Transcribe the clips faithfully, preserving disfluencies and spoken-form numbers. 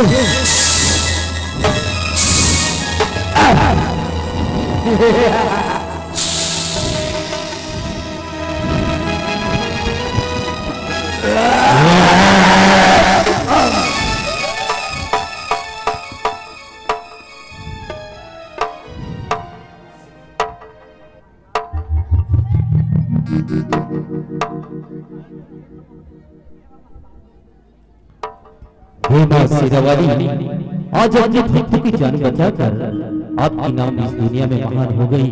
हे माँ शेरावाली, आज अपने भक्त की जान बचाकर आपकी नाम इस दुनिया में महान हो गई।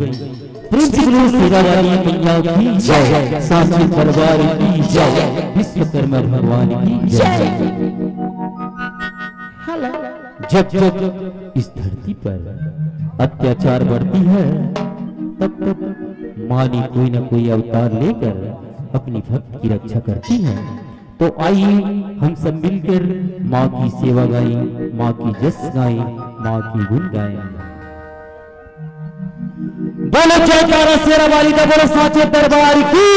प्रेम से बोलो शेरावाली मैया की जय, सांची दरबार की जय, विश्वकर्मा भगवान की जय। जब जब इस धरती पर अत्याचार बढ़ती है, तब तब माँ ने कोई ना कोई अवतार लेकर अपनी भक्त की रक्षा करती है। तो आइए, हम सब मिलकर माँ की सेवा गाएं, माँ की जस गाएं, माँ की गुण गाएं। बोलो जयकारा शेरावाली का, बोलो सांची दरबार की।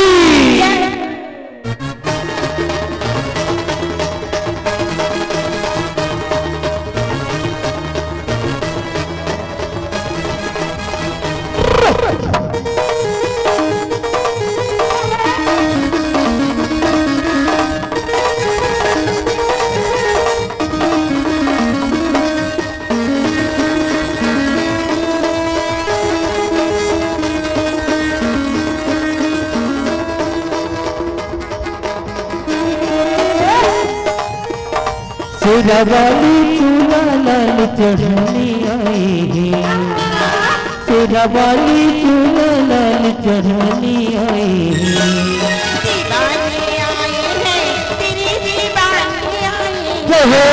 शेरावाली चूड़ा लाल चढ़ाने आई है, शेरावाली चूड़ा लाल चढ़ाने आई है। दीवाने आए हैं, तेरी दीवानी आई है। जय हो।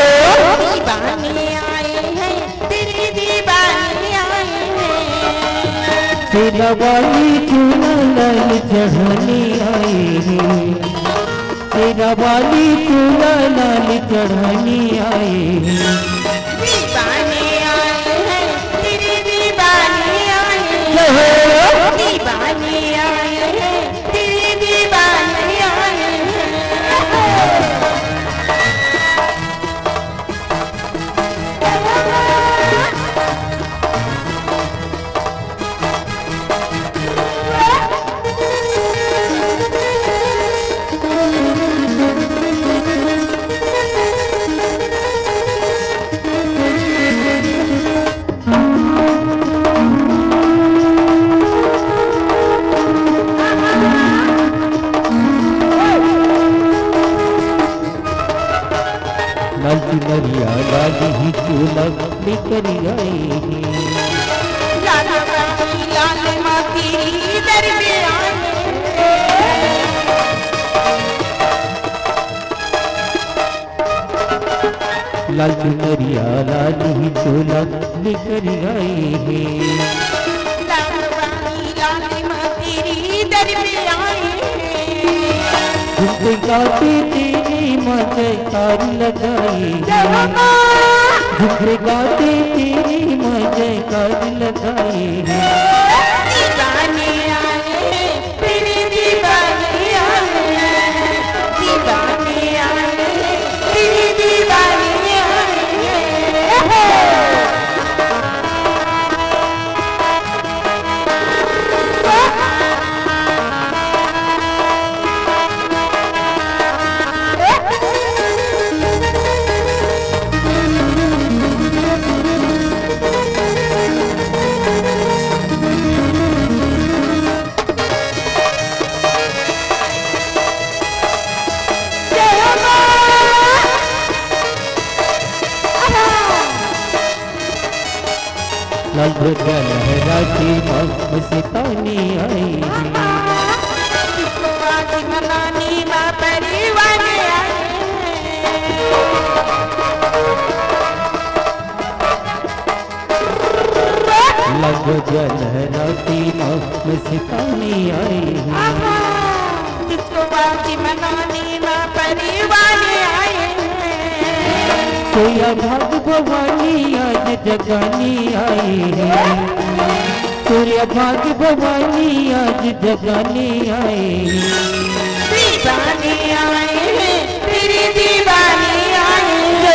दीवाने आए हैं, तेरी दीवानी आई है। शेरावाली चूड़ा लाल चढ़ाने आई है। शेरावाली चूड़ा लाल चढ़ाने आई है। दीवाने आए हैं, तेरी दीवानी आई है। जय हो। दीवाने आए हैं, तेरी दीवानी आई है। लाल चुनरिया लाल ही चोला लेकर आई है। लाल माटी, लाल माटी दर पे आई है। लाल चुनरिया लाल ही चोला लेकर आई है। लाल माटी, लाल माटी दर पे आई है। झुमके गाते तेरी माँ जयकार लगाई है। झुमके गाते तेरी माँ जयकार लगाई है। दीवाने आए हैं, तेरी दीवानी आई है। दीवाने आए हैं, तेरी दीवानी आई है। लाल ध्वजा लहराती माँ मस्तानी आई। आज मनानी माँ परिवार आए। लाल ध्वजा लहराती माँ मस्तानी आई। तुझको आज मनानी माँ परिवार आए। सोया भाग भवानी आज जगानी आई है। सोया भाग भवानी आज जगानी आई। दीवानी आई है, तेरी दीवानी आई है।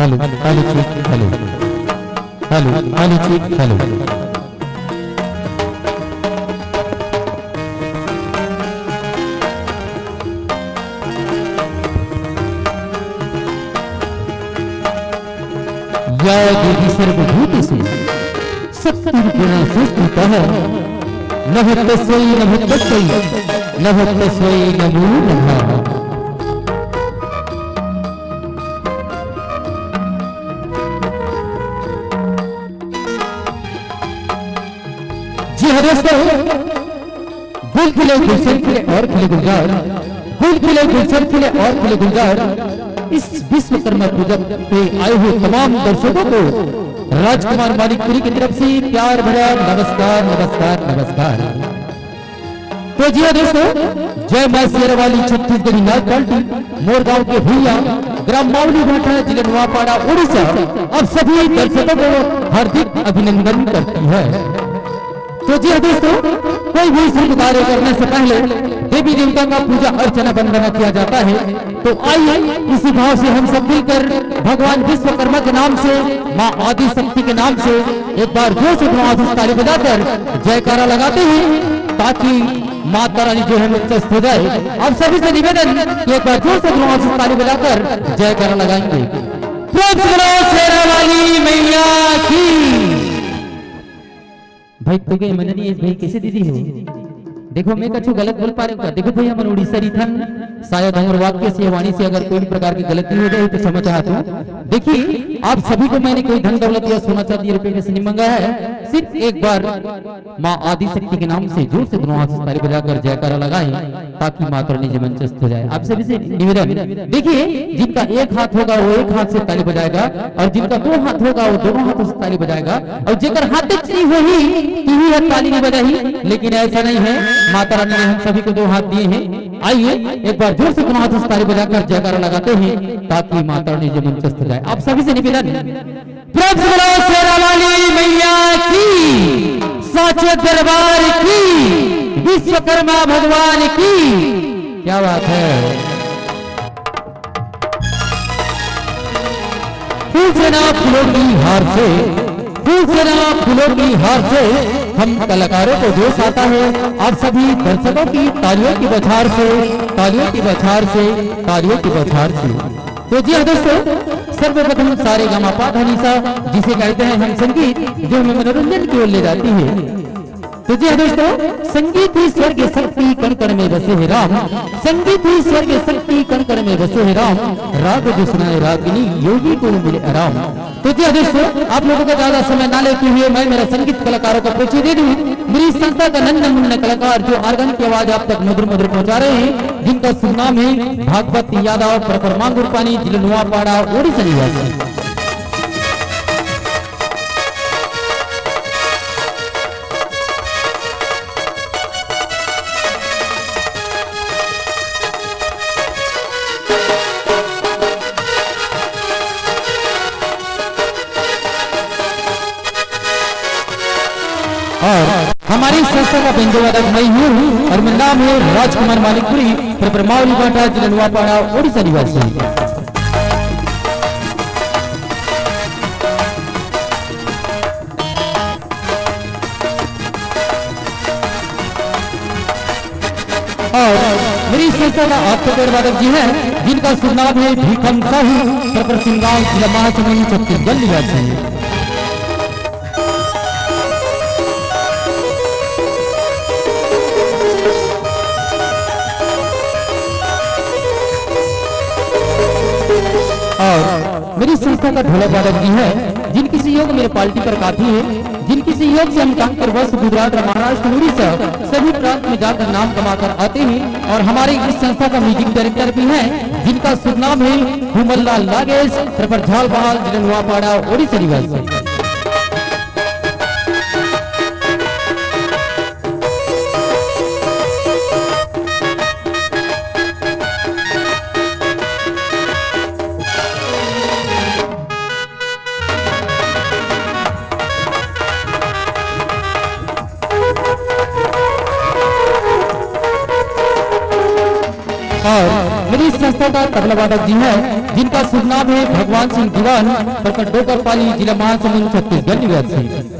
Hello, hello, check, hello. Hello, hello, check, hello. या देवी सर्वभूतेषु शक्तिरूपेण संस्थितः। नमः तस्मै, नमः तस्मै, नमः तस्मै नमो नमः। जी हाँ दोस्तों, गुल खिले गुलशन खिले और खिले गुलजार, गुल खिले गुलशन खिले और खिले गुलजार। इस विश्वकर्मा पूजा पे आए हुए तमाम दर्शकों को राजकुमार मानिकपुरी की तरफ से प्यार भरा नमस्कार, नमस्कार, नमस्कार। तो जी हाँ दोस्तों, जय माँ शेरावाली छत्तीसगढ़ी नाच पार्टी मोरगांव के भुइयां, ग्राम मावली भाटा, जिला नुआपाड़ा, उड़ीसा, आप सभी दर्शकों को हार्दिक अभिनंदन करती है। तो जी हाँ दोस्तों, कोई भी शुभ कार्य करने से पहले देवी देवता का पूजा अर्चना वंदना किया जाता है। तो आइए, इसी भाव से हम सब मिलकर भगवान विश्वकर्मा के नाम से, माँ आदि शक्ति के नाम से एक बार जोर से घमासान से ताली बजाकर जयकारा लगाते हैं, ताकि माता रानी जो है मंचस्थ हो जाए। आप सभी से निवेदन कि एक बार जोर से घमासान से ताली बजाकर जयकारा लगाएंगे। प्रेम से बोलो शेरावाली मैया की। भाई, तो के मननी है भाई, कैसे दीदी हो? देखो, मैं कछु गलत बोल पा रहे हूँ का? देखो भाई, हमन उड़ीसा रिथन, शायद हमर वाक्य से, वाणी से अगर कोई भी प्रकार की गलती हो जाए तो क्षमा चाहता हूँ। देखिए, आप सभी को मैंने कोई धन दौलत या सोना चांदी रुपए में से नहीं मंगाया है, सिर्फ एक बार माँ आदि शक्ति के नाम से जोर से दोनों हाथ से ताली बजाकर जयकारा लगाएं, ताकि माता रानी जी मंचस्थ हो जाए। आप सभी से निवेदन, देखिए, जिनका एक हाथ होगा वो एक हाथ से ताली बजाएगा, और जिनका दो हाथ होगा वो दोनों हाथों से ताली बजाएगा, और जेकर हाथ नहीं होही, टीवी है ताली नहीं बजाही, लेकिन ऐसा नहीं है। माता रानी ने हम सभी को दो हाथ दिए हैं। आइए, एक बार जोर से दोनों हाथों से ताली बजाकर जयकारा लगाते हैं, ताकि माता रानी जी मंचस्थ हो जाए। आप सभी से निवेदन, प्रेम से बोलो शेरावाली मैया की, साचे दरबार की, विश्वकर्मा भगवान की। क्या बात है। फूल से ना फूलों की हार से, फूल से ना फूलों की हार से हम कलाकारों को जोश आता है। आप सभी दर्शकों की तालियों की बौछार से, तालियों की बौछार से, तालियों की बौछार से। तो जी हाँ दोस्तों, सर्वप्रथम सारे गा मा पा धा नी सा, जिसे कहते हैं हम संगीत, जो हमें मनोरंजन की ओर ले जाती है। तो जी हाँ दोस्तों, संगीत ही स्वर्ग शक्ति कण कण में बसे है राम, संगीत ही स्वर्ग शक्ति कण कण में बसे है राम, राग जो सुनाए रागिनी योगी को मिले आराम। तो जी हाँ दोस्तों, आप लोगों का ज्यादा समय ना लेते हुए मैं मेरा संगीत कलाकारों का परिचय दे दूं। मेरी संस्था का नन्ना मुन्ना कलाकार जो आर्गन की आवाज आप तक मधुर मधुर पहुंचा रहे हैं, जिनका शुभ नाम है भागवत यादव, प्रॉपर मांगुर पानी, जिला नुआपाड़ा, ओडिशा निवासी। और हमारी संस्था का बेंजो वादक मैं हूँ और मेरा नाम है राजकुमार मानिकपुरी, प्रॉपर मावली भाटा, जिला नुआपाड़ा, ओडिशा निवासी। और मेरी संस्था का आर्तोपेड वादक जी हैं, जिनका शुभ नाम है भीखम साहू, प्रॉपर सिंगांव, जिला महासमुंद, छत्तीसगढ़ निवासी। और मेरी संस्था का ढोलक वादक जी है, जिनकी सहयोग मेरे पार्टी पर काफी है, जिनकी सहयोग से हम कांकेर वश गुजरात और महाराष्ट्र, उड़ीसा सभी प्रांत में जाकर नाम कमाकर आते हैं। और हमारे इस संस्था का म्यूजिक डायरेक्टर भी हैं, जिनका शुभ नाम है हुमरलाल नागेश, प्रॉपर झालबहाल, जिला नुआपाड़ा, ओडिशा निवासी। और इस संस्था का तबला वादक जी हैं, जिनका शुभ नाम है भगवान सिंह दीवान, प्रखंड डोकरपाली, जिला महासमुंद, छत्तीसगढ़ निवासी।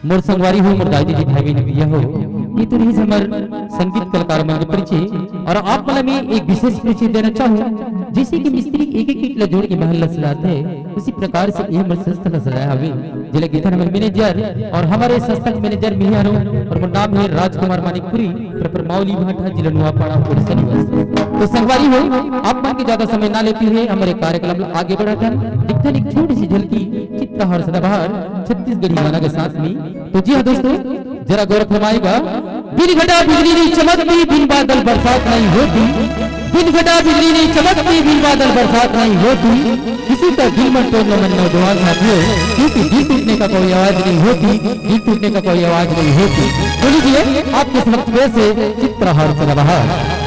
मोर संगवारी हो, मोर दाई दीदी, भाई बहन, भैया हो, ये तो रहिस हमर संगीत कलाकार मन के परिचय। और आप मन ला मैं एक विशेष परिचय देना चाहूँ, जैसे कि मिस्त्री एक एक ईंट ला जोड़ के महल ला सजाथे, उसी प्रकार से ये हमर संस्था ला सजाए हवे, जेला कहिथन हमर मैनेजर। और हमर संस्था के मैनेजर मैं ही हरंव, और मोर नाम है राजकुमार मानिकपुरी, प्रॉपर मावली भाटा, जिला नुआपाड़ा, उड़ीसा निवासी। तो संगवारी हो, आप मन के ज्यादा समय ना लेते हुए हमर कार्यक्रम ला आगे बढ़ाथन, देखथन एक छोटी सी झलकी चित्रहार सदाबहार छत्तीसगढ़ी गाना के साथ में। तो जी हाँ दोस्तों, जरा गौर फरमाइएगा। बिन घटा बिजली नहीं चमकती, बिन बादल बरसात नहीं होती, बिन घटा बिजली नहीं चमकती, बिन बादल बरसात नहीं होती। किसी का दिल मत तोड़ना मन नौजवान साथियों, क्योंकि दिल टूटने का कोई आवाज नहीं होती, दिल टूटने का कोई आवाज नहीं होती। तो लीजिए आपके समक्ष पेश है चित्रहार सदाबहार।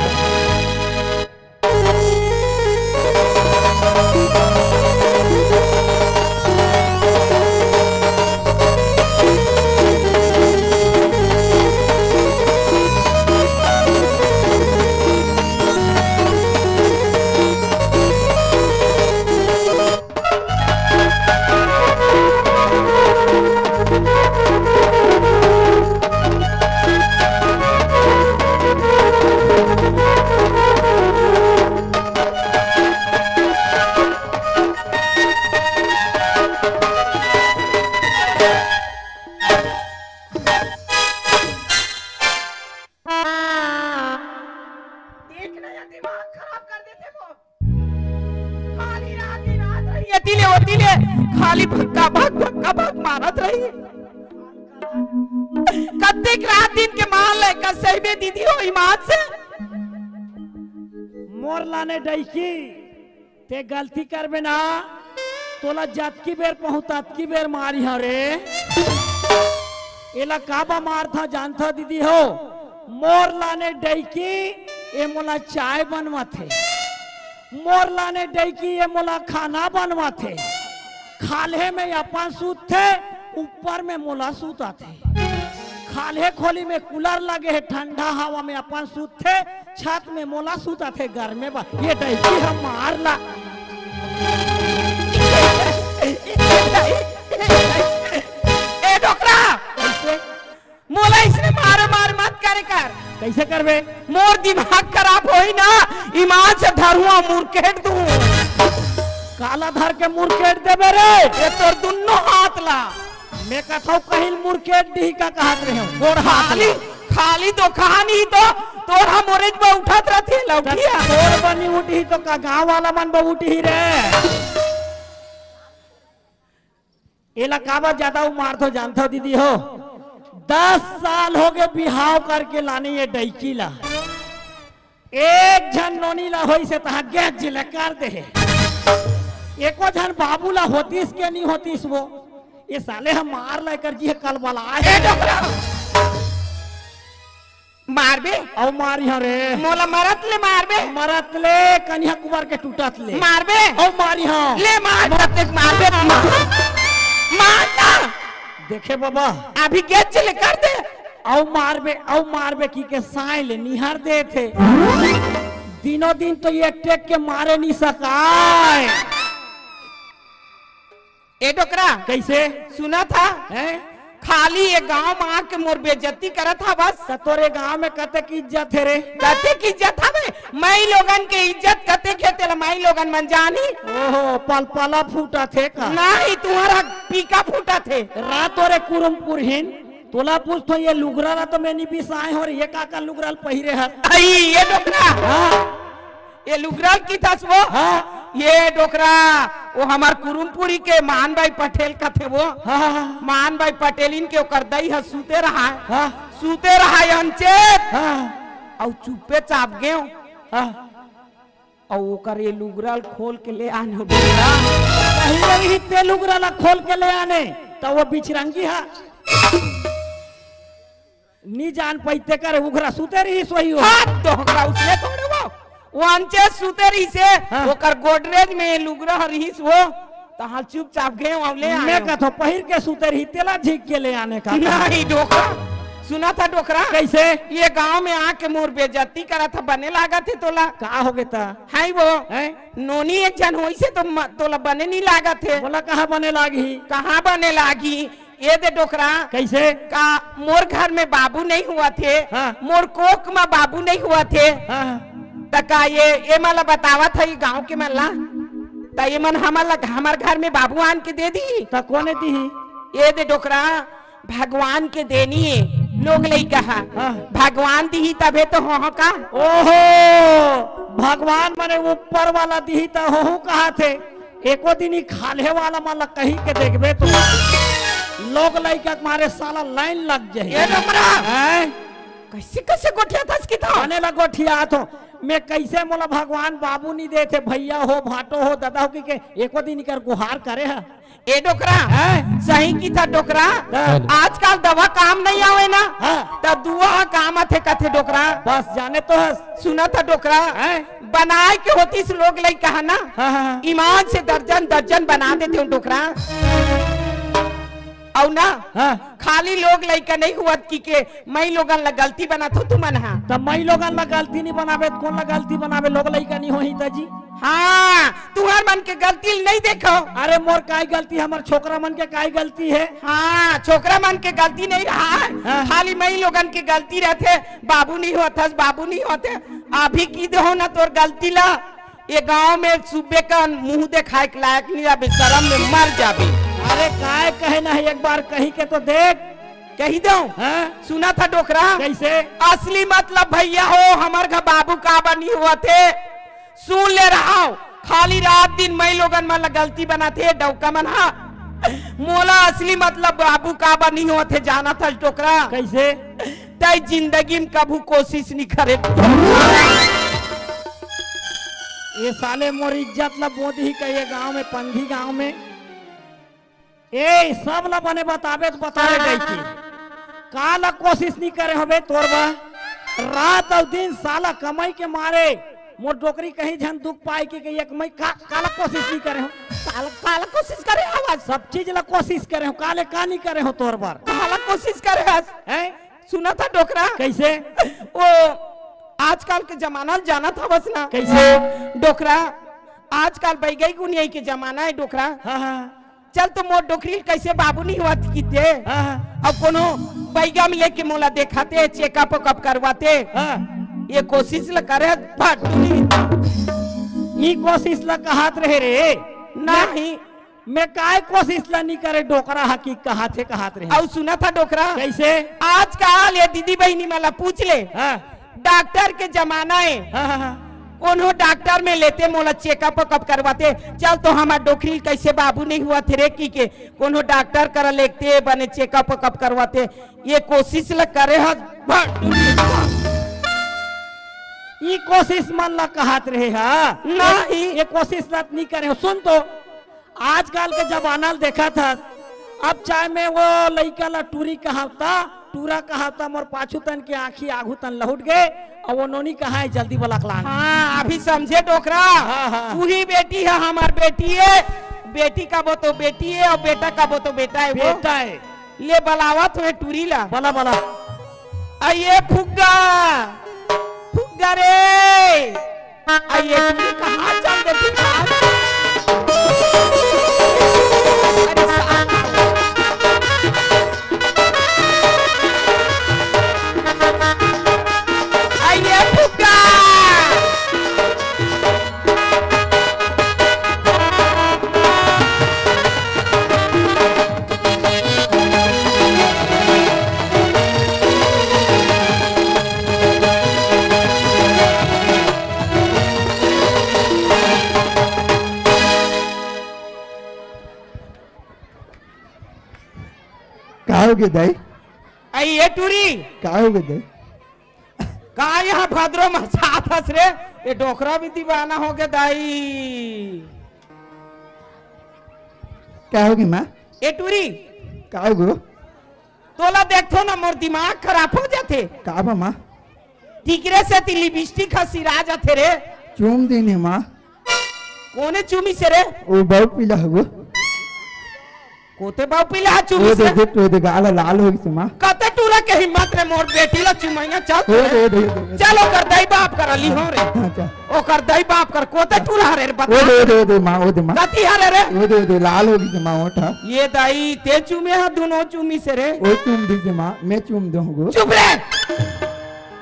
देख ना, ये दिमाग खराब कर देथे वो। खाली रात ही रात रही, एती ले ओती ले, खाली भक्का भक, भक्का भक मारत रही। कतेक रात दिन के मार ले, कसई में दीदी हो ईमान से। मोर लाने डैकी, ते गलती करबे ना, तोला जतकी बेर पहुँच ततकी बेर मारिहौं रे। एला काबर मारथौं जानथव दीदी हो? मोर लाने डैकी, ए मोला चाय बनवाथे। मोर लाने डैकी, ए मोला खाना बनवाथे। खाल्हे में अपन सूतथे, ऊपर में मोला सुताथे। खाल्हे खोली में कूलर लगे हे, ठंडा हवा में अपन सूतथे, छत में मोला सुताथे, घर में बा-, ये डैकी ह मार ला। ए डोकरा, कैसे? मोला इसने मारो मार मत करे कर। कैसे करबे? मोर दिमाग खराब होही ना, ईमान से धरुआ मुरकेट दूं। काला धर के मुरकेट देबे रे। ये तोर दुन्नो हाथ ला। मैं कथौं कहिल मुरकेट डीही का कहत रहेंव। गोड़ हाथ खाली, ला। खाली दोकान ही तो तोर हा मोरेच बा उठत रथे लौटिया। तोर बनी उठही तो का गांव वाला मन बा उठही रे। एला काबर ज्यादा उमारथो जानथो दीदी हो? दस साल होगे बिहाव करके लाने ये डैकी ला। एक झन नोनी ला होइस हे तहां गैस जिले कर दे हे। एको झन बाबू ला होतिस के नहीं होतिस वो? ये साले हम मार लेकर जी कल वाला आए। ए डोकरा! मारबे? अउ मारिहौं रे। मोला मरत ले मारबे? मरत ले, कनिहा कुबर के टूटत ले। मारबे? अउ मारिहौं। ले मार, मार। तब तक मारबे, मार। मार ना। देखे बाबा। अभी गैस जिले कर दे। अउ मारबे, अउ मारबे की के साय ले निहार देथे। दिनों दिन तो ये टेक के मारे नहीं सकाय। ए डोकरा, कैसे? सुना था? हैं? खाली ये गांव में आके मोर बेइज्जती करत हा बस। त तोरे गांव में कतेक इज्जत हे रे? कतेक इज्जत हवे? माई लोगन के इज्जत कतेक हे तेला माई लोगन मन जानी। ओहो, पलपला फूटत हे का? नहीं, तुम्हारा पीका फूटत हे। रा तोरे कुरुम पुरहिन, तोला पूछथों ये लुगरा ला तो मैं नी बिसाए हों रे, ये का का लुगरा ल पहिरे हस? आई, ये डोकरा। हाँ। ये लुगरा ल किथस वो? हाँ। ये डोकरा, वो हमर कुरुमपुरी के मान भाई पटेल कथे वो। हाँ, हाँ, हाँ। मान भाई पटेलिन के ओकर दई ह सूते रहा। हाँ। सूते रहा अनचेत। हाँ। अउ चुप्पे चाप गेंव। हाँ। अउ ओकर ये लुगरा ल खोल के ले आने हो डोकरा। कहीं नहीं ते लुगरा ला खोल के ले आने, त वो बिचरंगी हा। नी जान पाई, तेकर उघरा सुते रहिस वही हो। हाँ, डोकरा उसने थोड़े वो। वो अंचे सुते रहिस हे, हाँ। ओकर गोदरेज में लुगरा ह रहिस वो। त हाँ चुपचाप गए अउ ले आए। मैं कथों पहिर के सुते रही, तेला झीक के ले आने का। नहीं डोकरा, सुनत ह डोकरा। कइसे? ये गांव में आके मोर बेइज्जती करत ह, बने लागत हे तोला। का होगे त? हाय वो। हैं? नोनी एक झन होइसे तो म-, तोला बने नी लागत हे। मोला कहाँ बने लागही? कहाँ बने लागही? ए दे डोकरा। कइसे? का मोर घर में बाबू नइ होवत हे? हाँ। मोर कोख म बाबू नइ होवत हे? हाँ। त का ये, ये मन ला बतावत हे, ये गांव के मन ला? त ये मन हमर ला, हमर घर में बाबू आन के दे दिही? त कोने दिही? ए दे डोकरा, भगवान के देनी हे, लोग लइका हा। हाँ। भगवान दिही तभे तो होहूं का? ओहो, भगवान मने ऊपर वाला दिही त होहूं कहत हे। एको दिन ही खाल्हे वाला मन ला कहि के देखबे तो लोग लइका के मारे साला लाइन लग जाही। ए डोकरा, हैं? कइसे, कइसे गोठियाथस कि त? बने ला गोठियाथों। मैं कइसे, मोला भगवान बाबू नी देथे, भइया हो, भाटो हो, ददा हो, कहि के एको दिन इकर गुहार करे ह? ए डोकरा, हैं? सही किथस डोकरा। हाँ। आजकल दवा काम नइ आवे ना, हाँ। त दुआ ह काम आथे कथे डोकरा। बस जाने तो हस। सुनत ह डोकरा, हैं? बनाए के होतिस लोग लइका ह ना, हाँ, हाँ, हाँ। ईमान से दर्जन दर्जन बना देतेंव डोकरा। अउ ना, हाँ। खाली लोग लइका नइ होवत कहि के मई लोगन ला गलती बनाथो तुमन हा। त मई लोगन ला गलती नी बनाबे त कोन ला गलती बनाबे? लोग लइका नी होही त जी। हाँ, तुंहर मन के गलती ल नइ देखव। अरे मोर काय गलती, हमर छोकरा मन के काय गलती हे? हाँ, छोकरा मन के गलती नइ रहय, हाँ। खाली मई लोगन के गलती रहिथे। बाबू नी होथस, बाबू नी होथे। अभी कहि देहूं ना तोर गलती ला, ये गांव में सुबे का मुंह देखाए के लायक नी रहिबे, सरम में मर जाबे। अरे काय कहे ना, एक बार कहि के तो देख। कहि देंव। हाँ? सुनत ह डोकरा। कइसे? असली मतलब भइया हो, हमर घर बाबू काबर नी होवत हे, सुन ले रहव, खाली रात दिन मई लोगन मन ला गलती बनाथे डौका मन हा। मोला असली मतलब बाबू काबर नी होवत हे जानत हस डोकरा? कइसे? तैं जिंदगी में कभू कोशिश नी करे। ये साले मोर इज्जत ला बोंदही कहिके गांव में, पंगी गांव में। ए, सब ला बने बताबे त बता रे कहिके। काला कोशिश नी करे होबे तोर बर? रात अउ दिन साला कमई के मारे मोर डोकरी कहीं झन दुख पाए कहिके एक मई का, काला कोशिश नी करे हों? काला, काला कोशिश करे हवस? सब चीज ला कोशिश करे हों, काले का नी करे हों तोर बर? काला कोशिश करे हस? हैं? सुनत ह डोकरा? कइसे? ओ, आजकल के जमाना ल जानत हवस ना? कइसे? डोकरा, आजकल बैगई गुनियाई के जमाना हे डोकरा। हाँ, हाँ। चल तो मोर डोकरी ल कइसे बाबू नी होवत किथे। हाँ, हाँ। अब कोनो बैगा में लेके मोला देखाते, checkup वेकअप करवाते। हाँ। ये कोशिश ल करे, भाटू नी। ई कोशिश ल कहत रहे रे। नहीं। मैं काय कोशिश ल नी करे, डोकरा ह कि कहत हे, कहत रहे। अउ सुनत ह डोकरा? कइसे? आजकल ये दीदी बहिनी मन ल पूछ ले। हाँ। डॉक्टर के जमाना हे। हाँ, हाँ, हाँ। कोनो डॉक्टर में लेते, मोला checkup वेकअप करवाते। चल तो हमर डोकरी ल कइसे बाबू नी होवत हे रे कहिके कोनो डॉक्टर करा लेगते, बने checkup वेकअप करवाते। ये कोशिश ल करे हस, भाटू नी। ई कोशिश मन ल कहत रहे ह। नहीं। ये कोशिश ल नी करे हों। सुन तो, आजकल के जमाना ल देखत हस, अब चाहे मैं वो लइका ला टूरी कहंव त, टूरा कहंव त, मोर पाछू तन के आँखी आघू तन लहुट गे, अउ वो नोनी कहाँ हे, जल्दी बला के लान। हाँ, अभी समझे डोकरा। हाँ, हाँ। तू ही बेटी हे, हमर बेटी हे, बेटी कबो तो बेटी हे, अउ बेटा कबो तो बेटा हे वो। बेटा हे। ले बलावत हों टूरी ला। बला, बला। अई ए फुग्गा, फुग्गा रे। अई ए टूरी कहाँ चल दे फुग्गा? अरे साला। अई ए फुग्गा। का होगे दाई? अई ए टूरी। का होगे दाई? का यहाँ भद्रो मचात हस रे? ये डोकरा भी दीवाना होगे दाई। का होगे माँ? ए टूरी। का होगे? तोला देखथों ना, मोर दिमाग खराब हो जाथे। का बा माँ? टिकरे सेती लिपस्टिक ह सिरा जाथे रे। चूम दीन हे माँ। कोने चूमिस रे? ओ बाऊ पीला हगो। कोते बाऊ पीला ह ओ चूमिस दे रे? दे, ओ दे, गाल लाल हो गिस माँ। कते टूरा के हिम्मत रे मोर बेटी ला चुमइया? चल ओ दे दे, ओ दे। चल ओकर दाई बाप करा लिहूं रे। हाँ, चल। ओकर दाई बाप कर कोते टूरा हरे रे ओ बता। दे, ओ दे, ओ दे माँ, ओ दे माँ। कती हरे रे? ओ दे, ओ दे, लाल हो गिस माँ ओठ ह। ये दाई ते चूमे ह दुनो चूमिस रे। ओ चूम दीस माँ, मैं चूम दूं हगो। चुप रे।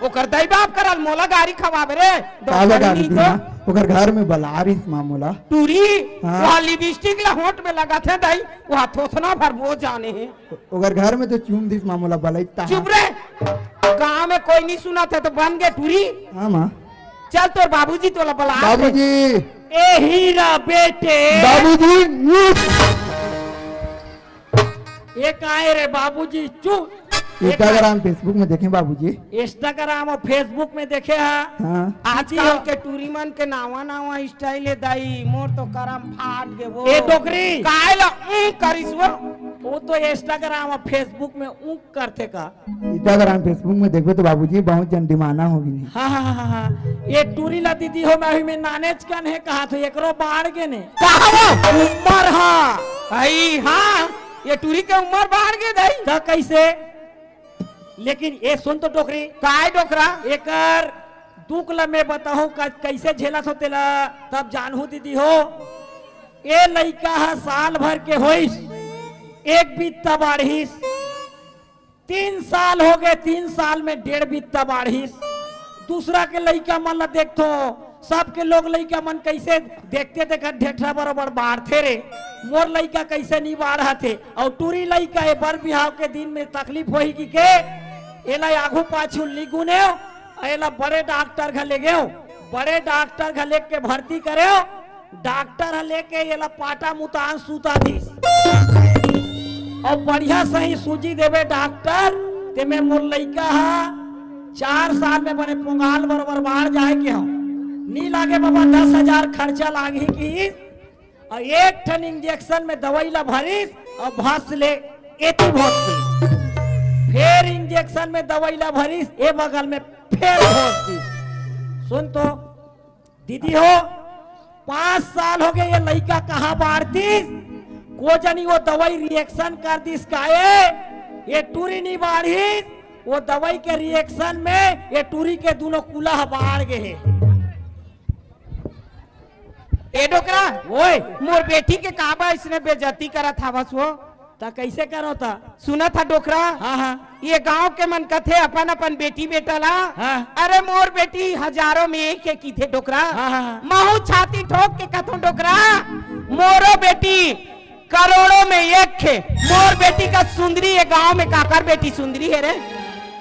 ओकर दाई बाप करल मोला गारी खवावे रे। काला दौड़ल गारी नहीं दी तो। माँ? ओकर घर में बला रहिस माँ मोला। टूरी, हाँ। वहाँ लिपस्टिक ला होंठ में लगाथे दाई, वहाँ थोथना भर वो जाने हे। ओकर घर में तो चूम दीस माँ मोला बलई ता। चुप रे। गाँव में कोई नहीं सुनत हे तो बन गे टूरी। हाँ माँ। चल तोर बाबूजी तोला बला थे। बाबूजी। ए हीरा बेटे। बाबूजी। ये काय रे बाबूजी, चुप। ये काय? Instagram, Facebook में देखे बाबूजी। Instagram अउ Facebook में देखे हा। हाँ। आजकल के टूरी मन के नावा नावा style हे दाई, मोर तो करम फाट गे वो। ए डोकरी। काय ला ऊं करिस वो? वो तो Instagram अउ Facebook में ऊं करथे का? Instagram, Facebook में देखबे तो बाबूजी बहुत जन दीवाना हो गे। हाँ, हाँ, हाँ, हाँ, हाँ। ये टूरी ला दीदी हो, मैं अभी में नानेच कन हे कहा तो एकरो बाढ़ गे ने। कहा वो? उम्र हा। आई, हाँ। ये टूरी के उम्र बाढ़ गे दाई। त कइसे? लेकिन ये सुन तो डोकरी। काय डोकरा? एकर दुख ल मैं बताहूं, क-, कइसे झेलत हो तेला, तब जानहू दीदी हो। ए लइका ह साल भर के होइस, एक बित्ता बाढ़िस। तीन साल हो गे, तीन साल में डेढ़ बित्ता बाढ़िस। दूसरा के लइका मन ल देखथो, सबके लोग लइका मन कइसे देखते देखत ढेठरा बरोबर बाढ़थे रे, मोर लइका कइसे नी बाढ़त हे? अउ टूरी लइका ए बर बिहाव के दिन में तकलीफ होही कि के, एला आघू पाछू ली गुनेव, एला बड़े डॉक्टर घर ले गेव, बड़े डॉक्टर घर लेके भर्ती करेव, डॉक्टर ह लेके एला पाटा मुतान सुता दिस। अउ बढ़िया सही सूजी देबे डॉक्टर, ते में मोर लइका ह चार साल में बने पोंगाल बरोबर बाढ़ जाए के हो। नी लागे बाबा, दस हजार खर्चा लागही कि, अउ एक ठन इंजेक्शन में दवई ला भरिस अउ भस ले एती भस दिस। फेर इंजेक्शन में दवई ला भरिस, ए बगल में फेर भस दिस। सुन तो, दीदी हो, पांच साल हो गे, ये लइका कहाँ बाढ़तिस? को जनी वो दवई रिएक्शन कर दिस काए? ये टूरी नी बाढ़िस, वो दवई के रिएक्शन में ये टूरी के दुनो कुला ह बाढ़ गे हे। ए डोकरा, ओए। मोर बेटी के का बा इसने बेइज्जती करत हवस वो? त कइसे करो त? सुनत ह डोकरा? हाँ, हाँ। ये गांव के मन कथे अपन अपन बेटी बेटा ला। हाँ। अरे मोर बेटी हजारों में एक हे किथे डोकरा। हाँ, हाँ, हाँ। महू छाती ठोक के कथों डोकरा, मोरो बेटी करोड़ों में एक हे। मोर बेटी कस सुंदरी ये गांव में काकर बेटी सुंदरी हे रे?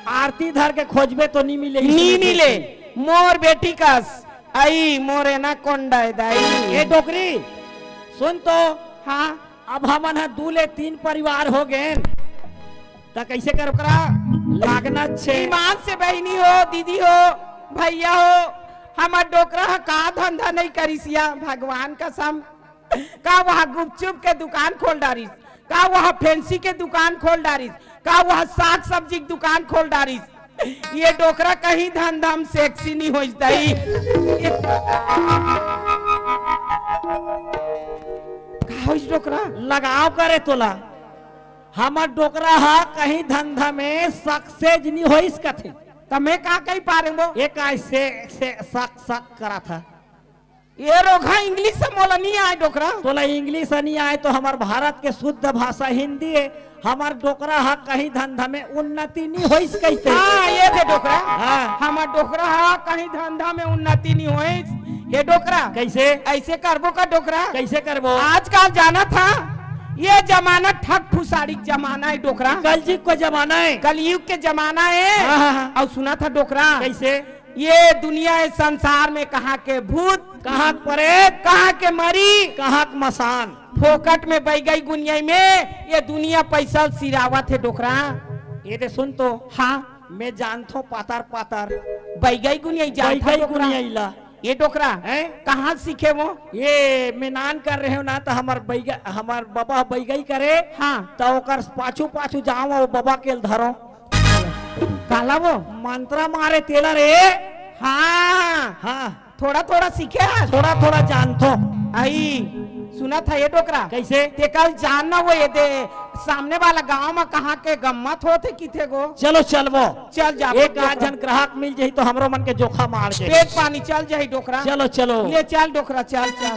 आरती धर के खोजबे तो नी मिले। नी मिले। मोर बेटी कस आई मोर एनाकोंडा हे दाई। ए डोकरी, सुन तो। हाँ। अब हमन ह दू ले तीन परिवार हो गेन, त कइसे कर ओकरा? लागना छे। ईमान से बहिनी हो, दीदी हो, भइया हो, हमर डोकरा ह का धंधा नइ करिस या, भगवान कसम। का वहाँ गुपचुप के दुकान खोल डारिस, का वहाँ फैंसी के दुकान खोल डारिस, का वहाँ साग सब्जी के दुकान खोल डारिस। ये डोकरा कहीं धंधा में सेक्सी नहीं होइस दाई। का होइस डोकरा? लगाव करे तोला। हमर डोकरा ह कहीं धंधा में सक्सेस नहीं होइस कथे। त मैं का कही पारे वो? ये कइसे से सक सक करा था? ये रोगहा इंग्लिश से मोला नहीं आए डोकरा। तोला इंग्लिश नहीं आए तो हमर भारत के शुद्ध भाषा हिंदी हे। हमर डोकरा ह कहीं धंधा में उन्नति नहीं होइस कहिथे। हाँ, ये दे डोकरा। हाँ। हमर डोकरा ह कहीं धंधा में उन्नति नहीं होइस। ये डोकरा। कइसे? अइसे करबो का डोकरा? कइसे करबो? आजकल जानत ह, ये जमाना ठग फुसाड़ी के जमाना हे डोकरा। कलजुग को जमाना हे। कलयुग के जमाना हे। हाँ, हाँ, हाँ। अउ सुनत ह डोकरा। कइसे? ये दुनिया, ये संसार में कहाँ के भूत, कहाँ के परेत, कहाँ के मरी, कहाँ के मसान। फोकट में बइगई गुनियाई में ये दुनिया पइसा सिरावत हे डोकरा। ये दे सुन तो। हाँ। मैं जानथों पातर पातर। बइगई गुनियाई जानथों बइगई डोकरा। गुनियाई ला। ये डोकरा, हैं? कहाँ सीखे वो? ये मैं नान कर रहे हो ना, तो हमार बैगा, हमार बाबा बैगई करे। हाँ। तो ओकर पाछू पाछू जाओ, वो बाबा के धरो। काला वो? मंत्रा मारे तेला रे। हाँ। हाँ। थोड़ा थोड़ा सीखे आज। थोड़ा थोड़ा जानथो। आई, सुना था ये डोकरा। कैसे? ते कल जानना वो ये दे, सामने वाला गांव में कहाँ के गम्मत होत हे किथे गो। चलो चलबो। चल जा, एक आध झन ग्राहक मिल जाही तो हमरो मन के जोखा मार जाही। पेट पानी चल जाही डोकरा। चलो, चलो। ले चल डोकरा, चल, चल।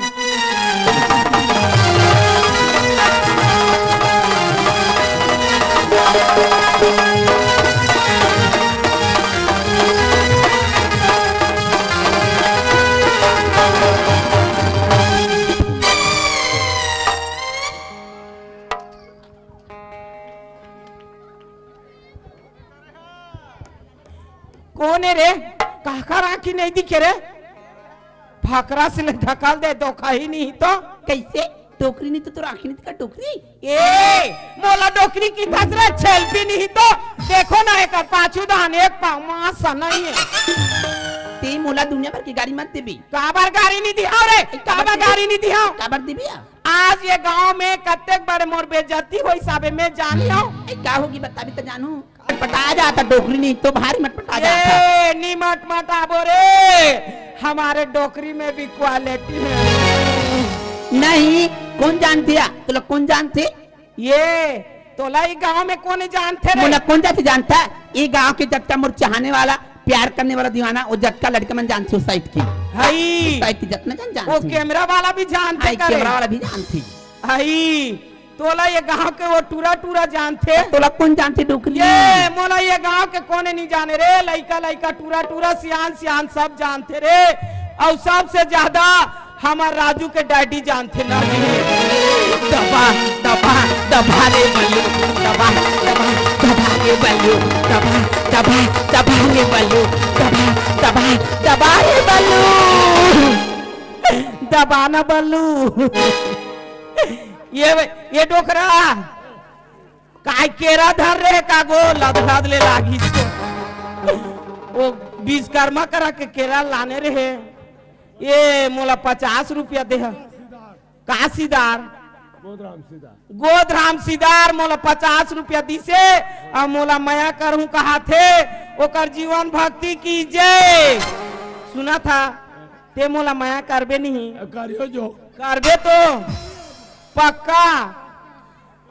कोन हे रे? काकर आँखी नहीं दिखे रे? फकरा से ले ढकल दे, धोखा ही नहीं तो। कैसे? डोकरी नहीं तो तोर आँखी नहीं दिखा, डोकरी? ए, मोला डोकरी किथस रे, छेलपी नहीं तो। देखो ना, एकर पाछू दान एक पाँव मास नहीं है। ते मोला दुनिया भर की गारी मत देबी। काबर गारी नहीं दिहाव रे? काबर काबर देबी? गारी नहीं दिहाव? काबर देबी आ? आज ये गांव में कतेक बड़े मोर बेइज्जती होइस अबे मैं जानी हूँ। ए, का होगी बताबी तो जानू। पटा जाता डोकरी नहीं तो भारी मत पटा जाता। ए, नी मट मटाबो रे, हमारे डोकरी में भी क्वालिटी है। नहीं, कोन जानथे आ? तोला कोन जानथे? ये तोला ई गांव में कोन जानथे रे? मोला कोन जाति जानता? ई गांव के जतका मोर चाहने वाला, प्यार करने वाला दीवाना, वो जतका लड़के मन जानथे उस साइड की। हई। उस साइड की जतना जन जानथे। वो कैमरा वाला भी जानथे हाय, का रे? कैमरा वाला भी जानथे। हई, तोला ये गांव के वो टूरा टूरा जानथे। तोला कोन जानथे डोकरी? ये मोला ये गांव के कोने नहीं जाने रे, लइका लइका टूरा टूरा सियान सियान सब जानथे रे। और सबसे ज्यादा हमर राजू के डैडी जानथे ना जी। दबा, दबा, दबा रे बल्लू, दबा, दबा, दबा रे बल्लू, दबा, दबा, दबा रे बल्लू, दबा, दबा, दबा रे बल्लू। दबा ना बल्लू। ये, ये डोकरा, काय केरा धर रहे का गो, लद लद ले लागी तो। वो विश्वकर्मा करा के केरा लाने रहे। ये मोला पचास रुपया दे ह। का सिदार? गोदराम सिदार। गोदराम सिदार मोला पचास रुपया दिसे, अब मोला मया करहूं कहा थे, ओकर जीवन भक्ति की जय। सुना था, ते मोला मया करबे नहीं। करियो जो। करबे तो, पक्का।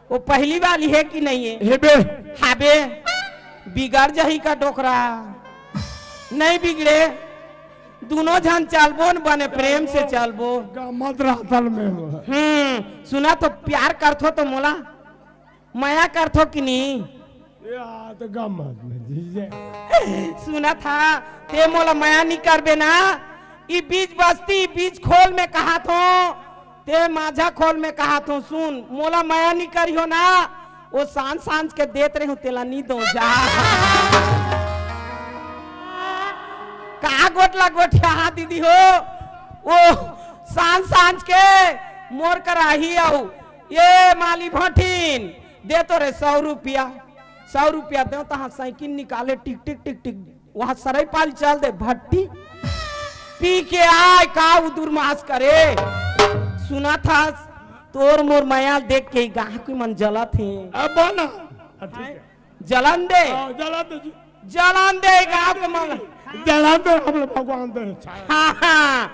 वो पहली वाली है कि नहीं है? हेबे। हाबे, बिगड़ जाही का डोकरा? नहीं बिगड़े, दोनों झन चलबो न बने, प्रेम से चलबो। गमत रहतन में हो। हम्म, सुना तो प्यार करथो तो मोला मया करथो कि नहीं? या तो गमत में जीजे। सुना था, ते मोला मया नहीं करबे ना? ई बीच बस्ती, ई बीच खोल में कहा थो, ते माझा खोल में कहा थो, सुन, मोला मया नहीं करियो ना, वो सांझ सांझ के देत रहे हो, तेला नहीं दो जा। का गोटला गोठिया हा दीदी हो, वो सांझ सांझ के मोर कराही आऊ, ये माली भटिन, दे तो रे सौ रुपया, सौ रुपया दे, तहाँ साइकिल निकाले, टिक टिक टिक टिक, वहाँ सरईपाल चल दे भट्टी, पी के आय, का उदुर मास करे। सुना था, तोर मोर मया देख के गाहक मन जलत हे। अब बोला। हाँ, ठीक है। जलन दे। हाँ, जलन दे जी। जलन दे गाँव के मन। जलन दे, हम लोग भगवान दे। हाँ, हाँ।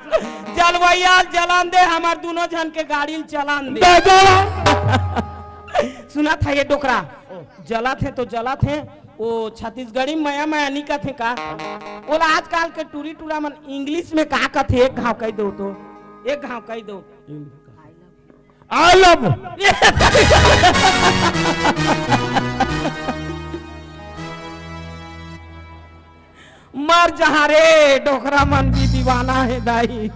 जलवैया जलन दे, हमार दोनों झन के गाड़ी ल चलन दे। दे दे। सुना था ये डोकरा, जलत हे तो जलत हे, वो छत्तीसगढ़ी मया मया नहीं कथे का? बोला आजकल के टूरी टूरा मन English में का कथे, एक घाव कह दो तो, एक घाव कह दो। I love। मर जहाँ रे, डोकरा मन भी दीवाना हे दाई।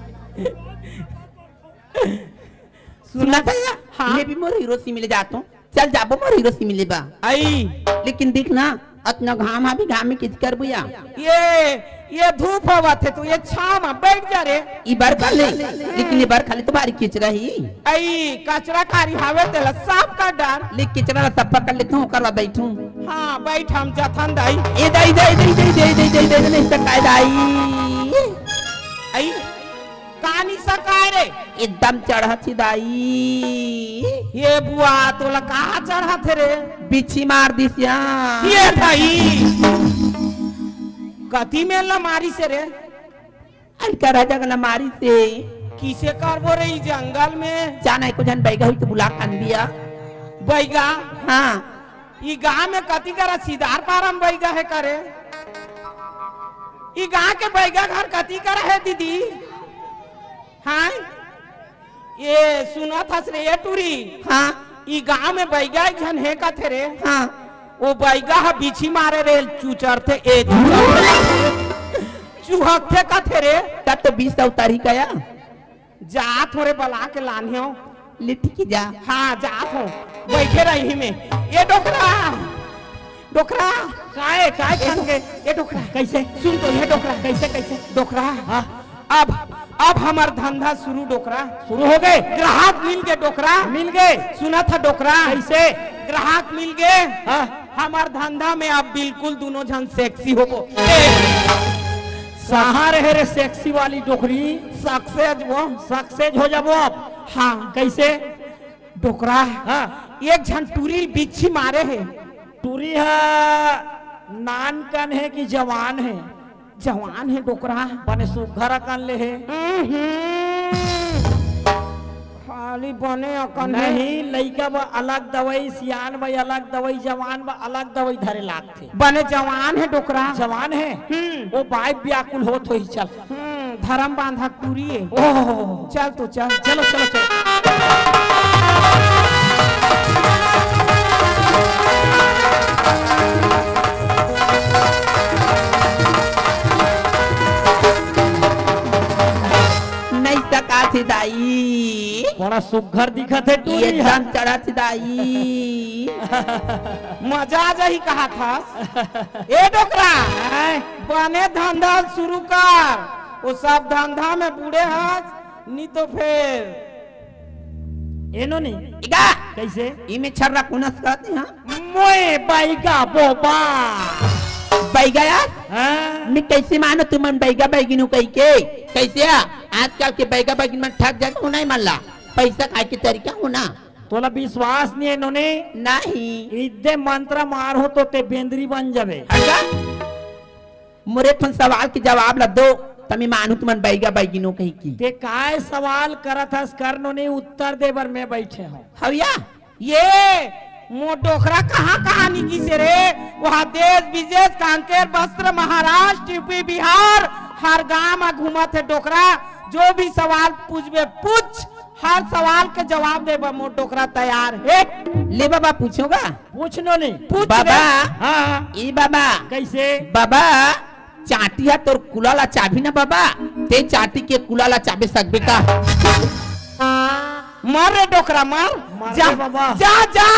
सुना था या? हाँ। मैं भी मोर हीरो से मिले जाता हूँ। चल जाबो मोर हीरो से मिले बा। आई। लेकिन देख ना, अतना घाम हावे, घाम में कित करबो या? ये, ये धूप हवा थे तो ये छाव में बैठ जा रे। ई बार खा ले, लेकिन ये बार खा ले तो भारी किचरा ही। आई, कचरा कारी हावे तेला साफ कर डार। ले किचरा ला सफा कर लेथूं, ओकर बाद बैठूं। हाँ, बैठ हम जथन दाई। ए दाई, दाई, दाई, नहीं तो काय दाई। आई। सकाय रे। एकदम चढ़त हे दाई। ये बुआ, तोला कहाँ चढ़त हे रे? बिच्छी मार दिस या। ये दाई। कति मेर ला मारिस हे रे? अनकर जगह ला मारिस हे। किसे करबो रे ई जंगल में? जाना एको झन बैगा होही त बुला के आन दिया। बैगा? हाँ। ई गांव में कति करा सिदार पारम बैगा हे करे? ई गांव के बैगा घर कति करा हे दीदी? हाँ? ये सुनत हस रे, ये टूरी? हाँ। ई गांव में बैगा एक झन हे कथे रे। हाँ। वो बैगा ह बिछी मारे रे, चुचरथे, ए चुचरथे। चुहकथे कथे रे। का तो बीस अवतारी कया? जात हो रे, बला के लान्हेव। लिट्टी की जा। हाँ, जात हो। बैठे रही में। ये डोकरा। डोकरा। काय, काय ए छन डो-, के? ए डोकरा। कैसे? सुन तो, ये डोकरा। कैसे, कैसे? डोकरा। हाँ। अब, अब हमर धंधा शुरू डोकरा। शुरू हो गए? ग्राहक मिल गए डोकरा। मिल गए? सुनत ह डोकरा। कैसे? ग्राहक मिल गए। हाँ। हमर धंधा में अब बिल्कुल दोनों झन sexy होबो। ए, कहाँ रहे रे sexy वाली डोकरी? Success वो। Success हो जाबो अब। हाँ। कैसे? डोकरा। हाँ। एक झन टूरी बिच्छी मारे हे। टूरी ह नान कन हे कि जवान हे? जवान हे डोकरा। बने सुग्घर अकन ले हे। हम्म। खाली बने अकन हे। नहीं, लइका बर अलग दवाई, सियान बर अलग दवाई, जवान बर अलग दवाई धरे लागथे। बने जवान हे डोकरा। जवान हे? हम्म। वो बाई ब्याकुल होत होही, चल। हम्म, धरम बांधा टूरी हे। ओह। चल तो चल। चलो, चलो, चलो। नहीं सकाथे दाई। बड़ा सुग्घर दिखत हे टूरी ह। एकदम चढ़त हे दाई। मजा आ जाही कहाथस। ए डोकरा, हैं? बने धंधा शुरू कर। वो सब धंधा में बूड़े हस, नी तो फेर। ए नोनी। इगा। कैसे? इमे छर्रा कोन अस कहत हे, हाँ? मोए बैगा बोबा। बैगा यार? हाँ? मैं कैसे मानों तुमन बैगा बैगिन हो कहिके? कैसे आ? आजकल के बैगा बैगिन मन ठग जाथे, होना ही मन ला। पैसा खाए के तरीका होना। तोला विश्वास नहीं हे नोनी? नहीं। इद्दे मंत्र मारहूं तो ते बेंदरी बन जाबे। अच्छा? मोर एक ठन सवाल के जवाब ला दो, त मैं मानहूं तुमन बैगा बैगिन हो कहिके। ते काय सवाल करत हस, कर नोनी, उत्तर दे बर मैं बैठे हूं। हव या? ये मोर डोकरा कहाँ कहाँ नी गिसे रे? वहाँ देश विदेश, कांकेर, बस्तर, महाराष्ट्र, यूपी, बिहार, हर गांव में घूमत हे डोकरा। जो भी सवाल पूछबे पूछ, हर सवाल के जवाब दे बर मोर डोकरा तैयार हे। ले बाबा, पूछोगा? पूछ नोनी। पूछ बाबा। रे। हाँ। ई बाबा। कैसे? बाबा, चांटी ह तोर कुला ला चाबही ना बाबा, ते चांटी के कुला ला चाबे सकबे का? मर रे डोकरा, मर। मर जा, रे बाबा। जा, जा,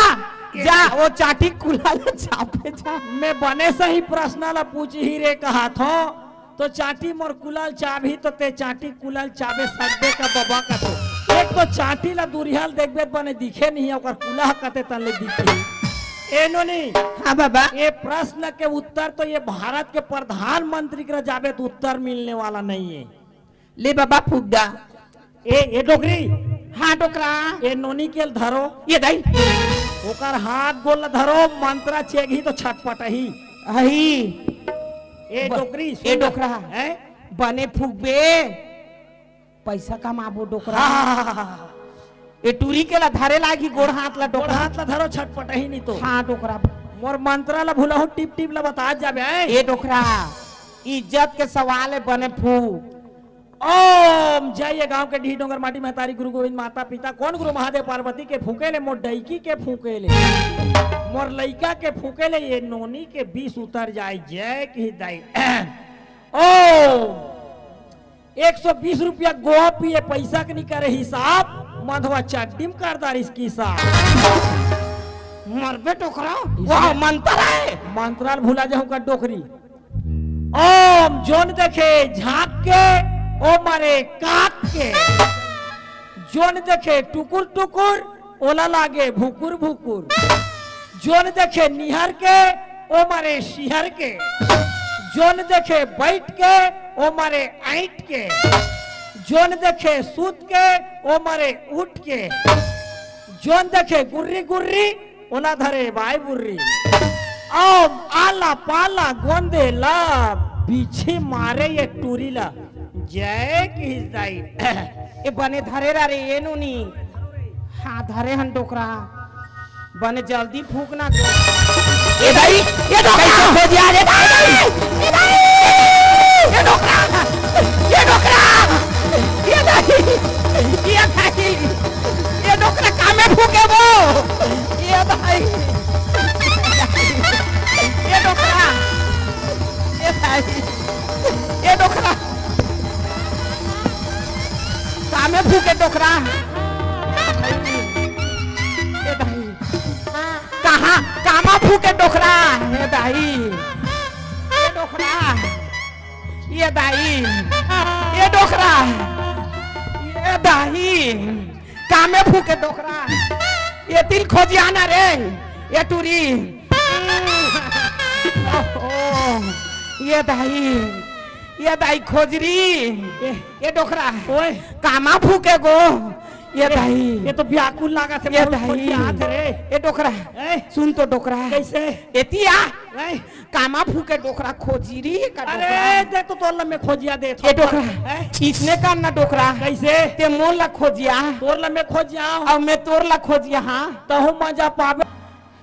जा, वो चांटी कुला ला चाबे जा। मैं बने सही प्रश्न ला पूछही रे कहाथों। तो चांटी मोर कुला ल चाबही, तो ते चांटी कुला ल चाबे सकबे का बबा कथे। एक तो चांटी ला दूरिहा ले देखबे त बने दिखे नहीं, ओकर कुला ह कते तन ले दिखही। ए नोनी। हाँ बाबा। ये प्रश्न के उत्तर तो ये भारत के प्रधानमंत्री करा जाबे त उत्तर मिलने वाला नहीं है। ले बाबा फूंक दा। ए, ए डोकरी। हाँ, डोकरा। ए नोनी के ल धरो। ये दाई। ओकर हाथ गोड़ ल धरो, मंत्रा चेगही तो छटपटही। अही। ए ब-, डोकरी, ए सुन। डोकरा। हैं? बने फूंकबे, पैसा कमाबो डोकरा। हाँ, हाँ, हाँ, हाँ। ए टूरी के ला धरे लागी गोड़ हाथ ला गोड़ डोकरा। हाथ ला धरो, छटपटही नहीं तो। हाँ, डोकरा। मोर मंत्रा ला भुलाहू, टिप टिप ला बतात जाबे, हैं? ए डोकरा, इज्जत के सवाल है, बने फूंक। ओम जय ये गांव के डीह डोंगर माटी महतारी गुरु गोविंद माता पिता। कौन गुरु महादेव पार्वती के फूंके ले, मोर डईकी के फूंके ले, मोर लइका के फूंके ले, ये नोनी के बीस उतर जाए, जय की दाई। ओम एक सौ बीस रुपया गोवा पिए पैसा के नहीं करे हिसाब, मंधवा चड्डी में कर दारिस की साहब। मरबे टोकरा, इसे वाह मंत्र है। मंत्राल भुला जाऊं का डोकरी। ओम जोन देखे झांक के, ओ मारे काट के। जोन देखे टुकुर टुकुर, ओला लागे भुकुर भुकुर। जोन देखे निहर के, ओ मारे सिहर के। जोन देखे बैठ के, ओ मारे ऐंठ के। जोन देखे सूत के, ओ मरे उठ के। जोन देखे गुर्री गुर्री, ओला धरे बाय बुर्री। अउ आला पाला गोंदे ला, बिछी मारे ये टूरी ला। जय किहिस दाई। ए बने धरे रा रे, ए नोनी। हाँ, धरे हन डोकरा। बने जल्दी फूंकना। ए दाई, ये डोकरा। कैसे खोजिया रे दाई? ए दाई, ये डोकरा, ये डोकरा, ये दाई, ये दाई, ये डोकरा कामे फूंके वो? ये दाई, ये डोकरा, ये दाई, ये डोकरा। कामे फूके डोकरा। ए दाई। कहाँ, कामा फूके डोकरा? ए दाई। ए डोकरा। ए दाई। ए डोकरा। ए दाई। कामे फूके डोकरा। ए तिल खोजिया ना रे। ए टूरी। ओहो। ए दाई। ए दाई खोजरी। ए, ए डोकरा। ओए। कामा फूके गो। ए ए, दाई। ये तो व्याकुल लागत हे, ये मोर दाई। खोजिया आत रे। ए डोकरा। ए। सुन तो डोकरा। कैसे? एती आ। ए। कामा फूके डोकरा खोजरी का अरे, डोकरा। दे तो तोर ला मैं खोजिया देत ए हूँ। डोकरा। ए। इसने कर ना डोकरा। कैसे? ते मोर ला खोजिया। तोर ला मैं खोजिया। अउ मैं तोर ला खोजिया, हाँ। तहु मजा पाबे।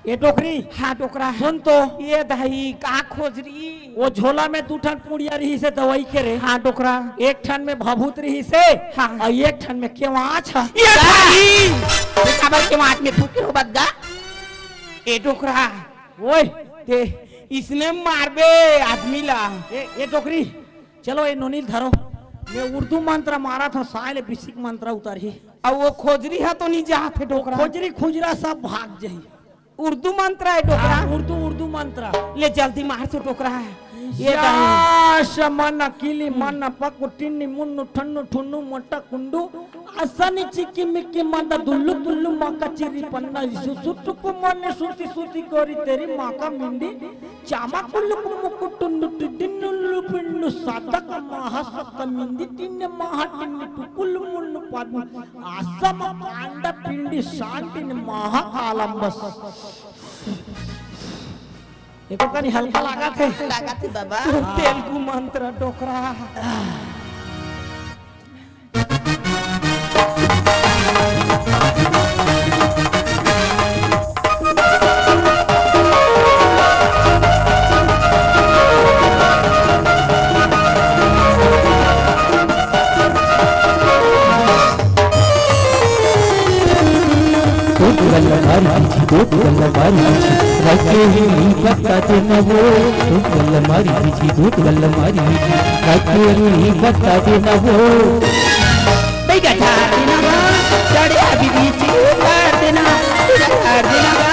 ए डोकरी। हाँ, डोकरा। सुन तो। ए दाई, का खोजरी? वो झोला में दू ठन पुड़िया रहिसे दवाई के रे। हाँ, डोकरा। एक ठन में भभूत रहिसे, हाँ। अउ एक ठन में केवाच ह। ए दाई! ते काबर केवाच में फूके हो बदगा? ए डोकरा। ओए। ते इसने मारबे आदमी ला। ए, ए डोकरी, चलो ए नोनी ल धरो। मैं उर्दू मंत्र मारत हूँ, साले बिसिक मंत्र उतरही। अउ वो खोजरी ह तो नहीं जात हे डोकरा। खोजरी खुजरा सब भाग जाही। उर्दू मंत्र हे डोकरा। हाँ, उर्दू, उर्दू मंत्र। ले जल्दी मार तो डोकरा। ए दाई। या शमन किली मन पकु टिन्नी मुन्नु ठन्नु ठुन्नु मोटा कुंडू। असनी चिकी मिकी मंदा दुल्लु दुल्लु माका चिरी पन्ना इसु सुटुकु मने सुती सुती कोरी तेरी माका मिंडी। चामा कुल्लु कुम्मु कुटुंडु टिड्डिन्नु लुपिन्नु सादक माहा सक मिंदी टिन्ने माहा टिन्नी टुकुल मुन्नु पादु। आसम कांड पिंडी शांतिन महाकालंबस। एको कनी हल्का लागत हे। लागत हे बाबा। तेलुगु मंत्र डोकरा। दो गल्ला मारी दीछी, दो गल्ला मारी दीछी, राखे ही बता देना वो। दो गल्ला मारी दीछी, दो गल्ला मारी दीछी, राखे ही बता देना वो। बेगा झाड़ देना गा, चढ़े अभी बीच उतार देना, बेगा झाड़ देना गा,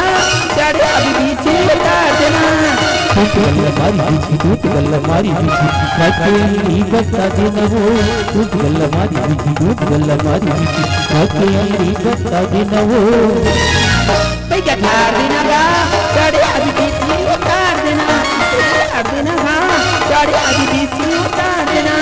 चढ़े अभी बीच उतार देना। दो गल्ला मारी दीछी, दो गल्ला मारी दीछी, राखे ही बता देना वो। दो गल्ला मारी दीछी, दो गल्ला मारी दीछी, राखे ही बता देना वो। भैया झाड़ देना गा, गाड़ी अभी बीच में उतार देना, उतार देना, हाँ, गाड़ी अभी बीच में उतार देना।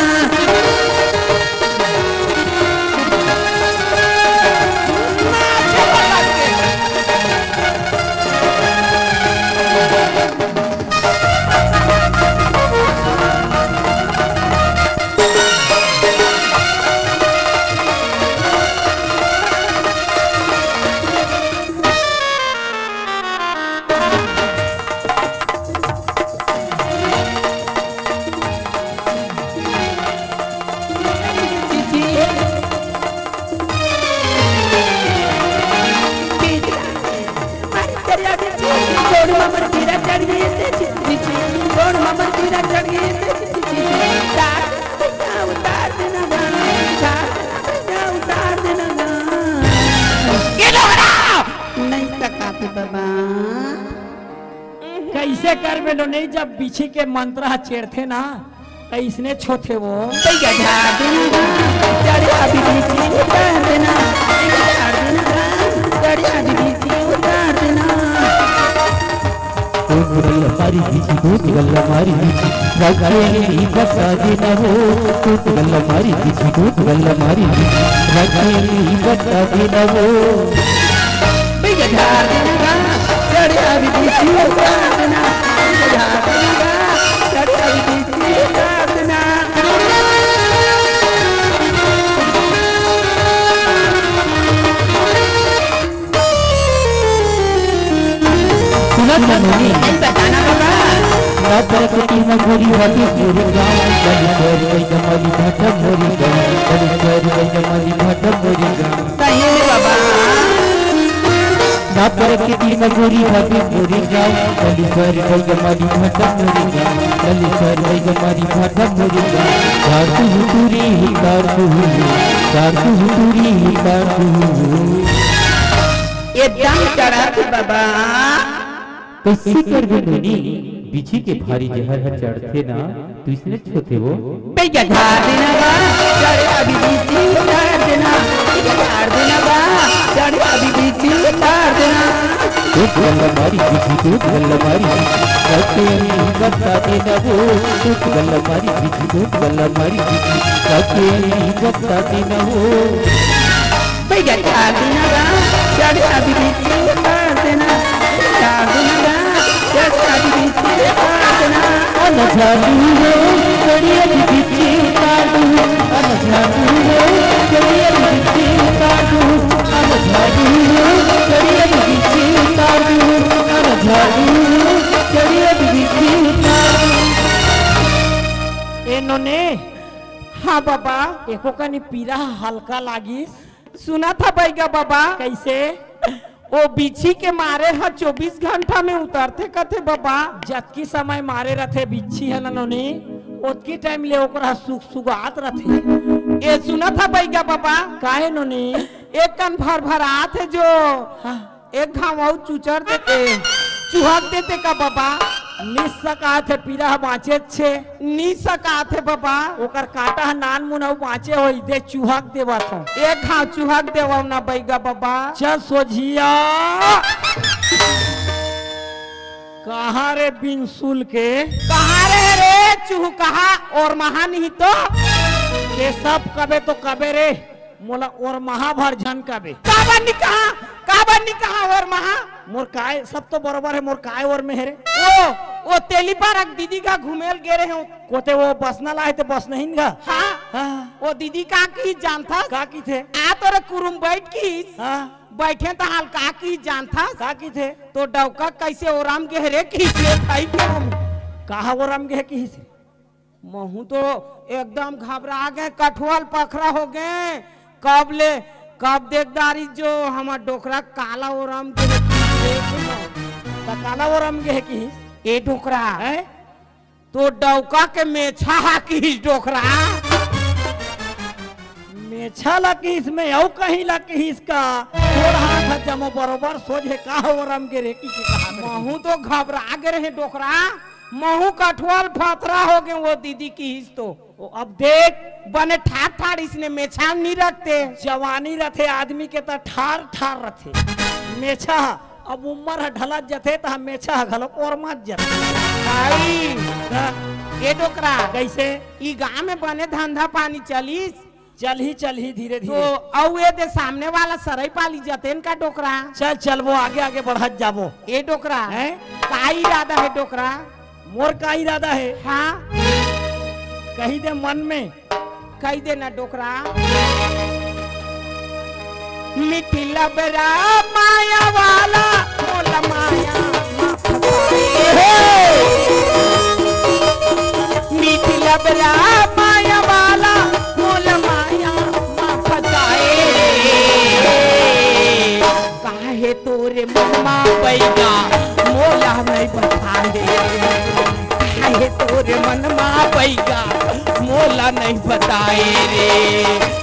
ये डोकरा! नहीं सकाते बाबा। कैसे करबे लो नहीं, जब बिछी के मंत्र ह छेड़थे ना, त इसने छोथे वो। भैया झाड़ देना, चढ़िया भी बिछी उतार देना, झाड़ देना, चढ़िया भी बिछी उतार देना। मारी बिच्छी, दूध गल्ला मारी बिच्छी, रखेली बता दिन हो। दूध गल्ला मारी बिच्छी, दूध गल्ला मारी बिच्छी, रखेली बता दिन हो। बिग झार दिन बा, चढ़िया बिच्छी उतार देना। बिग झार दिन बा, चढ़िया बिच्छी उतार देना। सुनत हन नोनी। अरे बताना बाबा। ना प्रकृति में गोरी भाभी मोरी गाँव, बलि कर गई जमाली भाटा मोरी गाँव, बलि कर गई जमाली भाटा मोरी गाँव। सही में बाबा। ना प्रकृति में गोरी भाभी मोरी गाँव, बलि कर गई जमाली भाटा मोरी गाँव, बलि कर गई जमाली भाटा मोरी गाँव। तार तू हुतुरी ही तार तू हुई, तार तू हुतुरी ही तार तू हुई। एकदम चढ़त बाबा। कइसे करबे नोनी, बिच्छी के भारी जहर ह चढ़थे ना, तइसने होथे वो। बेइज्जत कर देना बा, चढ़े अभी बिच्छी उतार देना। बेइज्जत कर देना बा, चढ़े अभी बिच्छी उतार देना। दूध गल्ला मारी बिच्छी, दूध गल्ला मारी, रखेली बता देना वो। दूध गल्ला मारी बिच्छी, दूध गल्ला मारी बिच्छी, रखेली बता देना वो। बेइज्जत कर देना बा, चढ़े अभी बिच्छी उतार देना। बेइज्जत कर देना बा, चढ़े अभी बिच्छी उतार देना। अन झाड़ू हो, चढ़े अभी बिच्छी उतार दूँ। अन झाड़ू हो, चढ़े अभी बिच्छी उतार दूँ। अन झाड़ू हो, चढ़े अभी बिच्छी उतार दूँ। अन झाड़ू हो, चढ़े अभी बिच्छी उतार दूँ। ए नोनी, हाँ बाबा। एको कनी पीरा हल्का लागिस। सुनत हस बइगा बाबा? कइसे? ओ बिच्छी के मारे ह चौबीस घंटा में उतरथे कथे बाबा। जतकी समय मारे रथे बिच्छी ह ना नोनी, ओतकी टाइम ले ओकरा ह सुगसुगात रथे। ए सुनत हस बइगा बाबा? काहे नोनी? एक कन भरभरात हे जो हाँ। एक घांव अउ चुचर देते, चुहक देते का बाबा? नि सकात हे, पीरा ह बाँचेच हे। नि सकात हे बाबा। ओकर कांटा ह नानमुन अउ बाँचे होही, दे चुहक देवत हँव। एक घांव चुहक देवव ना बइगा बाबा। चल सोझिया। कहाँ रे बिनसुल के? कहाँ रे, रे चुहकहा ओरमहा नहीं तो? ये सब कबे तो कबे रे। मोला ओरमहा भर झन कबे। काबर नि कहा, काबर नि कहा ओरमहा? मोर काय, सब तो बरोबर हे, मोर काय ओरमे हे रे? ओ, ओ तेली पारक दीदी का घूमेल गे रहे हँव। कोते ओ बसना लाहे ते बसनहिन गा? हाँ। हाँ। ओ दीदी का किहिस जानथस? का किथे? आ तोरे कुरुम बइठ किहिस। हाँ। बइठे त हाल का किहिस जानथस? का किथे? तोर डौका कइसे ओरम गे हे रे किहिस ले खाई के हम। कहाँ ओरम गे हे किहिस? महूँ तो एकदम घबरा गे, कठुआ ल पखरा हो गे। कब ले, कब देख डारिस जो हमर डोकरा काला ओरम गे हे। त काला ओरम गे हे किहिस? ए डोकरा, हैं? तोर डौका के मेछा हा किहिस डोकरा। मेछा ला किहिस में अउ कहीं ला किहिस का? तोर हाथ ह जम्मो बरोबर सोझ हे, का ओरम गे रे किहिस कहा? महूँ तो घबरा गे रहें डोकरा। महूँ कठुआ ल पखरा हो गेंव, ओ दीदी किहिस तो। ओ, अब देख। बने ठाढ़ ठाढ़ इसने मेछा नि रखते। जवानी रथे आदमी के त ठाढ़ ठाढ़ रथे। मेछा ह, अब उमर ह ढलत जथे त मेछा ह घलो ओरमत जथे। भाई, हाँ। ए डोकरा। कइसे? ई गाँव में बने धंधा पानी चलिस? चलही, चलही, धीरे, तो धीरे। अउ ए दे सामने वाला सरई पाली जतेन का डोकरा। चल, चलबो, आगे, आगे बढ़त जाबो। ए डोकरा, हैं? का इरादा हे डोकरा? मोर का इरादा हे? हाँ। कही दे मन में। कही दे ना डोकरा। मीठी लबरा माया वाला, मोला माया मा फसाए। हे! मीठी लबरा माया वाला, मोला माया मा फसाए। काहे तोरे मन मा बइगा, मोला नहीं बताए। काहे तोरे मन मा बइगा, मोला नहीं बताए रे।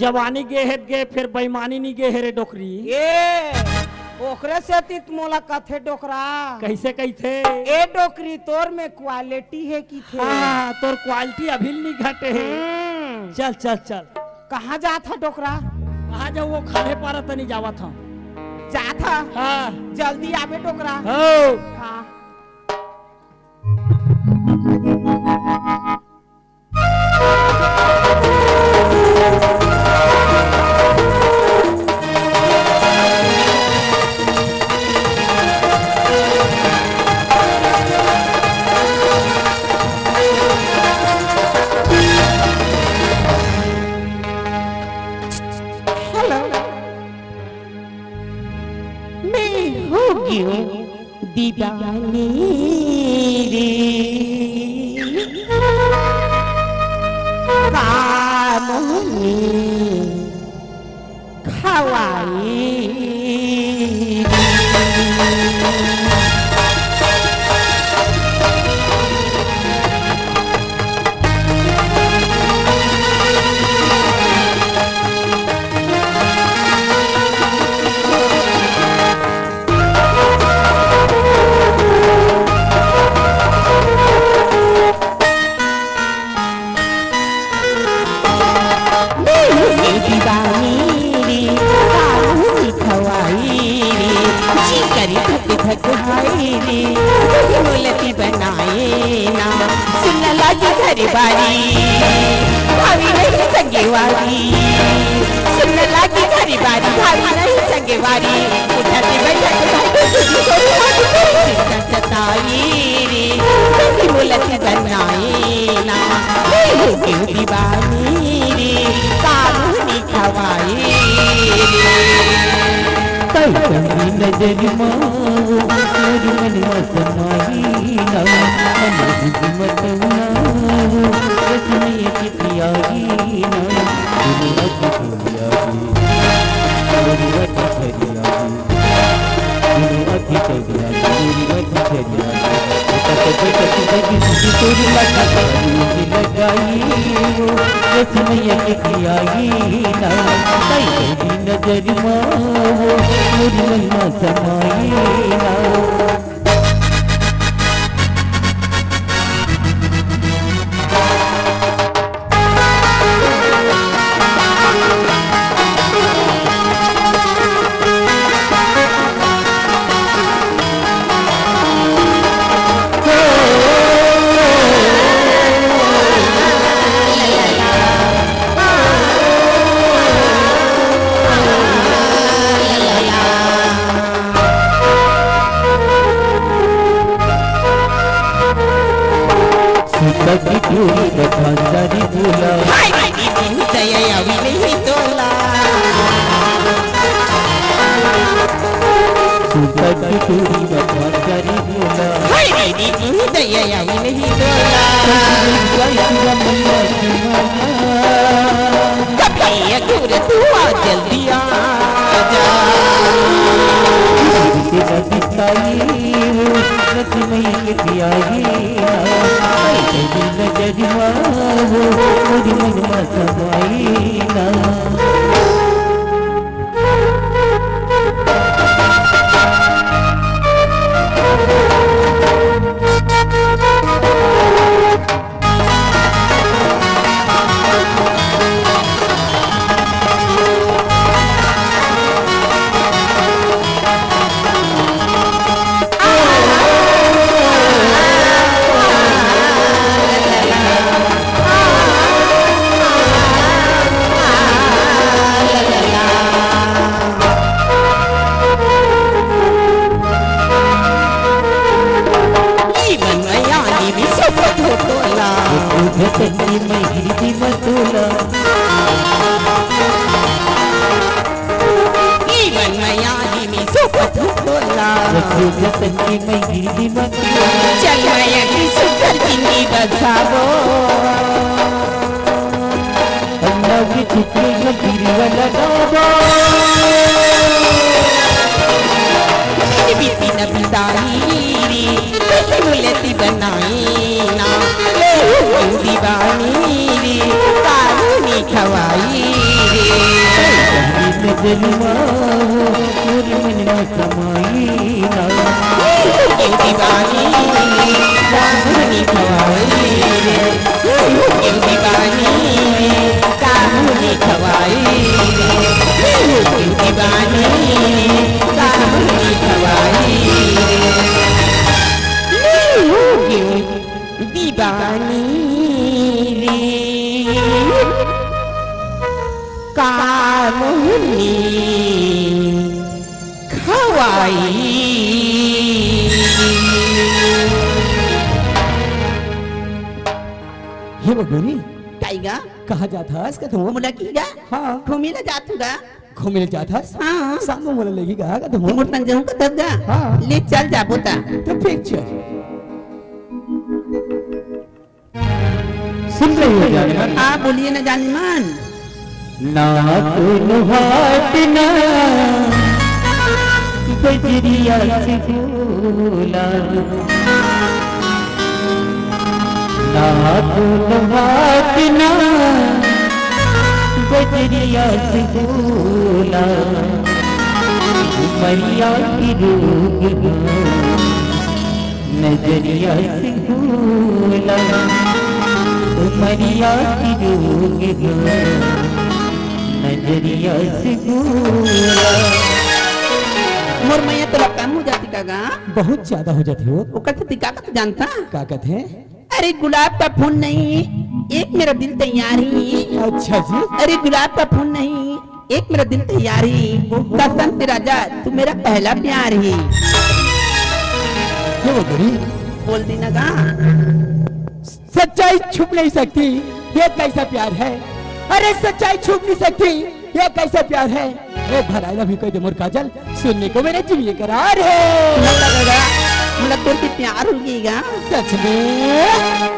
जवानी गे हे त गे, फेर बेईमानी नी गे हे रे डोकरी। ए, ओकरे सेती त मोला कथे डोकरा। कइसे कहिथे? ए डोकरी, तोर में quality हे किथे। हाँ, तोर quality अभी नी घटे हे। हम्म। चल, चल, चल। कहाँ जात ह डोकरा? कहाँ जाहूँ, वो खाल्हे पारा तनी जावत हँव। जात ह? हाँ। जल्दी आबे डोकरा। हो। हाँ। Hello। मैं हो गई हूँ दीवानी रे, कामनी खवाई। दीवानी रे, कानून खवाई रे, जी करी धक धक हाय रे, तुझे मुलती बनाए ना, सुन लागी घर बारी, भावी नहीं संगेवारी, सुन लागी घर बारी, भावी नहीं संगेवारी, उठती बैठक भाई तुझे करी हाथ करी, सिर सताई रे, तुझे मुलती बनाए ना, मैं हो गई दीवानी रे, कानूनी खवाई रे। कई कई नजर मा वो, मोर मन मा समाई ना, मन बुझ मत ना वो, रस में किती आई ना, दुनिया की दुनिया की, दुनिया की दुनिया की। नजर मा वो, मोर मन मा समाई ना। सीता की टोरी कथा सारी बोला। हाय रे नी, मुँह दया आवी नहीं तोला। सीता की टोरी कथा सारी बोला। हाय रे नी, मुँह दया आवी नहीं तोला। जय श्री राम मैया की माला। कभी अघोर तू आ जल्दी आ जा। तेरा दिखाई वो रस में ये पियाई ना, तेरी नजर मा वो, मोर मन मा समाई ना। जीवन में यानी भी सुख हो तोला। झटकी में गिरती मतोला। जीवन में यानी भी सुख हो तोला। झटकी में गिरती मतोला। चल मैं अभी सुखर जिंदगी बसाबो। अन्ना की छुट्टी में गिरी वाला गाबो। बीती न बिताई रे, मुलती बनाई ना, ले दीवानी रे, कानूनी खवाई रे। जनुआ हो, मोर मन में समाई ना। दीवानी, राम धुनी खवाई रे। दीवानी, राम धुनी खवाई रे। दीवानी, राम धुनी खवाई रे। दीवानी रे। काम हुनी खवाई। हे बबुनी, काई गा? कहाँ जात हस का तू? मोला की गा? हाँ। घूमे ला जात हूँ गा। घूमे ला जात हस? हाँ। साथ में मोला लेगी गा का तू? मोर संग जाऊँ का तब गा? हाँ। ले चल जाबो ता। तो फिर चल। सुन रही हो जाने मन? हाँ, बोलिए ना जाने मन। ना कोनो हाट ना बजरिया से बोला, ना कोनो हाट ना बजरिया से बोला, उमरिया के रोग ना नजरिया से बोला, उमरिया की रोग ना, नजरिया से बोला। मोर मैया तोला कम हो जाती का गा? बहुत ज्यादा हो जाती हो। ओकर से ती का का जानता? का कहते हैं? अरे गुलाब का फूल नहीं, एक मेरा दिल तैयार ही। अच्छा जी। अरे गुलाब का फूल नहीं, एक मेरा दिल तैयार ही। ओहो। कसम से राजा, तू मेरा पहला प्यार ही। क्यों गरी? बोल देना गा। सच्चाई छुप नहीं सकती, ये कैसा प्यार है? अरे सच्चाई छुप नहीं सकती, ये कैसा प्यार है? ए भराइला भी कोई दे मोर काजल, सुनने को मेरे जीव ये करार है। मोला लगा, मोला तोर से प्यार हो गई गा। सच में?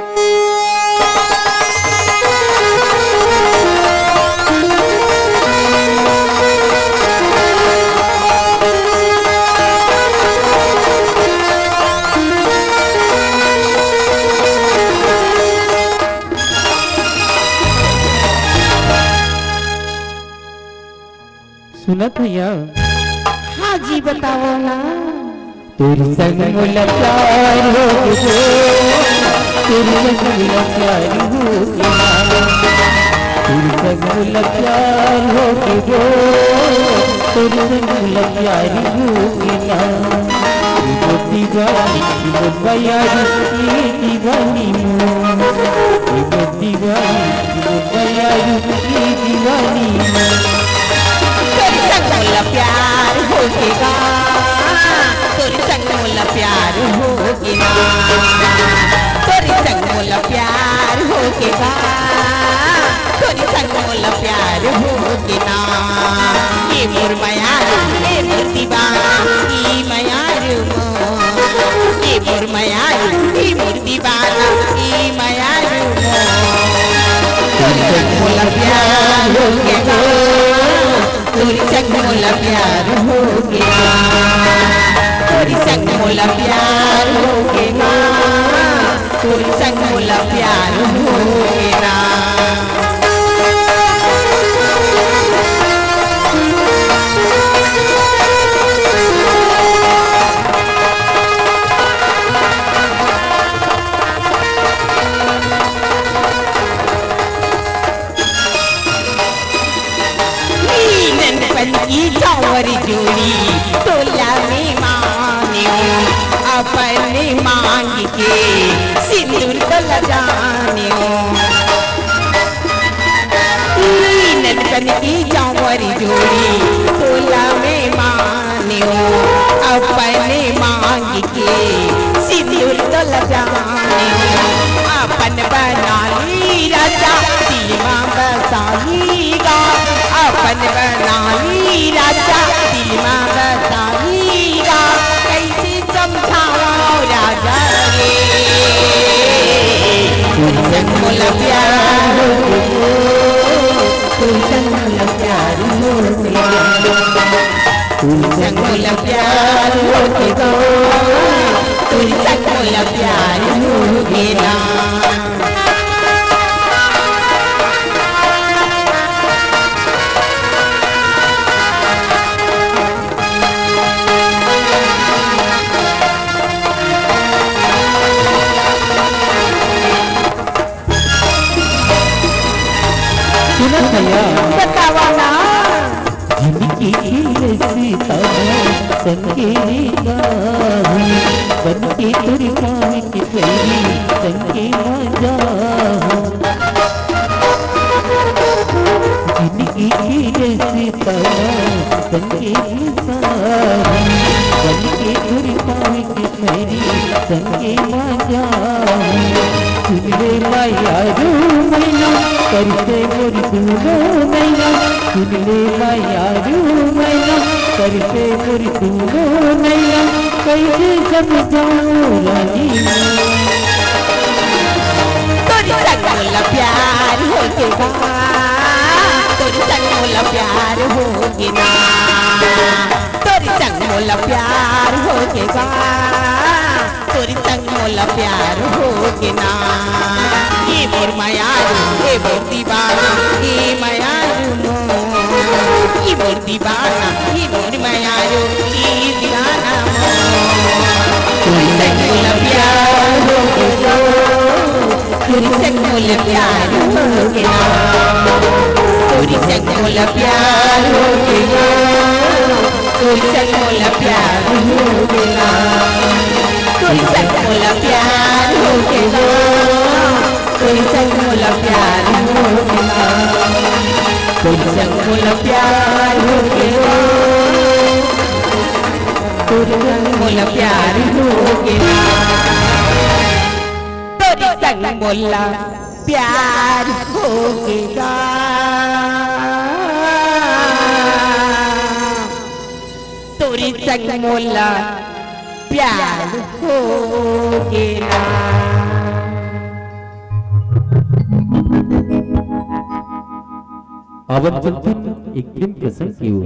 सुनत हया? हाँ जी, बताओ ना। तोर संग मोला प्यार हो गे, तोर संग मोला प्यार हो गे ना। तोर संग मोला प्यार हो गे, तोर संग मोला प्यार हो गे ना। ए मोर दीवानी, ए मोर बयारी, ए दीवानी मोर। ए मोर दीवानी, ए मोर बयारी, ए दीवानी मोर। तोर संग मोला प्यार हो गे गा, तोर संग मोला प्यार हो गे ना, तोर संग मोला प्यार हो गे गा, तोर संग मोला प्यार हो गे ना। ए मोर मयारू, ए मोर दीवाना, ए मयारू मोर, ए मोर मयारू, ए मोर दीवाना, ए मयारू मोर। तोर संग मोला प्यार हो गे गा, तोर संग मोला प्यार हो गे ना, तोर संग मोला प्यार हो गे ना, तोर संग मोला प्यार हो गे ना। ननपन की चांवर जोड़ी तोला में मान्यो, अपन मांग के सिंदूर तोला जान्यो। ननपन की चांवर जोड़ी तोला में मान्यो, अपन मांग के सिंदूर तोला जान्यो। अपन बना ली राजा, दिल मा बसा ली गा। अपन बना ली राजा, दिल मा बसा ली गा। कैसे समझावा राजा रे, तोर संग मोला प्यार हो गे, तोर संग मोला प्यार हो गे। तोर संग मोला प्यार हो गे गा, तोर संग मोला प्यार हो गे ना। बतावा ना। जिनकी की रस्ता संगे गाहू, बन के तोर पाँव के पैरी संगे ना जाहू। जिनकी की रस्ता संगे गाहू, बन के तोर पाँव के पैरी संगे ना जाहू। सुन ले मयारू मैना, करिसे मोर दूनो नैना। सुन ले मयारू मैना, करिसे मोर दूनो नैना। कइसे समझाऊं रानी। तोर संग मोला प्यार होगे बा, तोर संग मोला प्यार होगे ना, तोर संग मोला प्यार होगे बा, तोर संग मोला प्यार होगे ना। ए मोर मयारू, ए मोर दीवाना, ए मयारू मोर, ए मोर दीवाना, ए मोर मयारू, ए दीवाना मोर। तोर संग मोला प्यार होगे ना, तोर संग मोला प्यार होगे ना, तोर संग मोला प्यार होगे ना। तोर संग मोला प्यार होगे ना, तोर संग मोला प्यार होगे ना, तोर संग मोला प्यार होगे ना, तोर संग मोला प्यार होगे ना, तोर संग मोला प्यार होगे ना, तोर संग मोला प्यार होगे ना। तोरी संग मोला प्यार होगे ना। आवत चलथन एक प्रेम प्रसंग के ओर।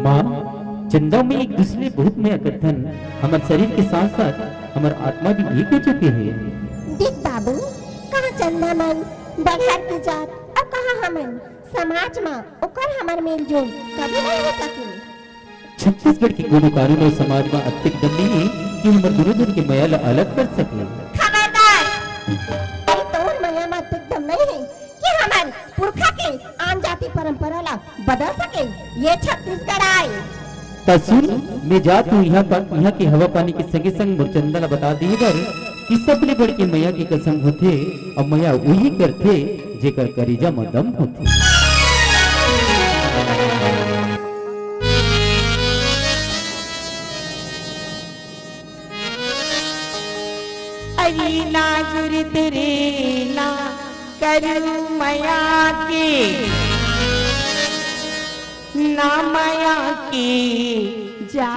माँ, चंदा में एक दूसरे बहुत मया करथन, हमर शरीर के साथ-साथ हमर आत्मा भी एक हो चुके हे। देख बाबू, कहाँ चंदा मन, बड़हर के जात, अउ कहाँ हमन समाज म ओकर हमर मेलजोल कभी नहीं हो सके। छत्तीसगढ़ के कोनो कानून अउ समाज म अतेक दम नइ हे कि हमर दूनों झन के मया ल अलग कर सके। खबरदार! ये तोर मया म अतेक दम नइ हे कि हमर पुरखा के आन जाति परंपरा ल बदल सके। ये छत्तीसगढ़ आय। त सुन, मैं जात हूँ इहाँ पर, इहाँ के हवा पानी के संगे संग मोर चंदा ल बता दिए बर कि सबले बढ़ के मया के कसम होथे, अउ मया उही करथे जेकर करेजा म दम होथे। अरे ना गुरु तेरे ना करू मया के, ना मया के जात,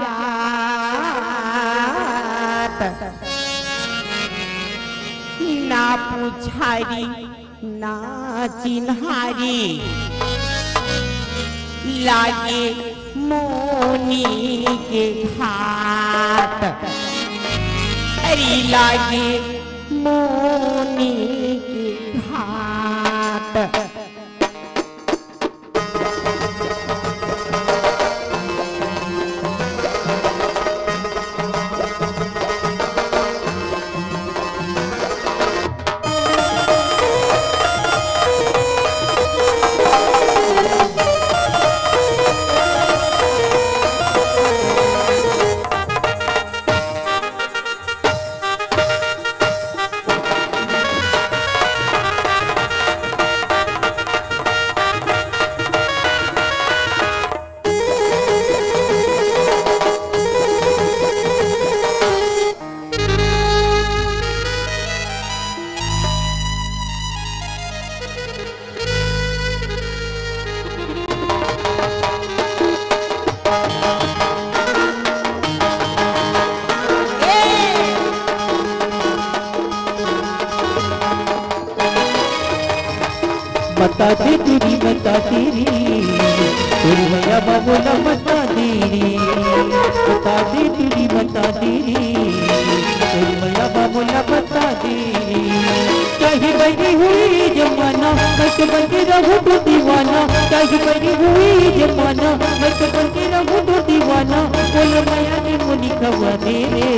ना पुछारी ना चिन्हारी लागे मोनी के घाट। अरे लागे मोनी के घाट। बता दे तेरी, बता तेरी, तेरी भैया बाबू ना बता दे। रे, बता दे टुरी, बता दे रे, तोर मया बा मोला बता दे रे। चाहे बनी हुई जमाना, मैं तो बन के रहूं तो दीवाना। चाहे बनी हुई जमाना, मैं तो बन के रहूं तो दीवाना। बोल मया के मुनी खवा दे रे।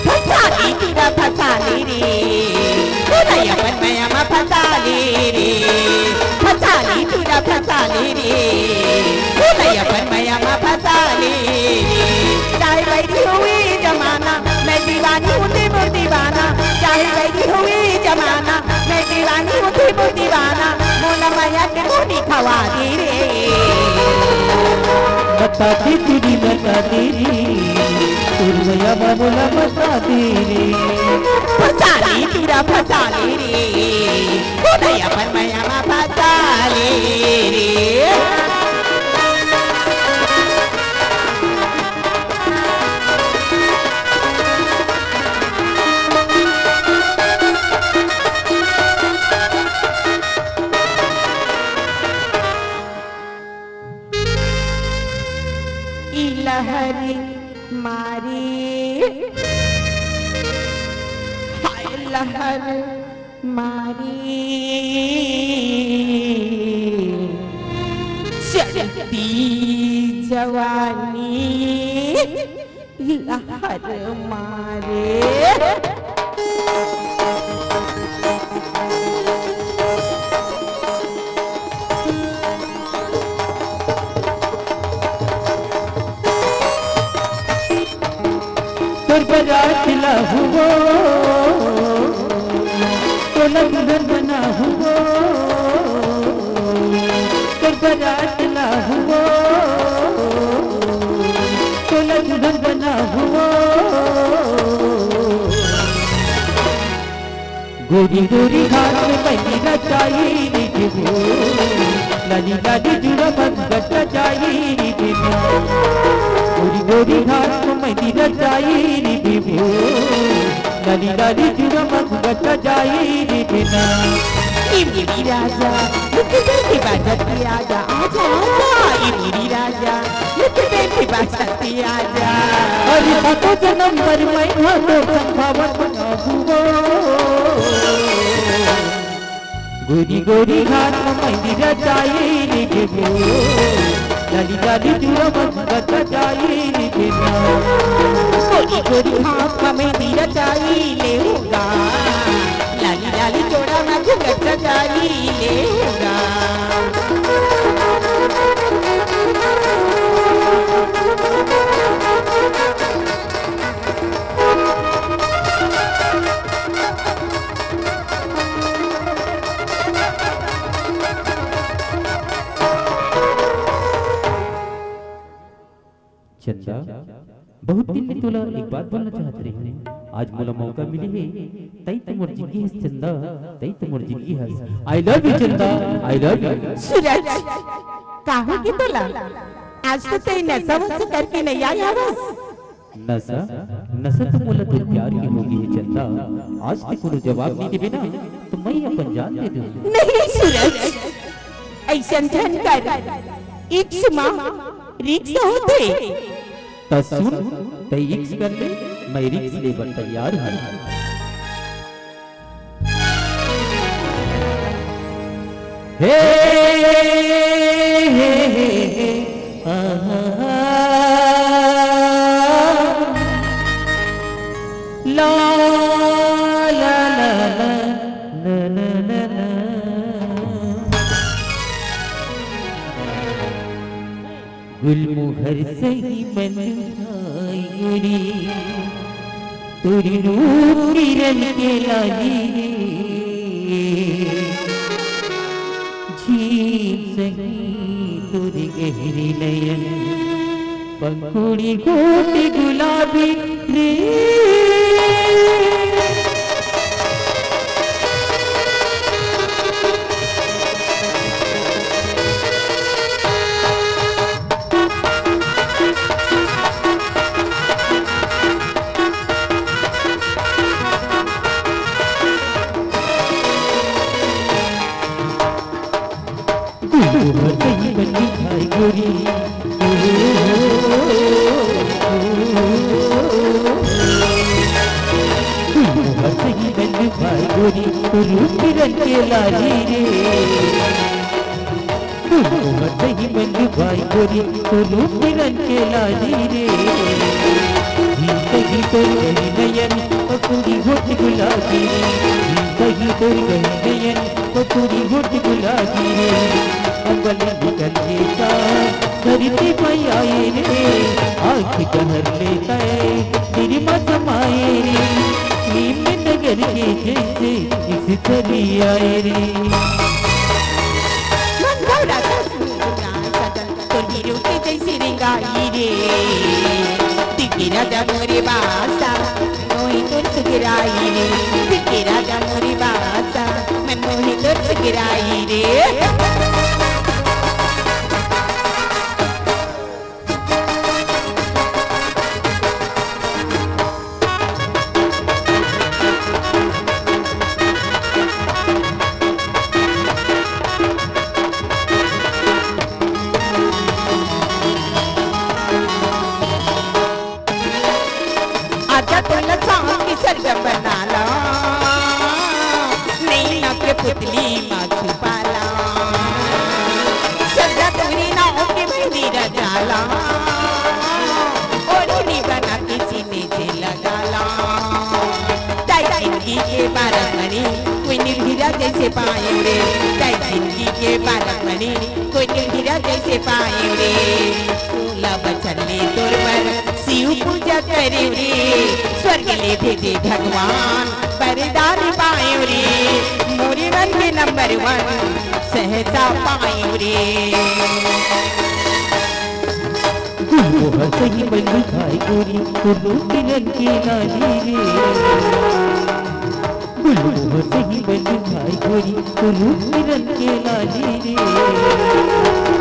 फसाली टुरा फसाली रे, तोला अपन मया मा फसाली रे। फसाली टुरा फसाली रे, तोला अपन मया मा फसाली रे। चाहे बैरी हुई जमाना, मैं दीवानी हूँ ते मोर दीवाना। चाहे बैरी हुई जमाना, मैं दीवानी हूँ ते मोर दीवाना। मोला मया के मुनी खवा दे रे। बता दे टुरी, बता दे रे, तोर मया बा मोला बता दे रे। फसाली टुरा फसाली रे, तोला अपन मया मा फसाली रे। ई लहर मारी, हाय लहर मारी, चढ़ती जवानी लहर मारे। तोर बरात ला हुओ, तोला दुल्हन बना हुओ, तोर बरात ला हुओ, तोला दुल्हन बना हुओ। गोरी गोरी घाट में मेहंदी रचाई रे देबो, लाली लाली जुड़ा मन रचाई रे देबो। गोरी गोरी घाट में मेहंदी रचाई रे देबो, लाली लाली जुड़ा मन रचाई रे देना। ए मेरी राजा, रुक जा के बाजा के आजा, आजा, आजा। ए मेरी राजा, रुक जा के बाजा के आजा। अरे सातों जन्म बर मैं हाँ तो संभावत ना हुआ। गोरी गोरी घाट में मेहंदी रचाई रे देबो, लाली लाली जुड़ा मन रचाई रे देबो। गोरी गोरी घाट में मेहंदी रचाई लेहूँगा, लाली लाली जोड़ा में घूंघट सजाई लेहूँगा। चंदा, बहुत दिन ले तोला एक बात बोलना चाहत रही हूँ। आज मोला मौका मिले हे, तई तो मोर जिंदगी हस चंदा, तई तो मोर जिंदगी हस। I love you Chanda, I love you। सूरज, का हो गे तोला? आज तो तई नशा वशा करके नइ आय हवस। नशा, नशा तो मोला तोर प्यार के हो गे हे चंदा। आज तैं कोनो जवाब नइ देबे ना, तो मैं अपन जान दे दूँ। नहीं सूरज, अइसन झन कर, इश्क मा रिस्क होथे। त सुन, तैं इश्क कर ले, मैं रिस्क ले बर तैयार हूँ। हे, हे, हे, हे, आहा, ला, ला, ला, ला, ना, ना, ना, ना। गुलमोहर सही मन भाई गोरी, तोर रूप किरण के लाली रे। झील सही तोर गहरे नयन, पंखुड़ी होठ गुलाबी रे। गोरी, भाई गोरी, तोर रूप किरण के लाली रे। तू मोहर सही मंजू भाई गोरी, तोर रूप किरण के लाली रे। गीत गीत तोर गही नयन, पकौड़ी होठ गुलाबी रे। गीत गीत तोर गही नयन, पकौड़ी होठ गुलाबी रे। अम्बल निकल के चाँद धरती पे आए रे। आँख डहर ले तय दिल में समाए रे। नीम नगर के जैसे इस चली आए रे। मंगौरा दस में दुनिया सजन, तोर हीरो के जैसे रेंगाई रे। दिल के राजा मोरे बासा, मोही तोर सुगराई रे। दिल के राजा मोरे बासा, मन मोही तोर सुगराई रे। आजा तोला चांद के सरगम बना ला, नैना के पुतली मा छुपा ला। सजा तोरे नाव के मेहंदी रचा ला, ओढ़नी बना के सीने से लगा ला। ताई जिंदगी के बारह मणि कोई निर्भिरा जैसे पाए रे। ताई जिंदगी के बारह मणि कोई निर्भिरा जैसे पाए रे। सोलह बछर ले तोर बर शिव पूजा करे रे। स्वर्ग ले भेजे भगवान वरदान पाए रे। मोरे मन के नंबर वन सहसा पाए रे। गुलमोहर सही मंजू भाई गोरी, तोर रूप किरण के लाली रे। गुलमोहर सही मंजू भाई गोरी, तोर रूप किरण के लाली रे।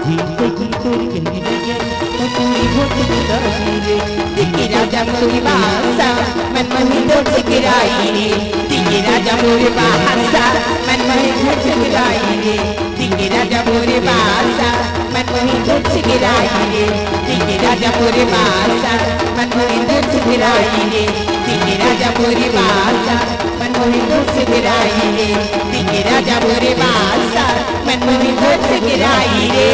जी सही तोर गही नयन, पकौड़ी होठ गुलाबी रे। दिल के राजा मोरे बासा, मन मोही तोर सुगराई रे। दिल के राजा मोरे बासा, मन मोही तोर सुगराई रे। दिल के राजा मोरे बासा, मन मोही तोर सुगराई रे। दिल के राजा मोरे बासा, मन मोही तोर सुगराई रे। दिल के राजा मोरे बासा, मन मोही तोर सुगराई रे। दिल के राजा मोरे बासा, मन मोही तोर सुगराई रे।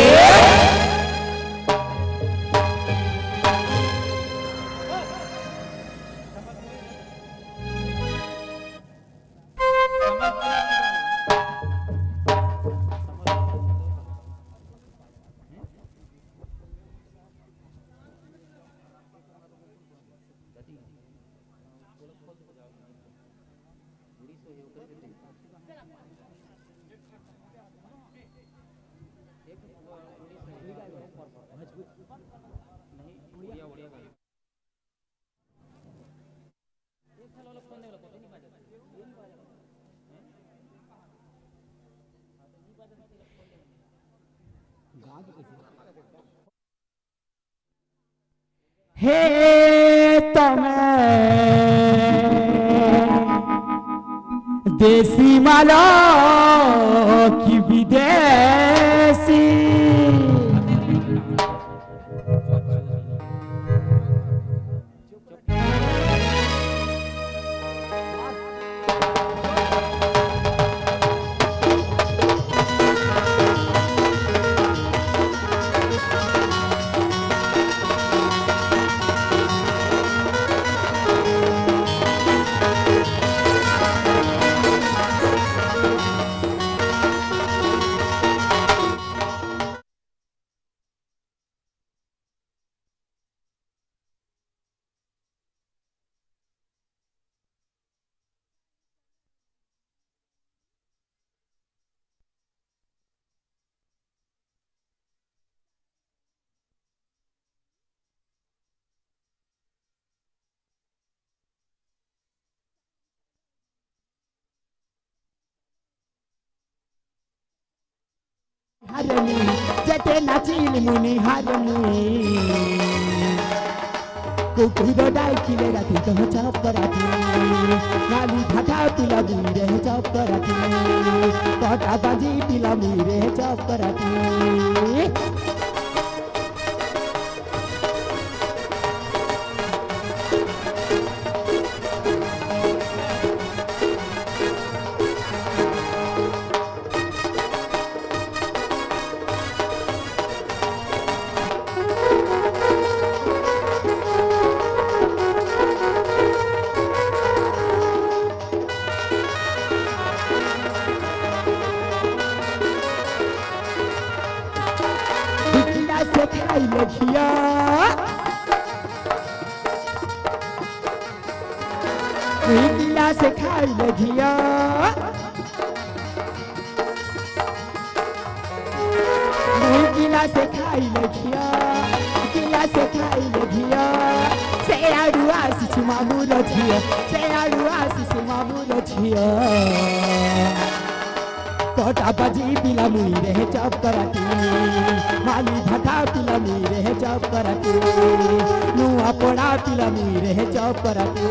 हे तमे देसी मालो कि विदेशी। हरनी, जते नाचिल मुनि हरनी। कुकुर डाई खिले राती कह चप राती। नाली भाटा पिला मुई रे चप राती। कटा बाजी पिला मुई रे चप राती। से खाई ले घिया, मुई गिलास से खाई ले घिया, मुई गिलास से खाई ले घिया, गिलास से खाई ले घिया। से आड़ुआ शिशु मामू रचिया, से आड़ुआ शिशु मामू रचिया। कोटा बजी पिला मुई रहे चपराती, माली भटा पिला मुई रहे चपराती, नुआ पोड़ा पिला मुई रहे चपराती।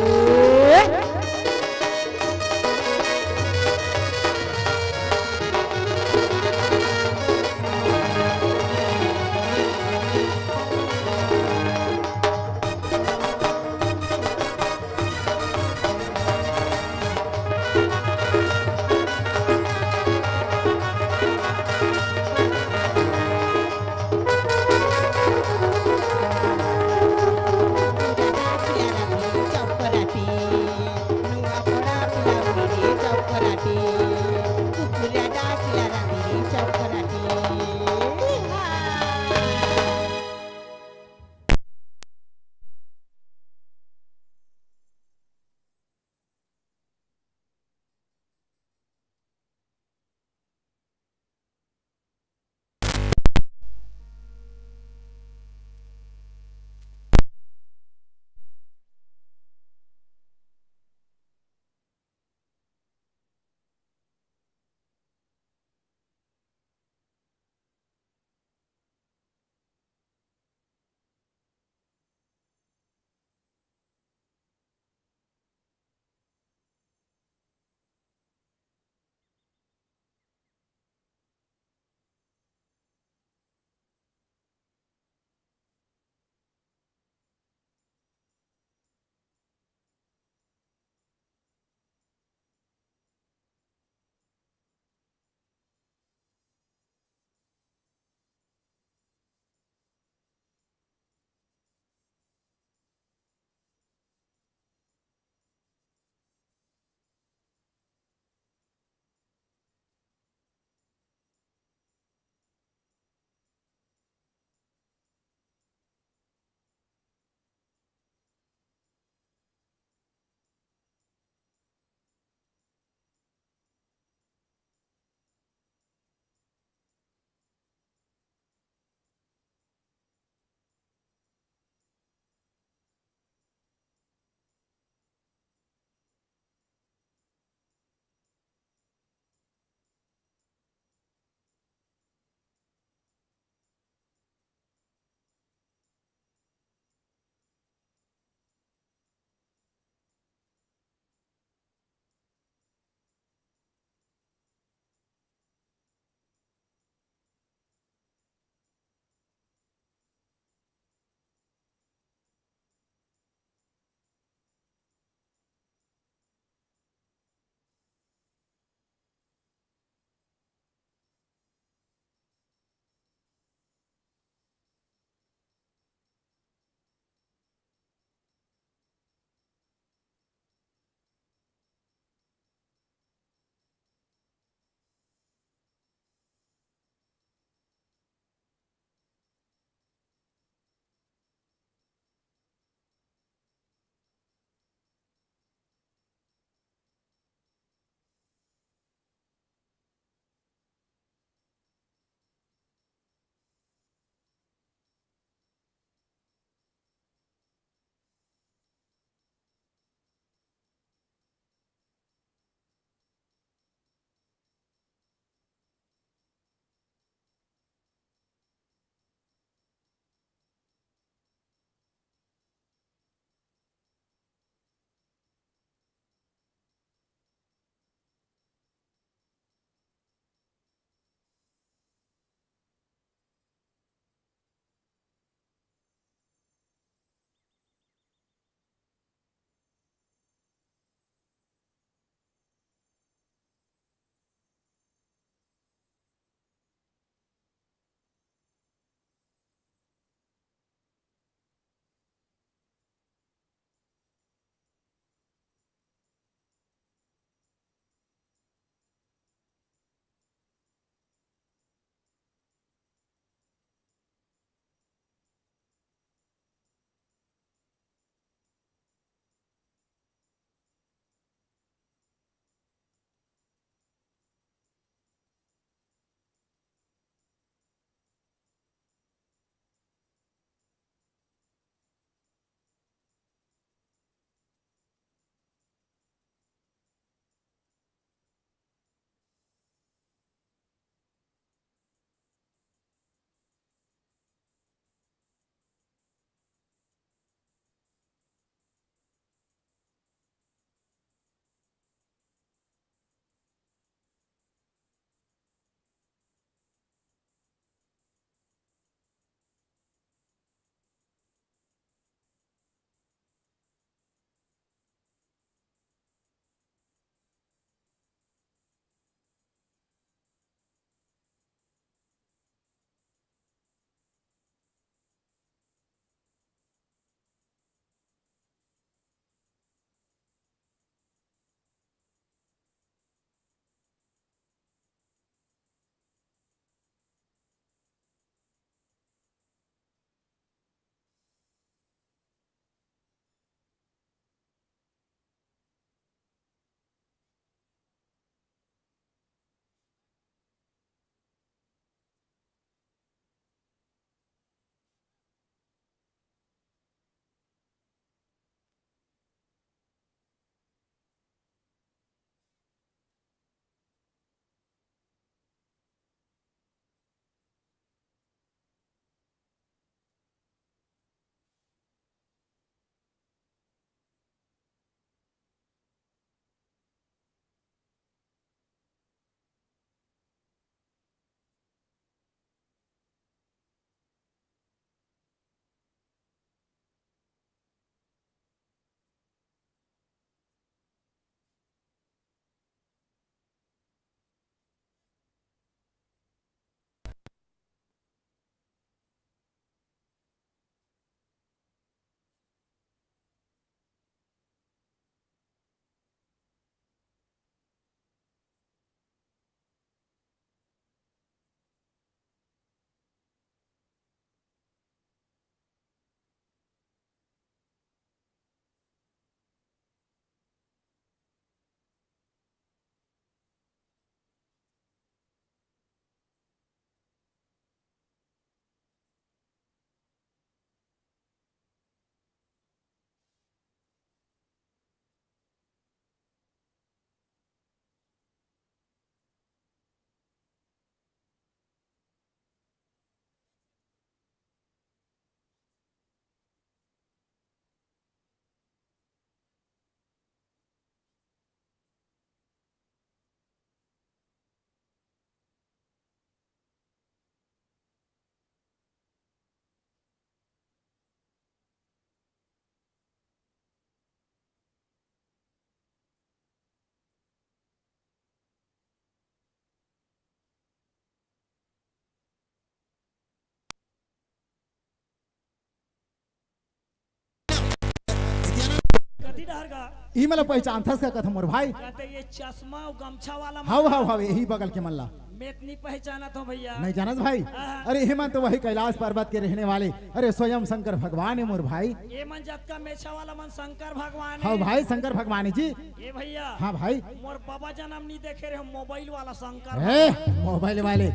का? ई मन ला पहचानथस का कथा मोर भाई? कहते ये चश्मा अउ गमछा वाला मन हव, ला। हव, हव, यही बगल के मन ला। मैं तो नहीं पहचानत हूँ भैया। नहीं जानस भाई? हाँ। अरे, ये मन तो वही कैलाश पर्वत के रहने वाले, अरे, स्वयं शंकर भगवान हे मोर भाई। ये मन जतका मेछा वाला मन शंकर भगवान हे। हाँ भाई, शंकर भगवान हे जी। ए भैया। हाँ भाई। मोर बाबा जनम नहीं देखे रहे, मोबाइल वाला शंकर ए, भगवान। मोबाइल वाले,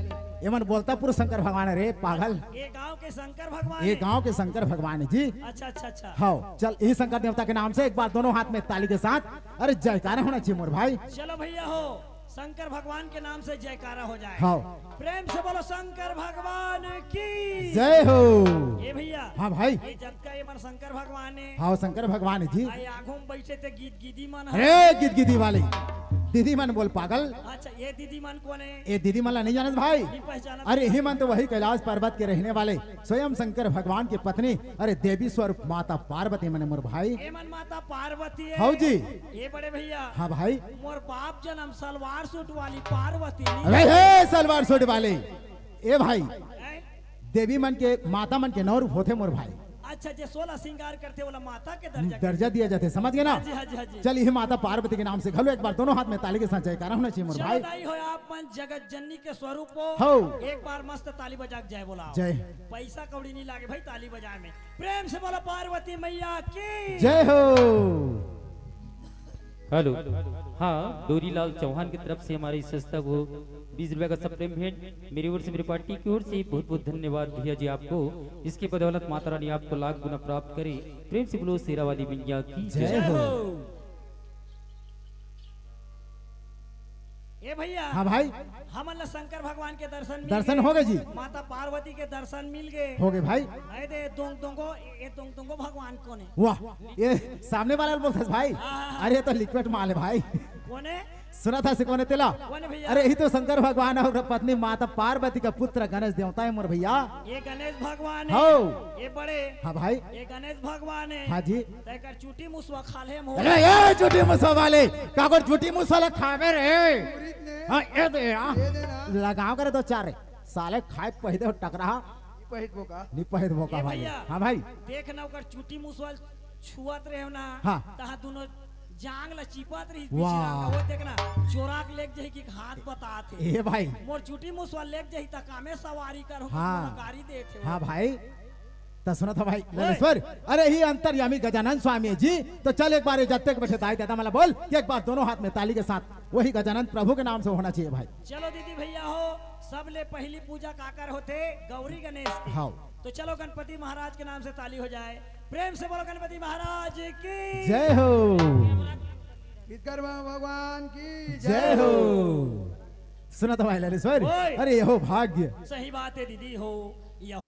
ये मन बोलता पुरुष शंकर भगवान हे रे, पागल। ये गांव के शंकर भगवान ये हे। गांव के शंकर भगवान हे जी। अच्छा, अच्छा, अच्छा। हाँ, चल, यही शंकर देवता के नाम से एक बार दोनों हाथ में ताली के साथ, अरे, जयकारा होना चाहिए मोर भाई। चलो भैया हो, शंकर भगवान के नाम से जयकारा हो जाए। हाँ। प्रेम से बोलो शंकर भगवान की। जय हो। ए भैया। हाँ भाई। ये जतका ये मन शंकर भगवान हे। हाँ, शंकर भगवान हे जी। आ, ये आगू में बैठे थे गीत गीदी मन हे। अरे, गीत गीदी वाले। दीदी मन बोल पागल। अच्छा, ये दीदी मन कोन हे? ये दीदी मन ला नहीं जानस भाई? नहीं पहचानत। अरे, यही मन तो वही कैलाश पर्वत के रहने वाले स्वयं शंकर भगवान की पत्नी, अरे, देवी स्वरूप माता पार्वती मन हे मोर भाई। ए मन माता पार्वती हे। हव जी। ए बड़े भैया। हाँ भाई। मोर बाप जनम सलवार सूट वाली पार्वती नहीं। अरे हे, सलवार सूट वाले। ए भाई, हैं? देवी मन के, माता मन के नौ रूप होथे मोर भाई। अच्छा, जे सोलह श्रृंगार करथे, ओला माता के दर्जा दर्जा दिया जाथे, समझ गए ना? हाँ जी, हाँ जी, हाँ जी। चल, यही माता पार्वती के नाम से घलो एक बार दोनों हाथ में ताली के साथ जयकारा होना चाहिए मोर चलो भाई। दाई हो, आप मन जगत जननी के स्वरूप हो। हो। एक बार मस्त ताली बजा के जय बोलाओ। जय। पैसा कौड़ी नहीं लागे भाई ताली बजाए में। प्रेम से बोलो पार्वती मैया की। जय हो। हेलो। हाँ, डोरीलाल चौहान की तरफ से हमारी संस्था को बीस रुपए का सप्रेम भेंट, मेरी ओर से, मेरी पार्टी की ओर से बहुत बहुत धन्यवाद भैया जी आपको। इसकी बदौलत माता रानी आपको लाख गुना प्राप्त करे। प्रेम से बोलो शेरा वाली मैया की जय जय। हो। ए भैया। हाँ भाई। हमन ला शंकर भगवान के दर्शन मिल दर्शन गे। हो गए जी। माता पार्वती के दर्शन मिल गे। हो गए भाई। अरे दे दोंग दोंगो, ये दोंग दोंगो भगवान कोन हे? वाह, ये सामने वाला बोलथस भाई। हाँ, हाँ, हाँ। अरे, ये तो लिक्विड माल हे भाई। कोन हे? सुनथस कोन हे तेला? कोन हे भैया? अरे, यही तो शंकर भगवान अउ पत्नी माता पार्वती का पुत्र गणेश देवता हे मोर भैया। ये गणेश भगवान हे। हव। ये बड़े। हाँ भाई। ये गणेश भगवान हे। हाँ जी। तेकर चूटी मुसवा खा ले हम हो। अरे, ये चूटी मुसवा वाले, काकर चूटी मुसवा ला खाबे रे? हाँ, ये दे यार। ये दे ना। लगाओ करे दो चार। साले खाए पहिदे हो टकरा। नहीं पहिदबो का? नहीं पहिदबो का ए भाई? भैया, हाँ भाई। देख ना ओकर चूटी मुसवा छुअत रहे हो ना। हाँ। तहाँ दोनों जांग ला चिपत रही वाह। पिछला का। वो देख ना, चोरा के लेके जाही कि हाथ बतात हे। ए भाई। मोर चूटी मुसवा लेके जाही त कामे सवारी कर हो, हाँ। मोला गाड़ी देत हे। हाँ भाई। त सुनत हो भाई, ओए। ललेश्वर, अरे ही अंतर्यामी गजानन स्वामी जी, तो चल एक बार ये जत्ते के बैठे दाई दादा मला बोल कि एक बार दोनों हाथ में ताली के साथ वही गजानन प्रभु के नाम से होना चाहिए भाई। चलो दीदी भैया हो, सबले पहली पूजा काकर होथे? गौरी गणेश की। हाँ। तो चलो गणपति महाराज के नाम से ताली हो जाए, प्रेम से बोलो गणपति महाराज की। जय हो। विश्वकर्मा भगवान की जय हो। सुनत हो भाई ललेश्वर, ओए। अरे यहो भाग्य। सही बात हे दीदी हो, यहो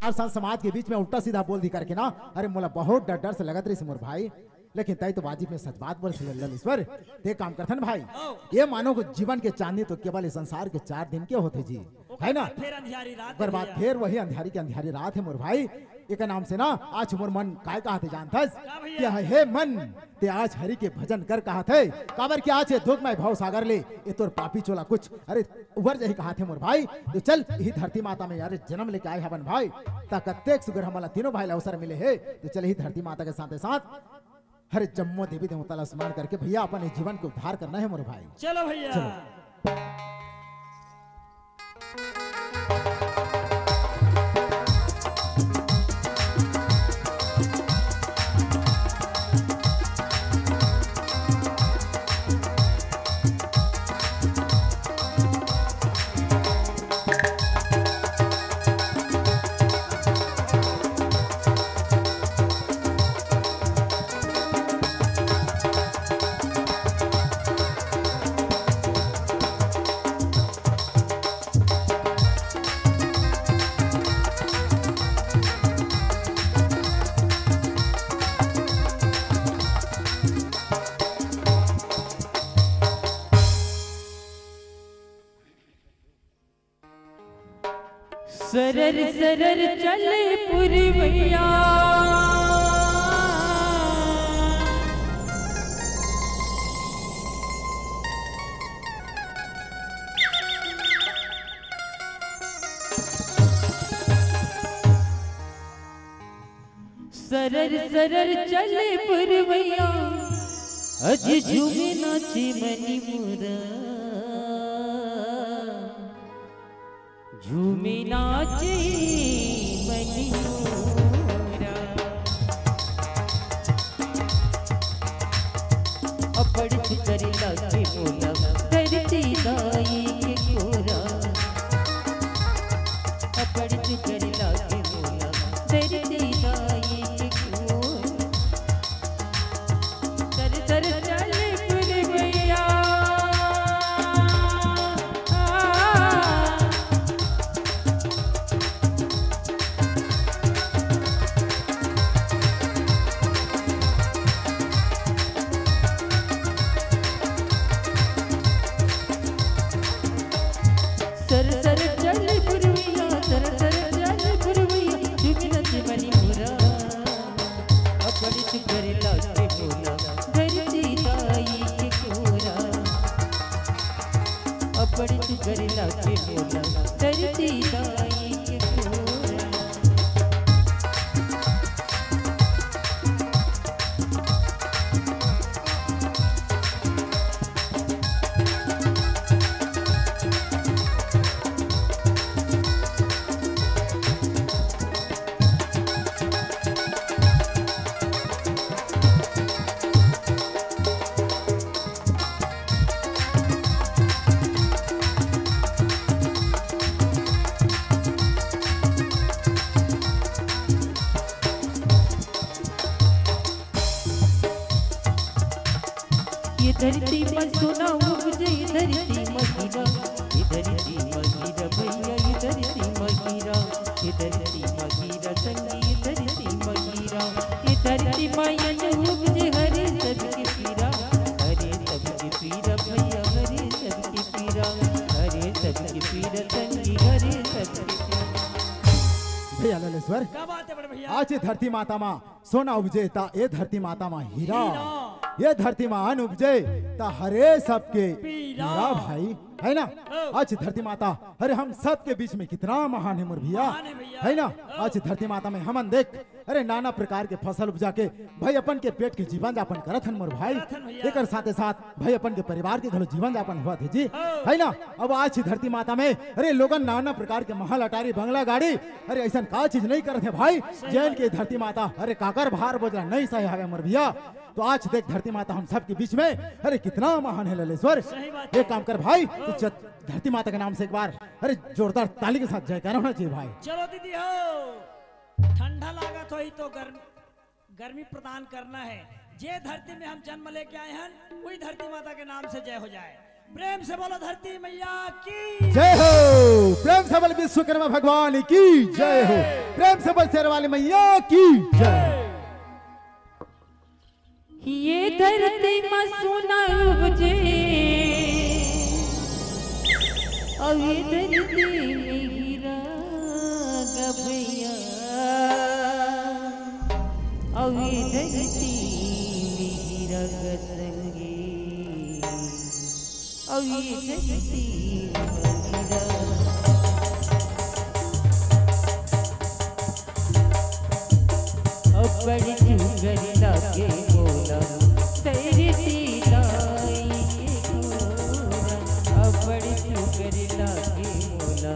अउ संत समाज के बीच में उल्टा सीधा बोल दी करके ना, अरे मोला बहुत डर डर से लगत रहिस मोर भाई। लेकिन तैं तो वाजिब में सच बात बोले ललेश्वर। ते काम करथन भाई, ये मानव के जीवन के चांदनी तो केवल इस संसार के चार दिन के होथे जी, है ना? फिर अंधियारी रात ओकर बाद भैया। फिर वही अंधियारी के अंधियारी रात हे मोर भाई। एकर नाम से ना आज मोर मन काय कहत हे जानथस? का भैया? कि हे मन, ते आज हरि के भजन कर कहत हे, काबर कि आज ये दुखमय भव सागर ले ये तोर पापी चोला कुछ, अरे, उबर जाही कहत हे मोर भाई। तो चल, इही धरती माता में यार जन्म लेके आए हवन भाई, त कतेक सुगर हमला तीनों भाई ला अवसर मिले हे। तो चल, इही धरती माता के साथे साथ हरे जम्मो देवी देवता ला स्मरण करके भैया अपन इस जीवन के उद्धार करना हे मोर भाई। चलो भैया। चलो। सरर सरर चले पुरवैया। सरर सरर चले पुरवैया, अज झूमे नाचे मनी मोरा, झूमे नाचे मनी मोरा। अपड़ सुंदर लागे मोला धरती दाई के कोरा। अपड़ सुंदर लागे मोला धरती दाई के कोरा। सर सर चले पुरवैया। सर सर चले पुरवैया, सर सर चले पुरवैया, झूमे नाचे मनी मोरा। अपड़ सुंदर लागे मोला धरती दाई के कोरा। अपड़ सुंदर लागे मोला धरती दाई के कोरा। ये धरती म सोना उपजे, ये धरती म हीरा, ये धरती म हीरा भैया, ये धरती म हीरा, ये धरती म हीरा संगी, ये धरती म हीरा, ये धरती म अन्न उपजे, हरे सबके पीरा, हरे सबके पीरा भैया, हरे सबके पीरा, हरे सबके पीरा संगी, हरे सबके पीरा। भैया ललेश्वर, क्या बात है बड़े भैया? आज ये धरती माता मा सोना उपजे त ए धरती माता मा हीरा, हीरा। ए धरती मा अन्न उपजे त हरे सबके पीरा। पीरा भाई, है ना? ओ। आज धरती माता, अरे हम सबके बीच में कितना महान है मोर भैया, महान है भैया। है ना? ओ। आज धरती माता में हमन देख, अरे नाना प्रकार के फसल उपजा के भाई अपन के पेट के जीवन यापन करत हन मोर भाई। करत हन भैया। एकर साथे साथ भाई अपन के परिवार के घलो जीवन यापन होवत हे जी, ओ। है ना? अब आज ही धरती माता में अरे लोगन नाना प्रकार के महल अटारी बंगला गाड़ी, अरे ऐसन का चीज नहीं करत हे भाई, सही जेन बात। के धरती माता अरे काकर भार बोझला नहीं सहे हवे मोर भैया। तो आज देख धरती माता हम सबके बीच में, अरे कितना महान है ललेश्वर। सही बात एक है। काम कर भाई, तू ओ। च-, धरती माता के नाम से एक बार अरे जोरदार ताली के साथ जयकारा होना चाहिए भाई। चलो दीदी हो, ठंडा लागत होही तो गर्मी गर्मी प्रदान करना है। जे धरती में हम जन्म लेके आए हन, वही धरती माता के नाम से जय हो जाए। प्रेम से बोलो धरती मैया की। जय हो। प्रेम से बोल विश्वकर्मा भगवान की जय हो। प्रेम से बोल शेर वाली मैया की जय। ये धरती म सोना उपजे, अउ ये धरती में हीरा गबैया, अउ ये धरती में हीरा गतंगी। अउ ये धरती अबड़ सुघर लागे मोला, धरती दाई के गोरा। अबड़ सुघर लागे मोला,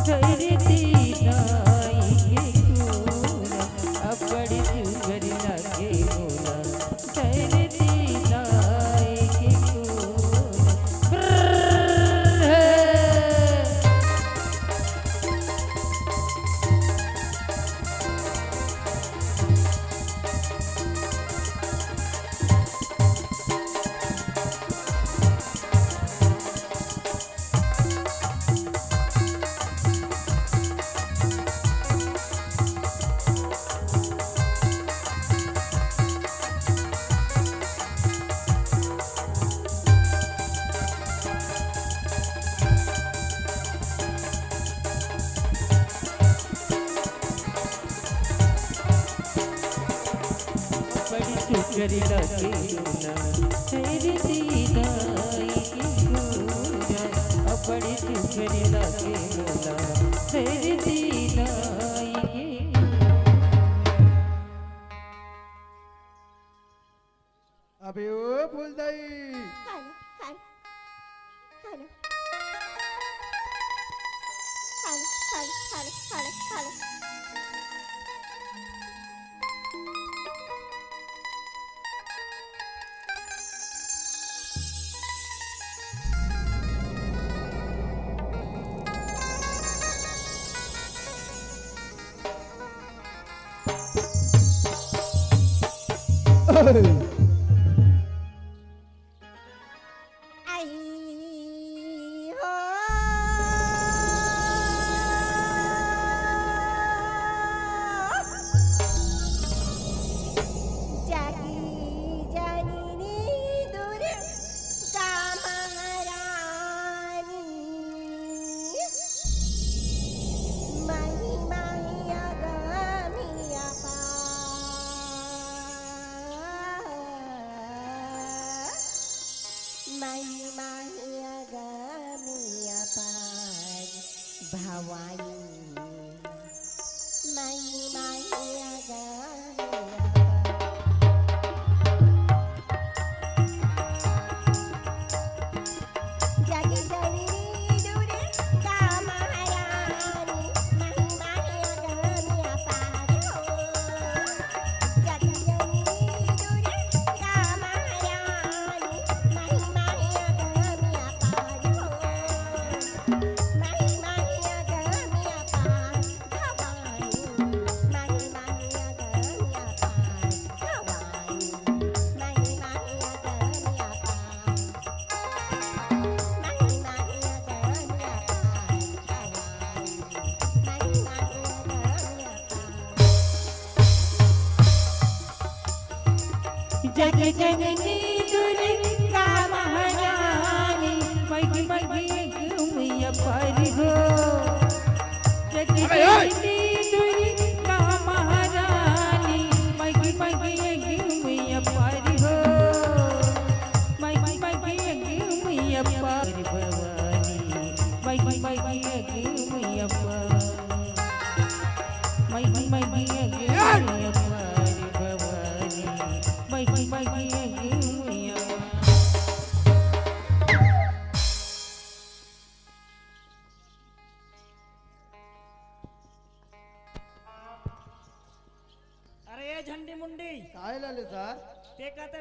धरती दाई के गोरा। अबड़ सुघर लागे मोला, अबे ओ फूलदाई।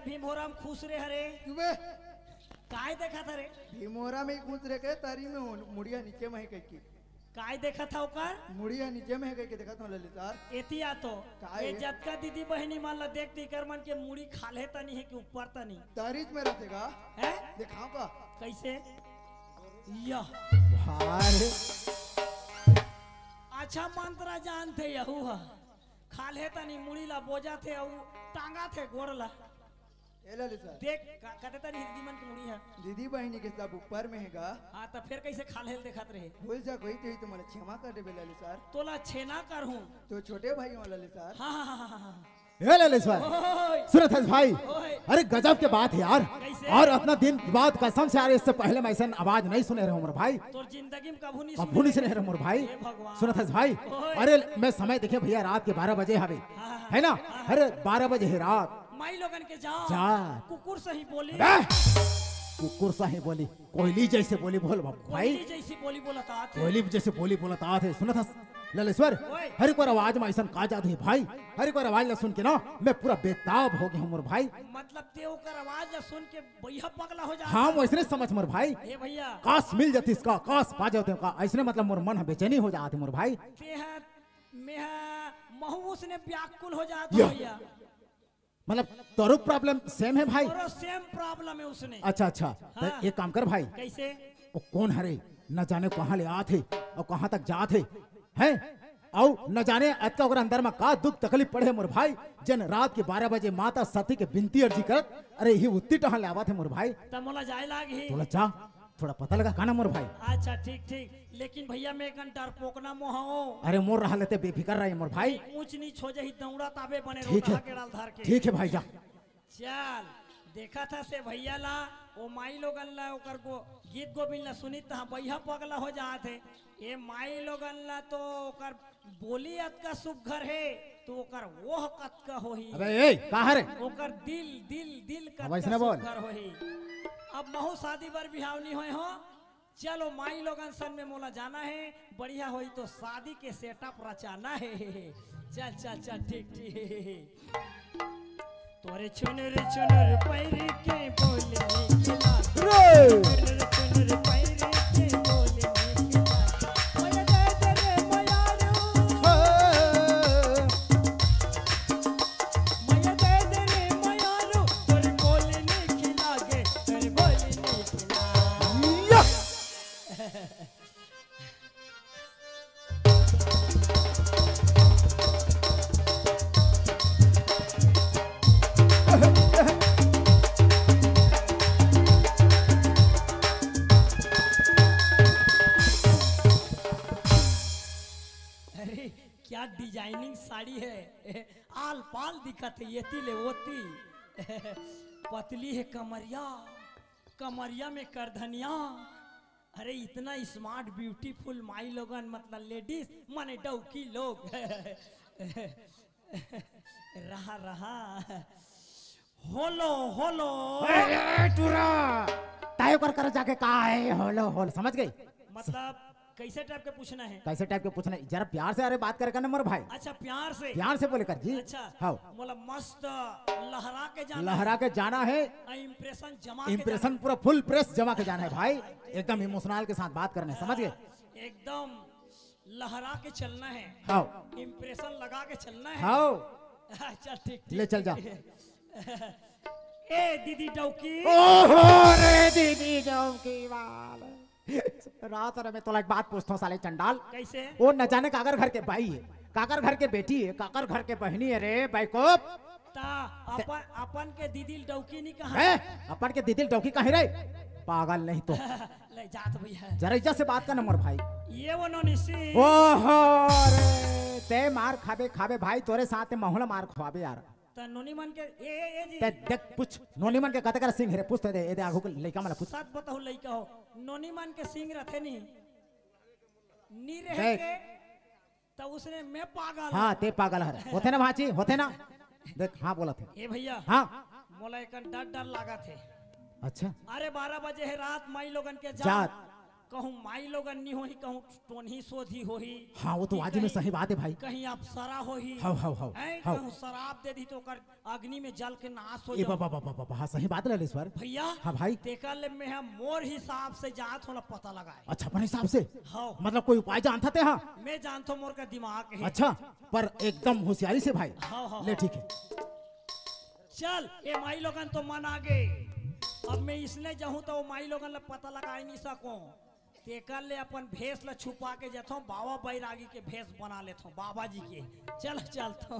भीमोरा में खुश रे हरे। क्यों बे? काय देखा था रे? भीमोरा में खुश रे के तारी में मुड़िया नीचे में कह की। काय देखत हव ओकर? मुड़ी ह नीचे में हे कहिके देखत हव ललितार। एती आ तो। काय ये हे? जतका दीदी बहिनी मन ला देख, तेकर मन के मुड़ी खाल्हे तनी हे कि ऊपर तनी? तरीच में रहिथे गा। हैं? देखाव का? कइसे? यह। भाई। अच्छा मंत्र जानथे यहू ह। खाल्हे तनी मुड़ी ला बोजाथे अउ टांगाथे गोड़ ला। ए ललितार। देख, का, कते तरी दीदी मन के मुड़ी ह। दीदी बहिनी के सब ऊपर में हे गा। हाँ, त फेर कइसे खाल्हे ल देखत रहे? भूल जा, कोई तो ही तुम्हारा क्षमा कर देबे ललितार। तोला छेना करहूँ। तो छोटे भाई हो ललितार। हाँ, हाँ, हाँ, हाँ, हाँ। ए ललितार। ओए। सुनत हस भाई? ओए। अरे गजब के बात हे यार। कइसे? अउ अतना दिन बाद कसम से यार, इससे पहले मैं अइसन आवाज नइ सुने रहेंव मोर भाई। तोर जिंदगी में कभू नइ कभू नइ सुने रहेंव मोर भाई। हे भगवान। सुनत हस भाई? ओए। अरे मैं समय देखे भइया, रात के बारह बजे हवे। हाँ, हाँ, हे ना? हाँ, हाँ। अरे बारह बजे हे रात। माई लोगन के जात। जात। कुकुर सही बोली। अबे! कुकुर सही बोली, कोयली जइसे बोली बोल बाबू भाई। कोयली जइसे बोली बोलत आथे। कोयली जइसे बोली बोलत आथे। सुनत हस ललेश्वर, ओए। हर एक बार आवाज में अइसन का जादू हे भाई। हर एक बार आवाज ला सुन के ना मैं पूरा बेताब हो गे हँव मोर भाई। मतलब ते ओकर आवाज ला सुन के बइहा पगला हो जात हे? हाँ, वइसने समझ मोर भाई। हे भइया। काश मिल जातिस का, काश पा जातेंव का, अइसने मतलब मोर मन ह बेचैनी हो जात हे मोर भाई। ते ह, मैं ह, महूँ उसने व्याकुल हो जात हँव भइया। मतलब तोरो problem same हे भाई? तोरो same problem हे उसने। अच्छा, अच्छा। त हाँ। एक काम कर भाई। कइसे? ओ कोन हरे? न जाने कहाँ ले आत हे अउ कहाँ तक जात हे, हैं? अउ न जाने अतका ओकर अंदर म का दुख तकलीफ पड़े हे मोर भाई, जेन रात के बारह बजे माता सती के बिनती अर्जी करत, अरे इही उत्ती टहल ले आवत हे मोर भाई। त मोला जाए लागही। तोला जा, थोड़ा पता लगा का ना मोर भाई। अच्छा, ठीक, ठीक। लेकिन भइया, मैं कन डरपोकना मोहाओ। अरे मोर रहा लेते बेफिकर रहे मोर भाई। ऊंच नीच हो जाही, दौड़ा ताबे बने ठीक हे। रोटा के डाल धर के। ठीक हे भाई, जा। चल, देखत हस ए भइया ला, ओ माई लोगन ला, ओकर गो-, गीत गोविंद ला सुनित तहाँ बइहा पगला हो जात हे। ए माई लोगन ला तो ओकर बोली अतका सुग्घर हे, तो ओकर ओह कतका होही। अबे ए, का हरे? ओकर दिल, दिल, दिल अब कतका अइसने बोल। सुग्घर होही। अब महूँ शादी बर बिहाव नइ होय हँव। चलो माई लोगन सन में मोला जाना हे, बढ़िया होही तो शादी के setup रचाना हे। चल, चल, चल, ठीक, ठीक। तोरे चुनुर चुनुर पैर के बोले निकला। रे! चुनुर चुनुर पैर के बोले निकला। ओए दे दे रे मयारू। हाँ। मया दे दे रे मयारू, तोर बोली नीक लागे, तोर बोली नीक लागे। या! अरे, क्या designing साड़ी है। आल पाल दिखत हे, एती ले ओती। पतली हे कमरिया, कमरिया में करधनिया। अरे, इतना smart, beautiful माई लोगन, मतलब ladies, माने डौकी लोग। रहा, रहा। होलो, होलो। ए, ए, टूरा! तायो कर कर जाके का हे, होलो, होलो, समझ गे? मतलब, कइसे type के पूछना हे? कइसे type के पूछना हे? जरा प्यार से, अरे, बात करे कर ना मोर भाई। अच्छा, प्यार से। प्यार से बोले कर जी। अच्छा, हाँ। मोला मस्त लहरा के जाना लहरा हे। के जाना हे। आ, impression जमा के impression जाना हे। पूरा full press जमा के जाना हे भाई। एकदम emotional के साथ बात करना हे, समझ गे? एकदम लहरा के चलना हे। हाँ। Impression लगा के चलना हे। हाँ। अच्छा, ठीक, ठीक, ले चल जा। ठीक। ए दीदी डौकी। ओहो रे दीदी डौकी वाल। रात रे मैं तोला एक बात पूछत हँव साले चंडाल। कइसे? ओ न जाने काकर घर के बाई हे, काकर घर के बेटी हे, काकर घर के बहिनी हे रे बैकूफ। त अपन, अपन के दीदी ल डौकी नइ कहा। हैं? अपन के दीदी ल डौकी कहीं रे? पागल नहीं तो। ले जात भइया। जरा इज्जत से बात कर ना मोर भाई। ये वो नोनी सिंह। ओहो रे, ते मार खाबे, खाबे भाई, तोरे साथ में महूँ ला मार खवाबे यार। त नोनी मन के, ए, ए, ए जी। ते देख, पूछ, नोनी मन के कतका सिंग हे रे? पूछ तो दे, ए दे आगू के लइका मन ला पूछ। सच बताहूँ लइका हो, नोनी मन के सिंग रथे नहीं, नी रहे देख। के, त उसने मैं पागल हाँ, हूँ। ते पागल हरे। होथे ना भांची, होथे ना? देख, हाँ बोलत हे। ए भइया, हाँ। मोला एकन डर, डर लागत हे। अच्छा। अरे बारह बजे हे रात, माई लोगन के जात। जात। कहूँ माई लोगन नी होही, कहूँ टोनही सोधी होही। हाँ, वो तो कि आज में कहीं, सही बात है भाई। कहीं अप्सरा होही। हव, हव, हव, हैं, हव। कहूँ सराप दे दी तो ओकर अग्नि में जल के नाश हो ए जाओ। बाबा, बाबा, बाबा, हाँ, सही बात है ललेश्वर। भैया, हाँ भाई। तेकर ले मैं हा मोर हिसाब से जात हों ला पता लगाए। अच्छा, अपन हिसाब से? हव। मतलब कोई उपाय जानत हे? हाँ। मैं जानत हों, मोर का दिमाग है। अच्छा, पर एकदम होशियारी से भाई। हव, हव, ले, हव। ठीक है। चल, ए माई लोगन तो मन आगे। अब मैं इसने जाहूँ तो वो माई लोगन ला पता लगाए नहीं सकों। तेकर ले अपन भेष ला छुपा के जथों, बाबा बैरागी के भेष बना लेथों, बाबा जी के। चल, चलथों।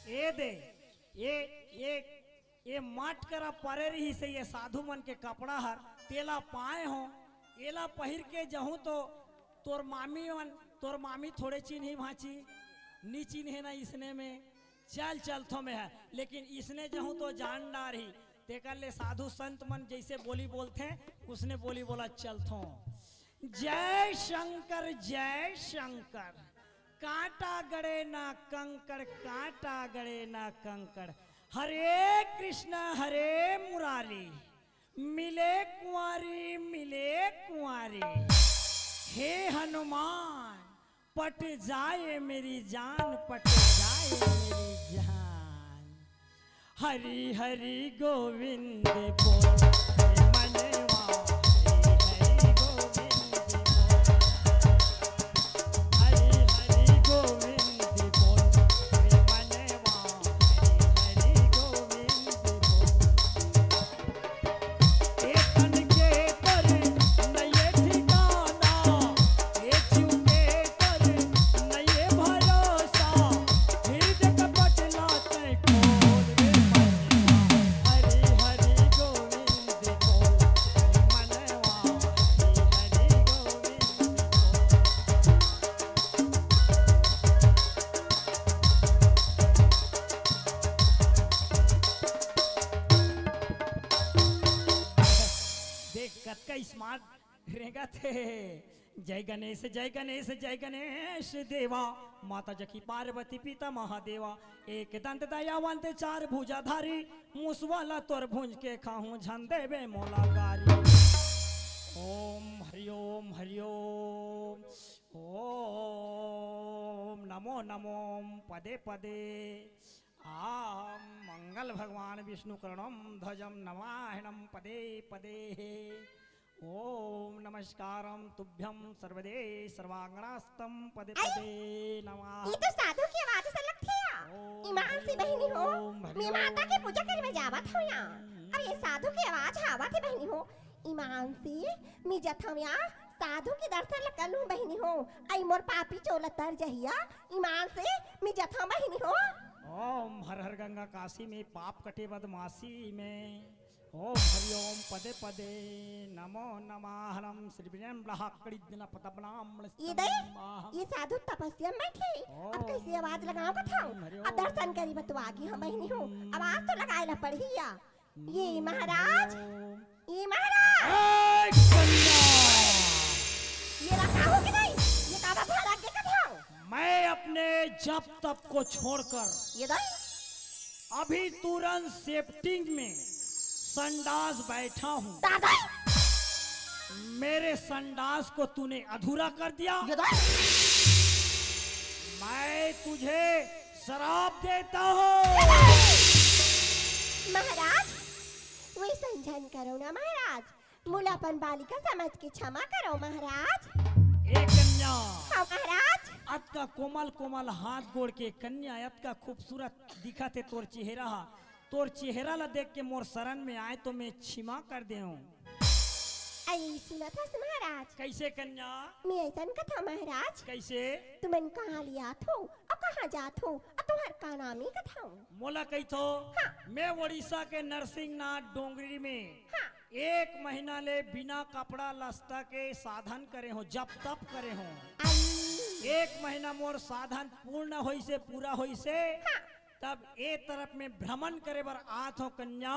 ए दे, ए, ए, ए माट करा परे रहिस हे, ए साधु मन के कपड़ा हर, तेला पाए हों, एला पहिर के जहूँ तो तोर मामी मन, तोर मामी थोड़े चिन्ही भांची, नी चिन्हे ना इसने में, चल चलथों मैं हा, लेकिन इसने जहूँ तो जान डारही, तेकर ले साधु संत मन जइसे बोली बोलथे, उसने बोली बोला चलथों। जय शंकर, जय शंकर, कांटा गड़े ना कंकड़, कांटा गड़े ना कंकड़। हरे कृष्णा, हरे मुरारी, मिले कुंवारी, मिले कुंवारी। हे हनुमान, पट जाए मेरी जान, पट जाए मेरी जान। हरि हरि गोविंद बोल रे मनवा, हरि हरि गोविंद बोल। हरि हरि गोविंद बोल रे मनवा, हरि हरि गोविंद बोल। ए तन के पर नइये ठिकाना, ए जीव के पर नइये भरोसा, हृदय के पटला तैं खोल रे मनवा, हरि हरि गोविंद बोल रे मनवा, हरि हरि गोविंद बोल। देख, कतका स्मार्ट रेंगत हे। जय गणेश, जय गणेश, जय गणेश देवा। माता जकी पार्वती, पिता महादेवा। एक दंत दयावंत, चार भुजाधारी। मुसवा ला तोर भुंज के खाहूं, झन देबे मोला गारी। ओम हरि ओम, हरि ओम। ओम नमो नमो पदे पदे। आम मंगल भगवान विष्णु करुणम ध्वजम नमाहनम पदे पदे। ओम नमस्कारम तुभ्यम सर्वदे सर्वांगनास्तम पदे अरे, पदे नमः। ये तो साधु की आवाज से लगती है। ओम ईमान से हरि बहिनी हो, ओम हरि मैं माता ओम। के पूजा करे में जावत हूँ यहाँ। अब ये साधु की आवाज आवत हे बहिनी हो, ईमान से मैं जथम यहाँ साधु के दर्शन ल कर लूँ बहिनी हो। आई मोर पापी चोला तर जहिया, ईमान से मैं जथम बहिनी हो। ओम हर हर गंगा काशी में, पाप कटे बदमाशी में। ओम हरि ओम पदे पदे नमो नमः। हरम श्री विनयम ब्रहा कड़ी दिना पदबनाम ये दई, ये साधु तपस्या में थे। अब कैसे आवाज लगाओ कथाओ? हरि अब दर्शन करी बतवा गई हम बहिनी हो। आवाज तो लगाए ला पड़ही या। ये महाराज, ये महाराज। ए, कन्या! ये रखा हो कि नहीं? ये काबा भड़क के कथाओ? मैं अपने जप तप को छोड़कर ये दाई अभी तुरंत सेप्टिंग में संडास बैठा हूँ। मेरे संडास को तूने अधूरा कर दिया। ये दाई मैं तुझे श्राप देता हूँ। महाराज, वइसन झन करो ना महाराज, मोला अपन बालिका समझ के क्षमा करो महाराज। ए कन्या, हाँ महाराज। अतका कोमल कोमल हाथ गोड़ के कन्या, अतका खूबसूरत दिखत हे तोर चेहरा हा। तोर चेहरा ला देख के मोर शरण में आए तो मैं क्षमा कर देहूँ। अई सुनत हस महाराज? कइसे कन्या? मैं अइसन कथों महाराज। कइसे? तुमन कहाँ ले आथो अउ कहाँ जाथो अउ तुँहर का नाम ए कथों? मोला कहिथो, हाँ। मैं उड़ीसा के नरसिंहनाथ डोंगरी में हाँ। एक महीना ले बिना कपड़ा लत्ता के साधन करे हों, जप तप करे हों। अई। एक महीना मोर साधन पूर्ण होइसे, पूरा होइसे, हाँ। तब ए तरफ में भ्रमण करे बर आथों कन्या।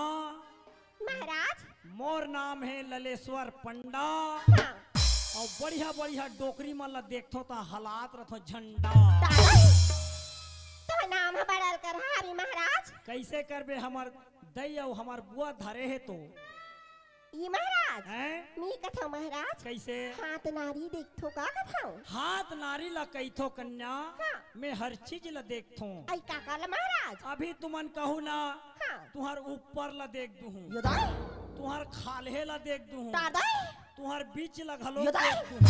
महाराज। मोर नाम हे ललेश्वर पंडा। हाँ। अउ बढ़िया बढ़िया डोकरी मन ला देखथों त हलात रथों झंडा। दादा, तोर नाम ह बड़ल कर हारी महाराज। कइसे करबे, हमर दई अउ हमर बुआ धरे हे तो। ई महाराज, हैं? मी कथों महाराज। कइसे? हाथ नारी देखथो का कथों? हाथ नारी ला कहिथो कन्या, हाँ। मैं हर चीज ला देखथों। अई काकर ला महाराज? अभी तुमन कहू ना, हाँ। तुँहर ऊपर ला देख दूहूँ। ये दाई? तुँहर खाल्हे ला देख दूहूँ। दादा? तुँहर बीच ला घलो ये दाई? देख दूहूँ।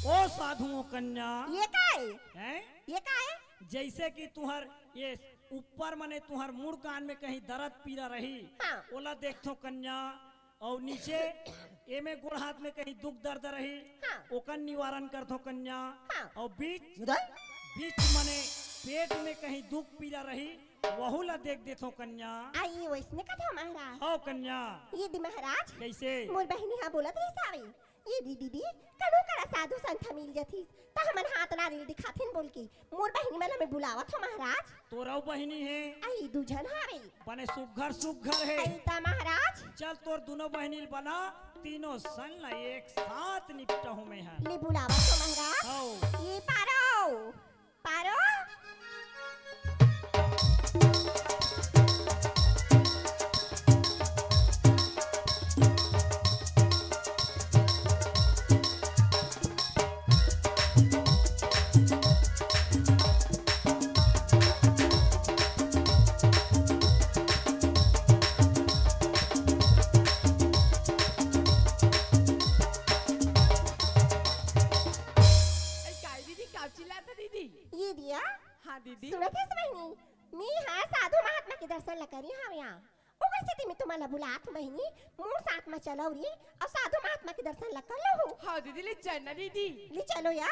ओ साधुओं कन्या। ये का हे? हैं? ये का हे? जइसे कि तुँहर ये ऊपर मने तुँहर मुड़ कान में कहीं दरद पीरा रही, हाँ। ओला देखथों कन्या। अउ नीचे एमे गोड़ हाथ में कहीं दुख दर्द रही, हाँ। ओकर निवारण करथों कन्या। हाँ। अउ बीच, उदय? बीच मने पेट में कहीं दुख पीरा रही, वहू ला देख देथों कन्या। अई वइसने कथों महाराज। हव कन्या। ये दे महाराज। कइसे? मोर बहिनी हा बोलत रहिस हावे। ये दे दीदी, कनो करा साधु संत मिल जतिस, त हमन हाथ नारी ल दिखातेन बोल के मोर बहिनी मन ला मैं बुलावत हों महाराज। तोर अउ बहिनी हे? अई दू झन हावे। बने सुघर सुघर हे। अई त महाराज। चल तोर दूनों बहिनी ल बला, तीनों संग ला एक साथ निपटाहूँ मैं हा। ले बुलावत हों महाराज। हव। ये पारो। पारो। ए, काय दीदी, का चिल्लात दीदी? ये दिया? हाँ दीदी। सुनत हस बहिनी, मी हा साधु महात्मा के दर्शन ला करे हावों। ओकर सेती में तुमन ला बुलात हों बहिनी, मोर साथ में चलव री, अउ साधु महात्मा के दर्शन ला कर लहू। हाँ दीदी, ले चल ना दीदी। ले चलो या।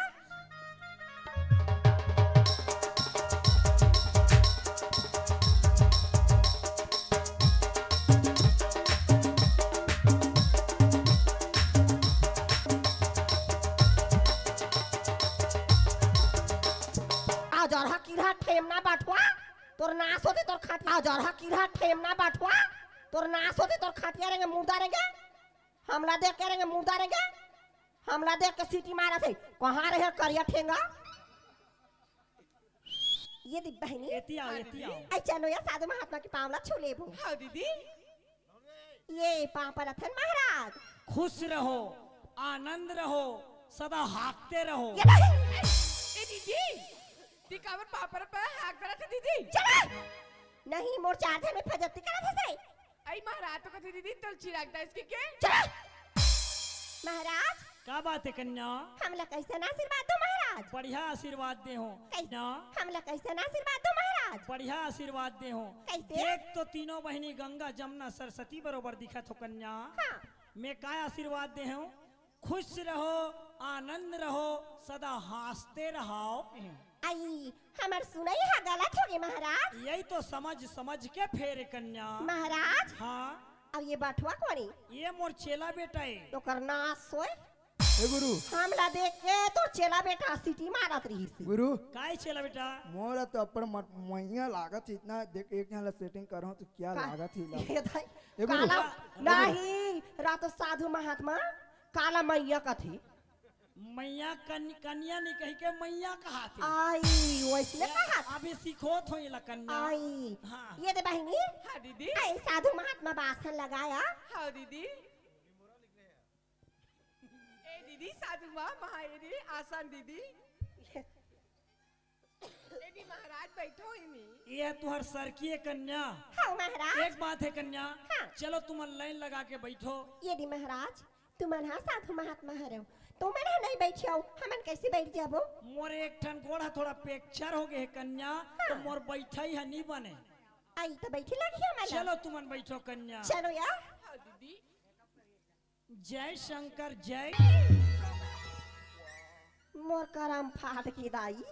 आ जरहा किरहा ठेमना बठवा, तोर नास होथे तोर खटिया। आ जरहा किरहा ठेमना बठवा, तोर नास होथे तोर खटिया रेंगे मुर्दा रेंगे। हमला देख के रेंगे मुर्दा रेंगे। हमला देख के सीटी मारत हे। कहाँ रहे करिया ठेंगा? ये दे बहिनी। एती आओ, एती आओ। अई चलो या साधु महात्मा के पाँव ला छू लेबो। हाँ दीदी। ये पाँव परत हन महाराज। खुश रहो, आनंद रहो, सदा हाँकते रहो। ये दे। ए दीदी, ती काबर पाँव परत परत हाँक डरत हे दीदी? चला। नहीं, मोर चार झन में फजती करत हस। अई महाराज तो कथे दीदी, तोल चिराग दास के के? चला। महाराज। का बात हे कन्या? हमला कइसन आशीर्वाद दो महाराज? बढ़िया आशीर्वाद दे हों। कइसे? कन्या। हमला कइसन आशीर्वाद दो महाराज? बढ़िया आशीर्वाद दे हों। कइसे? देख तो तीनों बहिनी गंगा जमुना सरस्वती बरोबर दिखत हो कन्या। हाँ। मैं का आशीर्वाद दे हों? खुश रहो, आनंद रहो, सदा हाँसते रहो। अई, हमर सुनई हा गलत होगे महाराज। यही तो समझ, समझ के फेरे कन्या। महाराज। हाँ। अब ये बठवा कोन ए? ये मोर चेला बेटा हे। तो करना सोए। ए गुरु। हमला देख के तोर चेला बेटा सीटी मारत रहिस। गुरु। काय चेला बेटा? मोला तो अपन मत-, मइया लागत हे इतना, देख एक झन ला सेटिंग करहूं तो क्या का? लागत हे ला। ये दाई, ए गुरु। काला, ए गुरु। नहीं, रातो साधु महात्मा, काला मइया कथे। मैया कन-, कनिया नहीं कही के मैया कहाथे। आई, वैसने कहा। अभी सिखोत हो एला कन्या। आई, हाँ। ये दे बहिनी। हाँ दीदी। आई, साधु महात्मा बासन लगाया। हाँ दीदी। ए दीदी, साधु माँ, महा ए दीदी, आसन दीदी। ए दीदी महाराज, बैठो इमी। ये तुहर सरकी ए कन्या। हाँ महाराज। एक बात हे कन्या। हाँ। चलो तुमन लाइन लगा के बैठो। ए दीदी महाराज, तुमन हा साधु महात्मा हरव, तुमन हा नहीं बैठियव, हमन कैसे बैठ जाबो? मोर एक ठन गोड़ हा थोड़ा fracture हो गए हे कन्या, तो हाँ। मोर बैठई हा नहीं बने। आई तो बैठी लगी हमन ला। चलो तुमन बैठो कन्या। चलो यार। हाँ दीदी। जय शंकर जय। मोर करम फाट के दाई।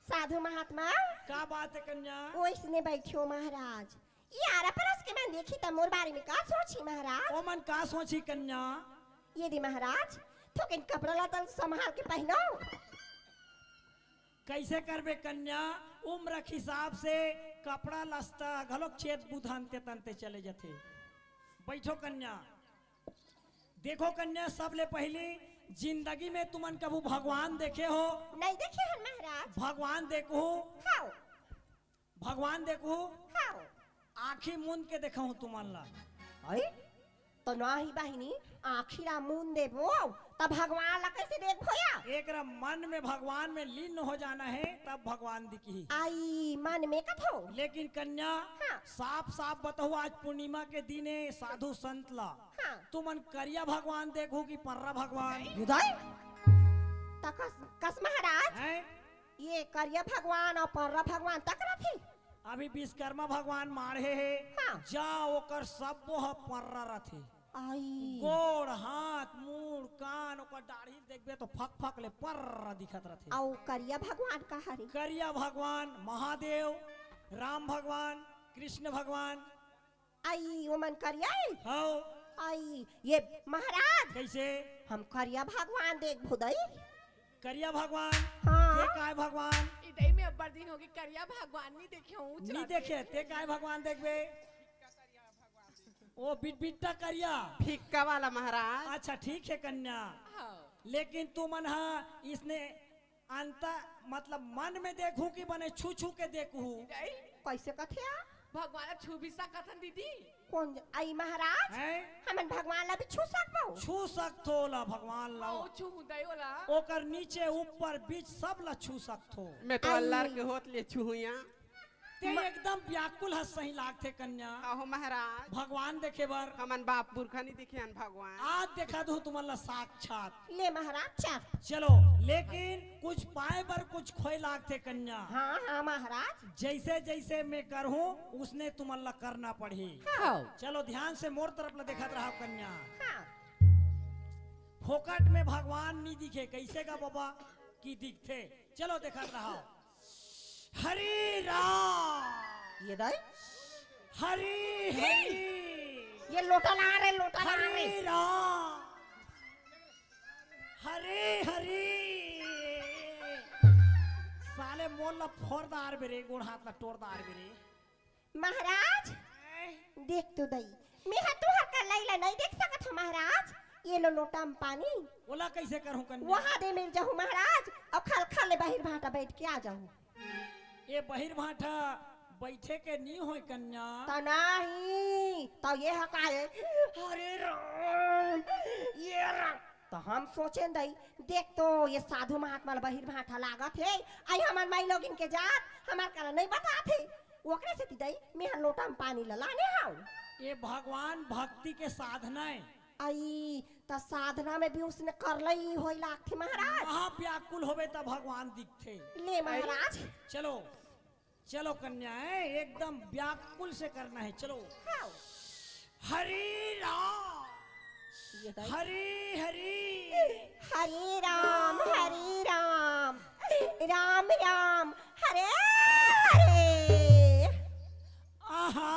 साधु महात्मा। का बात हे कन्या? ओइसने बैठियो महाराज। ये आरा परस के मन देखी त मोर बारे में का सोची महाराज? ओमन का सोची कन्या? ए दीदी महाराज, थोकिन कपड़ा लत्ता संभाल के पहिनो। कैसे करबे कन्या? उम्र के हिसाब से कपड़ा लत्ता घलोक चेत बुधन ते तन ते चले जथे। बैठो कन्या। देखो कन्या, सबले पहली जिंदगी में तुमन कभू भगवान देखे हो? नहीं देखे हन महाराज। भगवान देखहू? हाँ। भगवान देखहू? हाँ। आँखी मूंद के देखहू तुमन ला। आई? तो नाही बहिनी, आँखी ला मूंद देबो, त भगवान ला कैसे देखबो या? एकरा मन में भगवान में लीन हो जाना हे, तब भगवान दिखही। आई, मन में कथो। लेकिन कन्या, हाँ। साफ साफ बताहू, आज पूर्णिमा के दिन हे, साधु संत ला। हाँ। तुमन करिया भगवान देखहू कि पर्रा भगवान? ए दाई? त कस, कस महाराज? हैं? ये करिया भगवान अउ पर्रा भगवान तक रथे? अभी विश्वकर्मा भगवान माढ़े हे, हाँ। जा ओकर सब्बो ह पर्रा रथे। आई। गोड़, हाथ, मुड़, कान, ओकर दाढ़ी देखबे तो फक फक ले पर्रा दिखत रथे। अउ करिया भगवान का हरे? करिया भगवान महादेव, राम भगवान, कृष्ण भगवान। आई, ओमन करिया हे? हव। आई, ए महाराज। कैसे? हम करिया भगवान देखबो दई। करिया भगवान? हाँ। ते काय भगवान? ए दई में अब्बड़ दिन होगे करिया भगवान नहीं देखे हूँ। नहीं देखे, ते काय भगवान देखबे? ओ बिटबिट्टा करिया। फिक्का वाला महाराज। अच्छा ठीक हे कन्या। हाँ। लेकिन तुमन हा इसने अंत, मतलब मन में देखहू कि बने छू छू के देखहू? कैसे कथे आ? भगवान ला छू भी सकत हन दीदी। कोन ज-, आई महाराज? हैं? हमन भगवान ला भी छू सकबो? छू सकथो ओला, भगवान ला। ओ, छू दई ओला। ओकर नीचे, ऊपर, बीच सब ला छू सकथो। मैं तो आई। अल्लाह के होत ले छू हुई। ते म- एकदम व्याकुल ह सही लागथे कन्या। अहो महाराज। भगवान देखे बर। हमन बाप पुरखा नहीं देखे हन भगवान। आज देखा दू तुमन ला साक्षात। ले महाराज चल। चलो, लेकिन कुछ पाए बर कुछ खोए लागथे कन्या। हाँ, हाँ महाराज। जैसे जैसे मैं करहूँ, उसने तुमन ला करना पड़ही। हाँ। चलो ध्यान से मोर तरफ ला देखत रहा कन्या। हाँ। फोकट में भगवान नहीं दिखे, कैसे का बाबा की दिखथे। चलो देखत रहा। हरे राम। ए दई? हरे हरे। ए लोटा ला रे, लोटा ला रे। हरे राम। हरे हरे। साले मोर ला फोर दार बे रे, गोड़ हाथ ला टोर दार बे रे। महाराज, हैं? देख तो दई, मैं हा तुहर कलाई ला नहीं देख सकत हूँ महाराज। ए लो लोटा में पानी। ओला कैसे करहूँ कन्या? वहाँ दे मिल जाहू महाराज, अउ खल खल ले बहिर भाटा बैठ के आ जाहू। ए बहिर भाटा बैठे के नी होय कन्या। त नाही, त ए हा का हे? हरे राम, ए राम। त हम सोचेन दई, देख तो ए साधु महात्मा ला बहिर भाटा लागत हे, आई हमर माई लोगिन के जात, हमर करा नहीं बतात हे। ओकरे सेती दई, मैं हा लोटा में पानी ला लाने हव। ए भगवान भक्ति के साधना हे। आई, त साधना में भी उसने करलई होई लागथे महाराज। वहाँ व्याकुल होबे त भगवान दिखथे। ले महाराज। चलो, चलो कन्या, हैं, एकदम व्याकुल से करना हे। चलो। हाँ। हरे राम। ए दई। हरे हरे। हरे राम, हरे राम। राम राम, हरे हरे। आहा,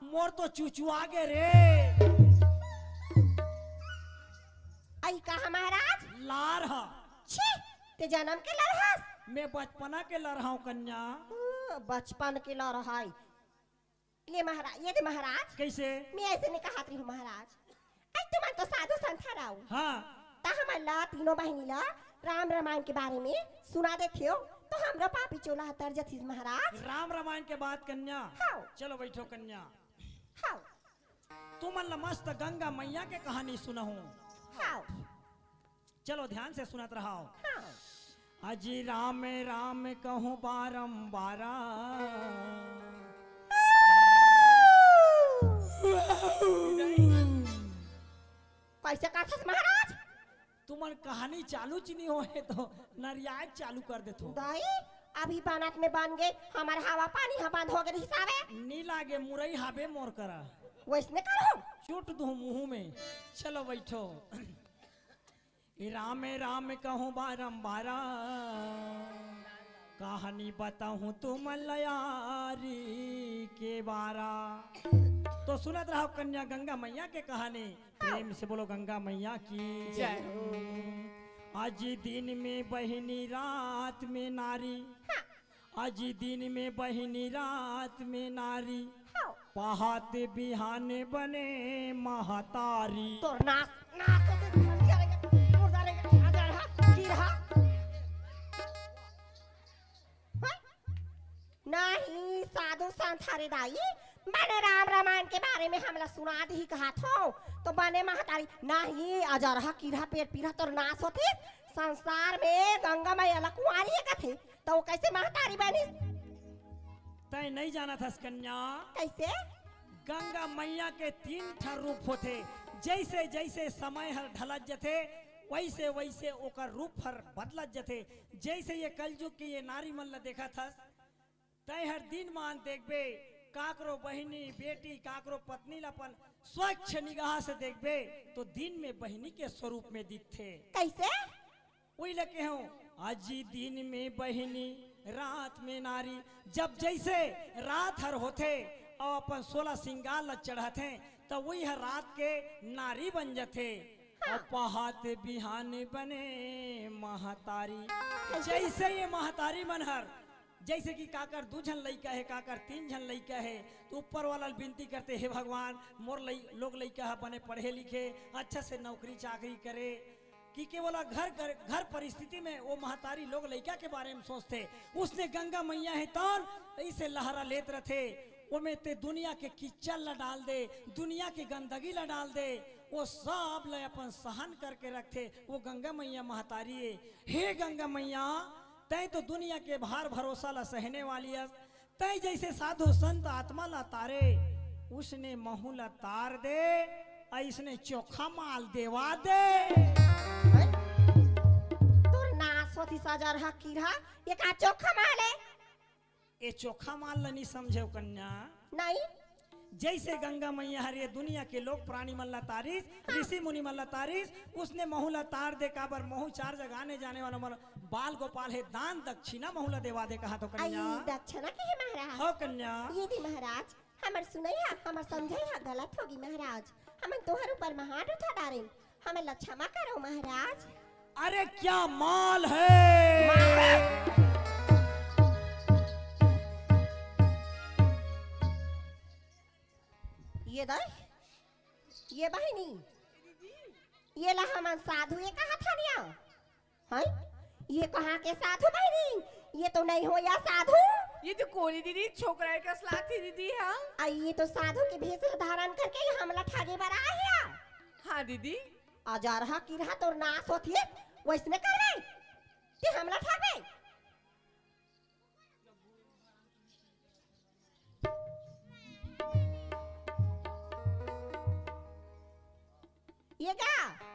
मोर तो चुचुआ गे रे। आई कहा महाराज? लार हा। छी, ते जनम के लर हस? मैं बचपना के लर हव कन्या। ओ, बचपन के लर हय। ले महाराज, ए दे महाराज। कैसे? मैं ऐसे नहीं कहत रही हूँ महाराज। आई तुमन तो साधु संत हरव। हाँ। त हमन ला तीनों बहिनी ला राम रामायण के बारे में सुना देथेव, तो हमरो पापी चोला ह तर जथिस महाराज। राम रामायण के बात कन्या। हाँ। चलो बैठो कन्या। हाँ। तुमन ला मस्त गंगा मैया के कहानी सुनाहूँ। हाँ। चलो ध्यान से सुनत रहो। हाँ। अजी राम राम कहूँ बारंबारा। कैसे कथस महाराज? तुमन कहानी चालू च नी होहे तो नरियाए चालू कर देथो। दाई, अभी बनत में बन गे, हमर हवा पानी ह बंद हो गे रिहिस हवे। नी लागे, मुरई हाबे मोर करा। वैसने करो। चोट दूँ मुँह में। चलो बैठो। ए राम ए राम कहूँ बारंबारा, कहानी बताहूँ तुमन ला यारी के बारा। तो सुनत रहो कन्या गंगा मैया के कहानी। प्रेम से बोलो गंगा मैया की जय। आज दिन में बहिनी रात में नारी, आज दिन में बहिनी रात में नारी, हाँ। पहात बिहान बने महतारी। तोर नास, नास होथे, मुर्दा रे, मुर्दा रे, आजा रहा, की रहा। हाँ? नहीं, साधु संत हरे दाई, बने राम रामायण के बारे में हमला सुना दिही कहत हो, तो बने महतारी, नहीं, अजरहा, किरहा, पेट पीरा तोर नास होथे, संसार में गंगा मैया ला कुंवारी कथे, तो वो कैसे महतारी बनिस? तैं नहीं जानत हस कन्या। कैसे? गंगा मैया के तीन ठन रूप होथे। जैसे जैसे समय हर ढलत जथे, वैसे वैसे ओकर रूप हर बदलत जथे। जैसे ये कलयुग के ये नारी मन ला देखत हस, तैं हर दिन मान देखबे, काकरो बहिनी, बेटी, काकरो पत्नी ला अपन स्वच्छ निगाह से देखबे, तो दिन में बहिनी के स्वरूप में दिखथे। कैसे? उही ल केहेंव, अजी दिन में बहिनी, रात में नारी। जब जैसे रात हर होथे अउ अपन सोलह सिंगार ल चढ़ाथे, त उही हर रात के नारी बन जथे। हाँ। अउ पहात बिहान बने महतारी। कैसे? जैसे ये महतारी मन हर, जैसे कि काकर दू झन लइका हे, काकर तीन झन लइका हे, तो ऊपर वाला ल बिनती करथे, "हे भगवान, मोर लइ-, लोग लइका ह बने पढ़े लिखे, अच्छा से नौकरी चाकरी करे।" कि केवल घर, घर, घर परिस्थिति में वो महतारी लोग लइका के बारे में सोचथे। उसने गंगा मैया हे तौन इसे लहरा लेत रथे। ओमे ते दुनिया के कीचड़ ला डाल दे, दुनिया के गंदगी ला डाल दे, वो सब ला अपन सहन करके रखथे। वो गंगा मैया महतारी हे। हे गंगा मैया, तैं तो दुनिया के भार भरोसा ला सहने वाली हस, तैं जैसे साधु संत आत्मा ला तारे, उसने महू ला तार दे, अइसने चोखा माल देवा दे। हैं? तोर नास होतिस अजरहा किरहा, ये का चोखा माल हे? ए चोखा माल ला नी समझेव कन्या। नहीं। जैसे गंगा मैया हर ये दुनिया के लोग प्राणी मन ला तारिस, हाँ। ऋषि मुनि मन ला तारिस, उसने महू ला तार दे, काबर महू चार जगह आने जाने वाला मन बाल गोपाल हे, दान दक्षिणा महू ला देवा दे कहा तो कन्या। आई दक्षिणा के हे महाराज? हो कन्या। ये दे महाराज, हमर सुनई हा, हमर समझई हा गलत होगी महाराज। हमन तोहर ऊपर महान उठा डारेन, हमन ला क्षमा करो महाराज। अरे क्या माल है? ये दे, ये बहिनी, ये ला हमन साधु ये कहा था निया। हैं? ये कहाँ के साधु बहिनी? ये तो नहीं हो या साधु। ये तो कोरी दीदी, छोकरा के असलाती दीदी, हाँ। आ, ये तो साधु के भेष ला धारण करके ये हमला ठगे बर आए हे। हाँ दीदी। अजरहा किरहा तोर नास होतिस, वैसने करबे। ते हमला ठगबे। ये का?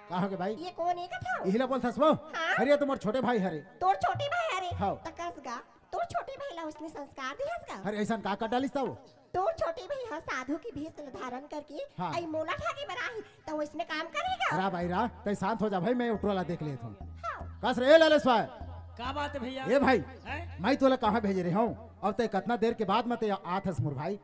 का हो गे भाई? ये कोन हे कथव? इही ला बोलथस वो? हाँ? अरे, ये तो मोर छोटे भाई हरे। तोर छोटे भाई हरे? हाँ। त कस गा, तोर छोटे भाई ला उसने संस्कार दिहस का? अरे, अइसन का कर डालिस त वो? तोर छोटे भाई ह साधु के भेष ला धारण करके हाँ। अई मोला ठगे बर आही, त वइसने काम करेगा? रा भाई रा, तैं शांत हो जा भाई, मैं उठवाला देख लेत हूँ। हाँ। कस रे, ए ललेश्वर। का बात हे भैया? ए भाई, हैं? मैं तोला कहाँ भेजे रहे हूँ? अउ तैं कतना देर के बाद म तैं आत हस मोर भाई?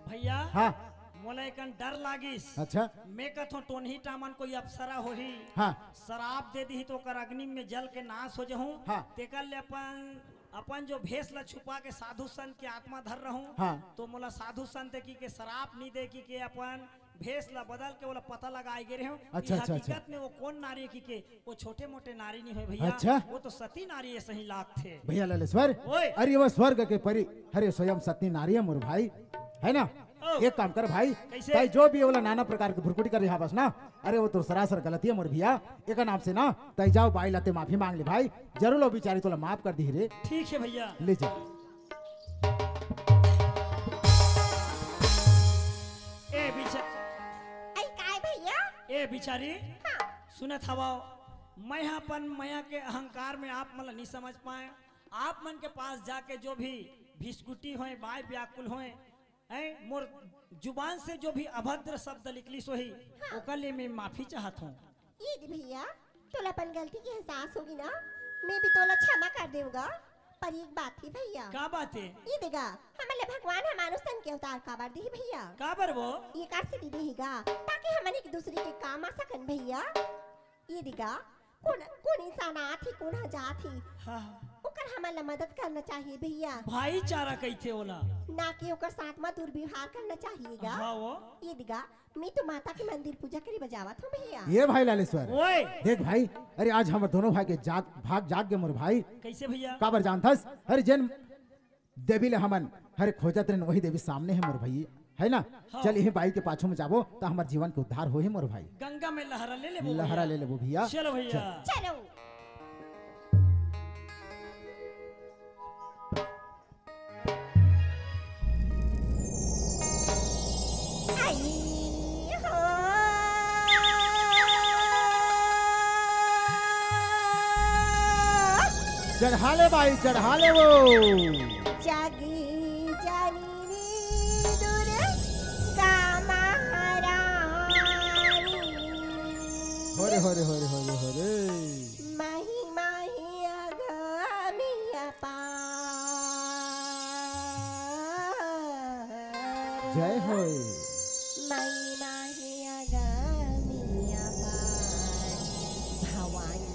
भैया, हाँ। मोला एकन डर लागिस। अच्छा। मैं कथों टोनही टामन कोई अप्सरा होही। हाँ। सराप दे दिही त ओकर अग्नि में जल के नाश हो जहूँ। हाँ। तेकर ले अपन अपन जो भेष ला छुपा के साधु संत के आत्मा धर रहूं, हाँ। तो मोला साधु संत की के शराप नहीं दे की के अपन भेष ला बदल के ओला पता लगाए गे रहूं कि अच्छा, अच्छा, अच्छा। हकीकत में वो कौन नारी है की के, वो छोटे मोटे नारी नहीं है भैया। अच्छा। वो तो सती नारी है, सही लागथे। भैया लालेश्वर, ओए। अरे वो स्वर्ग के परी, अरे स्वयं सती नारी है मोर भाई, है ना? ओ। एक काम कर भाई, कैसे? तैं जो भी ओला नाना प्रकार के भुरकुटी कर रहा बस ना, अरे वो तो सरासर गलती है मोर भैया। एक नाम से ना, तैं जाओ बाई लाते माफी मांग ले भाई, जरूर वो बिचारी तोला माफ कर दी रे। ठीक है भैया। ले जा। ए बिचा- आई काय भैया? ए बिचारी, हाँ। सुनत हवव, मैं ह अपन मया के अहंकार में आप मन ला नहीं समझ पाए। आप मन के पास जाके जो भी भिस्कुटी होए, बाय व्याकुल होए, हैं, मोर जुबान से जो भी अभद्र शब्द निकलिस होही, हाँ। ओकर लिए मैं माफी चाहत हूँ। ये दे भैया, तोला अपन गलती के एहसास होगी ना, मैं भी तोला क्षमा कर देऊंगा, पर एक बात ही भैया। का बात है? ये देगा, हमन ले भगवान ह मानुष तन के अवतार काबर दिही भैया? काबर वो? ये कर से दी देहीगा, ताकि हमन एक दूसरे के काम आ सकन भैया। ये देगा, कोन, कोन इंसान आत ही, कोन ह जात ही, हाँ। ओकर हमन ला मदद करना चाहिए भैया। भाईचारा कहिथे ओला। ना कि ओकर साथ म दुर्व्यवहार करना चाहिएगा। हाँ वो। ये देगा, मैं तो माता के मंदिर पूजा करे बर जावत हूँ भैया। ये भाई लालेश्वर, ओए। देख भाई, अरे आज हमर दोनों भाई के जाग, भाग जाग गे मोर भाई। कैसे भैया? काबर जानथस? अरे जेन देवी ले हमन हरे खोजत रहन, वही देवी सामने है मोर भाई, है ना? हाँ। चल, यही बाई के पाछू में जाबो, त हमर जीवन के उद्धार होही मोर भाई। गंगा में लहरा ले लेबो लहरा भैया। ले लेबो भैया। चलो भैया। चल। चलो। आई हो। चढ़ा ले बाई, चढ़ा ले वो। जागी जानी नी दुर्गा महारानी। हरे, हरे, हरे, हरे, हरे। महिमा ही अगम अपार। जय हो। महिमा ही अगम अपार। भवानी।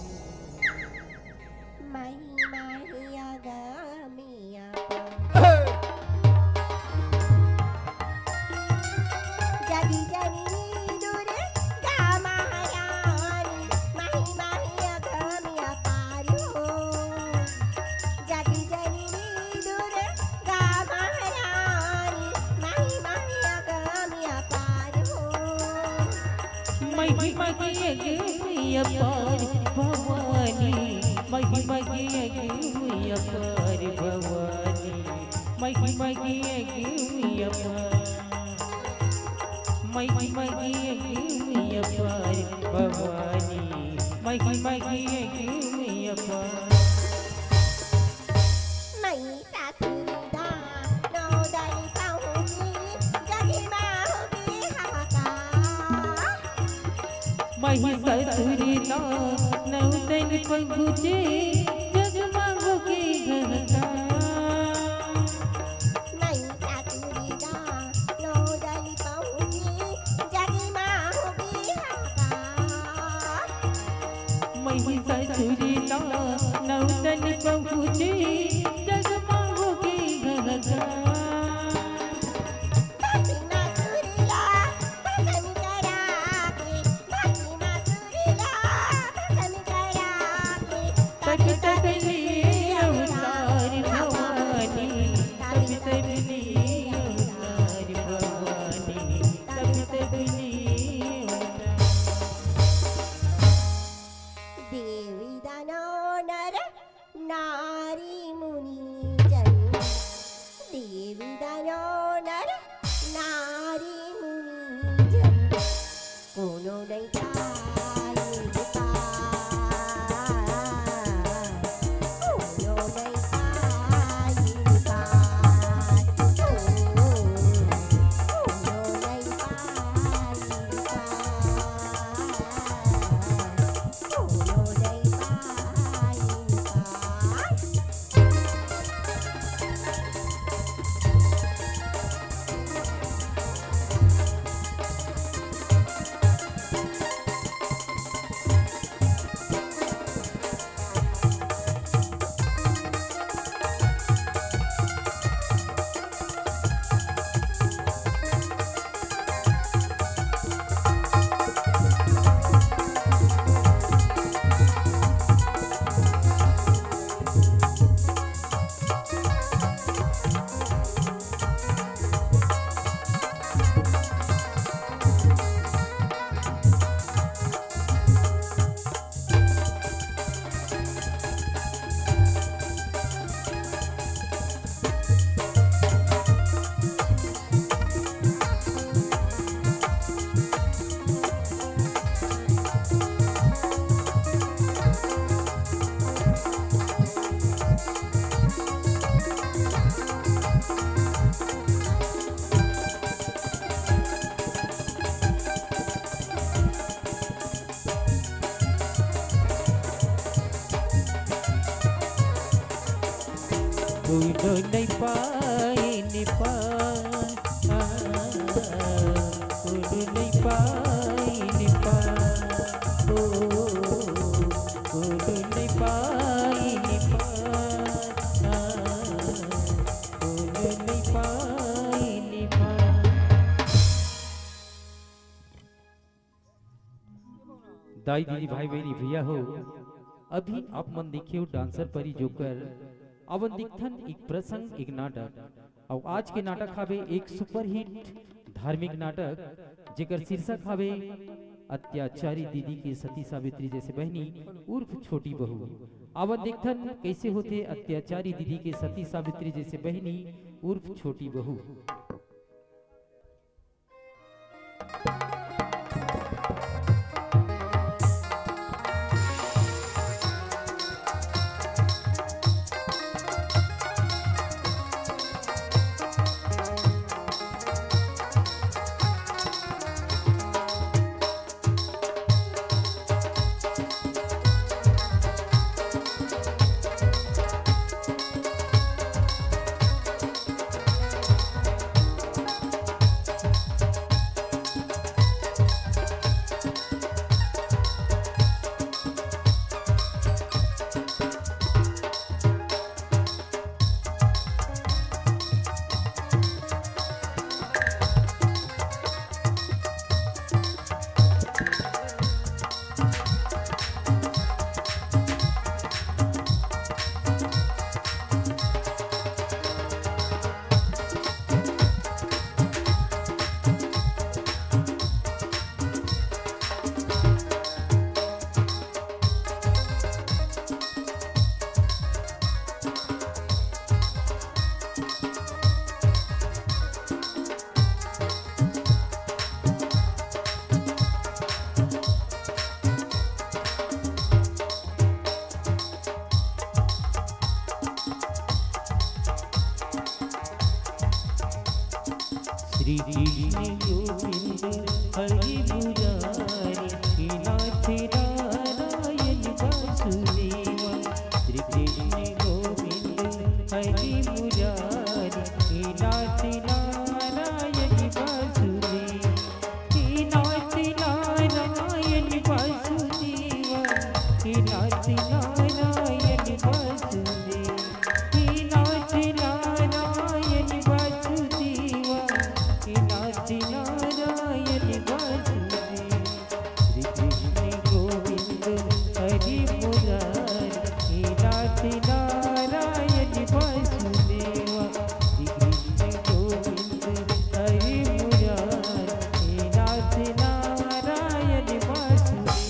महिमा ही अगम अपार। जगी जगी दुर्गा महारानी, महिमा ही अगम अपार हो। जगी जगी दुर्गा महारानी, महिमा ही अगम अपार हो। महिमा की अगम अपार भवानी, महिमा की अगम अपार भवानी, महिमा की अगम अपार, महिमा की अगम अपार भवानी, महिमा की अगम अपार। मई सासुरी दा नौ दली पहुँची, जगी माँ होगी हाहाकार। मई सासुरी दा नौ दली पहुँची, जगी माँ होगी हाहाकार। मई सासुरी दा नौ दली पहुँची, जगी माँ होगी हाहाकार। महिमा सुरीला नौतन पहुँचे, जगमग के गगन। महिमा सुरीला भजन करा के, महिमा सुरीला भजन करा के। तखत उड़ो नहीं पाए नेपाल, आ, उड़ो नहीं पाए नेपाल, ओ, उड़ो नहीं पाए नेपाल, आ, उड़ो नहीं पाए नेपाल। दाई दीदी भाई बहनी भैया हो, अभी आप मन देखे हो डांसर परी जोकर। अब दिखथन एक प्रसंग, एक नाटक। अउ आज के नाटक हावे एक सुपरहिट धार्मिक नाटक, जेकर शीर्षक हावे अत्याचारी दीदी के सती सावित्री जैसे बहनी उर्फ छोटी बहू। अब दिखथन कैसे होथे अत्याचारी दीदी के सती सावित्री जैसे बहनी उर्फ छोटी बहू। श्री कृष्ण गोविंद हरि मुरारी, नाथ नारायण वासुदेवा। श्री कृष्ण गोविंद हरि मुरारी, नाथ नारायण वासुदेवा। हे नाथ नारायण वासुदेवा, हे नाथ नारायण वासुदेवा, हे नाथ नारायण वासुदेवा, हे नाथ नारायण वासुदेवा। श्री कृष्ण गोविंद हरि मुरारी, हे नाथ नारायण वासुदेवा। श्री कृष्ण गोविंद हरि मुरारी, हे नाथ नारायण वासुदेवा।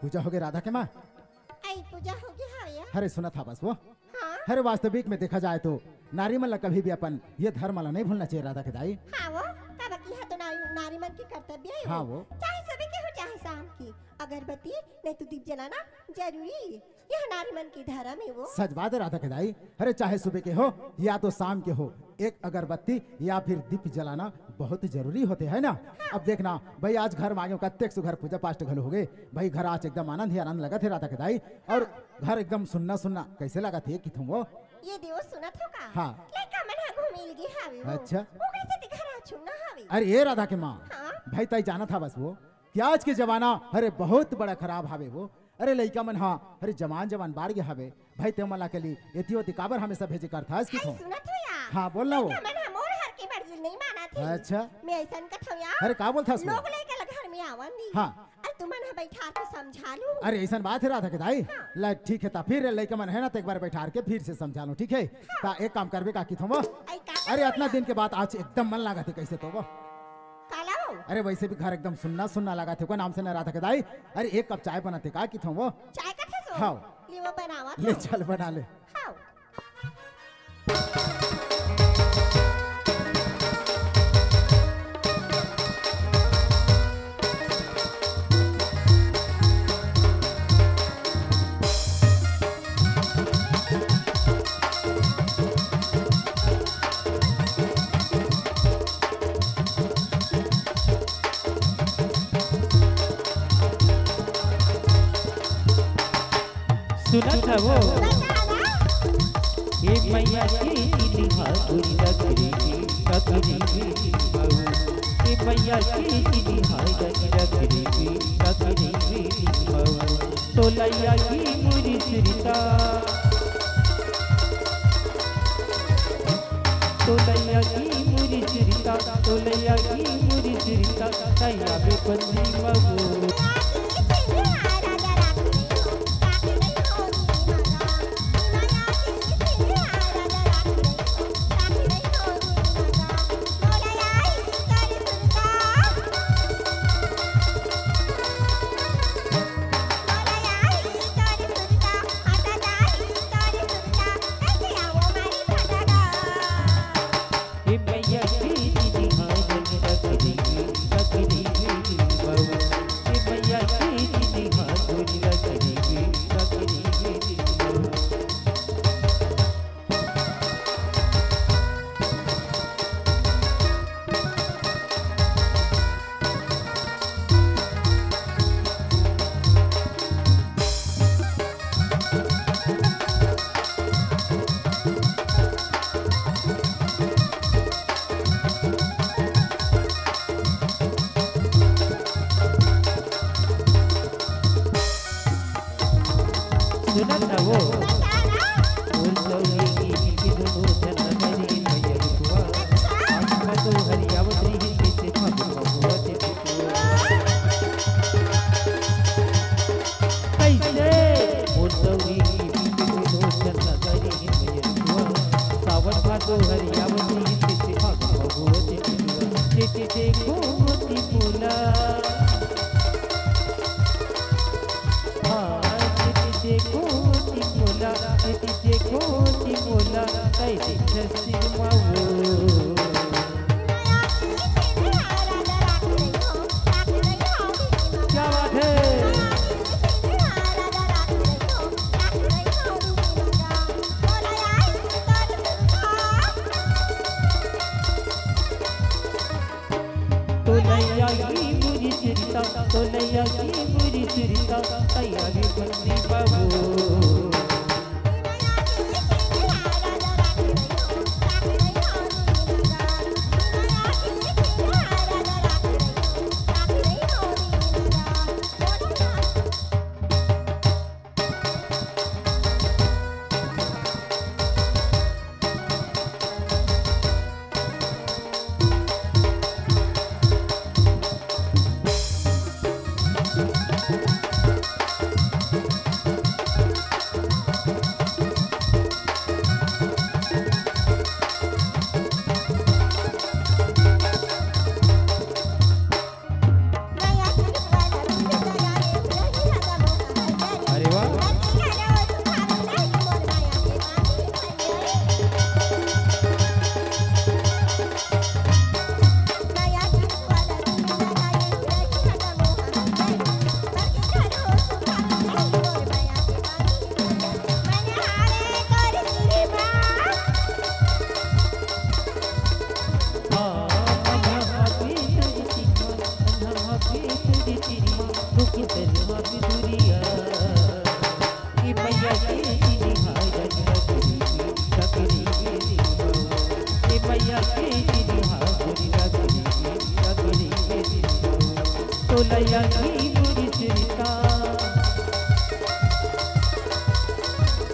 पूजा होगे राधा के माँ? आई पूजा होगे, हाँ भैया। अरे सुनत हवस वो। हाँ। अरे वास्तविक में देखा जाए तो नारी मन ला कभी भी अपन ये धर्म ला नहीं भूलना चाहिए राधा के दाई। हाँ वो, काबर कि यह तो नारी, नारी मन के कर्तव्य है हाँ वो। वो। चाहे सुबह के हो चाहे शाम की, अगरबत्ती नहीं तो दीप जलाना जरूरी। यह नारी मन के धर्म है वो। सच बात है राधा के दाई। अरे चाहे सुबह के हो या तो शाम के हो, एक अगरबत्ती या फिर दीप जलाना बहुत जरूरी होते है ना। हाँ। अब देखना भाई, आज घर में आगे कत्तेक सुघर पूजा पाठ घलो होगे भाई, घर आज एकदम आनंद ही आनंद लगत है राधा के दाई। और हाँ। घर एकदम सुन्ना सुन्ना कैसे लगत है कि तुम वो? ये देव सुनत हो का? हाँ। लइका मन ह घूमे लगे हावे वो। अच्छा। ओकरे सेती घर आज सुन्ना हावे। अरे ए राधा के माँ, हाँ? भाई ताई जानत हवस वो कि आज के जमाना अरे बहुत बड़ा खराब हावे वो। अरे लइका मन हा, अरे जवान जवान बाढ़ गे हवे। भाई ते मन ला के लिए एती ओती काबर हमेशा भेजे करथस कि अरे थो? सुनत हो यार। हाँ, बोल ना वो। लइका मन हा मोर हर के मर्जी नहीं मानत हे। अच्छा। मैं ऐसन कथव यार। अरे का बोलथस वो? लोग लइका ला घर में आवन दी। हाँ। अरे तुमन हा बैठा के समझा लू। अरे ऐसन बात है राधा के दाई। हाँ। ला ठीक है, ता फिर लइका मन है ना, तो एक बार बैठा के फिर से समझा लू, ठीक है? हाँ। ता एक काम करबे का कि थो वो? आई का अरे करबे अतना यार? दिन के बाद आज एकदम मन लागत है कैसे तो वो? काला वो? अरे वैसे भी घर एकदम सुन्ना सुन्ना लगा थे, कोई नाम से न रहा था के दाई। अरे एक कप चाय बनाते का की थो वो? चाय का थे सो? हाँ। ले वो बनावा ले तो। चल बना ले। हाँ। सुनत हवो? बता ना। ए मैया के दिलहा गुरु रख रे, रख रे बहू। ए मैया के दिलहा गुरु रख रे, रख रे बहू। तोलैया की मुरी सुरता, तोलैया की मुरी सुरता, तोलैया की मुरी सुरता, तैया बेपंदी मगो। सुनत हवो? बोल सौरी की मिलके दोनों झन नगरी मैया रुकवा। आत्मा तो हरियावत रही जैसे फगुआ हुआ ते पिटुआ। कैसे? बोल सौरी की मिलके दोनों झन नगरी मैया रुकवा। सावन भादो हरियावत रही जैसे फगुआ हुआ ते पिटुआ। जे जे देखो मोती बोला। हाँ, देखो टिपोला, देखो टिपोला, कैसे छसिन मावो। क्या बात है? तोलैया की मुरी चिरता, तोलैया की मुरी चिरता, तैयारी बंदी बाबू। अरे वाह। तोलैया की मुरी सिरता,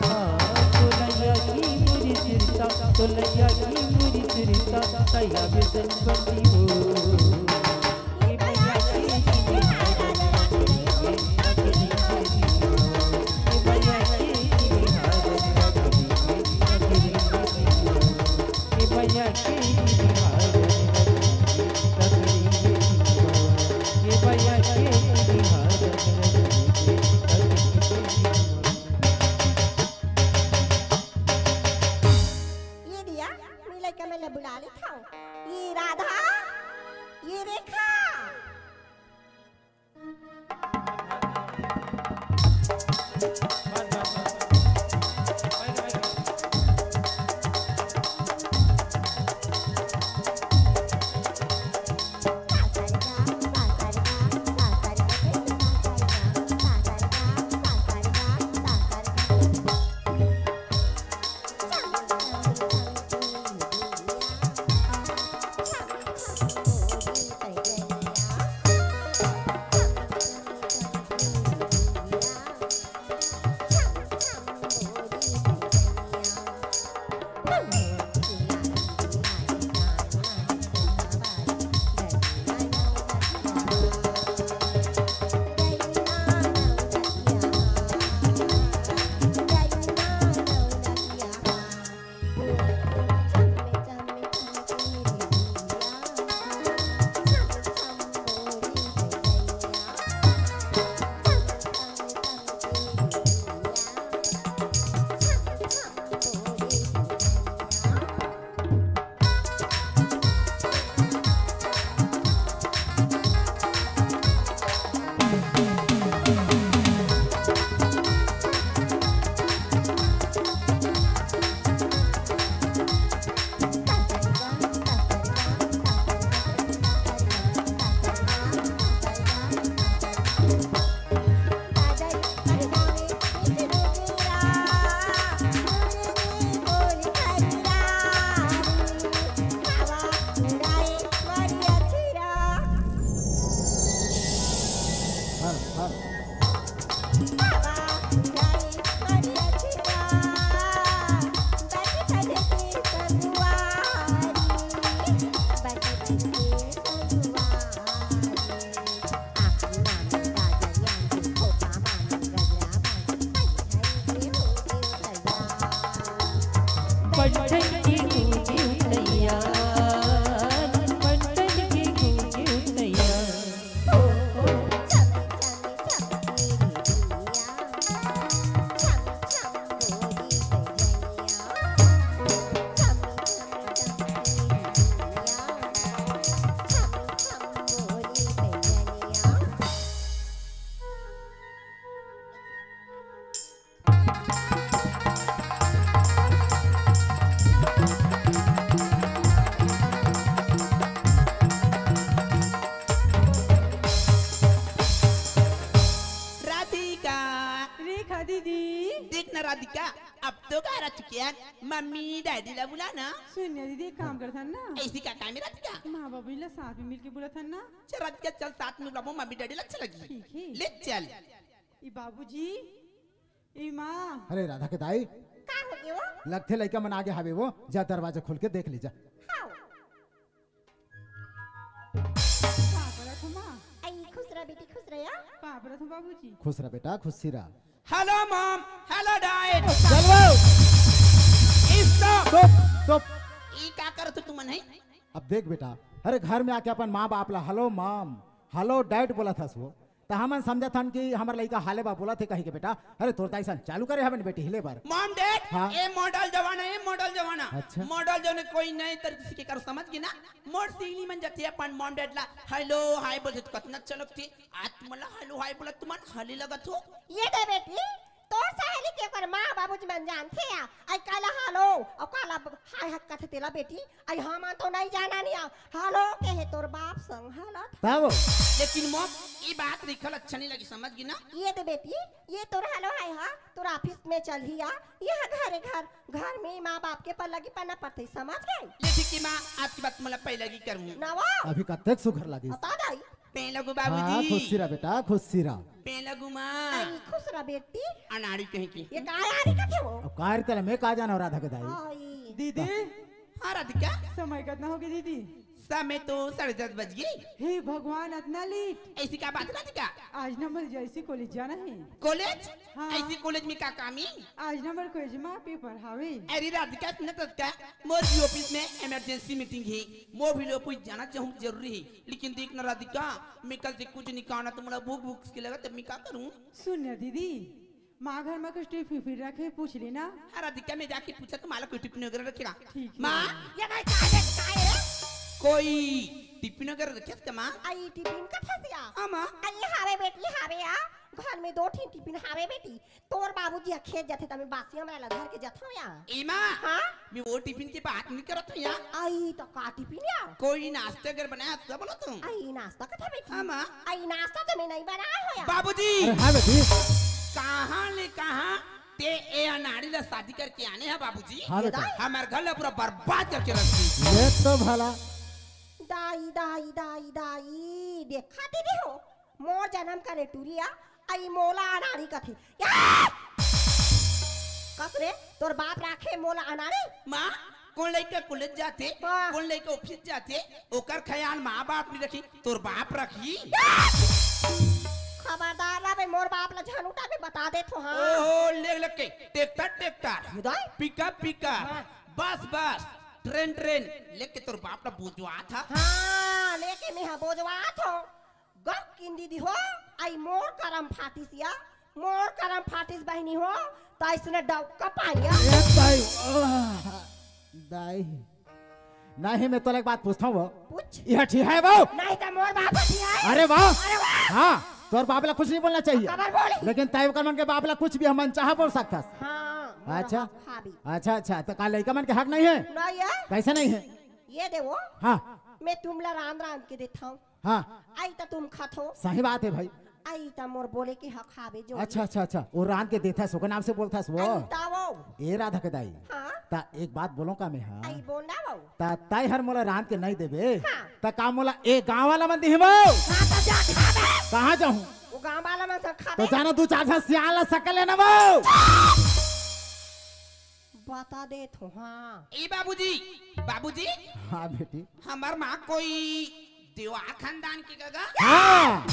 हाँ, तोलैया की मुरी सिरता, तोलैया की मुरी सिरता, तैया बेसन बंदी हो। पटन के गूंजे तैयार, पटन के गूंजे तैयार। राधिका। रेखा दीदी। देख ना राधिका, अब तो घर आ चुके हैं। मम्मी डैडी ला बुला ना। सुन ना दीदी, एक काम करथन ना। ऐसी का काम है राधिका? माँ बाबू ला साथ में मिलके बुलाथन ना। चल राधिका, चल साथ में बुलाबो, मम्मी डैडी ला अच्छा लगी। ठीक है। ले चल। ई बाबूजी, ई माँ। अरे राधा के दाई। का हो गयो? लगथे लइका मन आगे हावे वो, जा दरवाजा खोल के देख ले जा। हाँ। पाँव परत हँव माँ। आई, खुश रह बेटी, खुश रह या। पाँव परत हँव बाबूजी। खुश रह बेटा, खुशी रह। Hello mom, hello dad। चल वो। Stop। Stop, stop। ई का करत हो तुमन है? अब देख बेटा, अरे घर में आके अपन माँ बाप ला hello mom, hello dad बोलत हस वो, त हमन समझत हन कि हमर लइका हाले बा बोलत हे कहि के बेटा। अरे तोर दाई सन चालू करे हवन बेटी हिले बर। Mom dad, हाँ। ए model जमाना, ए model जमाना। अच्छा। Model जमाना कोई नए तरीके से कर समझ गे ना। मोर सिगनी मन जथे अपन mom dad ला hello hi बोलथे त कतना अच्छा लगथे। आज तुमन ला hello hi बोलत तुमन हले लगत हो। ये दे बेटी, तोर सहेली के ओकर माँ बाबूजी मन जानथे या, आई काला hello, अउ काला hi ह-, कथे तेला बेटी, आई हमन तो नइ जानन या, hello के हे तोर बाप संग hello। तब? लेकिन mom, ई बात लिखल अच्छा नइ लगी, समझ गे ना? ये दे बेटी, ये तोर hello hi ह, तोर office में चलही या, ये ह घरे घर, घर में माँ बाप के पर लगी पन्ना पड़थे, समझ गे? ले ठीक हे माँ, आज के बाद तुमन ला पहले ही करूँ। ना वो? अभी कतेक सुघर लगिस। बता दाई। पें लगू हाँ, बाबूजी। खुशी रह बेटा, खुशी रह। पें लगू माँ। आई, खुश रह बेटी। अनाड़ी कहीं की। ये का अनाड़ी कथे वो? अब कार तेला मैं का जानव राधा के दाई। आई। दीदी। हाँ राधिका। समय कतना होगे दीदी? समय तो साढ़े दस बज गे। हे भगवान, अतना late। ऐसी का बात राधिका? आज ना मोला जैसी college जाना हे। College? हाँ। ऐसी college में का काम हे? आज ना मोर college में paper हावे। अरे राधिका, सुन तो का, मोर भी office में emergency meeting हे, मोर भी office जाना चाहूँ, जरूरी हे। लेकिन देख ना राधिका, मैं कल से कुछ नहीं खाना, तो मोला भूख भूख के लगा, तब मैं का करूँ? सुन ना दीदी, माँ घर में कुछ tiffin फिर रखे, पूछ लेना। हाँ राधिका, मैं जाके पूछा तो माँ ला कोई tiffin वगैरह रखे का? ठीक हे। माँ, ये भाई का है, का है रे? कोई tiffin वगैरह रखे का माँ? आई tiffin का फंसिया? हाँ माँ। आई हावे बेटी, हावे या। घर में दो ठिन tiffin हावे बेटी। तोर बाबूजी ह खेत जाथे, त मैं बासिया माय ला धर के जाथव या। ए माँ, हाँ? मैं वो tiffin के बात नहीं करत हूँ या। आई त का tiffin या? कोई नाश्ता अगर बनाया तो बोलो तुम। आई नाश्ता कथा बेटी। हाँ माँ। आई नाश्ता तो मैं नहीं बनाया हो या। बाबूजी। अरे हाँ बेटी। कहाँ ले कहाँ ते ए अनाड़ी ला शादी करके आने हैं बाबूजी। हाँ बेटा। हमारे घर ला पूरा बर्बाद करके रख दी। ये तो भला। दाई, दाई, दाई, दाई, देखा दीदी हो, मोर जनम करे टूरी आ, आई मोला अनाड़ी कथे। या! कस रे, तोर बाप राखे मोला अनाड़ी? माँ, कोन लइका college जाथे, हाँ। कोन लइका office जाथे, ओकर ख्याल माँ बाप नहीं रखी, तोर बाप रखी? या! खबरदार ना बे, मोर बाप ला झनुटा में बता देथो, हाँ। ओहो, ले लेके, tractor, tractor, ये दाई? Pickup, pickup, हाँ। Bus, bus, train, train, लेके तोर बाप ला बोजवात हा। हाँ, लेके मैं हा बोजवात हो। गौ किंदी दी हो, आई मोर करम फाटिस या, मोर करम फाटिस बहिनी हो, त अइसने डौका पानिया। ए दाई, आह, दाई। नहीं, मैं तोला एक बात पूछता हूँ वो। पूछ। यह ठीक है वो? नहीं तो मोर बाप ठीक है। अरे वाह। अरे वाह। हाँ, तोर बाप ला कुछ नहीं बोलना चाहिए। खबर बोली। लेकिन तय ओकर मन के बाप ला कुछ भी हमन चाह बोल सकथस। हाँ, मोर अच्छा। हक हावी। अच्छा, अच्छा, तो का लइका मन के हक नहीं है? नहीं है। कैसे नहीं है? ये देवो। हाँ। मैं तुमला रांध रांध के देथव। हाँ। आई त तुम खाथो। सही बात है भाई। आई त मोर बोले के हक हावे जो। अच्छा, अच्छा, अच्छा। वो रांध के देथस, ओकर नाम से बोलथस वो। आई त वो। ए राधा के दाई। हाँ। त एक बात बोलो का मैं, हाँ? आई बोल ना वो। त तय हर मोला रांध के नहीं देबे। हाँ। त का मोला ए गांव वाला मन दिही वो? हाँ, त जा खाबे। कहाँ जाहूँ? वो गांव वाला मन तो खा तो दे। जाना दू चार झन सियान ला सकल लेना वो। बता देत हों, हाँ। ए बाबूजी, बाबूजी, हाँ बेटी। हमर माँ कोई देवा खानदान के गगा। हाँ।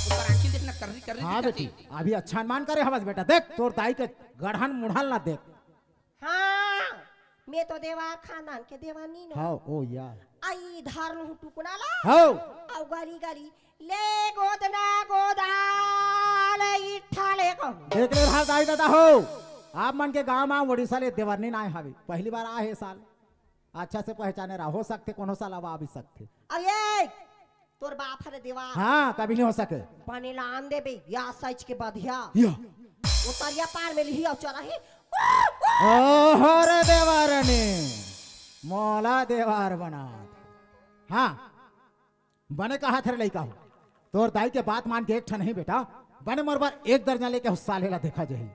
ऊपर आँखी देखना, कर्री कर्री हाँ दिखत बेटी, हे। अभी अच्छा अनुमान करे हवस बेटा। देख तोर दाई के गढ़न मुढ़न ला देख। हाँ, मैं तो देवा खानदान के देवा नी नो। हाँ, ओ यार। आई धर लूं टुकना ला। हाँ। अउ गली गली ले गोदना गोदाल इठा ले कहूं। देख ले रहा दाई ददा हो, आप मन के गांव म उड़ीसा ले देवरनी ना आए हवे, पहली बार आए हे साल। अच्छा से पहचाने रहा, हो सकथे कोनो साल अब आ भी सकथे। अब ये तोर बाप हरे देवा। हाँ, कभी नहीं हो सके। बने लान देबे, या साइज के बधिया। या। उतरिया पार में लिही अउ चरही। ओहो रे देवरनी, मोला देवर बनात। हाँ, बने कहाथे रे लइका हो। तोर दाई के बात मान के एक ठन नहीं बेटा, बने मोर बर एक दर्जन लेके हो साले ला देखा जाही।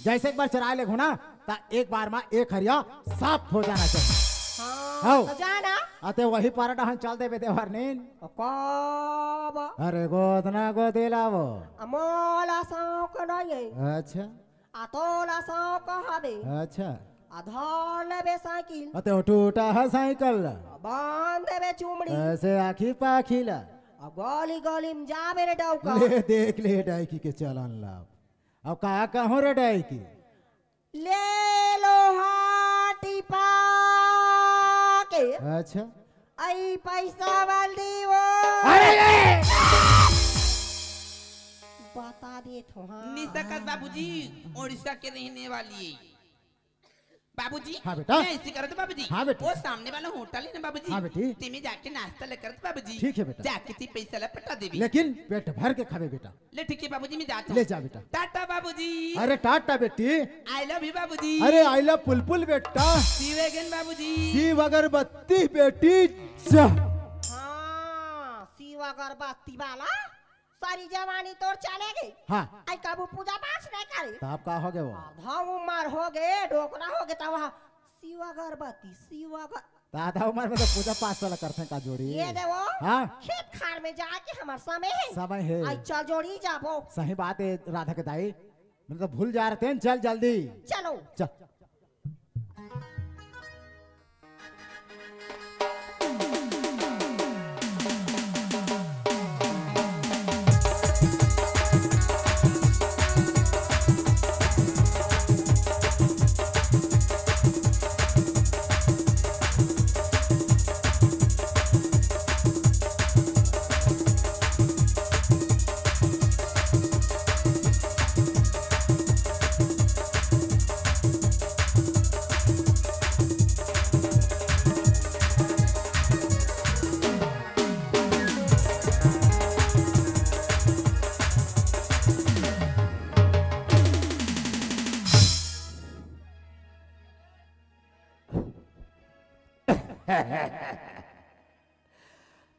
जैसे एक बार चराए लेगहूं ना, त एक बार मा एक हरिया साफ हो जाना चाहिए। हाँ, हव। तो जाना। अते वही पारा डहन चल देबे देवरनीन। कब? अरे गोदना गोदी लावो। अ मोला शौक नहीं है। अच्छा। आ तोला शौक हवे। अच्छा। आ धर लेबे साइकिल। अते वो टूटा है साइकिल। आ बांध देबे चुमड़ी। ऐसे आखी पाखी ला। आ गली गली में जाबे रे डौका। ले देख ले डाइकी के चलन ला। अब का कहूं रे डाइकी? ले लोहा टिपा के। अच्छा। आई पैसा वाली वो। अरे ये! बता देत हों, हाँ। निसकत बाबूजी, उड़ीसा के रहने वाली है। बाबूजी, हाँ बेटा। मैं ऐसे करत बाबूजी। हाँ बेटा। वो सामने वाला होटल है ना बाबूजी। हाँ बेटी। तेमे जाके नाश्ता ले करत बाबूजी। ठीक है बेटा। जाके ती पैसा ला पटा देबे। लेकिन पेट भर के खाबे बेटा। ले ठीक है बाबूजी, मैं जात हों। ले जा बेटा। टाटा बाबूजी। अरे टाटा बेटी। I love you बाबूजी। अरे I love पुलपुल बेटा। शिव again बाबूजी। शिव अगरबत्ती बेटी जा। हाँ, शिव अगरबत्ती वाला। सारी जवानी तोर चले गे। हाँ। आई कभू पूजा पाठ नहीं करे। त अब का हो गे वो? आधा उमर हो गे, डोकरा हो गे, त वहाँ शिव अगरबत्ती, शिव अगर त आधा उमर में तो पूजा पाठ वाला करथे का जोड़ी। ये दे वो, हाँ। खेत खार में जाके हमर समय है। समय है। आई चल जोड़ी जाबो। सही बात है राधा के दाई, मैं तो भूल जा रहे थे, चल जल्दी। चलो। चल।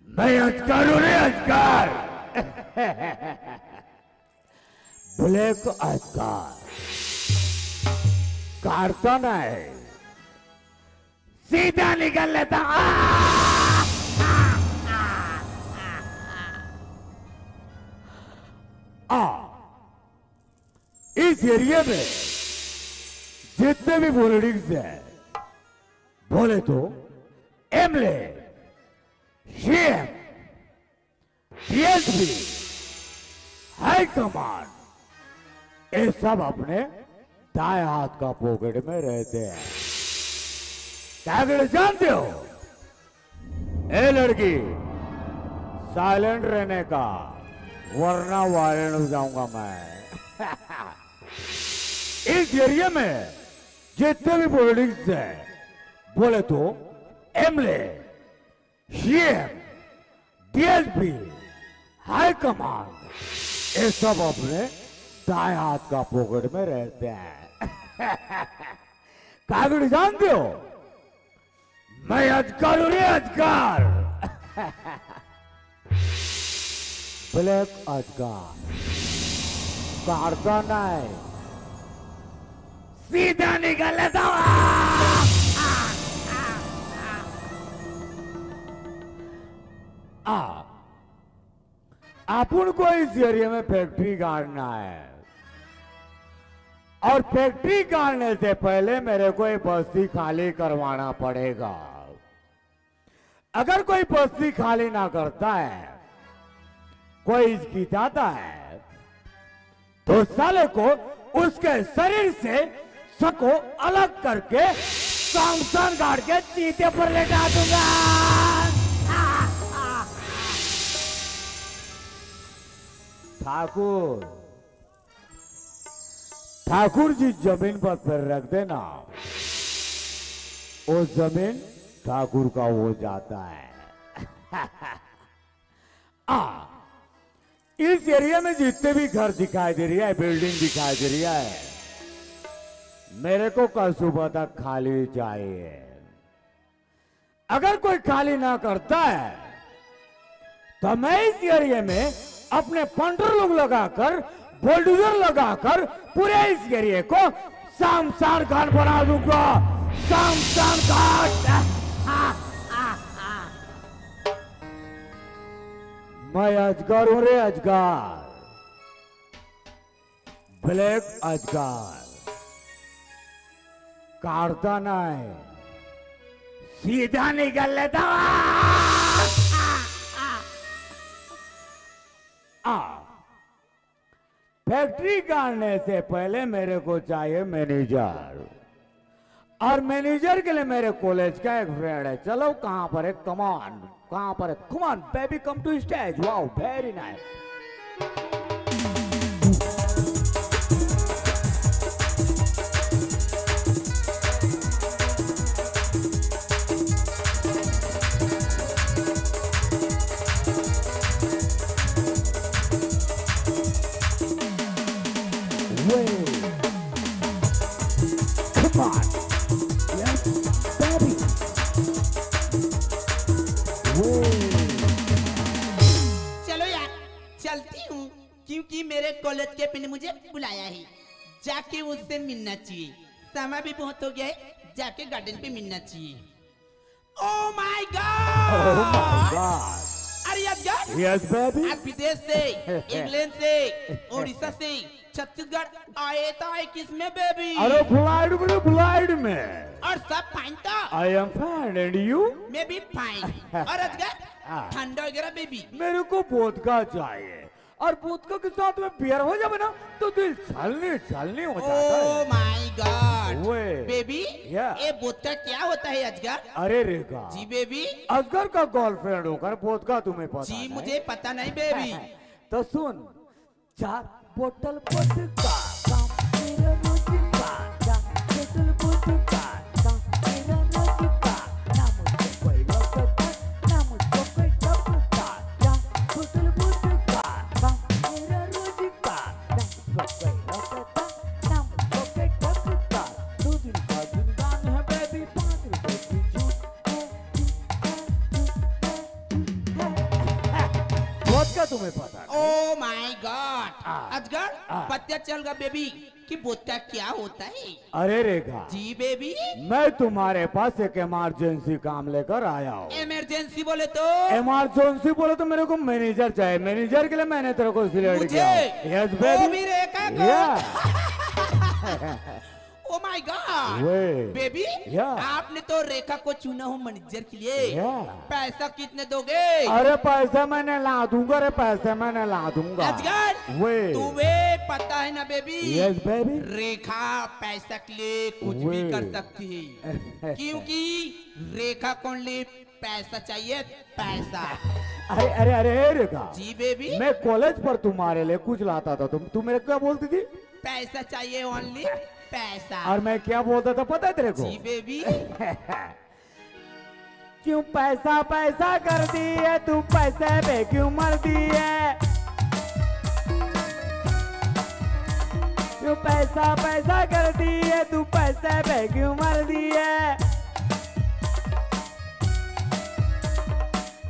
मैं अजगर हूँ रे, अजगर। ब्लैक अजगर। काटता नहीं, सीधा निगल लेता। आ! आ! इस एरिया में जितने भी पॉलिटिक्स हैं, बोले तो MLA, CM, DSP, high command, ये सब अपने दाएं हाथ का पॉकेट में रहते हैं। क्या कर जानते हो? ए लड़की, साइलेंट रहने का, वरना वायलेंट हो जाऊंगा मैं। इस एरिया में जितने भी पॉलिटिक्स हैं, बोले तो MLA, CM, DSP, high command, ये सब अपने दाएं हाथ का पॉकेट में रहते हैं। कागड़ी जानते हो? मैं अजगर हूँ रे, अजगर। ब्लैक अजगर। काटता नहीं, सीधा निकल लेता हूँ। आ, आ, आ, आ। आ, अपन को इस एरिया में फैक्ट्री गाड़ना है, और फैक्ट्री गाड़ने से पहले मेरे को ये बस्ती खाली करवाना पड़ेगा। अगर कोई बस्ती खाली ना करता है, कोई इसकी जाता है, तो साले को उसके शरीर से सबको अलग करके शमशान घाट के चीते पर लेटा दूंगा। ठाकुर, ठाकुर जी जमीन पर पैर रख देना, वो जमीन ठाकुर का हो जाता है। आ, इस एरिया में जितने भी घर दिखाई दे रही है, बिल्डिंग दिखाई दे रही है, मेरे को कल सुबह तक खाली चाहिए। अगर कोई खाली ना करता है, तो मैं इस एरिया में अपने पंटर लोग लगाकर, बुलडोजर लगाकर पूरे इस एरिया को शमशान घाट बना दूंगा। शमशान घाट। मैं अजगर हूं रे, अजगर। ब्लैक अजगर। काटता नहीं, सीधा निगल लेता। आ, फैक्ट्री काटने से पहले मेरे को चाहिए मैनेजर, और मैनेजर के लिए मेरे कॉलेज का एक फ्रेंड है। चलो, कहां पर है? कम ऑन, कहां पर है? Come on baby, come to stage. Wow, very nice. Come on. Yes, baby. चलो यार, चलती हूँ, क्योंकि मेरे कॉलेज के पी ने मुझे बुलाया है, जाके उससे मिलना चाहिए। समय भी बहुत हो गया है, जाके गार्डन पे मिलना चाहिए। Oh my God! Oh my God! अरे अजगर, yes baby, आप विदेश से, इंग्लैंड से, उड़ीसा से, छत्तीसगढ़ आए तो आए किस में बेबी? अरे फ्लाइट में, फ्लाइट में। और सब फाइन तो? I am fine and you? मैं भी फाइन। और अजगर, हाँ। ठंडा वगैरह बेबी? मेरे को वोदका चाहिए, और वोदका के साथ में बियर हो जाए ना, तो दिल छलनी छलनी हो जाता है। Oh my God! बेबी, ये वोदका क्या होता है अजगर? अरे रेखा। जी बेबी। अजगर का गर्लफ्रेंड होकर वोदका तुम्हें पता जी नहीं? मुझे पता नहीं बेबी। तो सुन, चार बोतल वोदका, काम मेरा रोज का। चार बोतल वोदका, काम मेरा रोज का। ना मुझको कोई रोकता, ना मुझको कोई टोकता। चार बोतल वोदका, काम मेरा रोज का। ना मुझको कोई रोकता, ना मुझको कोई टोकता। दो दिन का जिंदगान है बेबी, पाँच रुपए की छूट। वोदका तुम्हें पता नहीं? Oh my God! हाँ। अजगर, हाँ। पता चल गया बेबी कि वोदका क्या होता है। अरे रेखा। जी बेबी। मैं तुम्हारे पास एक इमरजेंसी काम लेकर आया हूँ। इमरजेंसी बोले तो? इमरजेंसी बोले तो मेरे को मैनेजर चाहिए। मैनेजर के लिए मैंने तेरे को सिलेक्ट किया। Yes baby. वो भी रेखा को। Oh my God! बेबी, आपने तो रेखा को चुना हो मैनेजर के लिए। पैसा कितने दोगे? अरे पैसा मैं नहला दूंगा रे, पैसा मैं नहला दूंगा। अजगर, तुम्हें पता है ना बेबी? Yes baby. रेखा पैसा के लिए कुछ भी कर सकती है, क्योंकि रेखा को only पैसा चाहिए, पैसा। अरे अरे अरे रेखा। जी बेबी। मैं कॉलेज पर तुम्हारे लिए कुछ लाता था, तुम तुम मेरे को क्या बोलती थी? पैसा चाहिए, only पैसा। और मैं क्या बोलता था पता है तेरे को? जी बेबी। क्यों पैसा पैसा कर दी है तू, पैसे पे क्यों मर दी है? क्यों पैसा पैसा कर दी है तू, पैसे पे क्यों मर दी है?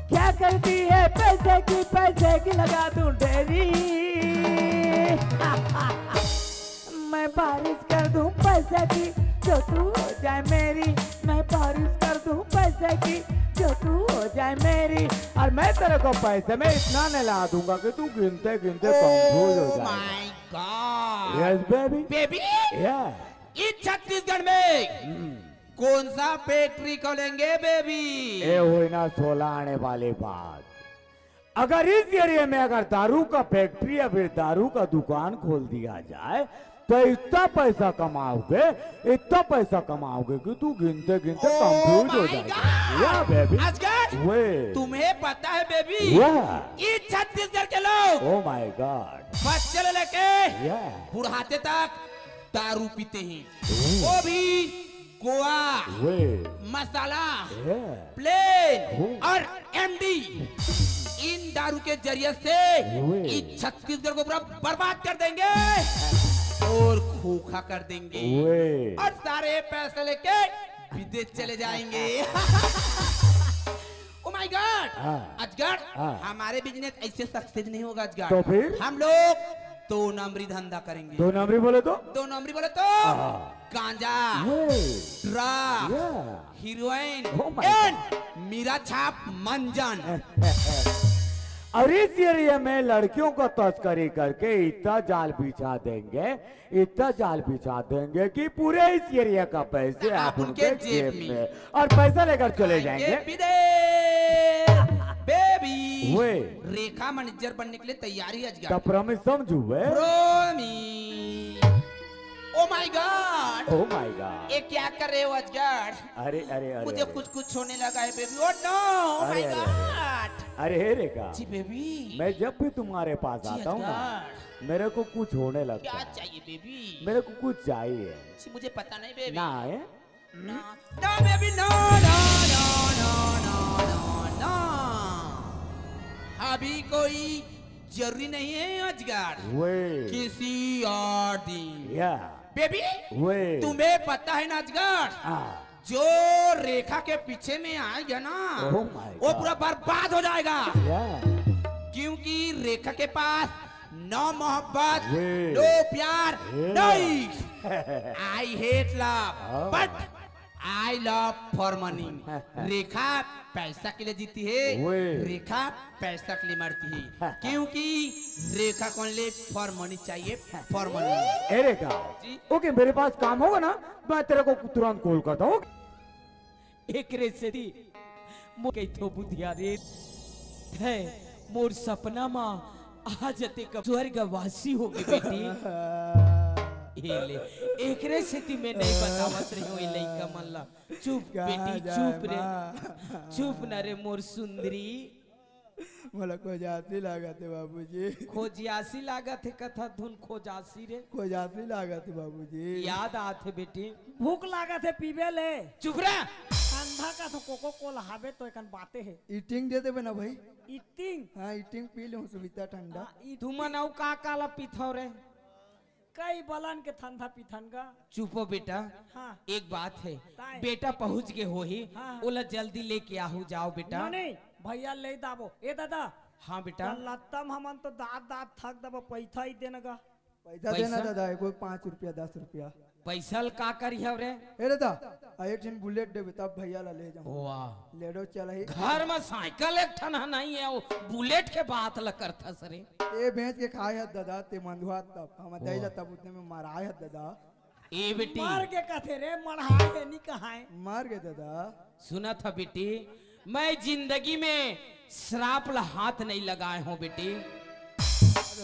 क्या करती है पैसे की, पैसे की लगा दूं ढेरी। मैं बारिश कर दूं पैसे की, जो तू हो जाए मेरी, मैं बारिश कर दूं पैसे की। जो तू हो जाए मेरी, और मैं तेरे को पैसे में इतना नहला दूंगा कि तू गिनते गिनते कंफ्यूज हो जाएगा। माय गॉड। Yes baby. बेबी, या इस छत्तीसगढ़ में कौन सा फैक्ट्री खोलेंगे बेबी? ए होई ना सोलह आने वाली बात। अगर इस एरिया में अगर दारू का फैक्ट्री या फिर दारू का दुकान खोल दिया जाए तो इतना पैसा कमाओगे, इतना पैसा कमाओगे कि तू गिनते गिनते कंफ्यूज हो जाएगा। या बेबी। अजगर, वे तुम्हें पता है बेबी, या इस छत्तीसगढ़ के लोग ओ माय गॉड। बच्चे से लेके या बुढ़ाते तक दारू पीते हैं, वो भी गोवा, वे मसाला, या प्लेन और एमडी। इन दारू के जरिए से ओए। इस छत्तीसगढ़ को पूरा बर्बाद कर देंगे और खोखा कर देंगे। ओए। और सारे पैसे लेके विदेश चले जाएंगे। ओ माय गॉड। हाँ। अजगर, हाँ। हमारे बिजनेस ऐसे सक्सेस नहीं होगा अजगर। तो फिर? हम लोग दो नंबरी धंधा करेंगे। दो नंबरी बोले तो दो नंबरी बोले तो हाँ। गांजा, वे ड्रग, या heroin Oh my and Meera छाप मंजन। और इस एरिया में लड़कियों को तस्करी करके इतना जाल बिछा देंगे, इतना जाल बिछा देंगे कि पूरे इस एरिया का पैसे आप आप उनके उनके जेब जेब में और पैसा लेकर चले जाएंगे। विदेश बेबी। वे रेखा मैनेजर बनने के लिए तैयार ही अजगर। तो प्रॉमिस समझू वे। प्रॉमिस। ओ माय गॉड। ओ माय गॉड। ये क्या कर रहे हो अजगर? अरे अरे अरे मुझे अरे। कुछ कुछ होने लगा है बेबी। ओ नो, ओ अरे, माय अरे, गॉड। अरे हे रेखा, जी बेबी। मैं जब भी तुम्हारे पास जी आता हूँ ना, अजगर। मेरे को कुछ होने क्या लगता है। चाहिए बेबी? मेरे को कुछ चाहिए। जी मुझे पता नहीं बेबी। ना है? ना, ना बेबी, ना, ना, ना, ना, ना, ना। अभी कोई जरूरी नहीं है अजगर। वे किसी और दिन। या बेबी, वे तुम्हें पता है ना अजगर, हाँ। जो रेखा के पीछे में आएगा ना, Oh my वो God. पूरा बर्बाद हो जाएगा। या क्योंकि रेखा के पास no मोहब्बत, वे। no प्यार, वे। नहीं। I hate love, हाँ। but I love for money। रेखा पैसा के लिए जीती है, वे। रेखा पैसा के लिए मरती है, क्योंकि रेखा को only for money चाहिए, for money। ए रेखा, जी। ओके, मेरे पास काम होगा ना, मैं तेरे को तुरंत कॉल करता हूँ। एकरे सेती मोके तो बुधिया रे है। मोर सपना मा आ जते का स्वर्गवासी हो गए बेटी। ए ले, एकरे सेती मैं नहीं बतावत रही हूँ ए लइका मन ला। चुप कहाँ बेटी, जाए चुप रे, माँ? चुप न रे मोर सुंदरी। मोला खोजासी लागत हे बाबूजी। खोजियासी लागत हे कथा धुन खोजासी रे। खोजासी लागत हे बाबूजी। याद आत हे बेटी। भूख लागत हे पीबे ले। चुप रह। ठंडा का तो कोको कोला हावे तो एकन बाते हे। ईटिंग दे देबे ना भाई। ईटिंग। हाँ, ईटिंग पी लूँ सुविता ठंडा। हाँ, ई तुमन अउ का का ला पीथव रे? कई बलन के ठंडा पीथन गा। चुपो बेटा, हाँ। एक बात हे, ताय। बेटा पहुंच गे होही, हाँ। ओला जल्दी लेके आहू जाओ बेटा। नहीं, नहीं, भैया ले दाबो। ए दादा, हाँ बेटा। लत्तम हमन तो दात दात थक दबो, पैसा ही देना गा। पैसा देना पैसा? दादा, एगो पाँच रुपया, दस रुपया। पैसा ल का करिहव रे? ए दादा, आ एक झन बुलेट देबे तब भैया ला ले जाऊँ। वाह, लेडो चला ही। घर में साइकिल एक ठन ह नहीं हे, वो बुलेट के बात ल करथस रे। ए बेच के खाए हत दादा, ते मंदुआ तब हम दई ला तब उतने में मराए हत दादा। ए बेटी, मर के कथे रे, मढ़ाए हे, नी कहाए। मर गए दादा। सुनत ह बेटी, मैं जिंदगी में शराब ला हाथ नहीं लगाए हूँ बेटी।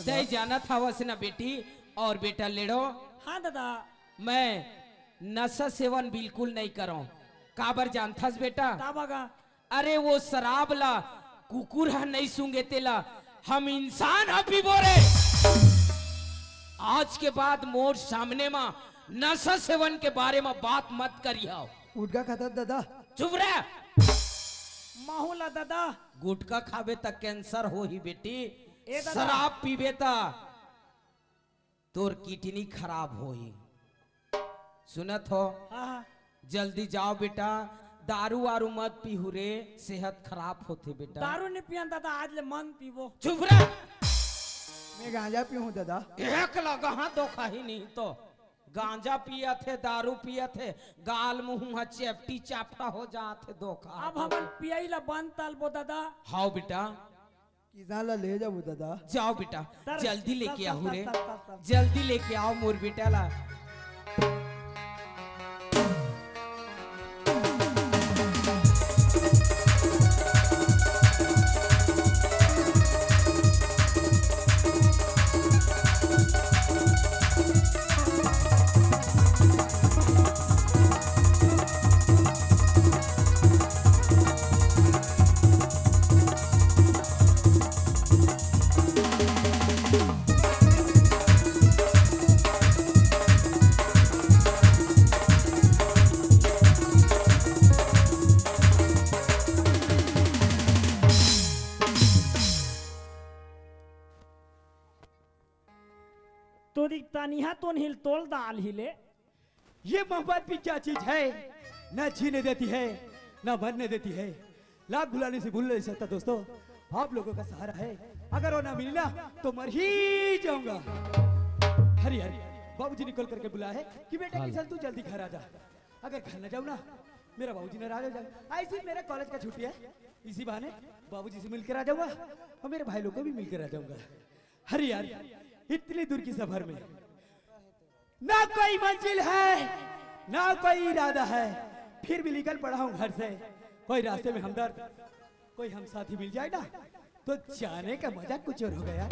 तय जानत हवस ना बेटी। और बेटा लेड़ो, हाँ दादा, मैं नशा सेवन बिल्कुल नहीं करूँ। काबर जानथस बेटा? ताबा गा। अरे वो शराब ला कुकुर ह नहीं सूंघे तेला हम इंसान ह पीबो रे। आज के बाद मोर सामने मा नशा सेवन के बारे मा बात मत करिहव। गुटखा खाता दादा। चुप रह। महू ला दादा। गुटखा खाबे त कैंसर होही बेटी, ए दादा। शराब पीबे त तोर किडनी खराब होही। सुनत हो? हाँ, हाँ। जल्दी जाओ बेटा, दारू वारू मत पीहू रे, सेहत खराब होथे बेटा। दारू नहीं पियन दादा, आज ले मंद पीबो। चुप रह। मैं गांजा पीऊँ दादा। एक लगा हाथ धोखा ही नहीं तो। गांजा पियत हे, दारू पियत हे, गाल मुंह ह चेपटी चापटा हो जात हे, धोखा। अब हमन पियई ला बंद तलबो दादा। हाव बेटा। किसान ला ले जाबो दादा। जाव बेटा, तर, जल्दी लेके तर, आव तर, रे। तर, तर, तर। जल्दी लेके आव मोर बेटा ला। तोरी तनिहा तो हिल तोल दाल हिले। ये मोहब्बत भी क्या चीज है, ना जीने देती है, ना मरने देती है। लाख भुलाने से भूल नहीं सकता दोस्तों, आप लोगों का सहारा है। अगर वो ना मिली ना तो मर ही जाऊंगा। हरी हरी, बाबूजी ने कॉल करके बुलाया है कि बेटा किशन, तू जल्दी घर आ जा। अगर घर ना जाऊं ना, मेरा बाबूजी नाराज हो जाएगा। ऐसे ही मेरा कॉलेज का छुट्टी है, इसी बहाने बाबूजी से मिलकर आ जाऊंगा और मेरे भाई लोग को भी मिलकर आ जाऊंगा। हरी यार, इतनी दूर की सफर में ना कोई मंजिल है, ना कोई इरादा है, फिर भी निकल पड़ा हूँ घर से। कोई रास्ते में हमदर्द, कोई हम साथी मिल जाए ना, तो जाने का मजा कुछ और होगा यार।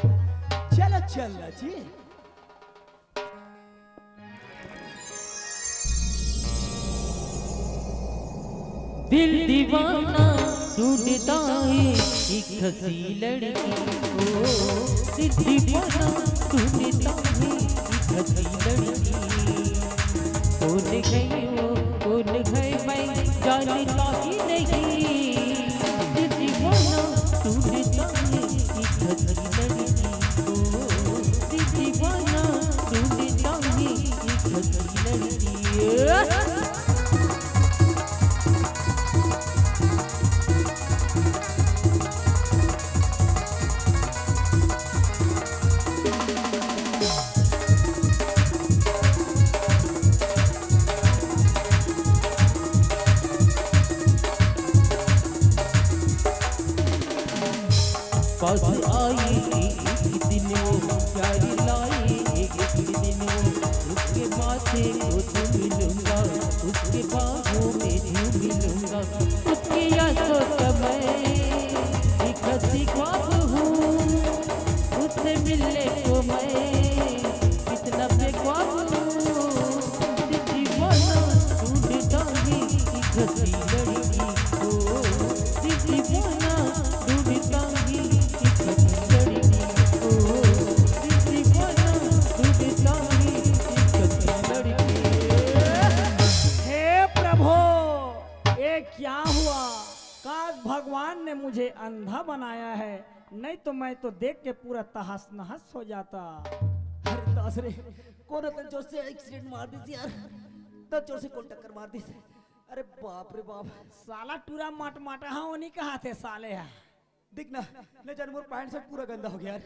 चलो चल जी। दिल दीवाना ढूंढता है एक हसी लड़की को। दिल दीवाना ढूंढता है एक हसी लड़की। कौन है वो, कौन है, मैं जानता ही नहीं। दिल दीवाना ढूंढता है एक हसी लड़की को। दिल दीवाना ढूंढता है एक हसी लड़की। पास आएगी एक दिन वो, प्यारी लाएगी एक दिन वो। उसके माथे को चूम लूंगा, उसके बाहों में झूम लूंगा। उसकी यादों का मैं एक हसी ख्वाब हूँ, उससे मिलने को मैं कितना बेख्वाब हूँ। दीवाना ढूंढता है एक हसी लड़की को। दीवाना ढूंढता है एक हसी लड़की को। दीवाना ढूंढता है एक हसी लड़की। हे प्रभु, ये क्या हुआ? काश भगवान ने मुझे अंधा बनाया है, नहीं तो मैं तो देख के पूरा तहस नहस हो जाता। अरे दास रे, कोन अतन जोर से एक्सीडेंट मार दिस यार, अतन जोर से कोन टक्कर मार दिस। अरे बाप रे बाप। साला टूरा मटमटा हा, वो नहीं कहा थे साले हा। देख ना, न जाने मोर पैंट शर्ट पूरा गंदा हो गया यार।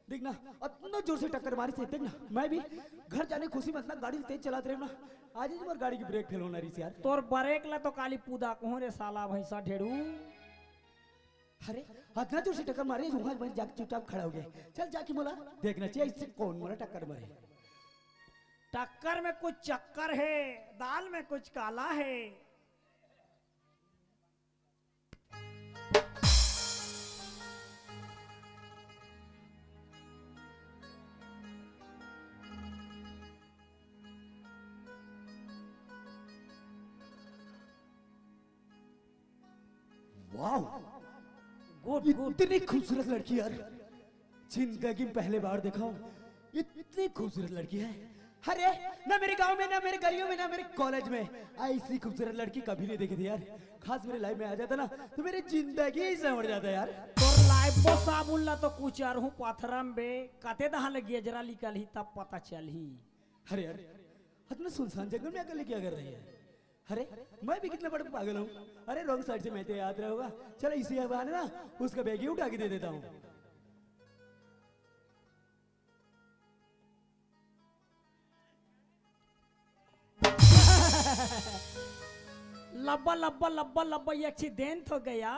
देख ना, अतना जोर से टक्कर मारिस हे। देख ना, मैं भी घर जाने खुशी में अतना गाड़ी तेज चलात रहे ना, आज ही मोर गाड़ी की ब्रेक फेल होना रही यार। तोर ब्रेक ला तो काली पूदा कहूं रे साला भैंसा ढेड़ू। अरे, अतना जोर से टक्कर मारे, वहां मैं जाके चुपचाप खड़ा हो गया। चल जाके मोला देखना चाहिए, इससे कौन मोला टक्कर मारे। टक्कर में कुछ चक्कर है, दाल में कुछ काला है। वाह, गुड, गुड। इतनी खूबसूरत लड़की यार, जिंदगी में पहले बार देखा हूँ, इतनी खूबसूरत लड़की है। अरे, ना मेरे गांव में, ना मेरे गलियों में, ना मेरे कॉलेज में ऐसी खूबसूरत लड़की कभी नहीं देखी थी यार। खास मेरे लाइफ में आ जाता ना, तो मेरी जिंदगी ही संवर जाता यार। तोर लाइफ को साबुन ला तो कुचरहूं पथरा म बे, कते दहा ले गेजरा निकलही तब पता चलही। अरे यार, इतना सुनसान जंगल में अकेले क्या कर रही है? अरे, मैं भी कितना बड़ा पागल हूँ। अरे, रॉन्ग साइड से मैं तो याद रहोगा। चलो, इसी बहाने ना उसका बैग ही उठा के दे देता हूँ। लब्बा लब्बा लब्बा लब्बा, ये एक्सीडेंट हो गया।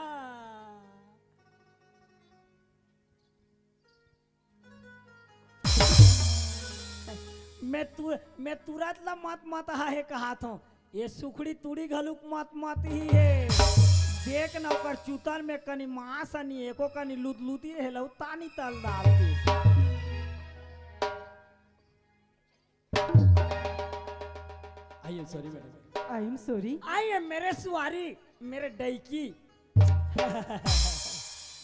मैं तु, मैं तुरंत ला मत मत हा हे कहात हूँ। ये सुखड़ी तुड़ी घलुक मत मत ही हे। देख न ओकर चुतन में कनी मांस अनी एको कनी लुतलुती रहे लउ तानी तल डाल दी। I am sorry madam। I am sorry। I am मेरे सुआरी, मेरे डैकी।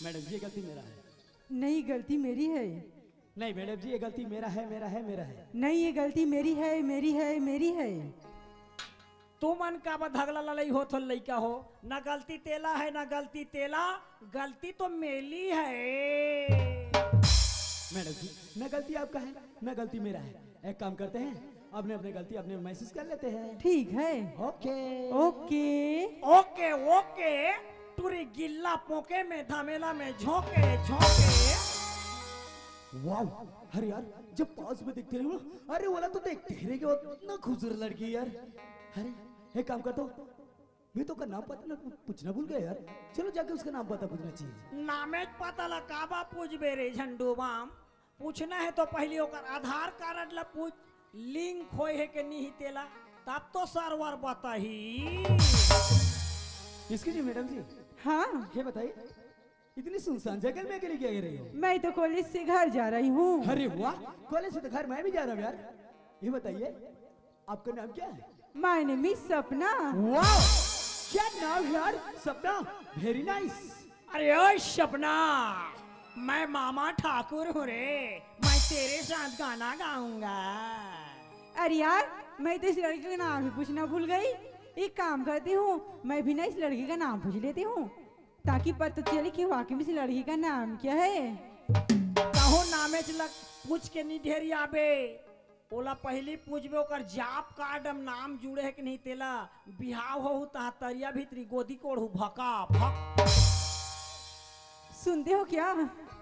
मैडम, ये गलती मेरा है। नहीं, गलती मेरी है। नहीं मैडम जी, ये गलती मेरा है, मेरा है, मेरा है। नहीं, ये गलती मेरी है, मेरी है, मेरी है। तुमन काबर धगला ललई होत हो लइका हो? ना गलती तेला है, ना गलती तेला, गलती तो मेली है। मैडम जी, ना गलती आपका है, ना गलती मेरा है। एक काम करते हैं, अपने अपने गलती अपने महसूस कर लेते हैं। ठीक है। ओके। ओके। ओके ओके। टूरी गिल्ला पोके में धमेला में झोंके झोंके। वाओ। अरे यार, जब पास में देखते रहे हो ना, अरे वाला तो देखते ही रह गए, इतना खूबसूरत लड़की है यार। अरे, एक काम कर दो, मैं तो का नाम पता ना पूछना भूल गया यार। चलो जाके उसका नाम पता पूछना चाहिए। नामे पता ला काबा पूछबे रे झंडू बाम? पूछना है तो पहली ओकर आधार कार्ड ला पूछ, लिंक होए है के नहीं तेला, तब तो सर्वर बताही। इसकी जी मैडम जी। हाँ। ये बताइए, इतनी सुनसान जगह में अकेले क्या कर रही हो? मैं तो कॉलेज से घर जा रही हूँ। अरे वाह, कॉलेज से तो घर मैं भी जा रहा हूँ यार। ये बताइए, आपका नाम क्या है? My name is सपना। वाह, क्या नाम है यार, सपना। Very nice. अरे ओ सपना, मैं मामा ठाकुर हूँ रे, मैं तेरे साथ गाना गाऊंगा। अरे यार, मैं तो इस लड़की का नाम ही पूछना भूल गई। एक काम करती हूँ, मैं भी ना इस लड़की का नाम पूछ लेती हूँ, ताकि पता चले कि वाकई में इस लड़की का नाम क्या है। कहो नामे च लग पूछ के नहीं ढेरी आबे। ओला पहली पूछबे ओकर जॉब कार्ड म नाम जुड़े है कि नहीं तेला। बिहाव होहू तहाँ तरिया भीतरी गोदी कोड़हू भका भक। सुनते हो क्या?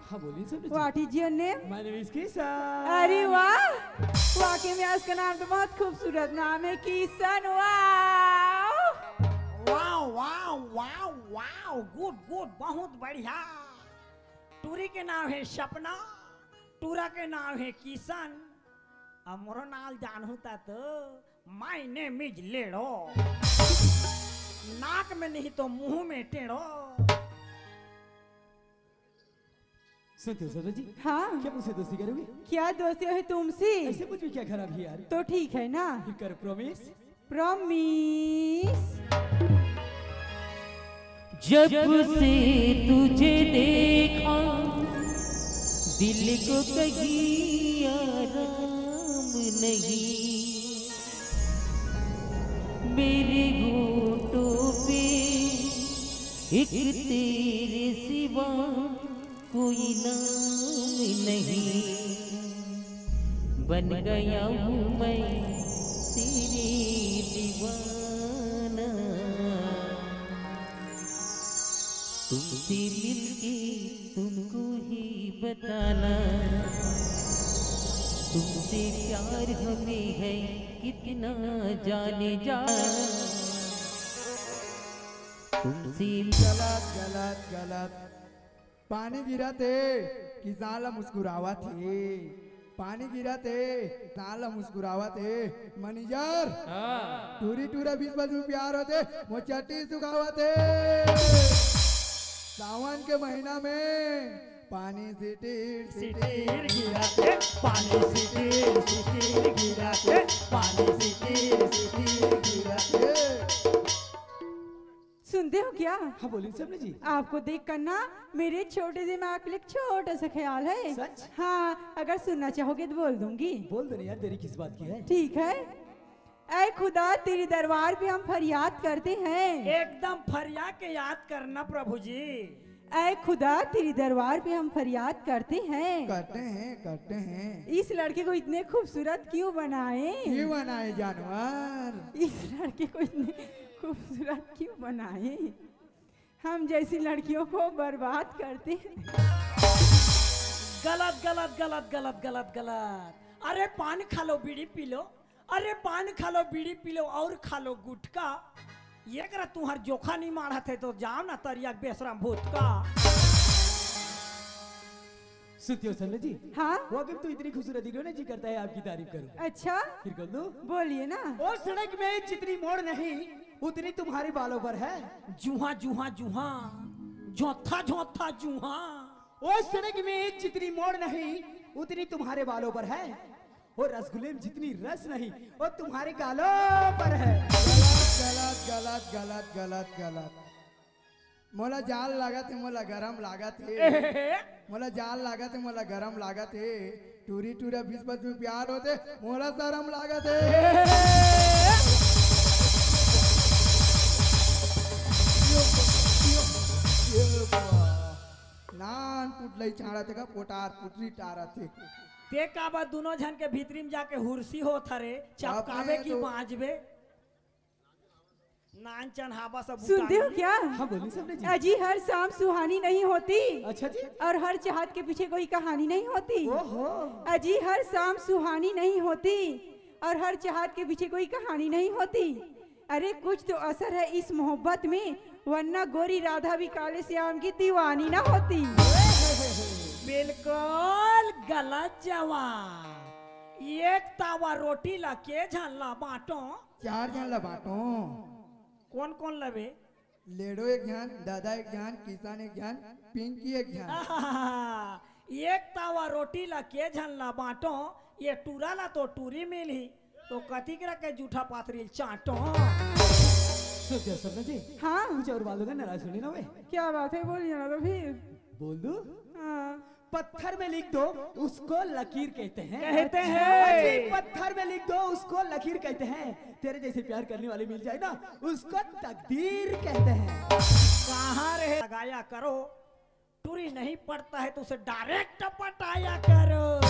हाँ, बोलिए sir. What is your name? My name is Kishan. अरे वाह, वाकई में आज का नाम तो बहुत खूबसूरत नाम है, किशन। वाह, वाह, वाह, वाह, वाह, गुड, गुड, बहुत बढ़िया। टूरी के नाम है सपना, टूरा के नाम है किशन। अब मोरो नाल जानहू ता तो, My name is लेड़ो। नाक में नहीं तो मुंह में टेढ़ो। सुनते हो सरोज जी? हाँ। क्या मुझसे दोस्ती करोगे? क्या दोस्ती है तुमसे? ऐसे मुझ में क्या खराबी है यार? तो ठीक है ना? फिर करो प्रॉमिस। प्रॉमिस। जब से तुझे देखा, दिल को कहीं आराम नहीं। मेरे होठों पे एक तेरे सिवा कोई नाम नहीं। बन गया हूँ मैं तेरे दीवाना। तुमसे मिलके तुमको ही बताना, तुमसे प्यार हमें है कितना, जाने जा। तुमसे गलत, गलत, गलत। पानी गिरत हे, किसान ला मुस्कुरावत हे। पानी गिरत हे, किसान ला मुस्कुरावत हे। मैनेजर, हाँ। टूरी टूरा बीच बीच में प्यार होथे, मोर चड्डी सुखावत हे। सावन के महीना में पानी सिटीर सिटीर गिरत हे, पानी सिटीर सिटीर गिरत हे, पानी सिटीर सिटीर गिरत हे। सुनते हो क्या? हाँ, बोलिए सपना जी। आपको देखकर ना मेरे छोटे दिमाग के लिए एक छोटा सा ख्याल है। सच? हाँ, अगर सुनना चाहोगे तो बोल दूंगी। बोल दो ना यार, देरी किस बात की है? ठीक है। ऐ खुदा, तेरे दरबार पे हम फरियाद करते हैं। एकदम फरिया के याद करना प्रभु जी। ऐ खुदा, तेरे दरबार पे हम फरियाद करते हैं। करते हैं, करते हैं। इस लड़के को इतने खूबसूरत क्यों बनाए? क्यों बनाए जानवर? इस लड़के को इतने खूबसूरत क्यों बनाए? हम जैसी लड़कियों को बर्बाद करते हैं। गलत, गलत, गलत, गलत, गलत, गलत। अरे पान खा लो, बीड़ी पी लो, अरे पान खा लो, बीड़ी पी लो और खा लो गुटखा। ये करा तुम्हार जोखा नहीं मारत है तो जाओ ना तरिया के बेसरम भूत का। सुनती हो सन्ना जी? हाँ? वाकई में तो इतनी खूबसूरत दिखो ना, जी करता है आपकी तारीफ करूं। अच्छा? फिर कर दो। बोलिए ना। ओ सड़क में जितनी मोड़ नहीं, उतनी तुम्हारे बालों पर है। जूहा जूहा जूहा, झोंथा झोंथा जूहा। ओ सड़क में जितनी मोड़ नहीं, उतनी तुम्हारे बालों पर है। ओ रसगुल्ले में जितनी रस नहीं, वो तुम्हारे गालों पर है। गलत, गलत, गलत, गलत, गलत। मोला जाड़ लागत हे, मोला गरम लागत हे। मोला जाड़ लागत हे, मोला गरम लागत हे। टूरी टूरा बीच बीच में प्यार होथे, मोला शरम लागत हे। नान पुटलई छाड़त हे का, पोटार पुटरी टारत हे। ते काबर दुनों झन के भीतरी में जाके हुरसी होत हरे, चपकाबे अबे की तो बाजबे? नानचन हावा सब सुनते हो उठानी। क्या? हाँ, बोलिए सन्ना जी। अजी, हर शाम सुहानी नहीं होती। अच्छा जी। और हर चाहत के पीछे कोई कहानी नहीं होती। ओहो। अजी, हर शाम सुहानी नहीं होती और हर चाहत के पीछे कोई कहानी नहीं होती। अरे, कुछ तो असर है इस मोहब्बत में, वरना गोरी राधा भी काले श्याम की दीवानी ना होती। बिल्कुल गलत जवाब। एक तावा रोटी ला के झन ला बांटो। चार झन ला बांटो। कोन कोन लबे? लेडो एक झन, दादा एक झन, किशन एक झन, पिंकी एक झन। आहा, एक तावा रोटी ला के झन ला बांटो, ये टूरा ला तो टूरी मिलही, तो कतिक रख के जूठा पाथरी ल चांटो। सुन जा सन्ना जी, हाँ। कुछ और बात होगा, नाराज होनी ना वे। क्या बात है, बोलिए ना तो फिर। बोल दूं? हाँ। पत्थर में लिख दो, उसको लकीर कहते हैं। कहते हैं। जी, पत्थर में लिख दो, उसको लकीर कहते हैं। तेरे जैसे प्यार करने वाली मिल जाए ना, उसको तकदीर कहते हैं। कहाँ रहे लगाया करो, टूरी नहीं पड़ता है तो उसे डायरेक्ट पटाया करो।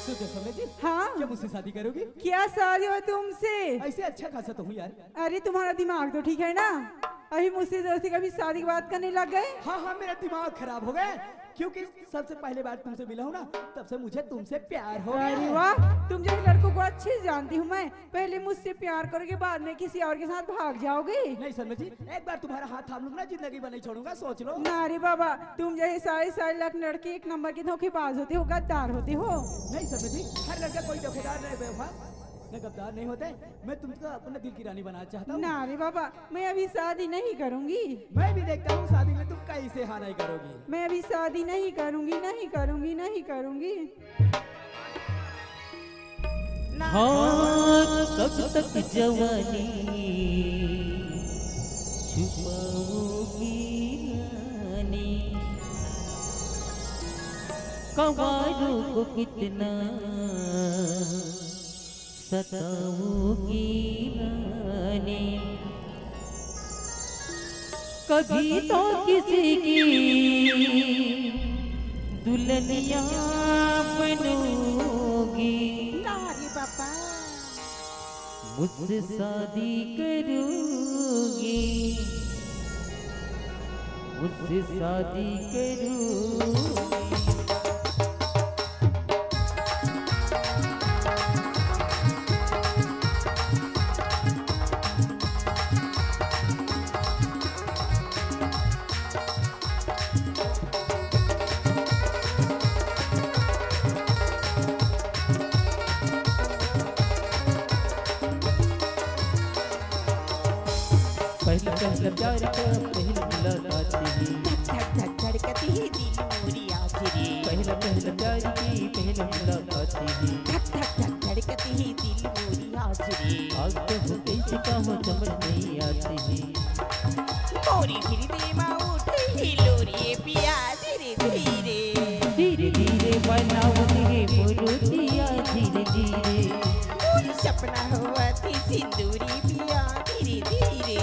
सुन जा सन्ना जी, हाँ। क्या मुझसे शादी करोगी? क्या शादी हो तुमसे? ऐसे अच्छा खासा तो हूँ यार। अरे, तुम्हारा दिमाग तो ठीक है ना? अभी मुझसे जैसे कभी शादी की बात करने लग गए। हाँ, हाँ, मेरा दिमाग खराब हो गया, क्योंकि सबसे पहले बार तुमसे मिला हूँ ना, तब से मुझे तुमसे प्यार हो गया अरे है। वाह, तुम जैसे लड़कों को अच्छे से जानती हूँ मैं। पहले मुझसे प्यार करोगे, बाद में किसी और के साथ भाग जाओगे। नहीं सन्ना जी, एक बार तुम्हारा हाथ थाम लूंगा ना, जिंदगी भर नहीं छोड़ूंगा, सोच लो। ना रे बाबा, तुम जैसे सारे सारे लाख लड़के एक नंबर के धोखेबाज होते हो, गद्दार होते हो। नहीं सन्ना जी, हर लड़का कोई धोखेदार नहीं, बेवफा, मैं गद्दार नहीं होते। मैं तुमको अपने दिल की रानी बनाना चाहता हूँ। ना रे बाबा, मैं अभी शादी नहीं करूंगी। मैं भी देखता हूँ शादी में तुम कैसे हाँ नहीं करोगी। मैं अभी शादी नहीं करूंगी, नहीं करूंगी, नहीं करूंगी। हाँ, कब तक जवानी छुपाओगी रानी? कंवारों को कितना सताओगी रानी। कभी तो किसी की दुल्हनिया बनोगी। ना रे बाबा। मुझसे शादी करोगी, मुझसे शादी करोगी। पहला पहला प्यार का पहली मुलाकात ही। धक धक धक धड़कती ही दिल मोरी आज रे। पहला पहला प्यार की पहली मुलाकात ही। धक धक धक धड़कती ही दिल मोरी आज रे। आज तो हो कैसे का हो समझ नहीं आती ही। मोरी हृदय मा उठे ही लोरी पिया धीरे धीरे। धीरे धीरे बनावत हे मोरो जिया धीरे धीरे। मोरी सपना होवत ही सिंदूरी पिया धीरे धीरे।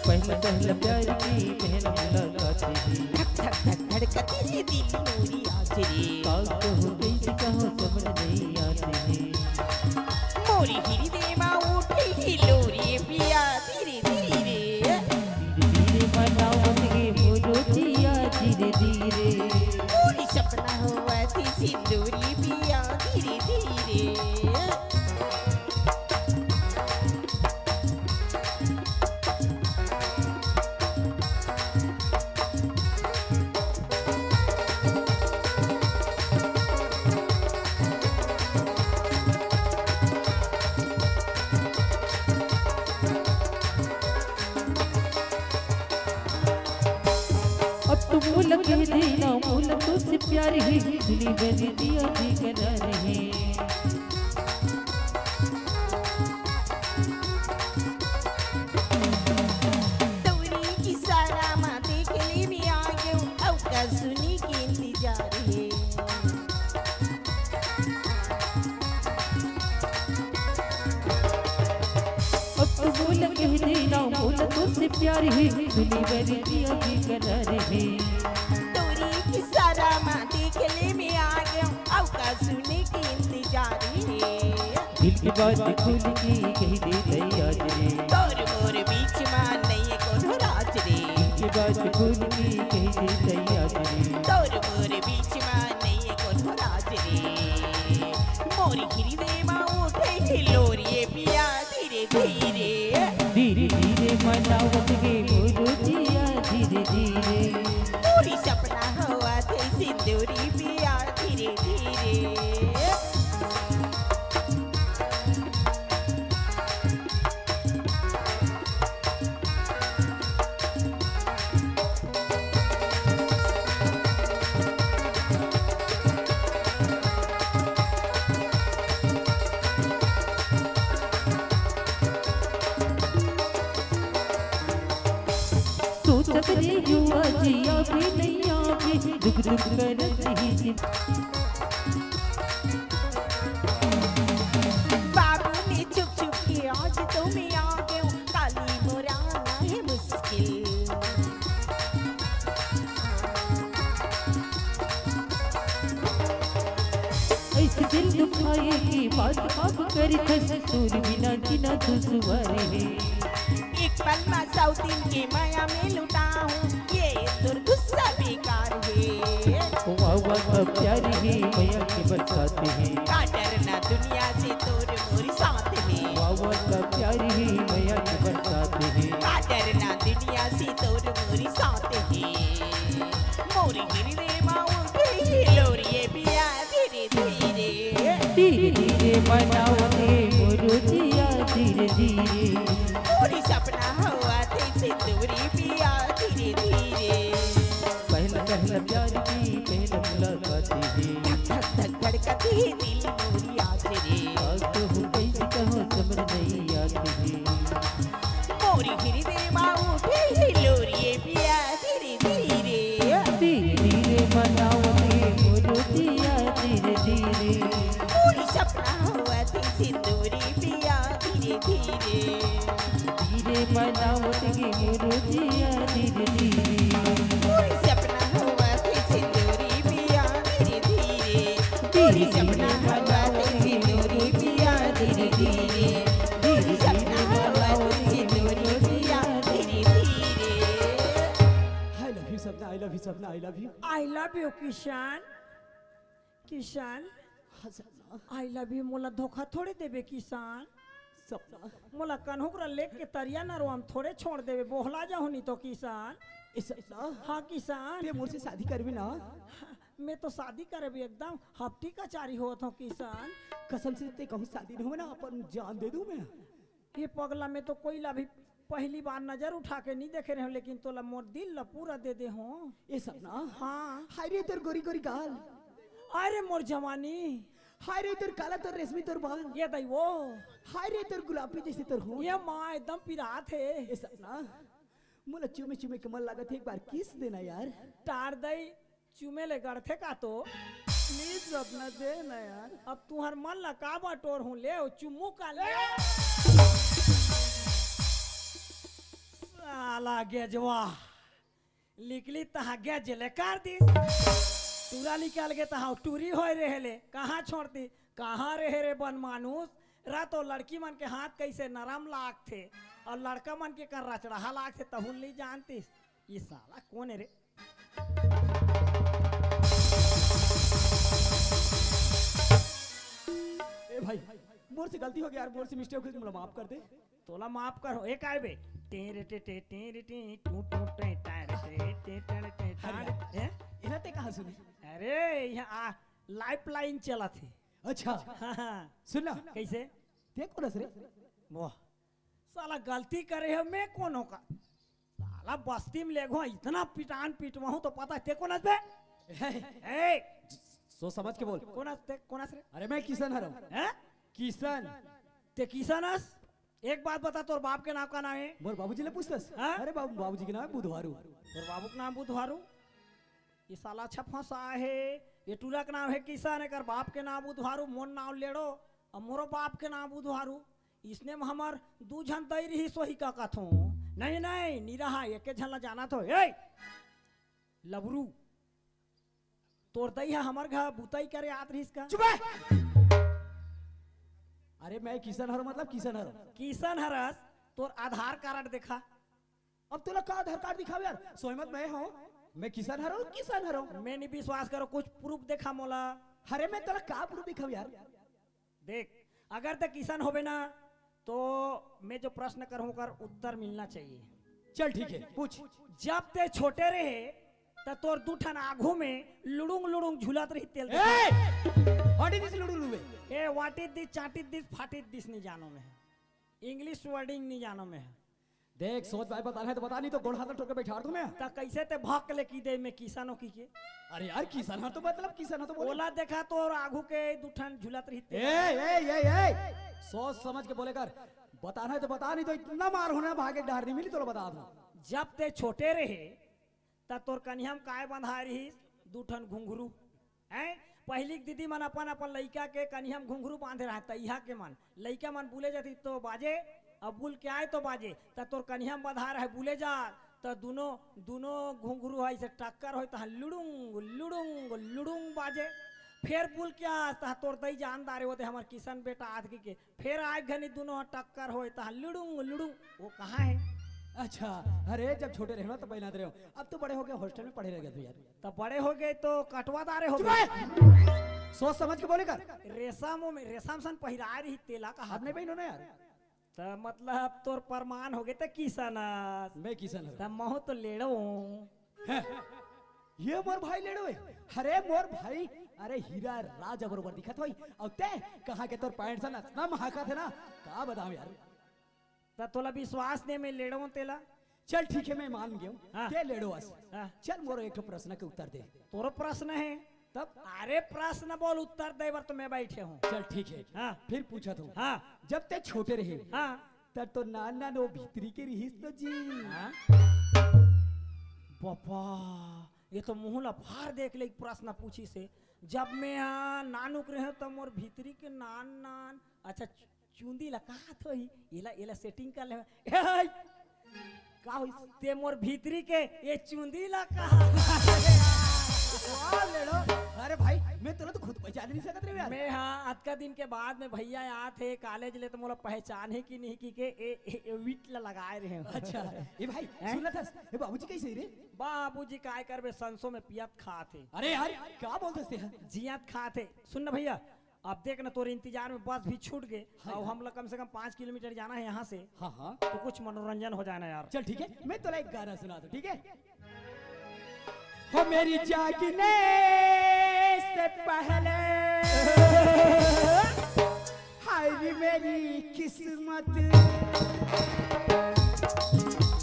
पहला पहला प्यार की पहला मुलाकात ही। धक धक धक धड़कती ही दिल मोरी आज रे। का कहूँ कैसे कहूँ समझ नहीं आती ही। मोरी हृदय मा उठे ही लोरी पिया धीरे धीरे। धीरे धीरे बनावत हे मोरो जिया धीरे धीरे। मोरी सपना होवत ही सिंदूरी पिया धीरे धीरे। से प्यार हे, दुनी बनी दिया भी करार हे। तोरी इशारा मा देख ले में आ गेंव, अउ का सुनी के इंतजार हे। अब तो बोल कह देना, बोल तो से प्यार हे, दुनी बनी दिया भी करार हे। तोरी इशारा मा देख ले में आ गेंव, अउ का सुने के इंतजार हे। दिल की बात खुल के कह दे दई आज रे। तोर मोर बीच मा नइये कोनो राज रे। दिल की बात खुल के कह दे दई आज रे। तोर मोर बीच मा नइये कोनो राज रे। मोर हृदय मा उठे हिलोर ये पिया धीरे धीरे। धीरे धीरे मनावत गे मोरो जिया धीरे धीरे। तोरी सपना होवत हे सिंदूरी पिया धीरे धीरे। सोचत रहिहूँ आज आबे नइ आबे, दुख दुख करत रहिस। बाबू ने छुप छुप के आज तो में आ गेंव, काली मोर आना हे मुश्किल। अइसे दिल दुखाए के बात काबर करथस, तोर बिना जीना दुसवार हे। एक पल मा सौ दिन के मया में लुटाहूँ, ये तोर गुस्सा बेकार हे। वाह वाह का प्यार हे, मया के बरसात हे। का डरना दुनिया से तोर मोर साथ हे। वाह वाह का प्यार हे, मया के बरसात हे। का डरना दुनिया से तोर मोर साथ हे। मोर हृदय मा उठे हिलोर ये पिया धीरे धीरे। धीरे धीरे मनावत हे मोरो जिया धीरे धीरे। तोरी सपना होवत हे सिंदूरी पिया धीरे धीरे। पहला पहला प्यार की पहला मुलाकात हे। धक धक धक धड़कत हे दिल मोरी आज रे। आज तो हूँ कइसे कहूँ समझ नइ आत हे। मोर हृदय मा उठे हिलोर ये पिया धीरे धीरे। धीरे धीरे मनावत हे मोरो जिया धीरे धीरे। तोरी सपना होवत हे सिंदूरी पिया धीरे धीरे। धीरे मनावत गे मोरो जिया धीरे धीरे। तोरी सपना होवत हे सिंदूरी पिया धीरे धीरे। तोरी सपना होवत हे सिंदूरी पिया धीरे धीरे। तोरी सपना होवत हे सिंदूरी पिया धीरे धीरे। I love you Sapna, I love you Sapna, I love you। I love you Kishan. Kishan, हाँ सपना। I love you मोला धोखा थोड़े देबे किशन। सपना। मोला कन्हू करा लेग के तरिया नरवा म थोड़े छोड़ देबे, बोहला जाहूँ नहीं तो किशन। ए सपना। हाँ किशन। ते मोर से शादी करबे ना? मैं तो शादी करबे एकदम हफ्ती कचारी होत हूँ किशन। कसम से ते कहूँ शादी नहीं होवे ना, अपन जान दे दूँ मैं। ये पगला, मैं तो कोई ला भी पहली बार नजर उठा के नहीं देखे रहे हूँ, लेकिन तोला मोर दिल ला पूरा दे दे हूँ। ए सपना। हाँ। हाय रे तोर गोरी गोरी गाल। अरे मोर जवानी। हाय रे तोर काला तोर रेशमी तोर बाल। ये दई वो। हाय रे तोर गुलाबी जैसे तोर होंठ। ये माँ एकदम पिरात हे। ए सपना, मोला चूमे चूमे के मन लागत हे, एक बार kiss देना यार। टार दई, चूमे ले गड़थे का तो? Please सपना दे ना यार। अब तुहर मन ला का बटोर हूँ, ले ओ चुम्मू का ले। साला गेजवा। लिकली तहाँ गेज ले कर दिस। टूरा निकाल के तहाँ टूरी होय रहे ले। कहाँ छोड़ती? कहाँ रहे रे बन मानुस? रा तो लड़की मन के हाथ कैसे नरम लागथे अउ लड़का मन के कर रचड़हा लागथे, तहुल नहीं जानतीस। ये साला कौन है रे? ए भाई, मोर से गलती हो गया यार, मोर से mistake हो गई, मोला माफ कर दे। तोला माफ कर हो, ए काय बे? टेरे टे टे, टेरे टे, टू टू टे, टारे टे, टे टे टे, अरे टारे, यार, हैं? इना ते कहाँ सुनी? अरे, यहाँ आ, lifeline चलत हे। अच्छा। हाँ, हाँ। सुन ना। कैसे? ते कोन हस रे? वाह। साला गलती करे हो, मैं कोन हो का? साला बस्ती में लेगो, इतना पिटान पिटवाहूँ तो पता हे ते कोन हस बे? ए, सोच समझ के बोल। कोन अस ते, कोन अस रे? अरे मैं किशन हरंव। हैं? किशन। ते किशन अस? एक बात बता, तोर बाप के नाम का नाम हे? मोर बाबूजी ले पूछतस? हाँ? अरे बाबू, बाबूजी के नाम हे बुधवारू। तोर बाबू के नाम बुधवारू? ये साला अच्छा फंसा हे। ये टूरा के नाम हे किशन, एकर बाप के नाम बुधवारू, मोर नाम लेड़ो, अउ मोरो बाप के नाम बुधवारू। इसने में हमर दू झन दई रहिस, सोही का कथों। नहीं, नहीं, नी रहा, एके झन ला जानत हों। ए! लबरू, तोर दई ह हमर घर बुतई करे आत रहिस का? चुप हे! अरे मैं किशन हरंव, मतलब किशन हरंव। किशन हरस, तोर आधार कार्ड देखा। अब तोला का आधार कार्ड दिखाव यार? सोय मत मैं हंव, मैं किशन हरंव, किशन हरंव। मैं नी विश्वास करों, कुछ proof देखा मोला। अरे मैं तोला का proof दिखाव यार? देख, अगर ते किशन होबे ना, तो मैं जो प्रश्न करहूं, ओकर उत्तर मिलना चाहिए। चल ठीक हे, पूछ। जब ते छोटे रहे, त तोर दू ठन आघू में लुड़ुंग लुड़ुंग झूलत रहिस, तेला देखा। ए! What is this लुड़ुंग लुड़ुंग? A, what is this, चाटित दिस, फाटित दिस नी जानों मैं। English wording नी जानों मैं। देख, सोच भाई बताना हे त बता, नी तो गोड़ हाथ ठोक के बइठार दूं मैं। त कइसे ते भक ले कहि दे मैं किशन हंव कहिके? अरे यार, किशन हरंव तो मतलब किशन हरंव तो बोल। ओला देखा, तोर आघू के दू ठन झूलत रहिस ते। ए, ए, ए, ए! सोच समझ के बोले कर। बताना हे त बता, नी तो इतना मार होना, भागे के डहर नी मिली तोला, बता दूं। जब ते छोटे रहे, त तोर कनिहा म काय बंधाय रहिस? दू ठन घुंघरू। हैं? पहिली के दीदी मन अपन अपन लइका के कनिहा म घुंघरू बांधे रहय, तइहा के मन। लइका मन बुले जातिस तो बाजे, अउ बुल के आय तो बाजे। त तोर कनिहा म बंधाय रहय, बुले जा, त दूनों, दूनों घुंघरू ह अइसे टक्कर होय, तहां लुड़ुंग, लुड़ुंग, लुड़ुंग बाजे। फेर बुल के आस, तहां तोर दई जान डारे, ओ दे हमर किशन बेटा आत कहिके। फेर आय घनी दूनों ह टक्कर होय, तहां लुड़ुंग, लुड़ुंग। ओ कहां हे? अच्छा, अरे जब छोटे रहेंव ना, तब बइनात रहेंव। अब तो बड़े होगे, hostel में पढ़े रह गए थे यार। त बड़े होगे तो कटवा डारे होगे। चुप रह! सोच समझ के बोले कर। रेशम में, रेशम सन पहिराय रहिस, तेला कहा। अब नहीं बहिन होना यार। त मतलब तोर परमान होगे, त किशन अस। मैं किशन हरंव। त महूं तो लेड़ो हंव। हैं? ये मोर भाई लेड़ो हे। अरे मोर भाई, अरे हीरा राजा बरोबर दिखत होही। अउ ते कहां के तोर पैंट सन अतना महकत हे ना, का बतावंव यार। त तोला विश्वास नहीं, मैं लेड़ो हंव तेला। चल ठीक हे, मैं मान गेंव। हाँ। ते लेड़ो अस। हाँ। चल मोर एक ठो प्रश्न के उत्तर दे। तोरो प्रश्न हे? तब? अरे प्रश्न बोल, उत्तर दे बर तो मैं बइठे हंव। चल ठीक हे। हाँ। फिर पूछत हंव। हाँ। जब ते छोटे रहे, हाँ। तब तो नान नान ओ भीतरी के रहिस तो जी। हाँ? बापा, ये तो मुंह ला फार देख ले, एक प्रश्न पूछिस हे। जब मैं, हाँ, नानुक रहेंव, त मोर भीतरी के नान नान, अच्छा, चु-, चुंदी ला कहात होही, एला, एला setting कर ले। ए, का होइस? ते मोर भीतरी के ये चुंदी ला कहा। वाह, लेड़ो। अरे भाई, मैं तोला तो खुद पहचान नहीं सकत रहे यार। मैं, हाँ, अतका दिन के बाद में भैया आत हे college ले, त मोला पहचानही कि नहीं कहिके ए, ए, ए wig ला लगाय रहेंव। अच्छा, ए भाई, हैं? सुनत हस, ए बाबूजी कइसे हे रे? बाबूजी काय करबे, संसो में पियत खात हे। अरे यार, का बोलत हस ते? जियत खात हे। सुन ना भैया, अब देख ना, तोरे इंतजार में बस भी छूट गे। हाँ अउ यार। हमला कम से कम पाँच किलोमीटर जाना हे यहाँ से। हाँ, हाँ। तो कुछ मनोरंजन हो जाए ना यार। चल ठीक हे, मैं तोला एक गाना सुना दूं, ठीक हे? हो मेरी जागने से पहले, हाय रे मेरी किस्मत।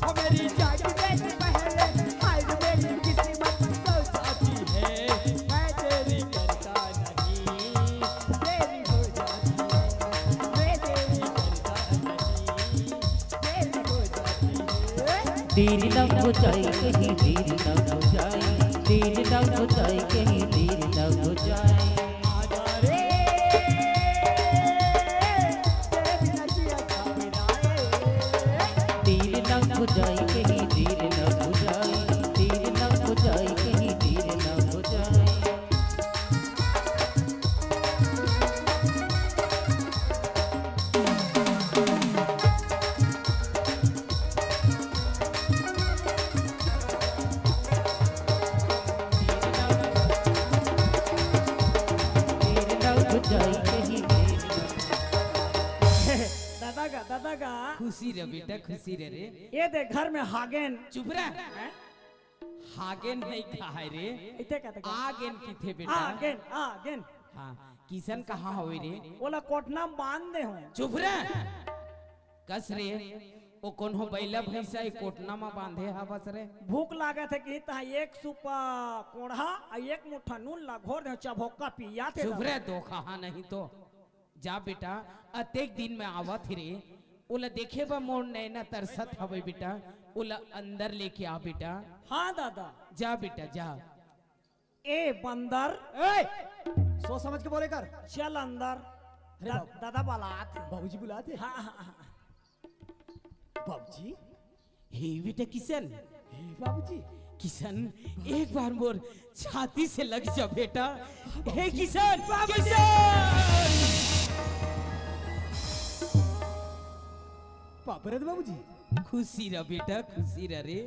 ओ मेरी जागने से पहले, हाय रे मेरी किस्मत, सो जाती है, मैं तेरी करता नहीं, तेरी हो जाती है, मैं तेरी करता नहीं, तेरी हो जाती है। तेरी ना बुझाई कहीं, तेरी ना बुझाई, तेरी ना बुझाई कहीं, तेरी ना बुझाई। आजा रे, तेरी नजर घबराए। तीर न बुझाई कहीं, तीर न बुझाई, तीर न बुझाई कहीं, तीर न बुझाई। तीर न बुझाई कहीं, तीर न दादा गा, दादा गा। खुशी रह बेटा, खुशी रह रे। ये दे घर में हागेन। चुप रह। हैं? हागेन नहीं कहाय रे। इते कहते का? आगेन किथे बेटा? Again, again. हाँ, किशन कहाँ होवे रे? ओला कोठना में बांध दे हूँ। चुप रह। कस रे। ओ कोनो बैला भैंसा ए कोटना म बांधे हवस रे? भूख लागत हे कि तहां एक सूपा कोढ़ा अउ एक मुट्ठा नून ला घोर दे, चभोक्का पियाथे सुबह रे। दो कहा नहीं तो। जा बेटा, अतेक दिन में आवत ही रे, ओला देखे बर मोर नैना तरसत हवे बेटा, ओला अंदर लेके आ बेटा। हां दादा। जा बेटा, जा। ए बंदर। ए, सोच समझ के बोले कर। चल अंदर। अरे दा-, बाबू। दादा बुलात हे। बाबूजी बुलात हे। हां, हां, हां। बाबूजी। हे बेटा किशन। हे बाबूजी। किशन, एक बार मोर छाती से लग जा बेटा। हे किशन, किशन। बाप रे बाबूजी। खुशी रह बेटा, खुशी रह रे।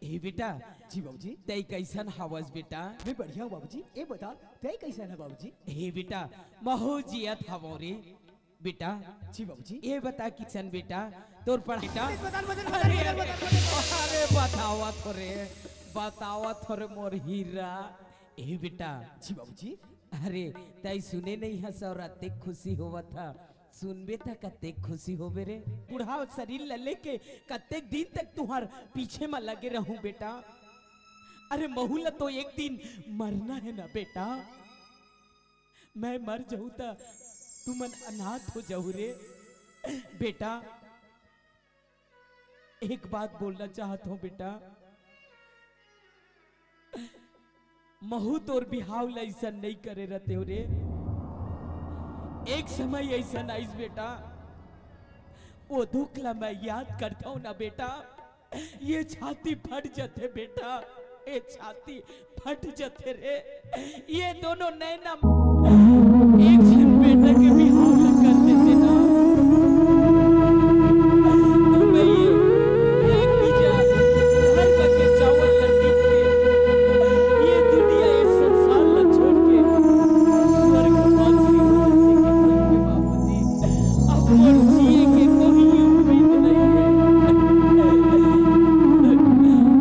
हे बेटा। जी बाबूजी। तै कैसन हवस बेटा? मैं बढ़िया हूं बाबूजी। ए बता, तै कैसन हे बाबूजी? हे बेटा, महू जियत हवं रे। बेटा। जी बाबूजी। ए बता किशन बेटा, तोर पढ़ाई बेटा। मदन, मदन, मदन, अरे, मदन, मदन, मदन। अरे बतावत हों रे, बतावत हों रे मोर हीरा। ए बेटा। जी बाबूजी। अरे, तै सुने नहीं हस अउ अतेक खुशी होवत हे, सुनबे त कतेक खुशी होबे रे। बूढ़ा शरीर ल लेके कतेक दिन तक तुंहर पीछे म लगे रहूं बेटा। अरे महू ल तो एक दिन मरना हे ना बेटा। मैं मर जाहूं त तुमन अनाथ हो जाहू रे। बेटा, एक बात बोलना चाहत हों बेटा, महू तोर बिहाव ल अइसन नइ करे रहतेंव रे। एक समय अइसन आइस बेटा, ओ दुख ल मैं याद करथंव ना बेटा, ये छाती फट जथे बेटा, ये छाती फट जथे रे। ये दोनों नैना एक झन बेटा के बिहाव ल कर देते ना, तो मैं ये एक बीजा धर्म के चावल ल टीप के ये दुनिया, ये संसार ल छोड़ के स्वर्गवासी हो जाते के संग में बाबूजी। अब मोर जिए के कोई उम्मीद नहीं है।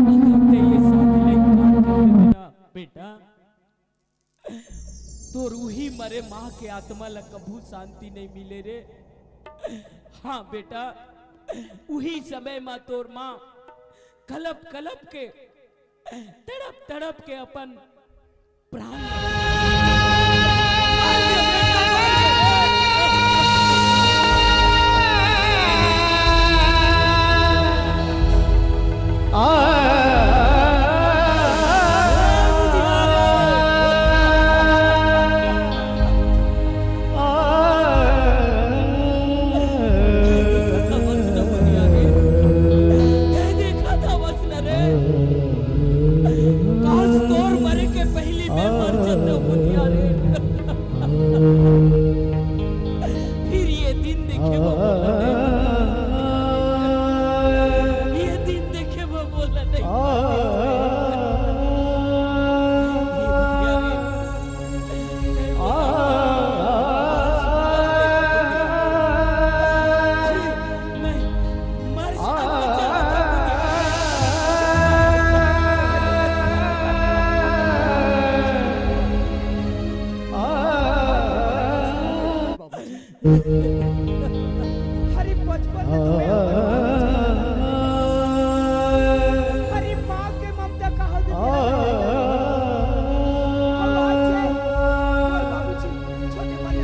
अगर तै ये शादी ला इनकार कर देबे ना, बेटा, तोर उही मरे माँ के आत्मा ला कभू शांति नहीं मिले रे। हाँ बेटा, उही समय मा तोर माँ कलप कलप के, तड़प तड़प के अपन प्राण काश तोर मरे के पहिली मैं मर जाता भुतिया रे। फिर ये दिन देखे वो बोला नहीं। ये दिन देखे वो बोला नहीं। ये भुतिया रे। अरे बचपन में तो मैं अपन बचपन में, अरे माँ के ममता कहाँ से तेरा लगा? और आज है, और बाबूजी, छोटे बड़े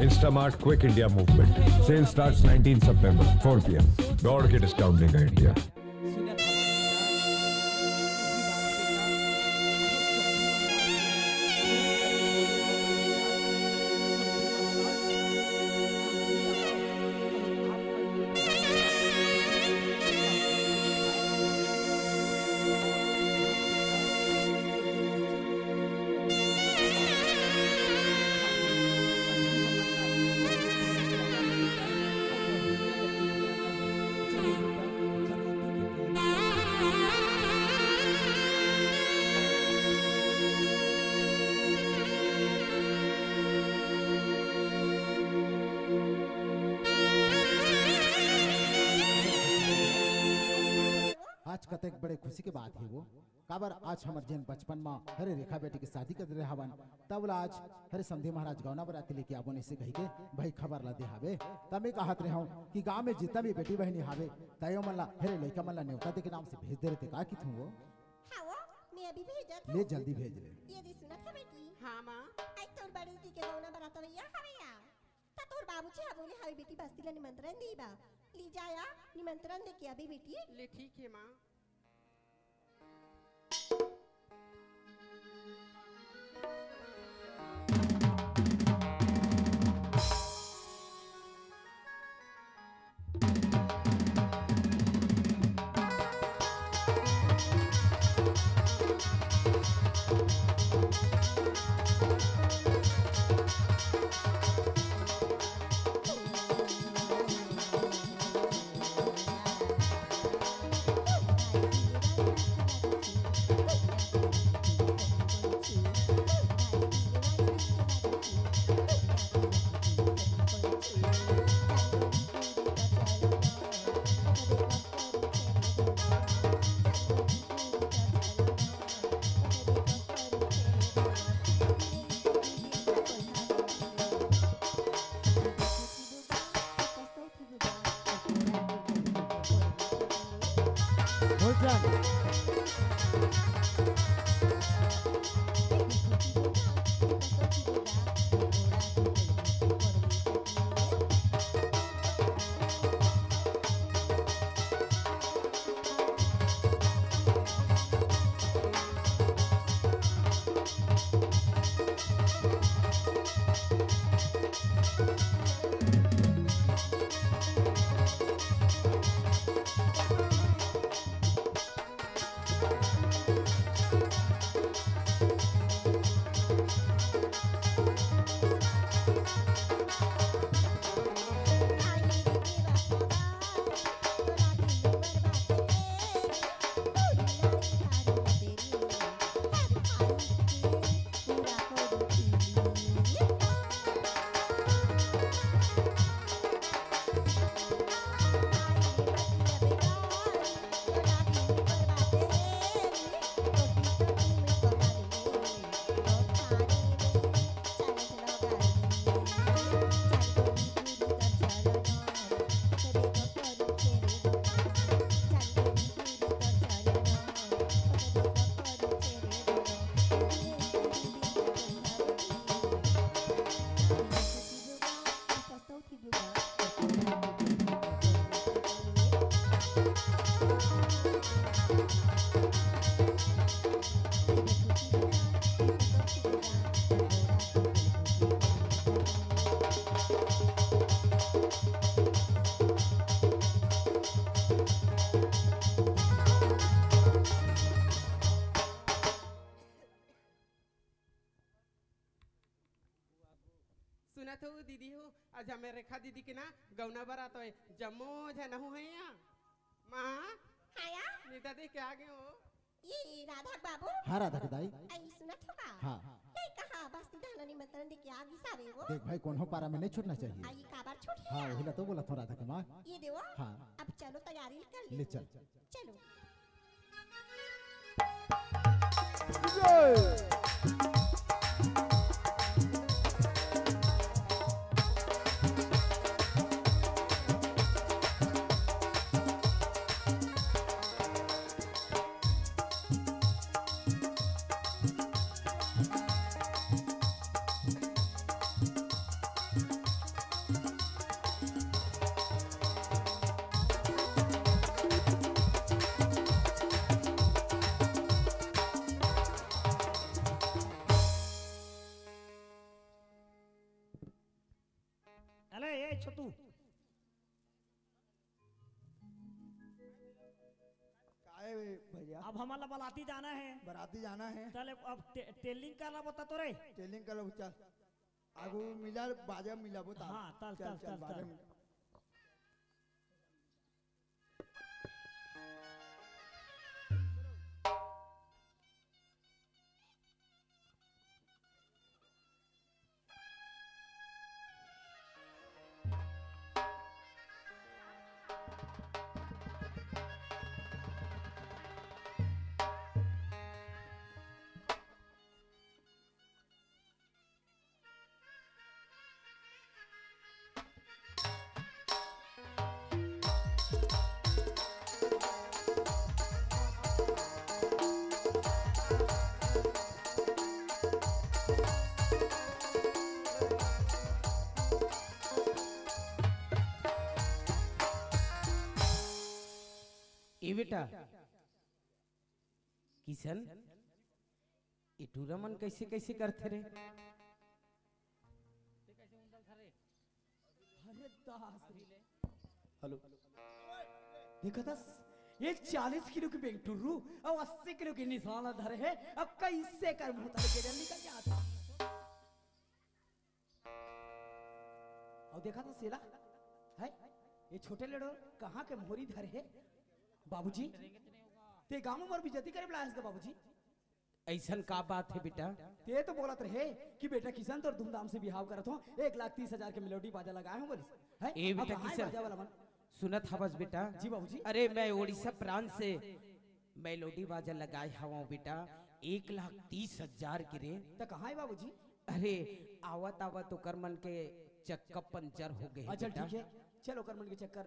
Instamart Quick India Movement. Sale starts nineteenth September, four p.m. दौड़ के डिस्काउंट देगा इंडिया। आज कतेक बड़े खुशी के बात हे वो, काबर आज हमर जेन बचपन म हरे रेखा बेटी के शादी कर रहे हवन, तब ला आज हरे समधी महाराज गौना बराती लेके आबो नइसे कहिके भाई खबर ला दे हावे। त मैं कहत रहे हूँ कि गाँव में जितना भी बेटी बहिनी हावे, तयो मन ला हरे लइका मन ला नेवता दे के नाम से भेज दे रहे, का किथूं वो? हाँ वो, मैं अभी भेजत ले हूँ। जल्दी भेज ले। ये दे सुनत है बेटी। हाँ माँ। आज तोर बड़ी दीदी के गौना बरात भैया हवे या। त तोर बाबूजी हा बोले हवे बेटी बस्ती ला निमंत्रण दी बा। ली जा या, निमंत्रण दे के अभी बेटी। ले ठीक है माँ। सुनत हो दीदी हो, आज हमें रेखा दीदी के ना गौना बरात होय, जम्मो झन हो है यहाँ। माँ, हाँ या? नेवता दे के आ गए हो। ये राधा के बाबू? हाँ, राधा के दाई। आई सुनत हो का? हाँ। ये कहाँ बस्ती धाना निमंत्रण दे के आ गिस हावे वो? देख भाई, कोनो पारा में नहीं छूटना चाहिए। आई काबर छूट हाँ, गया? वही ला तो बोला था राधा के माँ। ये देवो? हाँ। अब चलो तैयारी कर ले। ले चल। चलो। ले, ए छोटू। काहे बे भैया? अब हमन ला बराती जाना हे। बराती जाना हे। चल, अब टे-, टेलिंग कर ला बता तो रे। टेलिंग कर ला, चल। आगू मिला, बाजा मिला बता। हाँ, चल, चल, चल, चल, बाजा चल। मिला। ए बेटा, किशन, ए टूरा मन कइसे कइसे करथे रे? अरे दास रे। हेलो। देखा था, ये चालीस किलो के बेंगटुर्रू अउ अस्सी किलो के निशान धरे हे, अब कइसे कर मुंह तले के निकल जात हे। अउ देखा था सेला, हे? ये छोटे लेड़ो कहाँ के मोहरी धरे हे? बाबूजी, ते गाँव में मोर बेइज्जती करे बर लायस का बाबूजी? अइसन का बात हे बेटा? ते तो बोलत रहे कि बेटा किशन तोर धूमधाम से बिहाव करत हों, एक लाख तीस हजार के मेलोडी बाजा लगाए हों बोलिस। हैं? ए अब बेटा कहाँ हे किशन, बाजा वाला मन? सुनत हवस बेटा? जी बाबूजी। अरे मैं उड़ीसा प्रांत से मेलोडी बाजा लगाए हवं बेटा, एक लाख तीस हजार के रे। त कहाँ हे बाबूजी? अरे आवत आवत ओकर मन के चक्का पंचर हो गे हे अच्छा बेटा। ठीक हे, चल ओकर मन के चक्कर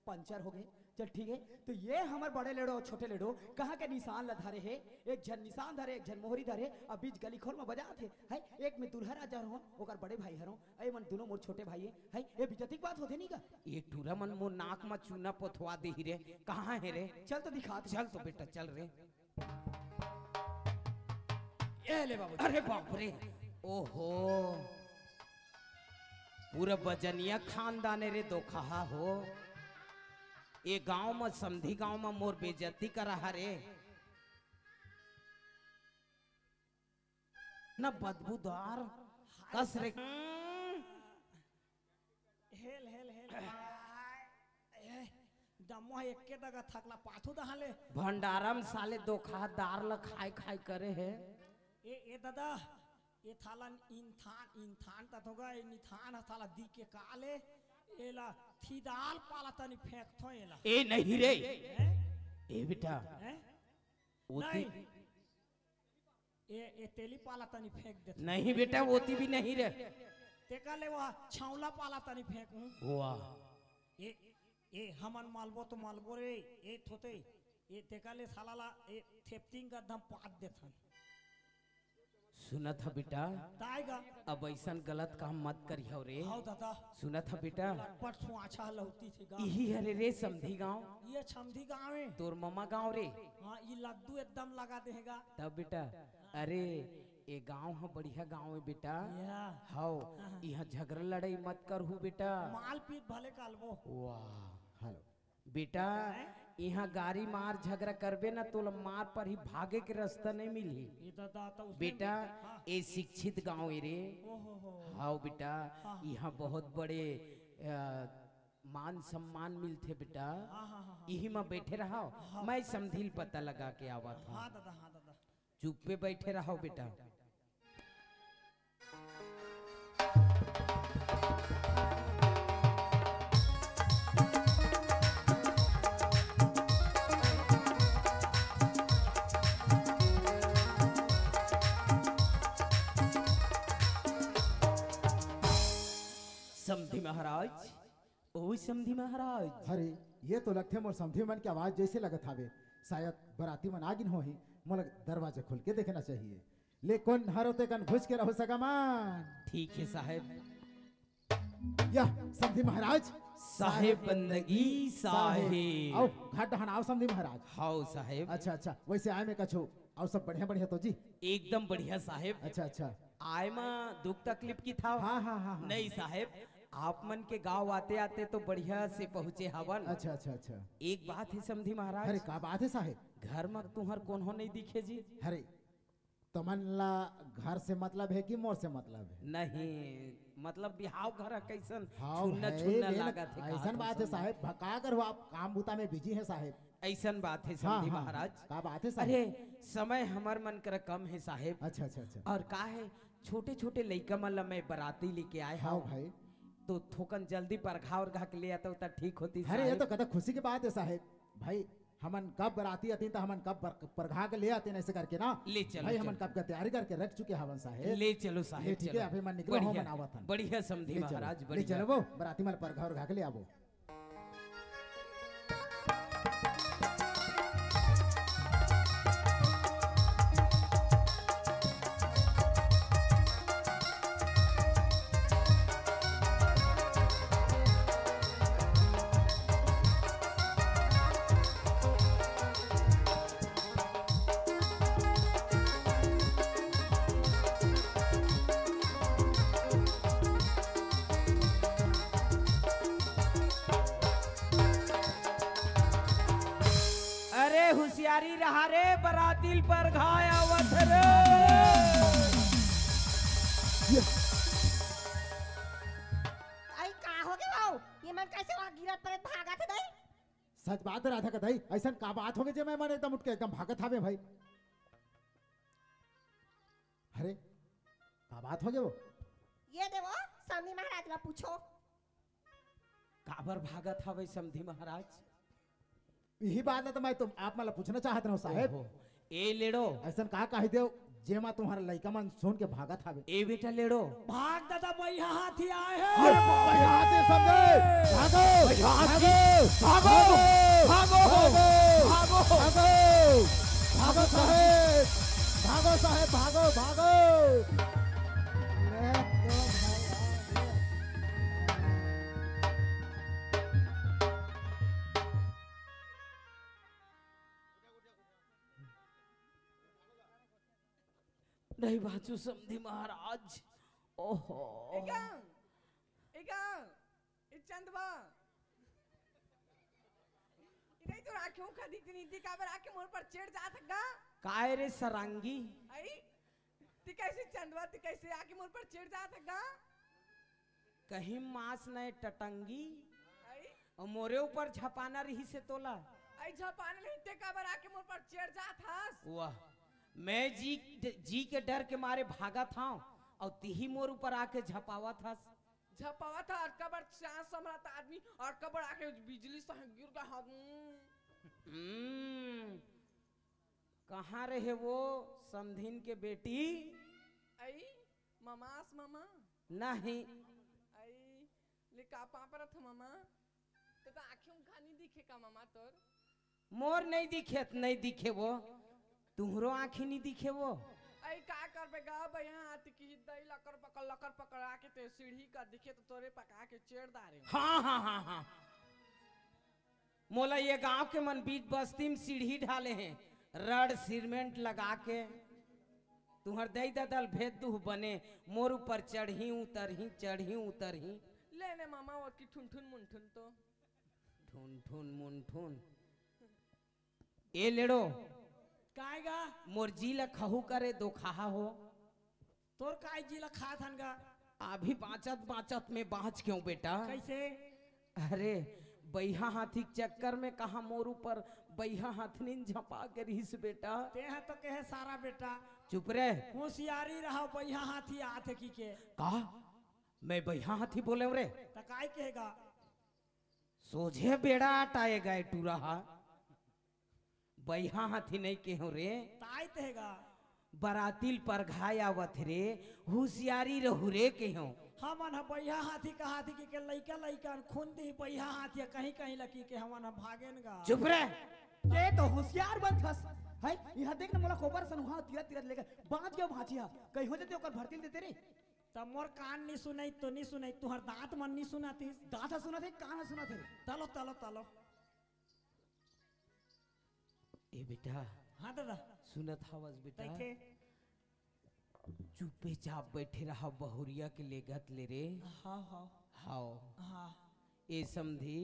पंचर हो गे। चल ठीक हे, त ये हमर बड़े लेड़ो अउ छोटे लेड़ो कहाँ के निशान ला धरे हे? एक झन निशान धरे, एक झन मोहरी धरे, अब बीच गली खोर में बजात हे, हैं? एक में दूल्हा राजा हरों, ओकर बड़े भाई हरों, अउ ये मन दूनों मोर छोटे भाई हे, हैं? ये बेइज्जती के बात होथे नहीं का? ये टूरा मन मोर नाक में चूना पोथवा देही रे, कहाँ हे रे? चल तो दिखात हँव। चल तो बेटा, चल रे। ए ले बाबू। अरे बाप रे, ओहो, पूरा बजनिया खानदान हे रे दोखहा हो। ए गांव म, समधी गांव म मोर बेइज्जती करा हरे। न बदबूदार कस रे। हेल, हेल, हेल। ए, दम्मो ह एके दगा थकला पाथू दहा ले। भंडारा म साले दोखहा दार ल खाय खाय करे हे। ए, ए ददा, ए थाला इंथान, इंथान तथोगा, ए निथान ह थाला दी के काले, एला थिदाल पाला तनी फेंकथो एला। ए नहीं रे। हैं? ए बेटा। हैं? ओती नहीं। ए, ए तेली पाला तनी फेंक देथे। नहीं बेटा, ओती भी नहीं रे। तेका ले वह छांवला पाला तनी फेंकहूं। वाह। ए, ए हमन मलबो तो मलबो रे, ए थोते, ए तेका ले साला ला, ए थेपतिंग का दम पात देथन। सुनत ह बेटा, ताय गा। अब अइसन गलत काम मत करिहव रे। हव दादा। सुनत ह बेटा। लटपट सुआछा लौती थे गा। इही हरे रे समधी गांव। ये समधी गांव हे। तोर ममा गांव रे। हाँ, ये लड्डू एकदम लगा देगा। तब बेटा, अरे, ए गांव ह बढ़िया गांव हे बेटा। या। हव, हाँ। इहां झगड़ा लड़ाई मत करहू बेटा। मालपीट भले कालबो। वाह, हेलो। बेटा, हैं? इहां गारी मार झगड़ा करबे ना, तोला मार परही, भागे के रास्ता नहीं मिलही। ये तो दाता उसने बेटा, हाँ। ए शिक्षित गांव हे रे। ओहो हो। हव बेटा, हाँ। इहां बहुत बड़े, अ, मान सम्मान मिलथे बेटा। हाँ, हाँ, हाँ, हाँ। इही म बैठे रहव, हाँ। मैं समधी ल पता लगा के आवत हंव। हाँ दादा, हाँ दादा। चुप्पे बैठे रहव बेटा। समधी महाराज, ओ समधी महाराज। अरे, ये तो लगथे मोर समधी मन के आवाज जैसे लगत हावे। शायद बराती मन आ गिन होही, मोला दरवाजा खोल के देखना चाहिए। ले कोन हरो ते कन घुस के रहो सगा मन। ठीक हे साहेब। या समधी महाराज। साहेब बंदगी साहेब। आओ, घाट डहन आओ समधी महाराज। हाव साहेब। अच्छा, अच्छा, वैसे आय में कछु अउ सब बढ़िया, बढ़िया तो जी? एकदम बढ़िया साहेब। अच्छा, अच्छा। आय मा दुख तकलीफ की था? हाँ, हाँ, हाँ, हाँ। नहीं साहेब, आप मन के गांव आते आते तो बढ़िया से पहुंचे हवन। अच्छा, अच्छा, अच्छा। एक बात हे समधी महाराज। अरे, का बात हे साहेब? घर म तुंहर कोनो नहीं दिखे जी। अरे, तुमन ला घर से मतलब हे कि मोर से मतलब हे? नहीं, मतलब बिहाव घर ह कइसन हाव छुन्ना है, छुन्ना लेकिन लागत हे, अइसन बात हे साहेब। भ-, का करहू, आप काम बुता में बिजी हे साहेब। अइसन बात हे हाँ, समधी हाँ, महाराज। का बात हे साहेब? अरे, समय हमर मन करा कम हे साहेब। अच्छा, अच्छा, अच्छा। अउ का हे, छोटे छोटे लइका मन ला मैं बराती लेके आय हाव हंव। भाई। तो थोकन जल्दी परघा उरघा के ले आता त ठीक होतिस साहेब। अरे, ये तो कतक खुशी के बात हे साहेब। भाई, हमन कब बराती आतिन त हमन कब बर-, परघा के ले आतिन, अइसे करके ना। ले चलो, भाई, हमन चलो। कब के तैयारी करके रख चुके हवन साहेब। ले चलो साहेब, ले, ठीक हे, चलो। अभी मन निकलो, बढ़िया, हमन आवत हन। बढ़िया समधी ले चलो, महाराज, ले बढ़िया। चलो वो, बराती मन परघा उरघा के ले आबो। अरे हुसियारी रहा रे, बराती ल परघा आवत हे रे। अई का होगे भाऊ? ये मन कइसे वहाँ गिरत परत भागत हे दई? सच बात राधा का दई, अइसन का बात होगे जे मैं मन एकदम उठ के एकदम भागत हावे भाई? अरे, का बात होगे वो? ये दे वो, समधी महाराज ला पूछो। काबर भागत हवे समधी महाराज? इही बात ला तो मैं तुम, आप मन ला पूछना चाहत रहूं साहेब। ओहो, ए लेड़ो। अइसन का कहि देव, जेमा तुम्हर लइका मन सुन के भागत हवे। ए बेटा लेड़ो। भाग दादा, बइहा हाथी आए हे। अरे, बइहा हाथी समधी। भागो, बइहा हाथी। भागो, भागो, भागो, भागो। भागो साहेब, भागो साहेब, भागो, भागो। ले, लो भाई, आ, ले। नहीं बाचू समधी महाराज। ओहो। ए गा, ए गा, ए चंदवा। इधर तो आंखों का दिखती नहीं थी, काबर आके मोर पर चढ़ जात गा? काय रे सरांगी? आई, ती कइसे चंदवा, ती कइसे आके मोर पर चढ़ जात गा? कहीं मांस नइ टटंगी। आई? अउ मोरे ऊपर झपाना रहिसे तोला। आई झपाना नहीं ते काबर आके मोर पर चढ़ जात हस? वाह, मैं जी, जी के डर के मारे भागत हंव, अउ तिही मोर ऊपर आके झपावत हस। झपावत हस, अतका बड़ चांस समरत आदमी, अउ अतका बड़ आके बिजली सह गिर गा हगू। हम्म, कहाँ रहे वो समधिन के बेटी? आई, ममास ममा? नहीं। आई, ले का पापरत ह ममा? तो, तो आँखी उंखा नहीं दिखे का ममा तोर? मोर नहीं दिखे त नहीं दिखे वो, तुहरो आँखी नहीं दिखे वो। आई का करबे गा बइहा हाथी की दई लकर पकड़, लकर पकड़ आके ते सीढ़ी का दिखे तो तोरे पका के चेड़ दारे। हाँ, हाँ, हाँ, हाँ। मोला ये गांव के मन बीच बस्ती में सीढ़ी ढाले हैं, रड सीमेंट लगा के। तुहर दई ददल भेद दुह बने, मोर ऊपर चढ़ही उतरही, चढ़ही उतरही। ले ने मामा, वो की ठुनठुन मुनठुन तो। ठुनठुन मुनठुन। ए लेड़ो। काय गा? मोर जी ल खहू करे दो खाहा हो। तोर काय जी ल खात हन गा? अभी बाँचत बाँचत में बाँच गेंव बेटा। कइसे? अरे, बइहा हाथी के चक्कर में कहाँ मोर ऊपर बइहा हाथनिन झपा के रहिस बेटा। तेंह तो कहे सारा बेटा। चुप रे। होशियारी रहा, बइहा हाथी आथे की के। का? मैं बइहा हाथी बोलेंव रे? त काय कहे गा? सोझे बेड़ा अटाए गा ए टूरा हा। बइहा हाथी नहीं केहेंव रे। ताय तेगा। बराती ल परघाय आवत रे, हुसियारी रहू रे केहेंव। हमन ह बइहा हाथी कहाथी के, के लइका लइका अन खून दिही बइहा हाथी ह कहीं कहीं लकी के हमन ह भागेन गा। चुप रे। के तो हुसियार बनथस। है, इहाँ देख न मोला कोबर सनुहा तीरत तीरत लेके बाँच गेंव भाँची ह। कहीं हो जाते ओकर भरती ल देते रे। त मोर कान नी सुनई तो नी सुनई, तुहर दाँत मन नी सुनतिस। दाँत ह सुनत हे, कान ह सुनत हे रे। तलो, तलो, तलो। ए बेटा। हाँ दादा। सुनत हवस बेटा? कइथे? चुपे चाप बइठे रहा, बहुरिया के लेगत ले रे। हाँ, हाँ। हाव। हाँ। ए समधी।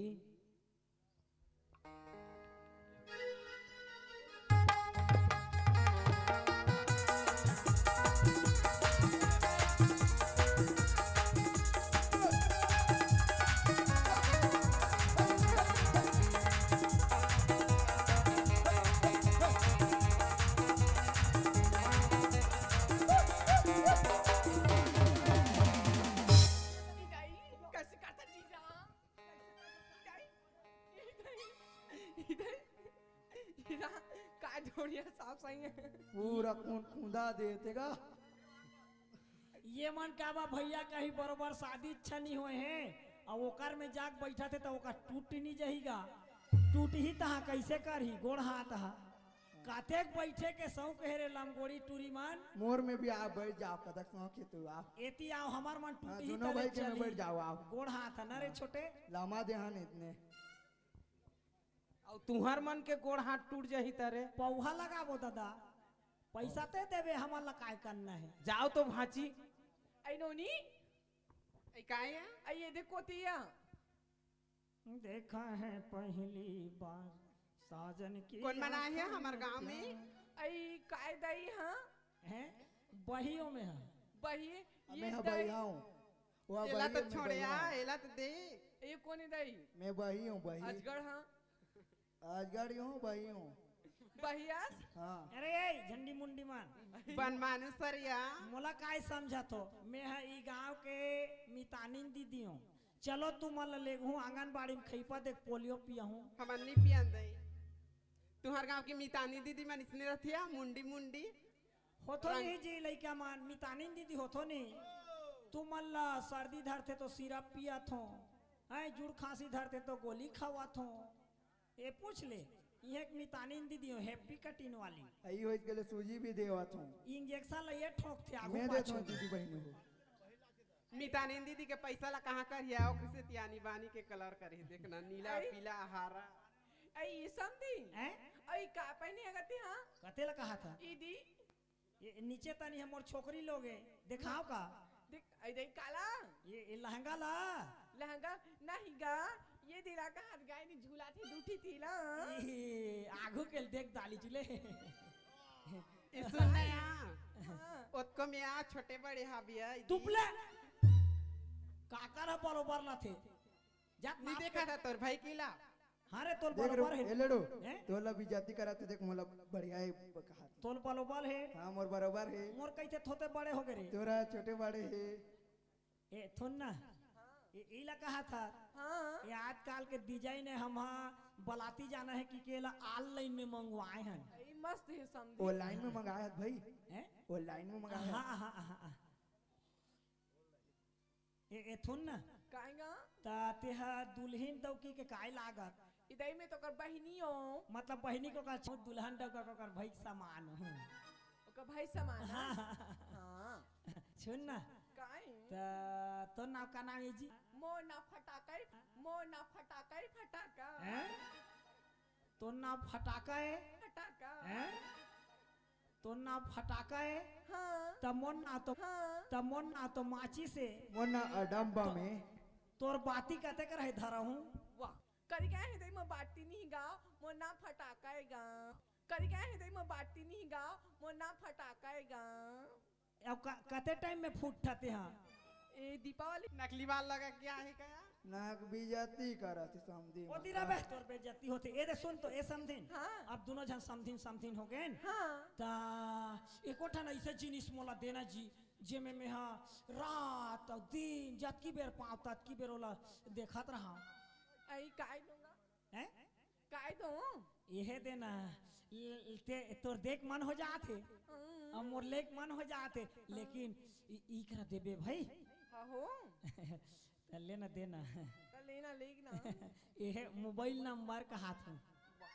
कैसे करता जीजा? इधर, इधर, इधर, का जोड़िया साफ सही है। पूरा कूद कूदा देते गा। ये मन का बा भैया, कहीं बरोबर शादी अच्छा नहीं होए हे, अउ ओकर में जाके बैठा थे तो ओकर टूट नहीं जाहीगा। टूट ही तहा कैसे करही गोड़ हाथ हा। कातेक बैठे के शौक हे रे लमगोड़ी टूरी मन। मोर में भी आ बैठ जाओ, कतक शौक हे तू आ। एती आओ, हमार मन टूट हाँ, ही दोनों तले भाई के में चली। बैठ जाओ, आओ। गोड़ हाथ है ना रे हाँ। छोटे। लामा दे हन इतने। अउ तुहर मन के गोड़ हाथ टूट जाही तरे। पौहा लगाबो दादा, पैसा ते देबे, हमन ला काय करना है? जाओ तो भांची। ऐ नोनी, ऐ काय है? ऐ ये देखो तिया। देखा है पहली बार साजन की कौन मना है आंखों हमार में गांव में? प्यार। ऐ काय दई हाँ? हैं? बहियों में है। बही, अबे ये हाँ दई। बहियाऊँ। वो एला बहिये तो में छोड़े बहियाऊँ। आ, एला तो दे। ये कौन है दई? मैं बही हूँ, बही। अजगढ़ हाँ। अजगढ़ हूँ, बही हूँ। बहियास? हाँ। अरे ए, झंडी मुंडी मान। बन मानुसरिया। मोला काय समझत हो? मैं ह ई गांव के मितानिन दीदी हूँ। चलो तुमन ल लेगहूँ आंगनबाड़ी में खइपा देख पोलियो पियाहूँ। हमन नी पियन दई। तुहर गांव की मितानी दीदी मन इसने रथिया, मुंडी मुंडी। होथो रंग। नहीं जी, लइका मन, मितानिन दीदी होथो नहीं। तुमन ला सर्दी धरथे तो सिरप पियत हो, हैं, जुड़ खांसी धरथे तो गोली खवात हो। ए पूछ ले, इहे एक मितानिन दीदी हो, हैप्पी कटिन वाली। अई होइस गेले सूजी भी देवत हो। इंजेक्शन ला ये ठोकथे आगू मैं देत पाछू। हूँ दीदी बहिनी हो। मितानिन दीदी के पैसा ला कहाँ करिया? ओकरे से तियानी बानी के कलर करे, देखना, नीला, अई। पीला, हरा। अई, ये समधी। हैं? अई, का पहने अगती, हाँ? कते ला कहा था? ई दी। ये नीचे तनी हमर छोकरी लोग है, देखाओ का? देख, अई, देख, काला? ये, ये लहंगा ला? लहंगा नहीं गा, ये दिला का हाथ गाय ने झूला थी, दूठी थी ला। ई, आगू के देख डाली चुले। ए, सुन ना यार। हाँ। ओतको में आ छोटे बड़े हाबिया, ई तुपले। काकर ह बरोबर ना थे। जात नहीं माफ देखा कर। था तोर भाई किला। हाँ रे, तोल देख बरोबर रे, है। ए लेडो, हैं? तोला भी जाति करा तो देख मोला बढ़िया है कहा। तोल बरोबर है। हाँ, मोर बरोबर है। मोर कैसे थोते बड़े हो गए रे? तोरा छोटे बड़े है। ए, थोन ना। ए, इला कहा था। हाँ। ये आजकल के डिजाइन है, हम हाँ बलाती जाना है कि केला ऑनलाइन में मंगवाए हैं। ई मस्त है समधी। ऑनलाइन में मंगाया है भाई। हैं? ऑनलाइन में मंगाया है। हाँ, हाँ, हाँ, हाँ। ए, ए, थुन ना। काहेंगा? ता तेहा दुल्हिन दौकी के काय लागत? इदई में तो ओकर बहिनी हो। मतलब बहिनी को का छो दुल्हन डौका को कर भाई समान हो। ओकर भाई समान, हाँ? हाँ। हाँ। सुन ना। काहे? ता तोर नाव का नाव है जी? मोर नाव फटाका है, मोर नाव फटाका है, फटाका। हैं? तोर नाव फटाका है? फटाका। हैं? तोर नाव फटाका है? हाँ। त मोर नाव तो, हाँ। त मोर नाव तो माचिस है। मोर नाव अडम्बा तो, में। तोर बाती कते कर है धरा हूँ? वाह। करी क्या है दई, मोर बाती नहीं गा, मोर नाव फटाका है गा। करी क्या है दई, मोर बाती नहीं गा, मोर नाव फटाका है गा। अब क-, कते टाइम में फूट ठाते हाँ? ए, दीपावली। नकली बाल लगा के आहे का? नाक बेइज्जती करत हे समधी ओ मन। तेरा बे, तोर बेइज्जती होथे। ए दे सुन तो, ए समधिन। हाँ। अब दोनों झन समधिन, समधिन हो गए। हाँ। ता एको ठन ऐसे जिनिस मोला देना जी, जेमे में हा रात अउ दिन जतकी बेर पाँव ततकी बेर ओला देखत रहा। आई काय दूंगा? हैं? काय दो? इहे देना। ल-, ते, तोर देख मन हो जात हे। हम्म। अब मोर लेख मन हो जात हे। लेकिन इ-, ई करा देबे भाई। हाँ हो। त लेना देना। त लेना लेग ना। इहे मोबाइल नंबर कहात हूँ। वाह।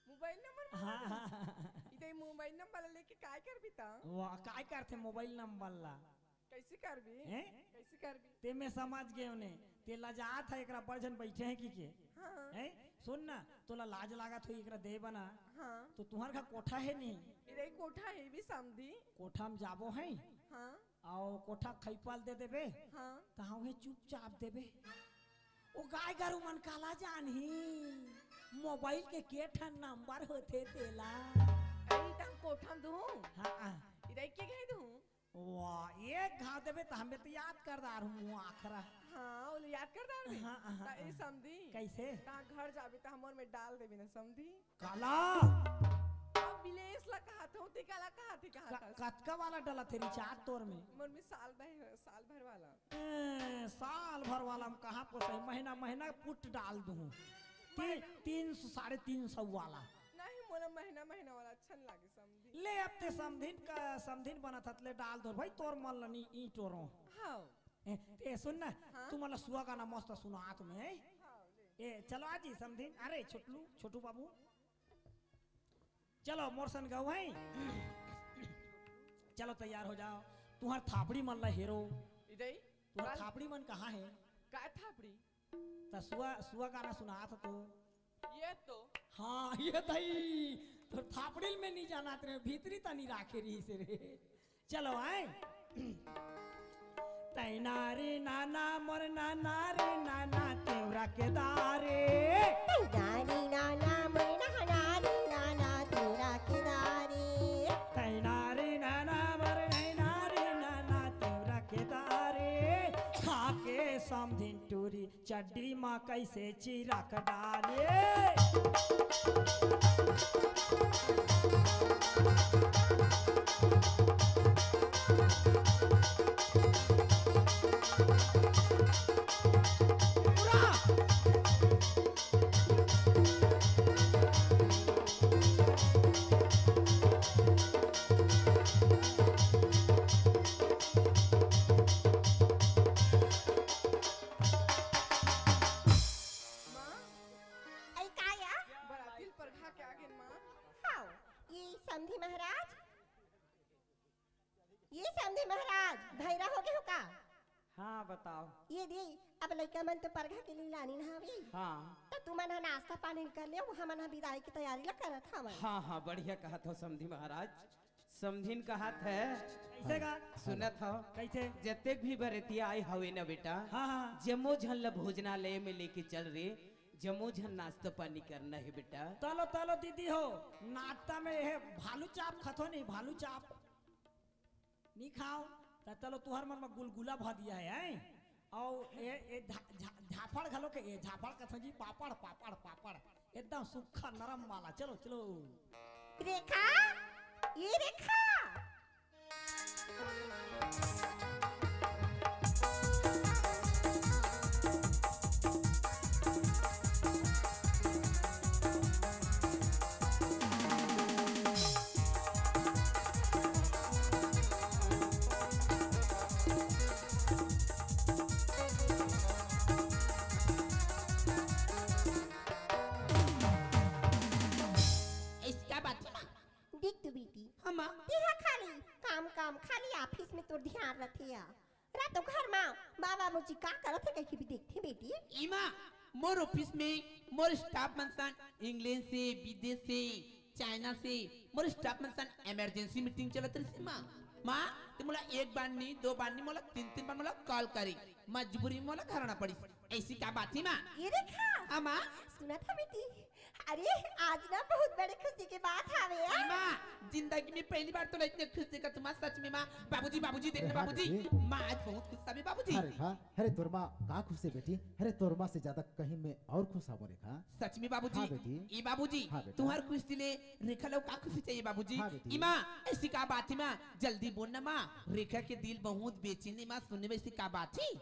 मोबाइल नंबर मांगा हाँ, था? हाँ, हाँ। इधर मोबाइल नंबर लेके काय करबी ता? वाह, काय करथे मोबाइल नंबर ला? कैसे करबी? हैं? कैसे करबी? ते मैं समझ गए उन्हें। ते लजात है, एकरा पर झन बैठे हैं की के? हाँ। हैं? सुन ना, तोला लाज लागत हो एकरा दे बना। हाँ। तो तुम्हार घर कोठा है नहीं? इधर कोठा है भी समधी। कोठा में जाबो हैं? हाँ। अउ कोठा खइपाल दे देबे, हाँ। त हवे चुपचाप देबे। ओ गाय गरु मन काला जानही, मोबाइल के के ठन नंबर होथे तेला। अरे, त हम कोठा दूँ? हाँ, हाँ। इधर के गए दूँ? वाह, एक घाव देबे त हमें तो याद कर डारहूँ, मुँह आखरा। हाँ, वो याद कर डारबे। हाँ, हाँ, त ए हाँ। समधी। कैसे? तहाँ घर जाबे त हमर में डाल देबे ना समधी। काला? अब बिलेस ला कहा थे, ते काला कहा थे, कहा क-, था। कतका वाला डला थे रिचार्ज तोर में? मोर में साल भर, साल भर वाला। ए, साल भर वाला में कहाँ पोसाई? महीना, महीना पुट डाल दूँ। तीन, महीना। तीन सौ, साढ़े तीन सौ वाला। नहीं, मोला महीना, महीना वाला अच्छा नहीं लागे समधी। ले अब ते समधिन का, समधिन बनत हत, ले डाल दो भाई, तोर मन ल नी ई टोरो। हाँ। ए, ए, सुन ना, हाँ? तू मन ल सुआ गाना मस्त सुनात में। हाँ, ले। ए, चलो आजी समधिन, अरे छोटलू, छोटू बाबू, चलो मोर सन गाओ है। चलो तैयार हो जाओ, तुहर थापड़ी मन ल हेरो। इधर ही? तुहर काल- थापड़ी मन कहाँ हे? का थापड़ी? त सुआ, सुआ गाना सुनात तो। ये तो। हाँ, ये दई, तोर थापड़िल में नी जानात रे, भीतरी तनी राखे रहिसे रे। चलो आए। तैना रे नाना मोर नाना रे नाना, तेवरा के दारे। तैना रे नाना मोर नाना रे नाना, तेवरा के दारे। तैना रे नाना मोर नैना रे नाना, तेवरा के दारे। खा के समधिन टूरी चड्डी मा कैसे चिरक डाले। माँ? अरे का या? बरातिल परघा के आगे माँ। हाँ, ये समधी महाराज, ये समधी महाराज, भैरा हो गए हो का? हाँ, बताओ। ये दे, अब लइका मन तो परघा के लिए लानी ना हवे। हाँ। त तुमन ह नाश्ता पानी कर ले, हमन ह बिदाई की तैयारी ला करत हवन। हाँ, हाँ, बढ़िया कहत हो समधी महाराज। समधिन कहत हे। कैसे का? सुनत हो? कैसे? जतेक भी बरेतिया आए हवे ना बेटा, हाँ, हाँ। जम्मो झन ल भोजनालय में लेके चल रे, जम्मो झन नाश्ता पानी करना हे बेटा। तलो, तलो दीदी हो, नाश्ता में ये भालू चाप खथो नहीं, भालू चाप। नी खाओ, त तलो तुहर मन में गुलगुला भ दिया है, हैं? अउ ए, ए झा-, झा-, झाफड़ घलो के, ए झाफड़ कथन जी, पापड़, पापड़, पापड़, एकदम सूखा नरम वाला। चलो, चलो। रेखा, ये रेखा। इसका बात सुना। देख तो बेटी, हाँ माँ। तेहा खाली काम, काम, खाली ऑफिस में तोर ध्यान रथे या। रातो घर मा माँ बाबूजी का करत हे कहिके भी देखथे बेटी। ई माँ, मोर ऑफिस में मोर स्टाफ मन सन इंग्लैंड से, विदेश से, चाइना से, मोर स्टाफ मन सन इमरजेंसी मीटिंग चलत रहिस माँ। माँ, ते मोला एक बार नी, दो बार नी, मोला तीन, तीन बार मोला कॉल करे, मजबूरी में मोला घर आना पड़िस। ऐसी का बात हे माँ? ये रेखा। हाँ माँ। सुनत हा बेटी, अरे, आज ना बहुत बड़े खुशी के बात हावे यार। माँ, जिंदगी में पहली बार तो इतने खुश देखा तुम्हारा, सच में माँ। बाबूजी, बाबूजी, देखना अरे हाँ बाबूजी। बेटी। माँ आज बहुत खुश हावे बाबूजी। अरे हाँ, अरे तोर माँ का खुश हे बेटी? अरे तोर माँ से ज्यादा कहीं मैं और खुश हावों रेखा। सच में बाबूजी। हाँ बेटी। ई बाबूजी, हाँ बेटा। तुम्हार खुशी ले रेखा लो का खुशी चाहिए बाबूजी? हाँ बेटी। ई माँ, ऐसी का बात हे माँ? जल्दी बोल ना माँ, रेखा के दिल बहुत बेचैन हे माँ, सुनने में ऐसी का बात हे?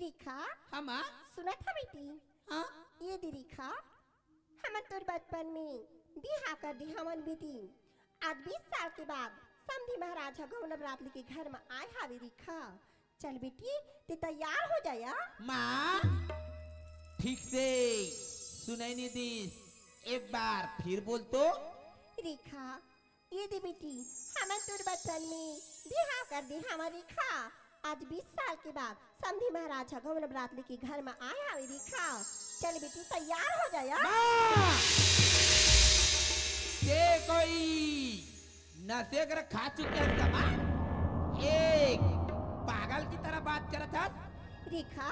रेखा। हाँ माँ। सुनत हा बेटी? हाँ। ये दे रेखा, हमन तोर बचपन में बिहाव कर दे हवन बेटी। आज बीस साल के बाद समधी महाराज ह गौना बरात लेके घर म आए हावे रेखा। चल बेटी, ते तैयार हो जा या। माँ, ठीक से सुनाई नहीं दीस, एक बार फिर बोल तो। रेखा, ये दे बेटी, हमन तोर बचपन में बिहाव कर दे हवन रेखा। आज बीस साल के बाद समधी महाराज ह गौना बरात लेके घर म आए हावे रेखा। चल बेटी, तैयार हो जा या। माँ! ये कोई नशे कर खा चुके हैं सामान? एक, कल की तरह बात करत हस। रेखा,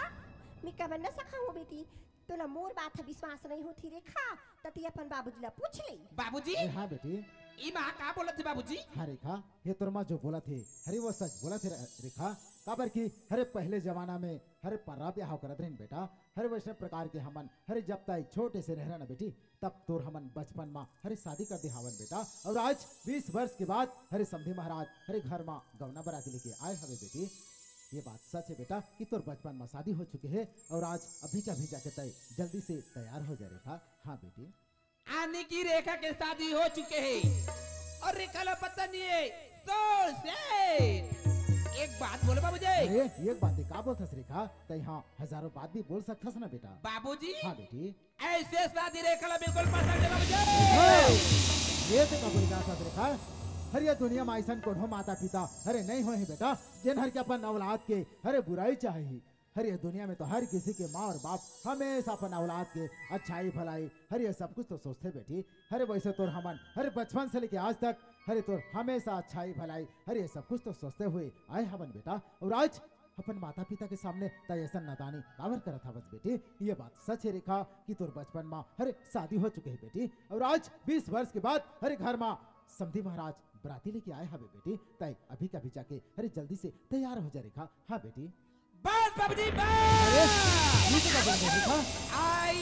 मैं कबर न सकहूँ बेटी, तोला मोर बात ह विश्वास नहीं होती रेखा, त तैं अपन बाबूजी ला पूछ ले। बाबूजी, अरे हाँ बेटी। ई माँ का बोलत हे बाबूजी? हाँ रेखा, ये तोर माँ जो बोलत हे, अरे वो सच बोलत हे रे-, रेखा। काबर कि अरे पहले जमाना में अरे पर्रा ब्याह करत रहिन बेटा, अरे वैसने प्रकार के हमन अरे जब तैं छोटे से रहे रहे ना बेटी, तब तोर हमन बचपन मा हरे शादी कर दे हावन बेटा। अउ आज बीस वर्ष के बाद हरे समधी महाराज हरे घर मा गवना बराती लेके आए हवे बेटी। ये बात सच हे बेटा कि तोर बचपन मा शादी हो चुके हे अउ आज अभी के अभी जाके तैं जल्दी से तैयार हो जा रेखा। हाँ बेटी। यानी कि रेखा के शादी हो चुके हे अउ रेखा ला पता नहीं हे। तो से एक बात बोले बाबूजी। अरे एक बात का बोलथस रेखा, तैं हाँ हजारों बात भी बोल सकथस ना बेटा। बाबूजी, हाँ बेटी। ऐसे शादी रेखा ला बिल्कुल पसंद नहीं बाबूजी। हाँ, ये तो कबूल का शादी रेखा। हर ये दुनिया में ऐसा कोनो माता पिता हरे नहीं होए हैं बेटा, जिन हर के अपन औलाद के हरे बुराई चाही। हर ये दुनिया में तो हर किसी के माँ और बाप हमेशा अपन औलाद के अच्छाई भलाई हर ये सब कुछ तो सोचते बेटी। हरे वैसे तोर हमन हरे बचपन से लेके आज तक हरे तोर हमेशा अच्छाई भलाई हर ये सब कुछ तो सोचते हुए आए हवन बेटा। और आज अपन माता पिता के सामने तैं ऐसा नादानी काबर करत हवस बेटी? ये बात सच हे रेखा कि तोर बचपन मा हरे शादी हो चुके हे बेटी, और आज बीस वर्ष के बाद हरे घर मा समधी महाराज बराती लेके आए हवे बेटी। तैं अभी के अभी जाके हरे जल्दी से तैयार हो जा रेखा। हाँ बेटी। बस बाबूजी, बस। अरे, ये तो क्या बोल रहे रेखा? I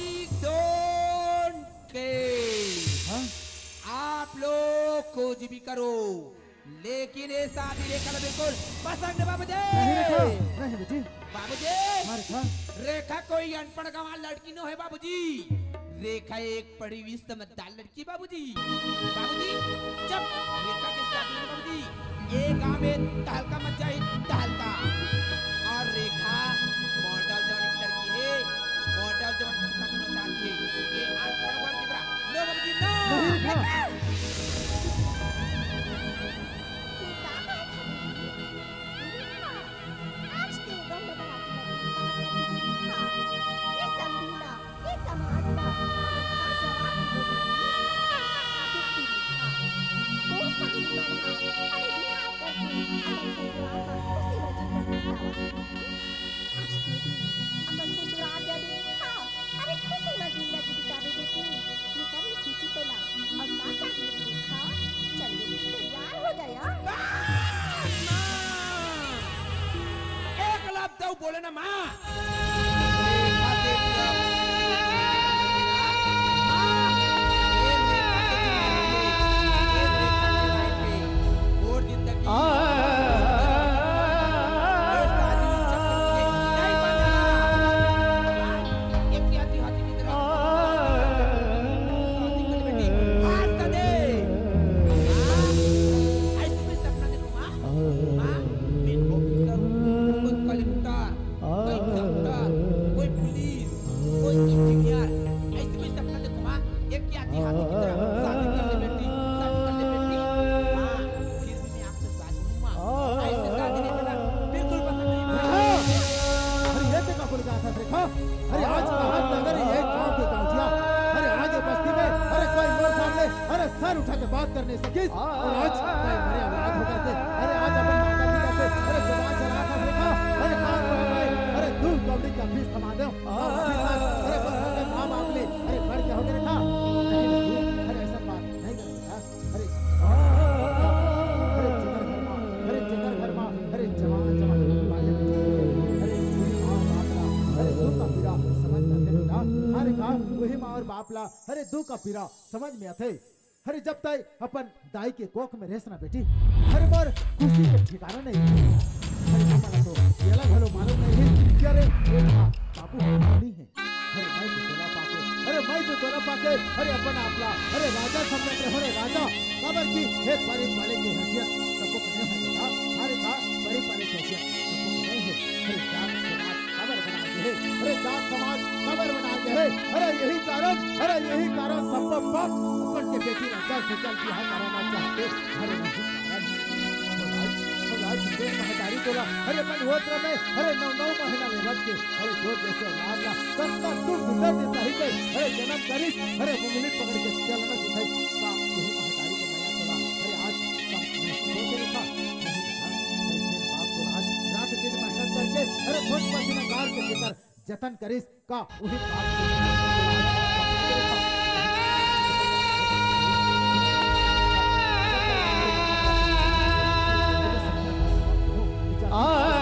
don't care। हाँ? आप लोग कुछ भी करो, लेकिन ये शादी रेखा ला बिल्कुल पसंद नहीं बाबूजी। नहीं रेखा, नहीं बेटी। बाबूजी, हाँ रेखा। रेखा कोई अनपढ़ गंवार लड़की नो है बाबूजी। रेखा एक पढ़ी हुई समझदार लड़की बाबूजी। बाबूजी, जब रेखा के शादी में बाबूजी, ये गांव में तहलका मच जाए, तहलका। और रेखा मॉडल जमाने की लड़की है, मॉडल जमाने की शादी में चाहती है। ये अनपढ़ गंवार की तरह। No बाबूजी, no। नहीं रेखा। ये का बात है? आज के गंध बराती में ये समझी ना, ये समाज ना, हमें का जवाब देवे की? शादी की रेखा। वो सही मन हा, अरे बिहाव करके, अपन ससुराल में खुशी में जीवन बितावा। आज के दिन अपन ससुराल जाबे रेखा, अरे खुशी में जिंदगी बिताबे बेटी, निकल खुशी तो ला। अब का चाहिए रेखा? चल बेटी, तैयार हो जा यार। एक लफ्ज तो बोले ना माँ। और जिंदगी कोई कलेक्टर, कोई डॉक्टर, कोई पुलिस, कोई इंजीनियर, ऐसे कोई सपना देखो माँ, एक ही आदमी हाथी की तरह शादी कर ले बेटी, शादी कर ले बेटी। माँ, फिर भी मैं आपसे शादी नहीं माँ, ऐसे शादी नहीं करना, बिल्कुल पसंद नहीं माँ। अरे ये देखा कुल का था देखा, अरे आज का हाथ अगर ये गांव के गांवटिया, अरे आज ये बस्ती में, अरे कोई मोर सामने, अरे सर उठा के बात करने सकिस, और आज मैं मरे औलाद हो करके, अरे आज अपन माता पिता से, अरे जबान चला था देखा, अरे काम कर भाई, अरे तू कौड़ी का फीस थमा दे, और अभी साथ, अरे बस अरे माँ बाप ले, अरे मर क्या हो गया था? अरे ऐसा बात नहीं कर बेटा, अरे, अरे जिगर घर माँ, अरे जिगर घर माँ, अरे जवान जवान, अरे माँ बाप ला, अरे दुख का पीड़ा समझ में आते बेटा, अरे कहा वही माँ और बाप ला, अरे दुख का पीड़ा समझ में आते। अरे जब तक अपन दाई के कोख में रेस ना बेटी, अरे मोर खुशी के ठिकाना नहीं। अरे हमला तो ये ला घलो मालूम नहीं है कि अरे ये बाबू नहीं है। अरे माई के तोला पाके, अरे माई के तोला पाके, अरे अपन आपला, अरे राजा समझ रहे हो रे राजा, काबर की हे परे परे के हसियत सबको कहे है बेटा, अरे का परे परे के हसियत सबको कहे है। अरे जात समाज काबर बना के है, अरे जात समाज काबर बना के है, अरे यही कारण, अरे यही कारण सबको बाप अपन के बेटी ला जल्द से जल्द बिहाव कराना चाहते, अरे यही कारण है। भगवान, भगवान, जितेन महतारी तोला, अरे अपन होत रहे, अरे नौ नौ महीना ले रख के, अरे दो जैसे औलाद ला, तब तक दुख दर्द सही के, अरे जन्म करिस, अरे उंगली पकड़ के चलना सिखाई, का वही महतारी के मया तोला, अरे आज का महसूस हो के रखा, अरे बेटा, अरे तेरे बाप को आज रात दिन में अरे, छोट पसीना कार के जेकर जतन करिस का उही कार के आज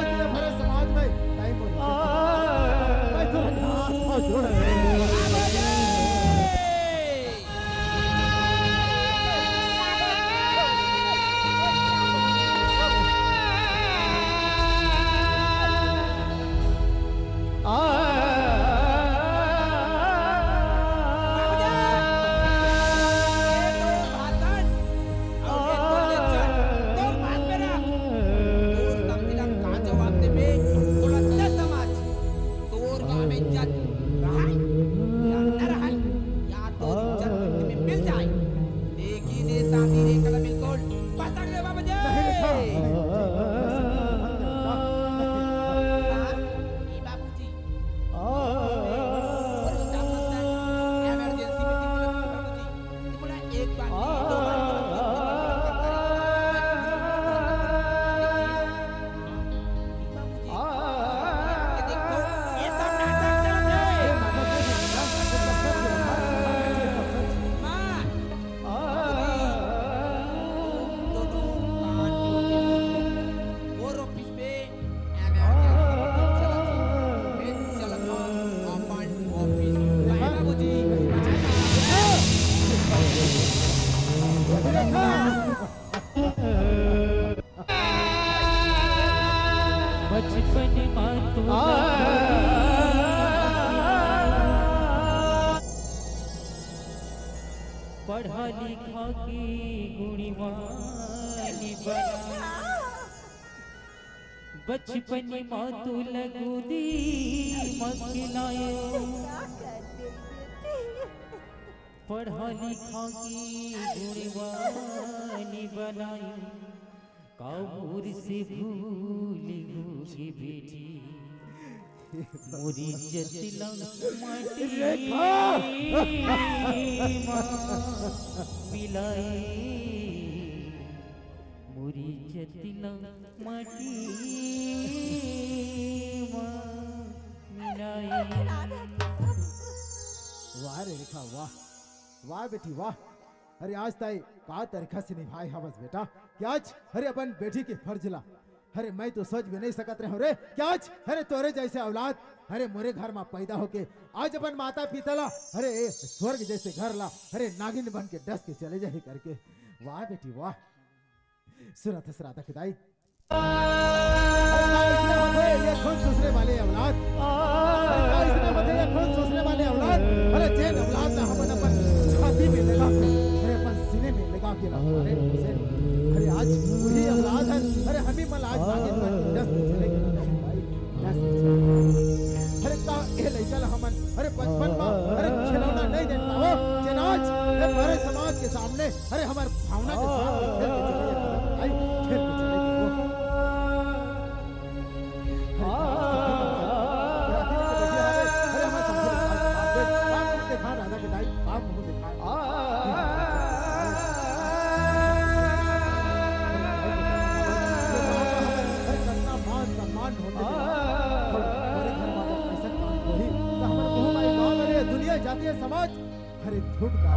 ये भरे समाज में टाइम हो गया। तोर गाँव में इज्जत रहय या न रहय, या तोर इज्जत मिट्टी में मिल जाय। देखी दे शादी रे कला बिल्कुल पतंग रे बाबा जी। नहीं, नहीं, नहीं। हाँ, ये बाबूजी। और स्टाफ लगता है, इमरजेंसी मीटिंग में लगता है बाबूजी। तो बोला, एक बार नहीं, दो बार नहीं, तीन बार नहीं, बचपन मा तो पढ़ा लिखा के गुणवान बना। बचपन मा तो लगुदी मखिलायो। पढ़ा लिखा के गुणवान बनायो। काबर से भूल होगे बेटी, मोरी इज्जत ला माटी मा मिलाए। मोरी इज्जत ला माटी मा मिलाए। वाह रे रेखा, वाह। वाह बेटी, वाह। अरे आज तैं का तरीका से निभाए हवस बेटा, कि आज, अरे, अपन बेटी के फर्ज ला, अरे, मैं तो सोच भी नहीं सकत रहे हूँ रे, कि आज, अरे, तोरे जैसे औलाद, अरे, मोरे घर मा पैदा होके आज अपन माता पिता ला, अरे, ए स्वर्ग जैसे घर ला, अरे, नागिन बन के डस के चले जाही करके। वाह बेटी, वाह। सुनत हस राधा के दाई, अरे, का अइसने होथे ये खून चूसने वाले औलाद? अरे, का अइसने होथे ये खून चूसने वाले औलाद? अरे, जेन औलाद ला हमन अपन छाती में लगा के, अरे, अपन सीने में लगा के रखवारे रहिन। अरे, आज वही औलाद हे। अरे, हमी मन आज नागिन बन के डस के चले गे भाई, डस के चले गे। अरे, का ए लइका ला हमन, अरे, बचपन मा, अरे, खिलौना नहीं दे पावो, जेन आज, अरे, भरे समाज के सामने अरे, हमर भावना के साथ खेल के चले जाते हैं। आई, खेल के चले जाते हैं। अरे, अरे, हमर समझे बात, बात, बात मुंह दिखा, राधा के दाई, बाप मुंह दिखा। अरे, कतना मान सम्मान होथे। अरे, घर मा अगर ऐसा काम होही, त हमर मुंह मा बात, अरे, दुनिया जाती है समाज, अरे धूप का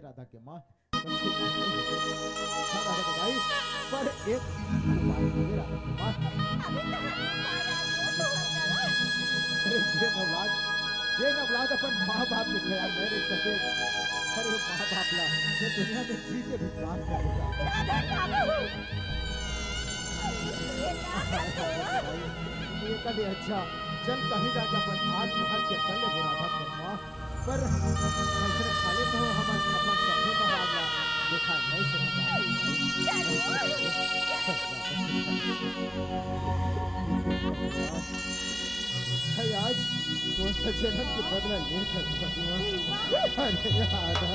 राधा के माँ, राधा के भाई, पर एक उपाय है राधा के माँ। अरे जेन औलाद, जेन औलाद अपन माँ बाप के ख्याल नहीं रख सके, अरे वो माँ बाप ला ये दुनिया में जी के भी प्राप्त कर देता। ये कभी अच्छा, चल कहीं जाके अपन हाथ में हर के कर ले बुरा मत करना। पर ऐसे खाली तो हम अपन सपने पर आग ला दिखा नहीं सकता। है आज कौन सा जन्म के बदला ले सकता हूँ? अरे राधा।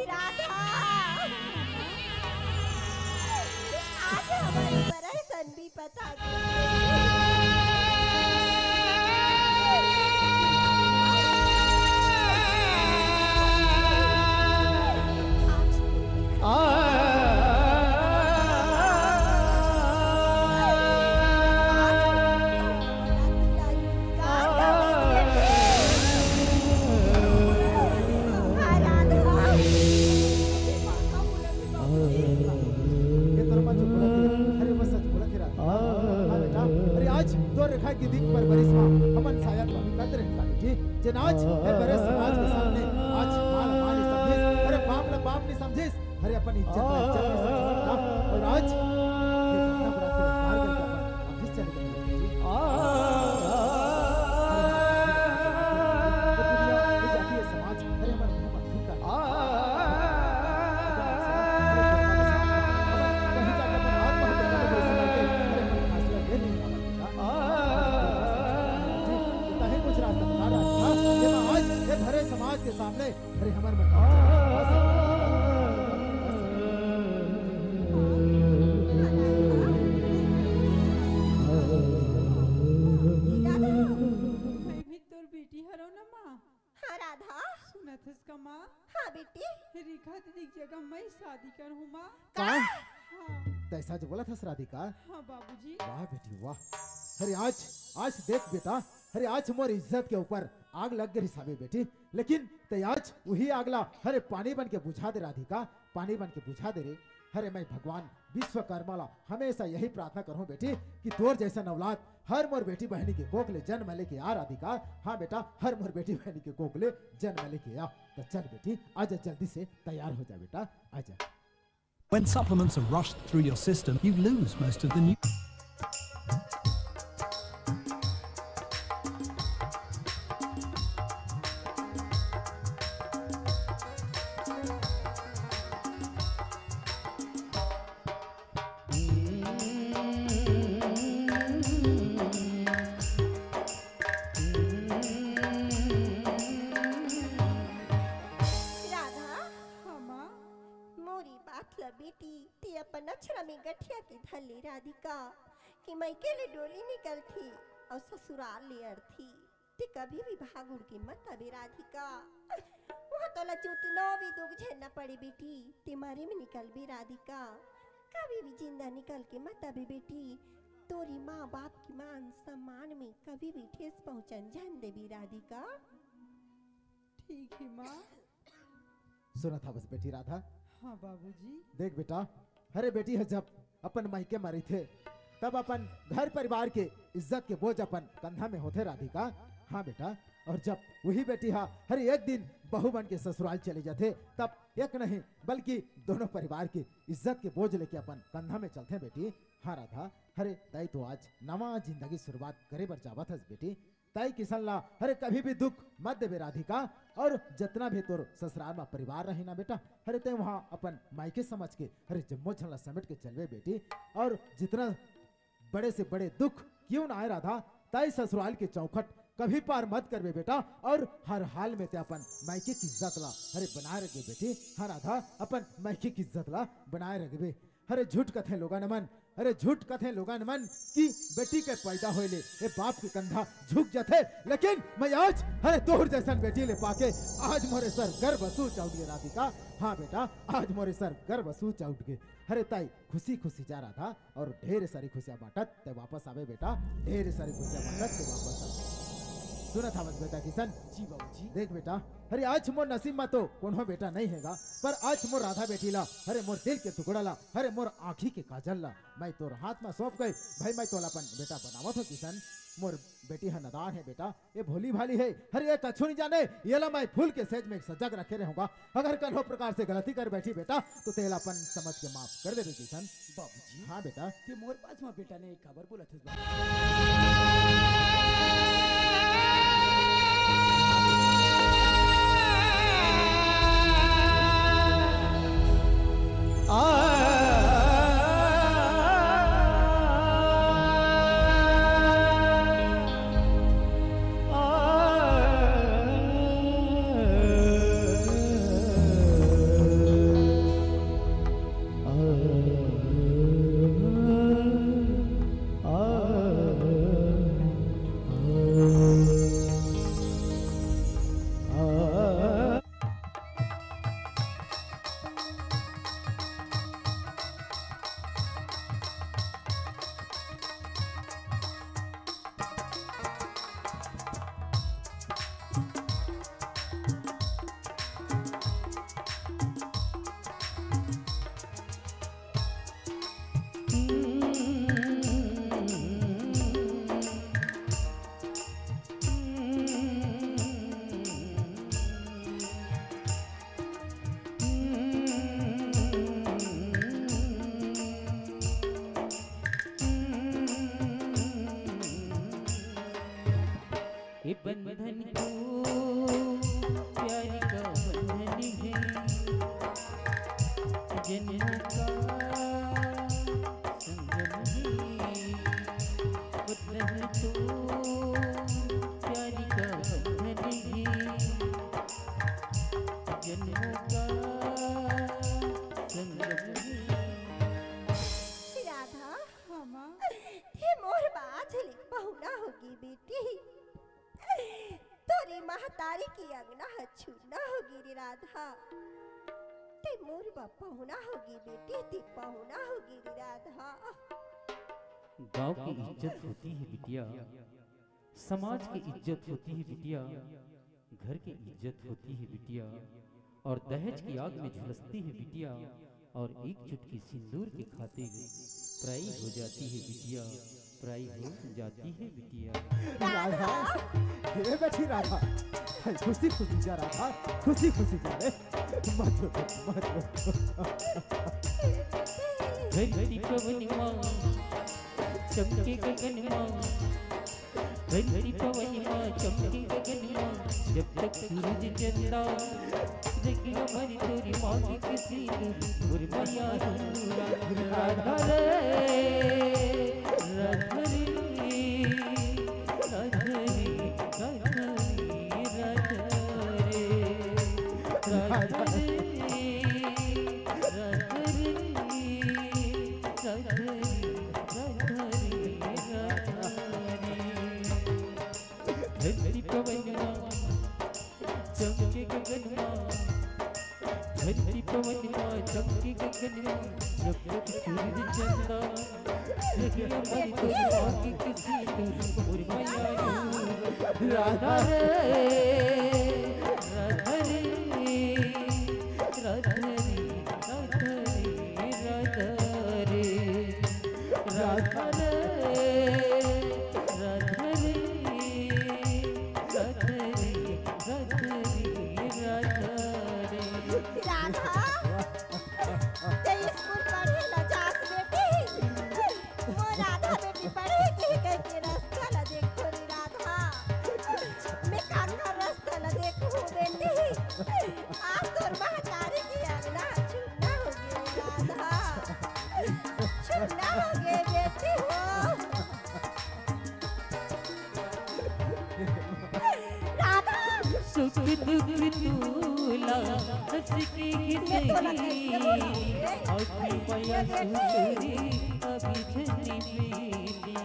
राधा, आज हमारे ऊपर ऐसन विपत आ गई। बेटी, जेन आज हे भरे समाज के सामने आज माँ ला माँ नहीं समझिस, अरे बाप ला बाप नहीं समझिस, अरे अपन इज्जत ला इज्जत नहीं समझिस बेटा। और आज ये घटना बरात के इनकार करके अपन ऑफिस चले गए बेटी। ये दुनिया, ये जातीय समाज, अरे हमारे मुंह में थूक डाला। कहीं जाकर अपन आत्महत्या कर ले, अरे हमारे फैसला ये नहीं होगा बेटा। कहीं कुछ रास्ता बता रहा था, ये आज ये भरे समाज के सामने, अरे हमारे मन मैं भी तोर बेटी हरो ना माँ। हाँ राधा। सुनत हस का माँ? हाँ बेटी। रेखा दीदी के जगह मैं शादी करहूँ माँ। का? हाँ। तैसा जो बोला था राधिका। हाँ बाबूजी। वाह बेटी वाह। अरे आज, आज देख बेटा, अरे आज मोर इज्जत के ऊपर आग लग गई साबे बेटी, लेकिन तै आज वही आग ला हरे पानी बन के बुझा दे राधिका, पानी बन के बुझा दे रे। हरे मैं भगवान विश्वकर्मा ला हमेशा यही प्रार्थना करूँ बेटी कि तोर जैसा औलाद हर मोर बेटी बहनी के कोख ले जन्म लेके आ राधिका। हाँ बेटा, हर मोर बेटी बहनी के कोख ले जन्म लेके आ। तो चल बेटी, आज जल्दी से तैयार हो जा बेटा, आजा। When supplements are rushed through your system, you lose most of the nutrients. मोरी बात ल बेटी, ते अपन अछरा में गठिया के धर ले राधिका, कि मइके ले डोली निकलथी अउ ससुराल ले अड़थी। ते कभी भी भाग उड़ के मत आबे राधिका। वहाँ तोला चुटनो भी दुख झेलना पड़े बेटी, ते मरे में निकलबे राधिका। कभी भी जिंदा निकल के मत आबे बेटी। तोरी माँ बाप की मान सम्मान में कभी भी ठेस पहुँचन झन देबे राधिका। ठीक है माँ। सुनत हवस बेटी राधा? हाँ बाबूजी। देख बेटा, हरे बेटी ह जब अपन मायके म रहिथे, तब अपन घर परिवार के इज्जत के बोझ अपन कंधा में होथे राधिका। हाँ बेटा, और जब वही बेटी हा हरे एक दिन बहू बन के ससुराल चले जाथे, तब एक नहीं बल्कि दोनों परिवार के इज्जत के बोझ लेके अपन कंधा में चलथे बेटी। हाँ राधा, हरे तई तो आज नवा जिंदगी शुरुआत करे बर जावत हस बेटी। तई किसन ला हरे कभी भी दुख मत देबे राधिका। और जितना भी तोर ससुराल मा परिवार रही ना बेटा, हरे तय वहाँ अपन मायके समझ के हरे जम्मो झन ला समेट के चलबे बेटी। और जितना बड़े से बड़े दुख क्यों ना आए राधा, तई ससुराल के चौखट कभी पार मत करबे बेटा। और हर हाल में ते अपन मायके की इज्जत ला हरे बनाए रखबे बेटी। हाँ राधा, अपन मायके की इज्जत ला बनाए रखबे। अरे झूठ कथे लोगन मन, अरे झूठ कथे लोगन मन कि बेटी के पैदा होए ले ए बाप के कंधा झुक जाथे। लेकिन मैं आज, अरे तोहर जैसन बेटी ले पाके आज मोरे सर गर्व महसूस आउट गे राधिका। हाँ बेटा, आज मोरे सर गर्व महसूस आउट गे। अरे ताई खुशी खुशी जा राधा और ढेर सारी खुशियां बांटत ते वापस आबे बेटा, ढेर सारी खुशियां बांटत ते वापस आबे। सुनत हवस बेटा किसन? जी बाबूजी। देख बेटा, अरे आज मोर नसीब मा तो कोनो बेटा नहीं हेगा, पर आज मोर राधा बेटी ला, अरे मोर दिल के टुकड़ा ला, अरे मोर आँखी के काजल ला मैं तोर हाथ मा सौंप गए। भाई मैं तोला अपन बेटा बनावत हो किसन। मोर बेटी ह नदान हे बेटा, ये भोली भाली हे, अरे ये कछु नहीं जाने, ये ला मैं फूल के सेज में सजा के रखे रहूंगा। अगर कन्हो प्रकार से गलती कर बैठी बेटा, तो तेला अपन समझ के माफ कर देबे किसन। बाबूजी। हाँ बेटा। ते मोर पास मा बेटा नहीं, काबर बोलत हस बाबू? प्यार का बंधन है, जन्मों का संगम है। बंधन तो प्यार का बंधन है, जन्मों का संगम है। राधा, हाँ माँ। ये मोर बात ले पहुना होगी बेटी। तोरी महतारी के अंगना ह छूना होगे रे राधा। ते मोर बर पहुना होगे बेटी, ते पहुना होगे रे राधा। गांव की इज्जत होती है बिटिया, समाज की इज्जत होती है बिटिया, घर की इज्जत होती है बिटिया, और दहेज की आग में झुलसती है बिटिया, और एक चुटकी सिंदूर के खातिर पराई हो जाती है बिटिया, पराई हो जाती है बिटिया। राधा, हे बेटी राधा, खुशी खुशी जा राधा, खुशी खुशी जा रे। मत रो, मत रो। धरती पवन माँ, चमके गगन माँ, धरती पवन माँ, चमके गगन माँ, जब तक सूरज चंदा, जगिया भरी तोरी माँ की सिंदूर, मोर मैया राधा रे, राधा रे, राधा रे, राधा रे, राधा रे, राधा रे, राधा रे, राधा रे, राधा रे। धरती पवन माँ, चमके गगन माँ, धरती पवन माँ, चमके गगन माँ, जब तक सूरज चंदा, रही हमारी तोरी माँ की किसी तोरी मोर मैया राधा रे, राधा रे, राधा रे, राधा रे, राधा रे, राधा रे, राधा रे, राधा रे, राधा रे, राधा रे। राधा, ते स्कूल पढ़े ला जास बेटी? मोर राधा बेटी पढ़े के कह के रस्ता ला देखो रे राधा। मैं काकर रस्ता ला देखो बेटी। आज तोर महतारी के अंगना छूना होगे राधा। छूना होगे बेटी हो। राधा। सुख दुख तोला हंस के ही सही, आखी मया सुतरी अभी झनी बेटी।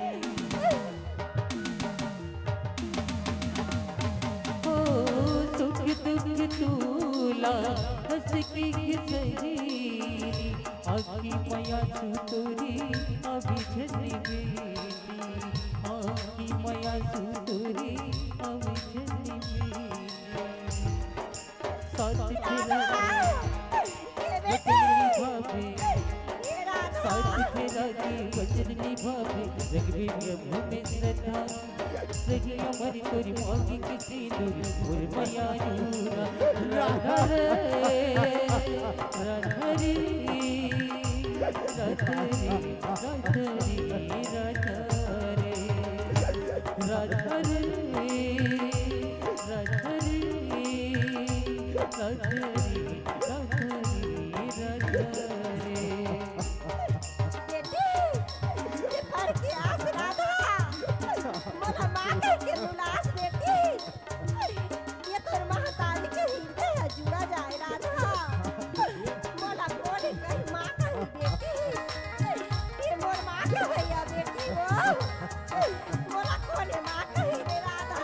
ओ सुख दुख तोला हंस के ही सही, आखी मया सुतरी अभी झनी बेटी। आखी मया सुतरी अभी झनी बेटी। साथ तेरा वचन निभावे, साथ तेरा की वचन निभावे, रखबे प्रभु में श्रद्धा। रही हमारी तोरी मांगी की सिंदूर, मोर मैया राधा रे, राधा रे, राधा रे, राधा रे, राधा रे, राधा रे, राधा रे, राधा रे, राधा रे, राधा रे। बेटी, ये पढ़ के आस राधा, मोला माँ कह के बुलास बेटी। ये तोर महतारी के हृदय ह जुड़ा जाए राधा। मोला कोने कहीं माँ कही बेटी, ये मोर माँ के भैया बेटी हो। मोला कोने माँ कही रे राधा।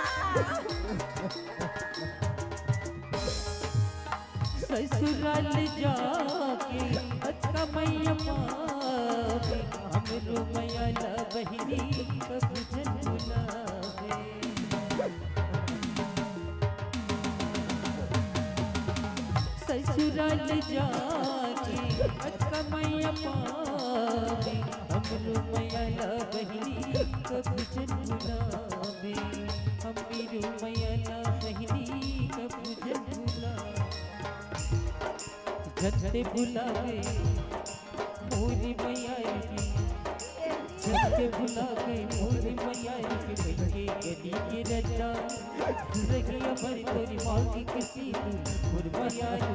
ससुराल जाके अतका मया पावे, हमरो मया ला बहिनी कभू झन भुलावे। ससुराल जाके अतका मया पावे, हमरो मया ला बहिनी कभू झन भुलावे, हमरो मया ला बहिनी कभू झन भुलावे। झन ते भुलावे मोरी मया री, के भुला के मोर मयारी के बन के गली के रजा। रहिया भर तोरी माँ की किसी तू मोर मयारी।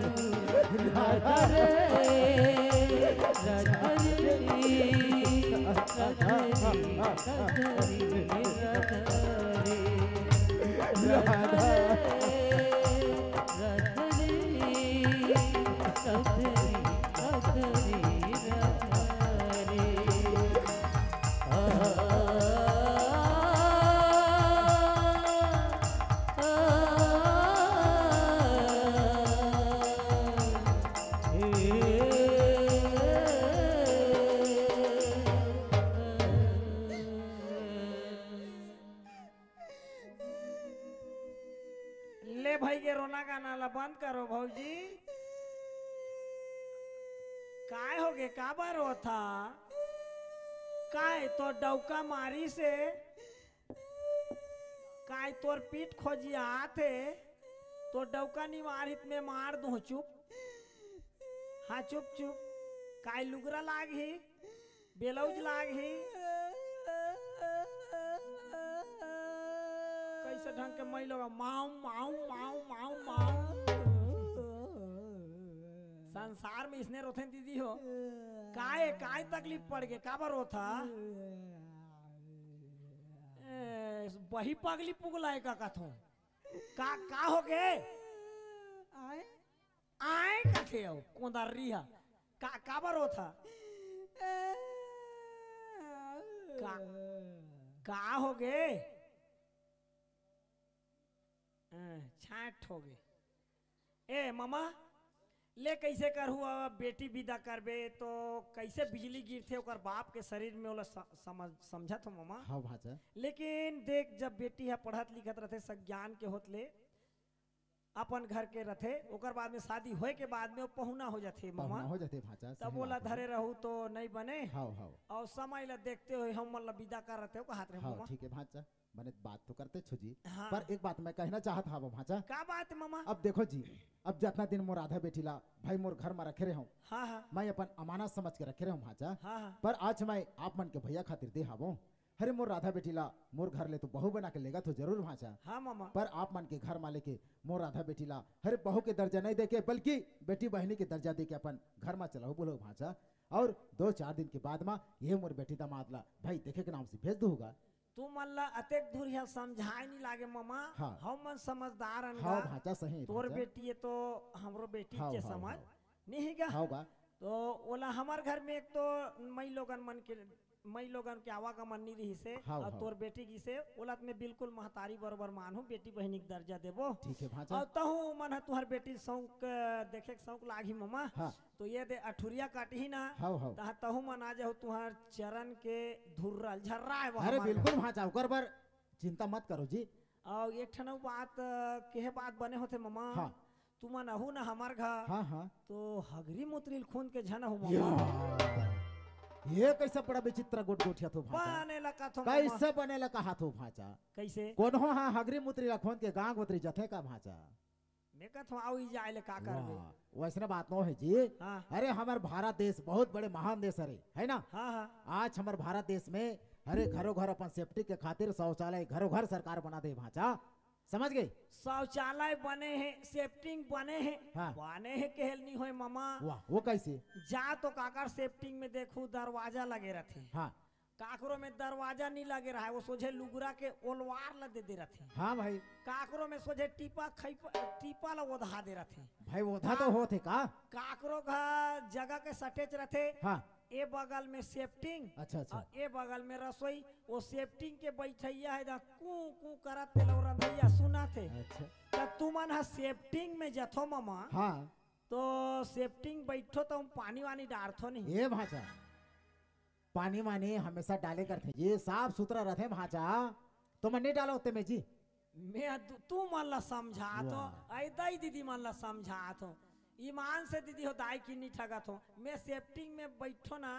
राधा रे, राधा रे, राधा रे, राधा रे, राधा रे, राधा रे। ले भाई, ये रोना गाना ला बंद करो भौजी। काय होगे, काबर रोथा? काय तोर डौका मारिस हे? काय तोर पीठ खोजियात हे? तोर डौका नी मारही त मैं मार दूं। चुप, हाँ चुप चुप। काय लुगरा लागही? ब्लाउज लागही। कैसे ढंग के मई लोग माऊ, माऊ, माऊ, माऊ, माऊ। संसार में इसने रोथे दीदी हो। काय, काय तकलीफ पड़ गे, काबर रोथा? ए, बही पगली पुगलाए का कथो? का, का होगे? आए? आए कथे हो, कोंदर्री हा। का, काबर होथा? का, का होगे? अ, छाट होगे। ए, ममा, ले कैसे करहू अब? बेटी विदा करबे तो कैसे बिजली गिरथे ओकर बाप के शरीर में, ओला स-, समझ, समझत हो ममा? हाँ भांचा। लेकिन देख, जब बेटी ह पढ़त लिखत रथे, सज्ञान के होत ले, अपन घर के रथे, ओकर बाद में शादी होए के बाद में वो पहुना हो जाथे ममा। पहुना हो जाथे भांचा, तब सही ओला बात है। धरे रहू तो नहीं बने। हाव, हाव। और समय ला देखते हुए हम मन ला विदा कर रथे, कहात रहे हाव, ममा। ठीक है भांचा, बने बात तो करते छो जी। हाँ। पर एक बात मैं कहना चाहत हाव भांचा। का बात है ममा? अब देखो जी, अब जितना दिन मोर राधा बेटी ला भाई मोर घर में रखे रहे हूँ, हाँ, हाँ। मैं अपन अमानत समझ के रखे रहे हूँ भांचा। हाँ, हाँ। पर आज मैं आप मन के भैया खातिर दे हावों। अरे मोर राधा बेटी ला मोर घर ले तो बहू बना के लेगा तो जरूर भांचा। हाँ मामा। पर आप मन के घर माले के मोर राधा बेटी ला, अरे बहू के दर्जा नहीं देके, बल्कि बेटी बहिनी के दर्जा देके अपन घर मा चलाहू बोलो भांचा। और दो चार दिन के बाद मा ये मोर बेटी दामाद ला भाई देखे के नाम से भेज दूंगा। तू मन ला अतेक दूर यहाँ समझाए नहीं लागे मामा। हाँ। हम मन समझदार अन हाँ गा। भांचा सही तोर भांचा। बेटी ये तो हमरो बेटी हाँ, के हाँ, समझ हाँ। नहीं गा। हाँ गा। तो ओला हमर घर में एक तो मई लोगन मन के मई लोगन के आवागमन नी रहिसे, हाँ, और हाँ। तोर बेटी गिसे, ओला त मैं बिल्कुल महतारी बरोबर मानहूँ, बेटी बहिनी के दर्जा देबो। ठीक है, भांचा। और तहूँ मन ह तुहर बेटी शौक, अ, देखे के शौक लागही ममा। हाँ। तो ये दे अठुरिया काटही ना, हाँ, हाँ। तह तहूँ मन आ जाहू तुहर चरण के धुर्रा ल झर्राए वो अरे हमार बिल्कुल घर। भांचा, ओकर बर चिंता मत करो जी। और एक ठन अउ बात, अ, केहे बात बने होथे ममा। हाँ। तुमन आहू ना हमर घर, हाँ, हाँ। तो हगरी मुतरी ल खूंद के झन आहू या। ममा। ये कैसा बड़ा विचित्र गोठ गोठिया थो भांचा? बने ला कथो ममा। कैसे बने ला कहा थो भांचा? कैसे? कोनो हा हगरी मुतरी ला खूंद के गांग उतरी जथे का भांचा? मैं कथो आओ ई जाए ले का करबे? वाह, वैसने बात नो है जी। हाँ। अरे हमर भारत देश बहुत बड़े महान देश हरे, है ना? हाँ, हाँ। आज हमर भारत देश में हरे घरों घर अपन सेफ्टी के खातिर शौचालय घरों घर सरकार बना दे भांचा। समझ गए? शौचालय बने हे, सेप्टिंग बने हे, हाँ। बने हे कहल नहीं होय ममा। वाह, वो कैसे? जा तो काकर सेप्टिंग में देखू, दरवाजा लगे रथे। हाँ। काकरो में दरवाजा नहीं लगे रहा है, वो सोझे लुगरा के ओलवार ला दे दे रथे। हाँ भाई। काकरो में सोझे टीपा खैप-, टीपा ला ओधा दे रथे। भाई, ओधा तो का-, होथे का? काकरो का जगह के सटेच रथे। हाँ। ए बगल में सेप्टिंग, अच्छा, अच्छा। और ए बगल में रसोई। वो सेप्टिंग के बैठैया है, दा कू कू करत तेला वो रंधैया सुनाथे। अच्छा। त तुमन ह सेप्टिंग में जथो ममा, हाँ। तो सेप्टिंग बैठो तो हम पानी वानी डारथो नहीं। ए भांचा, पानी वानी हमेशा डाले करथे जी, साफ सुथरा रथे भांचा, तो मैं नहीं डालो तेमे जी। मैं तू, तू मन ला समझात हो, वाह। ऐ दाई दीदी मन ला समझात हो, ईमान से दीदी हो, दाई की नहीं ठगत हो। मैं सेप्टिंग में बैठो ना,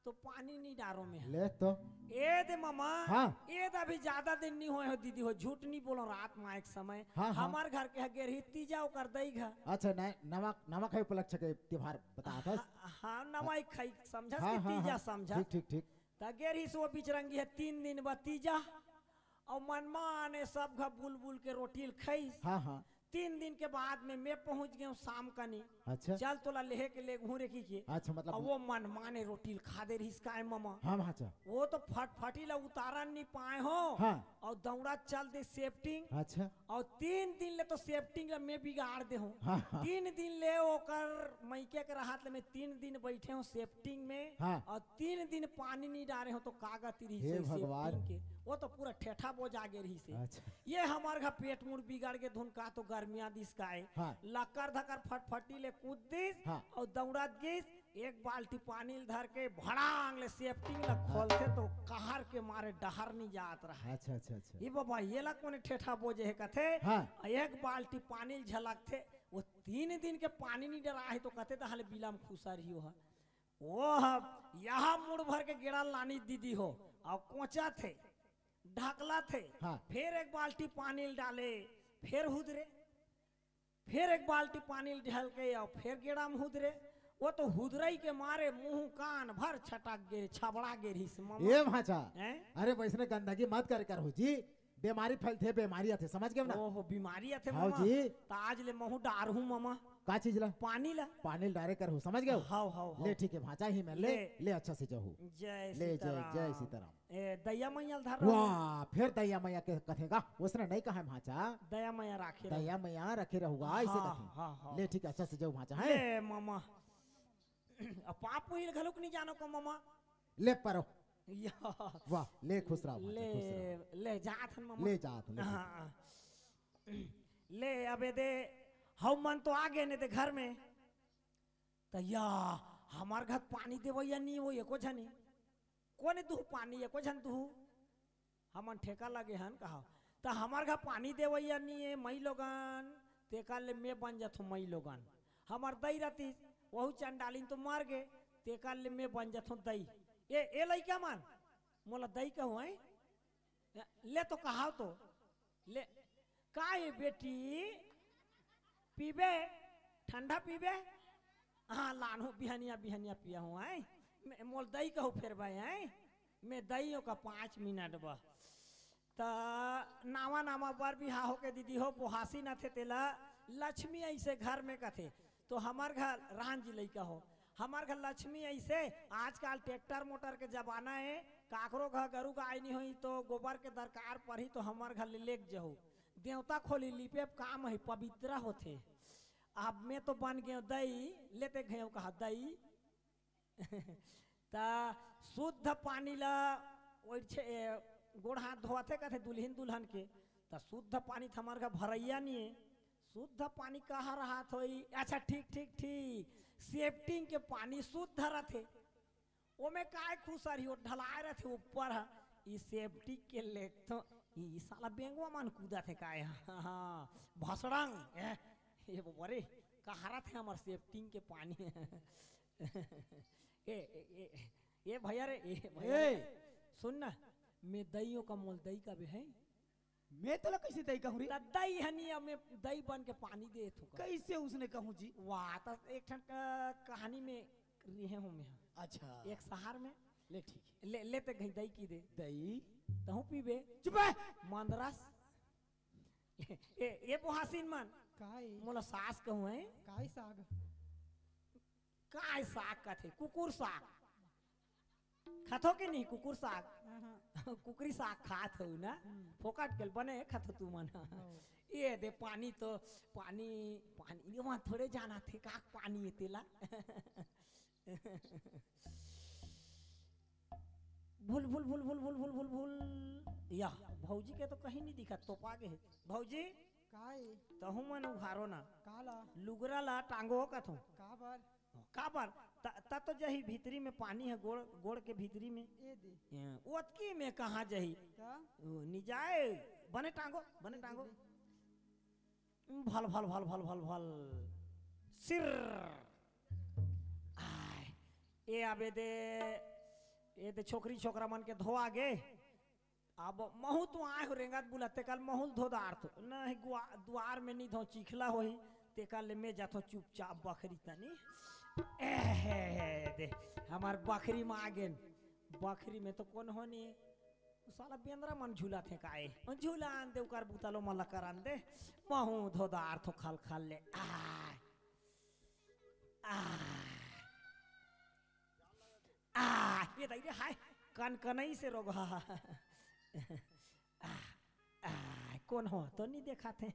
तो पानी नहीं डारो मैं। ले तो। ए दे ममा, हाँ। ए दे अभी ज्यादा दिन नहीं होए हो दीदी हो, झूठ नहीं बोलो, रात में एक समय हाँ, हाँ। हमार घर के ह गेरही तीजा ओकर दई घर। अच्छा, नहीं, नवा, नवा खाई उपलक्ष्य के त्योहार बता था। हाँ, हाँ, नवा खाई समझस हाँ, कि हाँ, तीजा हाँ। समझस। ठीक, ठीक, ठीक। त गे रहिस वो बिचरंगी ह तीन दिन बर तीजा, अउ मनमाने सब घर बुलबुल के रोटी ल खाइस। हाँ, हाँ। तीन दिन के बाद में मैं पहुंच गेंव शाम कनी। अच्छा। चल तोला लेहे के लेगहूं रे कहिके। अच्छा, मतलब अब वो मनमाने रोटी ल खा दे रहिस काय ममा। हाँ, हाँ, अच्छा। वो तो फटफटी ला उतारन नी पाए हो। हाँ। अउ दौड़ा चल दे सेफ्टिंग। अच्छा। अउ तीन दिन ले तो सेफ्टिंग ला मैं बिगाड़ दे हूँ। हाँ, हाँ। तीन दिन ले ओकर मइके के रहत ले मैं तीन दिन बैठे हूँ सेफ्टिंग में। हाँ। अउ तीन दिन पानी नी डारे हूँ तो कागज रहिस हे भगवान। सेफ्टिंग के। वो तो पूरा ठेठा बोजा गे रहिस हे। अच्छा। ये हमर घर पेट मुड़ बिगड़ गे धुन का तो गर्मिया दिस का हे। हाँ। लकर धकर फटफटी ले कूद दिस। हाँ। अउ दौड़त गिस। एक बाल्टी पानी ल धर के भड़ांग ले सेफ्टिंग ल खोलथे तो कहर के मारे डहर नी जात रहा। अच्छा, अच्छा, अच्छा। ये बाबा, ये ला कोने ठेठा बोजे हे कथे। हाँ। एक बाल्टी पानी ल झलकथे, वो तीन दिन के पानी नी डरा हे तो कथे तहां ले बिलम खुसर ही हो। वो ह, यहाँ मुड़ भर के गेड़ा लानी दीदी हो, अउ कोंचा थे, ढकला थे, हाँ। फिर एक बाल्टी पानी ल डाले, फिर हुदरे। फिर एक बाल्टी पानी ल ढल के अउ फिर गेड़ा म हुदरे। वो तो हुदरई के मारे मुंह कान भर छटक गे, छबड़ा गे रहिस ममा। ए भांचा, हैं? अरे वैसने गंदगी मत करे करहू जी, बेमारी फैलथे, बेमारी आथे, समझ गेव ना? ओहो, बीमारी आथे हाँ ममा। जी। त आज ले महूं डारहूं ममा। का चीज ला? पानी ला। पानी ल डारे करहू, समझ गेव? हाव, हाव, हाव। ले ठीक हे भांचा ही में ले, ले। ले अच्छा से जहू। जय ले, जय, सीताराम। जय सीताराम। ए, दया मैया ल धर रहा हूँ। वाह, फिर दया मैया के कथे गा, उसने नहीं कहा भांचा। दया मैया राखे रहो। दया मैया रखे रहूगा, ऐसे हाँ, कथे। हाँ, हाँ। ले ठीक हे, अच्छा से जाऊ भांचा, हैं? ले मामा। अब पाप हुई घलुक नहीं जानो का मामा। ले परो। या। वाह, ले खुश रहो भांचा, ले, खुश रहो। ले जात हन मामा। ले जात, ले हाँ। ले अबे दे, हम मन तो आ गए ने दे घर में। त या, हमर घर पानी देवैया नहीं वो एको झनी। कोने दुहू पानी, एको झन दुहू? हमन ठेका लगे हन कहा। त हमर घर पानी देवैया नी ए, मई लोगन, तेकर ले मैं बन जथों मई लोगन। हमर दई रतिस, वहू चंडालिन तो मर गे, तेकर ले मैं बन जथों दई। ए, ए लइका मन, मोला दई कहू, हैं? ले तो कहाव तो, ले। का ए बेटी, पीबे? ठंडा पीबे? हाँ, लानहूं, बिहनिया, बिहनिया पिया हूँ, हैं? मैं, मोल दई कहू फेर भाई, हैं? मैं दई ओका पाँच मिनट बा। त नावा, नावा बर बिहा होके दीदी हो, बोहासी न थे तेला, लक्ष्मी ऐसे घर में कथे। तो हमर घर राम जी लइका हो, हमर घर लक्ष्मी ऐसे, आजकल ट्रैक्टर मोटर के जमाना है, काकरो घर गरु गाय नहीं होई तो गोबर के दरकार पड़ही तो हमर घर ले लेके जहू। देवता खोली लिपे काम है, पवित्र होथे। अब मैं तो बन गयो दई, लेते गयो कहा दई। त शुद्ध पानी ला ओइर छे, ए, गोड़ हाथ धोवत हे कथे दुल्हिन दुल्हन के, त शुद्ध पानी त हमर घर भरैया नहीं है। शुद्ध पानी कहाँ रहत होई? अच्छा, ठीक, ठीक, ठीक, सेप्टिंग के पानी शुद्ध रथे। ओमे काय खुसर ही, वो ढलाए रथे ऊपर ह। ई सेप्टिक के लेग तो ई साला बेंगवा मन कूदत हे काय? हाँ, भसड़ंग। ए, ए बरे, कहाँ रथे हमर सेप्टिंग के पानी? ए, ए, ए, ए भैया रे, ए भैया ए। रे, सुन ना, मैं दइयों का मोल दई का बे है। मैं तोला कैसे दई कहूँ रे? त दई हनी, अब मैं दई बन के पानी देत हूँ का। कैसे उसने कहूँ जी? वाह, त एक ठन क-, कहानी में रिहे हूँ मैं। अच्छा। एक शहर में। ले ठीक है। ले, ले ते घई दई की दे। दई। तहूँ पीबे। चुप है। मंदरस। ए, ए बोहासिन मन। काय? मोला सास कहूँ है। काय साग? काय साग कथे? कुकुर साग। खाथो कि नहीं कुकुर साग? हाँ, हाँ। कुकरी साग खात हो ना? हम्म। फोकट के बने खाथो तू मन। हाँ। ये दे पानी तो, पानी, पानी, ये वहाँ थोड़े जाना थे, का पानी है तेला? भूल, भूल, भूल। या, भौजी के तो कहीं नहीं दिखा, तोपा गे हे। भौजी, काय? तहूँ मन उघारो ना। काला? लुगरा ला टांगो कथों। काबर? काबर? त, त तो जही भीतरी में पानी है, गोड़, गोड़ के भीतरी में। ए दे। ए, ओतकी में कहाँ जही? त? ओ, नि जाए। बने टांगो, बने ए दे, टांगो। दे। भल, भल, भल, भल, भल, भल। सिर। आय। ए आबे दे, ए दे छोकरी छोकरा मन के धोआ गे। अब महू तो आए हो रेंगत बुलत, तेकर महू ल धो दार तो। नहीं, गुआ-, दुआर में नहीं धो, चिखला होही, तेकर ले मैं जाथों चुपचाप बखरी तनी। एहे, दे, हमर बखरी म आ गेन। बखरी में तो कोन होनी, साला बेंदरा मन झूलाथे काए। झूलान दे, उकर बुता ल मोला करान दे। महूं धोदार थो खल खल ले। आ, आ, आ, ये दाई रे, हाय, कनकनई से रोगहा। आ, आ, कोन हो तो नी देखाथे।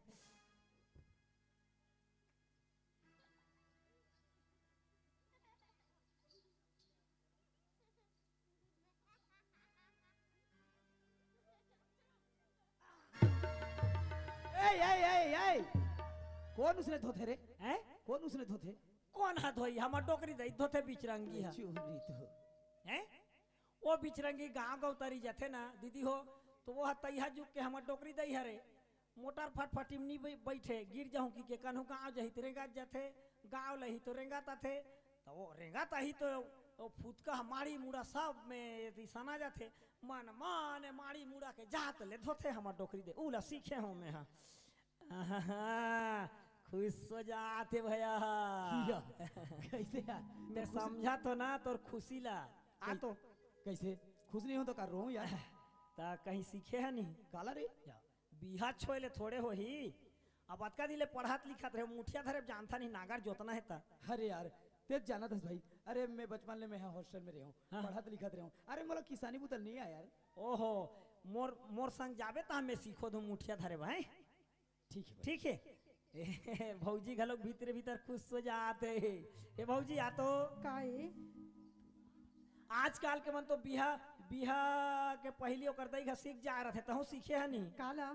ए, ए, ए, ए! कोन उसने धोथे रे? हैं? कोन उसने धोथे? कोन हा धोई? हमर डोकरी दई धोथे बिचरंगी हा। चुरी तो। हैं? ओ बिचरंगी गांव गंवतरी जाथे ना, दीदी हो, तो वो हा तइहा जुग के हमर डोकरी दई हरे। मोटर फटफटी म नी बै-, बैठे, गिर जाहूं कि के कन्हू गांव जाही त रेंगत जाथे, गांव लही तो रेंगत आथे, त वो रेंगत आही तो वो फुतका ह माड़ी मुड़ा सब में एती सना जाथे। मन माने माड़ी मुड़ा के जात ले धोथे हमर डोकरी दे, उला सीखे हों मैं हा। आहा, खुश हो जाते भैया। या, कैसे यार? मैं तो खुश समझा तो ना तोर खुशी ला। आ कै-, तो। कैसे? खुश नहीं हो तो का रोऊं यार? त कहीं सीखे है नहीं? काला रे? या। बिहा छोय ले थोड़े होही। अब अतका दिन ले पढ़त लिखत रहे, मुठिया धरे जानता नहीं, नागर जोतना है त। अरे यार, ते जानत हस भाई, अरे मैं बचपन ले मैं हॉस्टल में रहे हूँ, हाँ। पढ़त लिखत रहे हूँ। अरे मोला किसानी बुतल नहीं आय यार। ओहो, मोर, मोर संग जाबे त मैं सीखो दूं मुठिया धरे भाई। ठीक है भाई। ठीक है। ए, भौजी घलोक भीतरे भीतर खुश हो जात हे। ए भौजी, आ तो। का ए? आजकल के मन तो बिहा, बिहा के पहिली ओकर दई घर सीख जाए रथे, तहूं सीखे हनी। काला?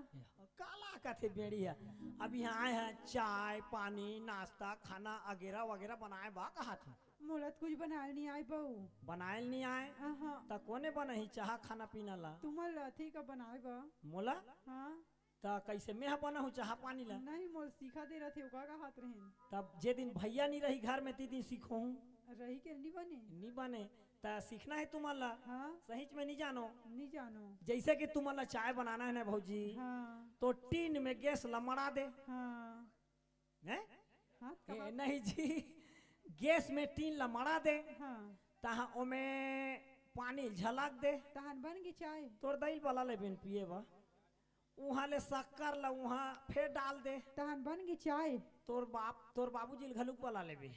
काला कथे बेड़ी ह। अब इहां आए ह, चाय, पानी, नाश्ता, खाना अगेरा वगेरा बनाए बा कहत ह। मोला त कुछ बनायल नहीं आय बहू। बनायल नहीं आय? अहाँ। त कोने बनही चाह खाना पीना ला? तुमन ला ठीक बनाए बा। मोला? हाँ। त कइसे मेंह बनाहूं चाहा पानी ला? नहीं, मोल सीखा दे रथे, ओका कहत रहेन। तब जे दिन भैया नी रही घर में, ती दिन सीखोहूं। रही के नी बने? नी बने। त सीखना है तुमन ला। हाँ। सहीच में नी जानो। नी जानो। जैसे कि तुमन ला चाय बनाना है ना भौजी, हाँ। तो टीन में गैस ला मड़ा दे। हाँ। हैं? हाँ, ए, कहा नहीं जी, गैस में टीन ला मड़ा दे। हाँ। तहाँ ओमे पानी झलक दे। तहन बन गई चाय। तोर दई ल बला लेबे न पिए बा। उहाँ ले शक्कर ला उहाँ फेर डाल दे। तहन बन गई चाय। तोर बाप, तोर बाबूजी ल घलुक बला लेबे।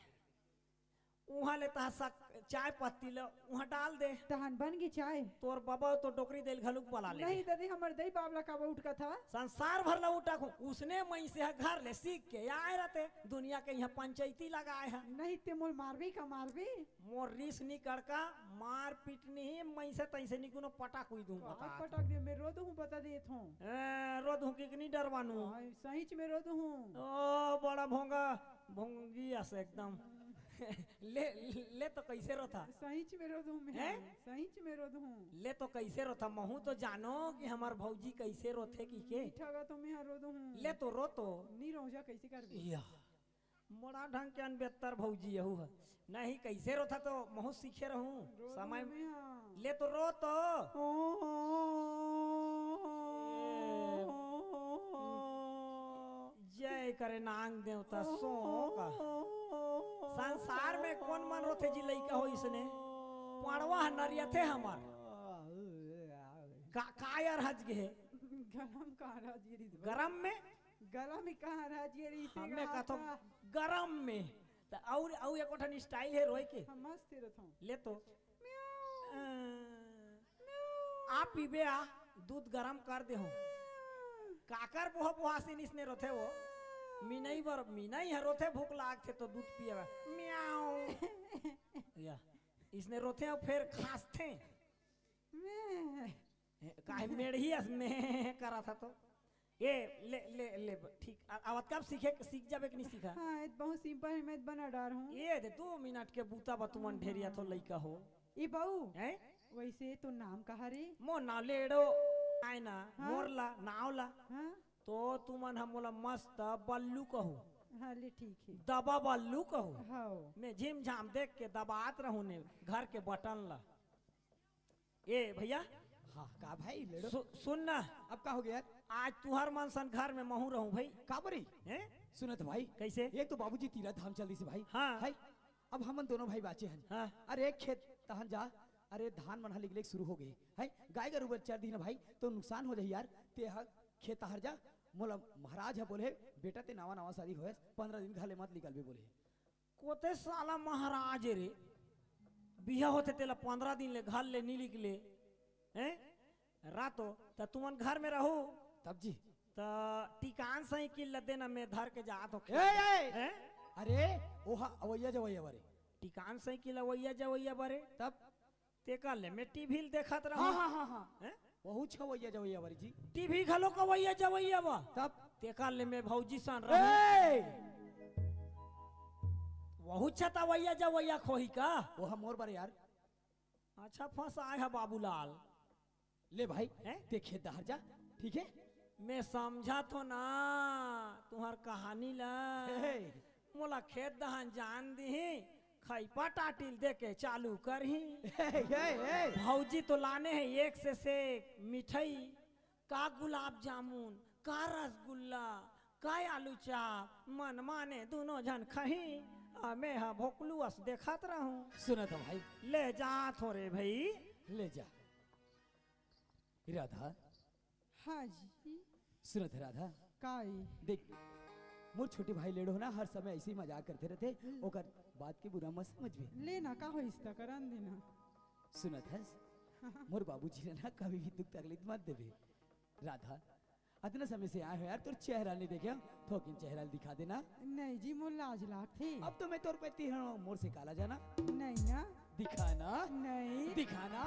उहाँ ले तहाँ शक-, चाय पत्ती ला उहाँ डाल दे। तहन बन गई चाय। तोर बाबा तो डोकरी दई ल घलुक बला लेबे। नहीं ददी, हमर दई बाप ला काबर उठकत ह? संसार भर ला उठकहूं। उसने मइनसे ह घर ले सीख के आए रथे, दुनिया के इहाँ पंचायती लगाए ह। नहीं ते मोल मारबे का मारबे? मोर रिस नी कड़का, मार पीट नहीं, मइनसे तइसे नी कोनो पटक हुई दूं का बता। पटक दे, मैं रो दूं, बता देत हूं। ए, रो दूं कि नी डरवानू? हाँ, सहीच में रो दूं। ओ, बड़ा भोंगा, भोंगी अस एकदम। ले, ले तो कइसे रोथा? सहीच में रो दूं मैं। हैं? सहीच में रो दूं। ले तो कइसे रोथा? महूं तो जानो कि हमर भौजी कइसे रोथे कि के। मीठा गा तो मैं रो दूं। ले तो रो तो। नी रोजा कइसे करबे? या। मोड़ा ढंग के अनबेत्तर भौजी यहू ह। नहीं, कइसे रोथा तो महूं सीखे रहूं। रो समय दूं मैं, हाँ। ले तो रो तो। ओ, जय करे नांग देवता सो का। संसार में कोन मन रोथे जी लइका हो इसने? पड़वा ह नरियाथे हमर। का, का यार हज गे हे? गरम का राजगिरी। गरम में? गला में कहाँ राजगिरी से हमें कहा कथो था? गरम में। त अउ, अउ एको ठन style हे रोए के। हम मस्त रथों। ले तो। म्याऊ। अ, म्याऊ। आ पीबे आ, दूध गरम कर दे हो। म्याऊ। काकर बोह बोहासिन इसने रोथे वो? म्याऊ। मिनई बर, मिनई ह रोथे, भूख लागथे तो दूध पिए बर। म्याऊ। या, इसने रोथे अउ फेर खांसथे। म्याऊ। ए, काहे मेढ़ी अस में करत ह तो? ए, ले, ले, ले, ब-, ठीक। आ, आवत कब सीखे, सीख जाबे कि नहीं सीखा? हाँ, ये तो बहुत simple है, मैं तो बना डार हूँ। ये दे, दो मिनट के बूता बा, तुमन ढेरिया थो लइका हो। ए बहू, हैं? वैसे तो नाम कहा रे? मोर नाम लेड़ो, आय ना, हाँ? मोर ला, नाव ला। हाँ? तो तुमन ह मोला मस्त बल्लू कहू। हाँ, ले ठीक है। दबा बल्लू कहू। हाँ। मैं झिमझाम देख के दबात रहूं ने घर के बटन ला। ए भैया, हाँ, का भाई, लेड़ो? सु-, सुन ना। अब का हो गया यार? आज तुहर मन सन घर में महूं रहूं भाई। का बरी? हैं? सुनत भाई, कैसे? एक तो बाबूजी तीरथ धाम चल दिस भाई। हाँ। भाई, अब हमन दोनों भाई बाचे हन। हाँ। अरे एक खेत तहन जा, अरे धान मन ह निकले शुरू हो गए है, गाय गरु बर चर दिही ना भाई, तो नुकसान हो जाही यार। ते ह खेत हर जा, मोला महाराज ह बोले, "बेटा ते नावा नावा शादी होयस, पंद्रह दिन घर ले मत निकलबे," बोले। कोते साला महाराज रे, बिहा होते तेला पंद्रह दिन ले घर ले नी निकले, हैं? रातो त तुमन घर में रहू। तब जी। त टिकान साइकिल ल देना, मैं धर के जात हो ए, खेत। ए! हैं? अरे, ओहा अवैया जवैया बरे। टिकान साइकिल अवैया जवैया बरे। तब? तेकर ले मैं टीवी ल देखत रहूं। हाँ, हाँ, हाँ, हाँ। हैं? वहू छवैया जवैया बरे जी। टीवी घलो कवैया जवैया बा। तब? तेकर ले मैं भौजी सन रहूं। ए! वहू छतवैया जवैया खोही का? ओहा मोर बरे यार। अच्छा, फंसाय ह बाबूलाल। ले भाई, हैं? ते खेत डहर जा, ठीक है? मैं समझा तो ना तुहर कहानी ला। हे। मोला खेत डहर जान दिही, खैपा टाटिल दे के चालू करही। हे, हे, हे। भौजी तो लाने हे एक से से मिठाई, का गुलाब जामुन, का रसगुल्ला, का आलू चाप, मन माने दुनो झन खही, अ मैं ह भोकलू अस देखत रहूं। सुनत ह भाई। ले जात हो रे भाई। ले जा। राधा। हाँ जी। सुनत ह राधा। का ई? देख, मोर छोटे भाई लेड़ो ना हर समय ऐसे ही मजाक करते रहते, हम्म। ओकर बात के बुरा मत समझबे। ले ना, का होइस त करन देना। सुनत हस? मोर बाबूजी ला ना कभी भी दुख तकलीफ मत देबे। राधा, अतना समय से आए हो यार, तोर चेहरा नहीं देखे, थोकिन चेहरा दिखा देना। नहीं जी, मोर लाज लागथे। अब तो मैं तोर पति हूँ, मोर से काला जाना। नहीं ना। दिखाना। नहीं। दिखाना।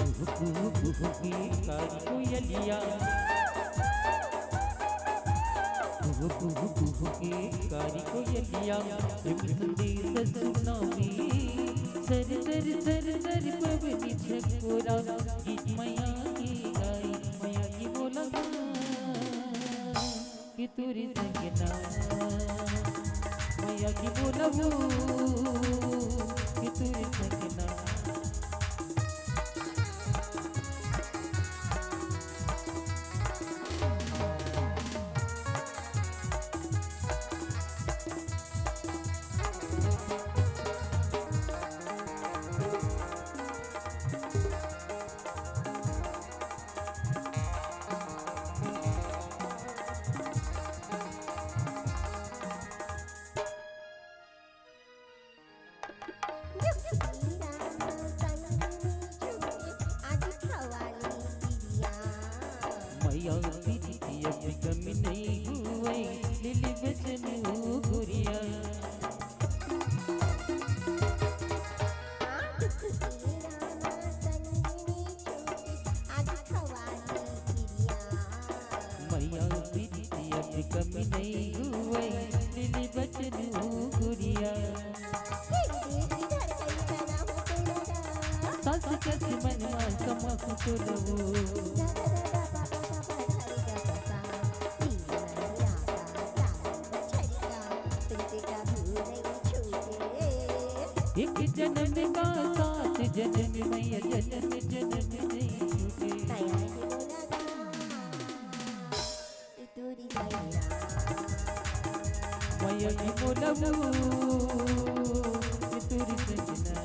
कुहू कुहू कुहू की कारी कोयलिया, कुहू कुहू कुहू की कारी कोयलिया, प्रेम संदेश सुनावी। सर सर सर सर पवनी झकोरा, गीत मैया की गाई, मैया की बोला कि तोरी संगना, मैया की बोलबू कि तोरी संगना। मैया प्रीतिया से कमी नहीं हुए, लिली बचन गुरिया। मैया प्रीतिया से कमी नहीं हुए, लिली बचन गुरिया। सास कस मनवा समख चुनवो। एक जन्म का सात जन्म, मैया जन्म जन्म नहीं छूटे। मैया की बोलबू, तोरी संगना।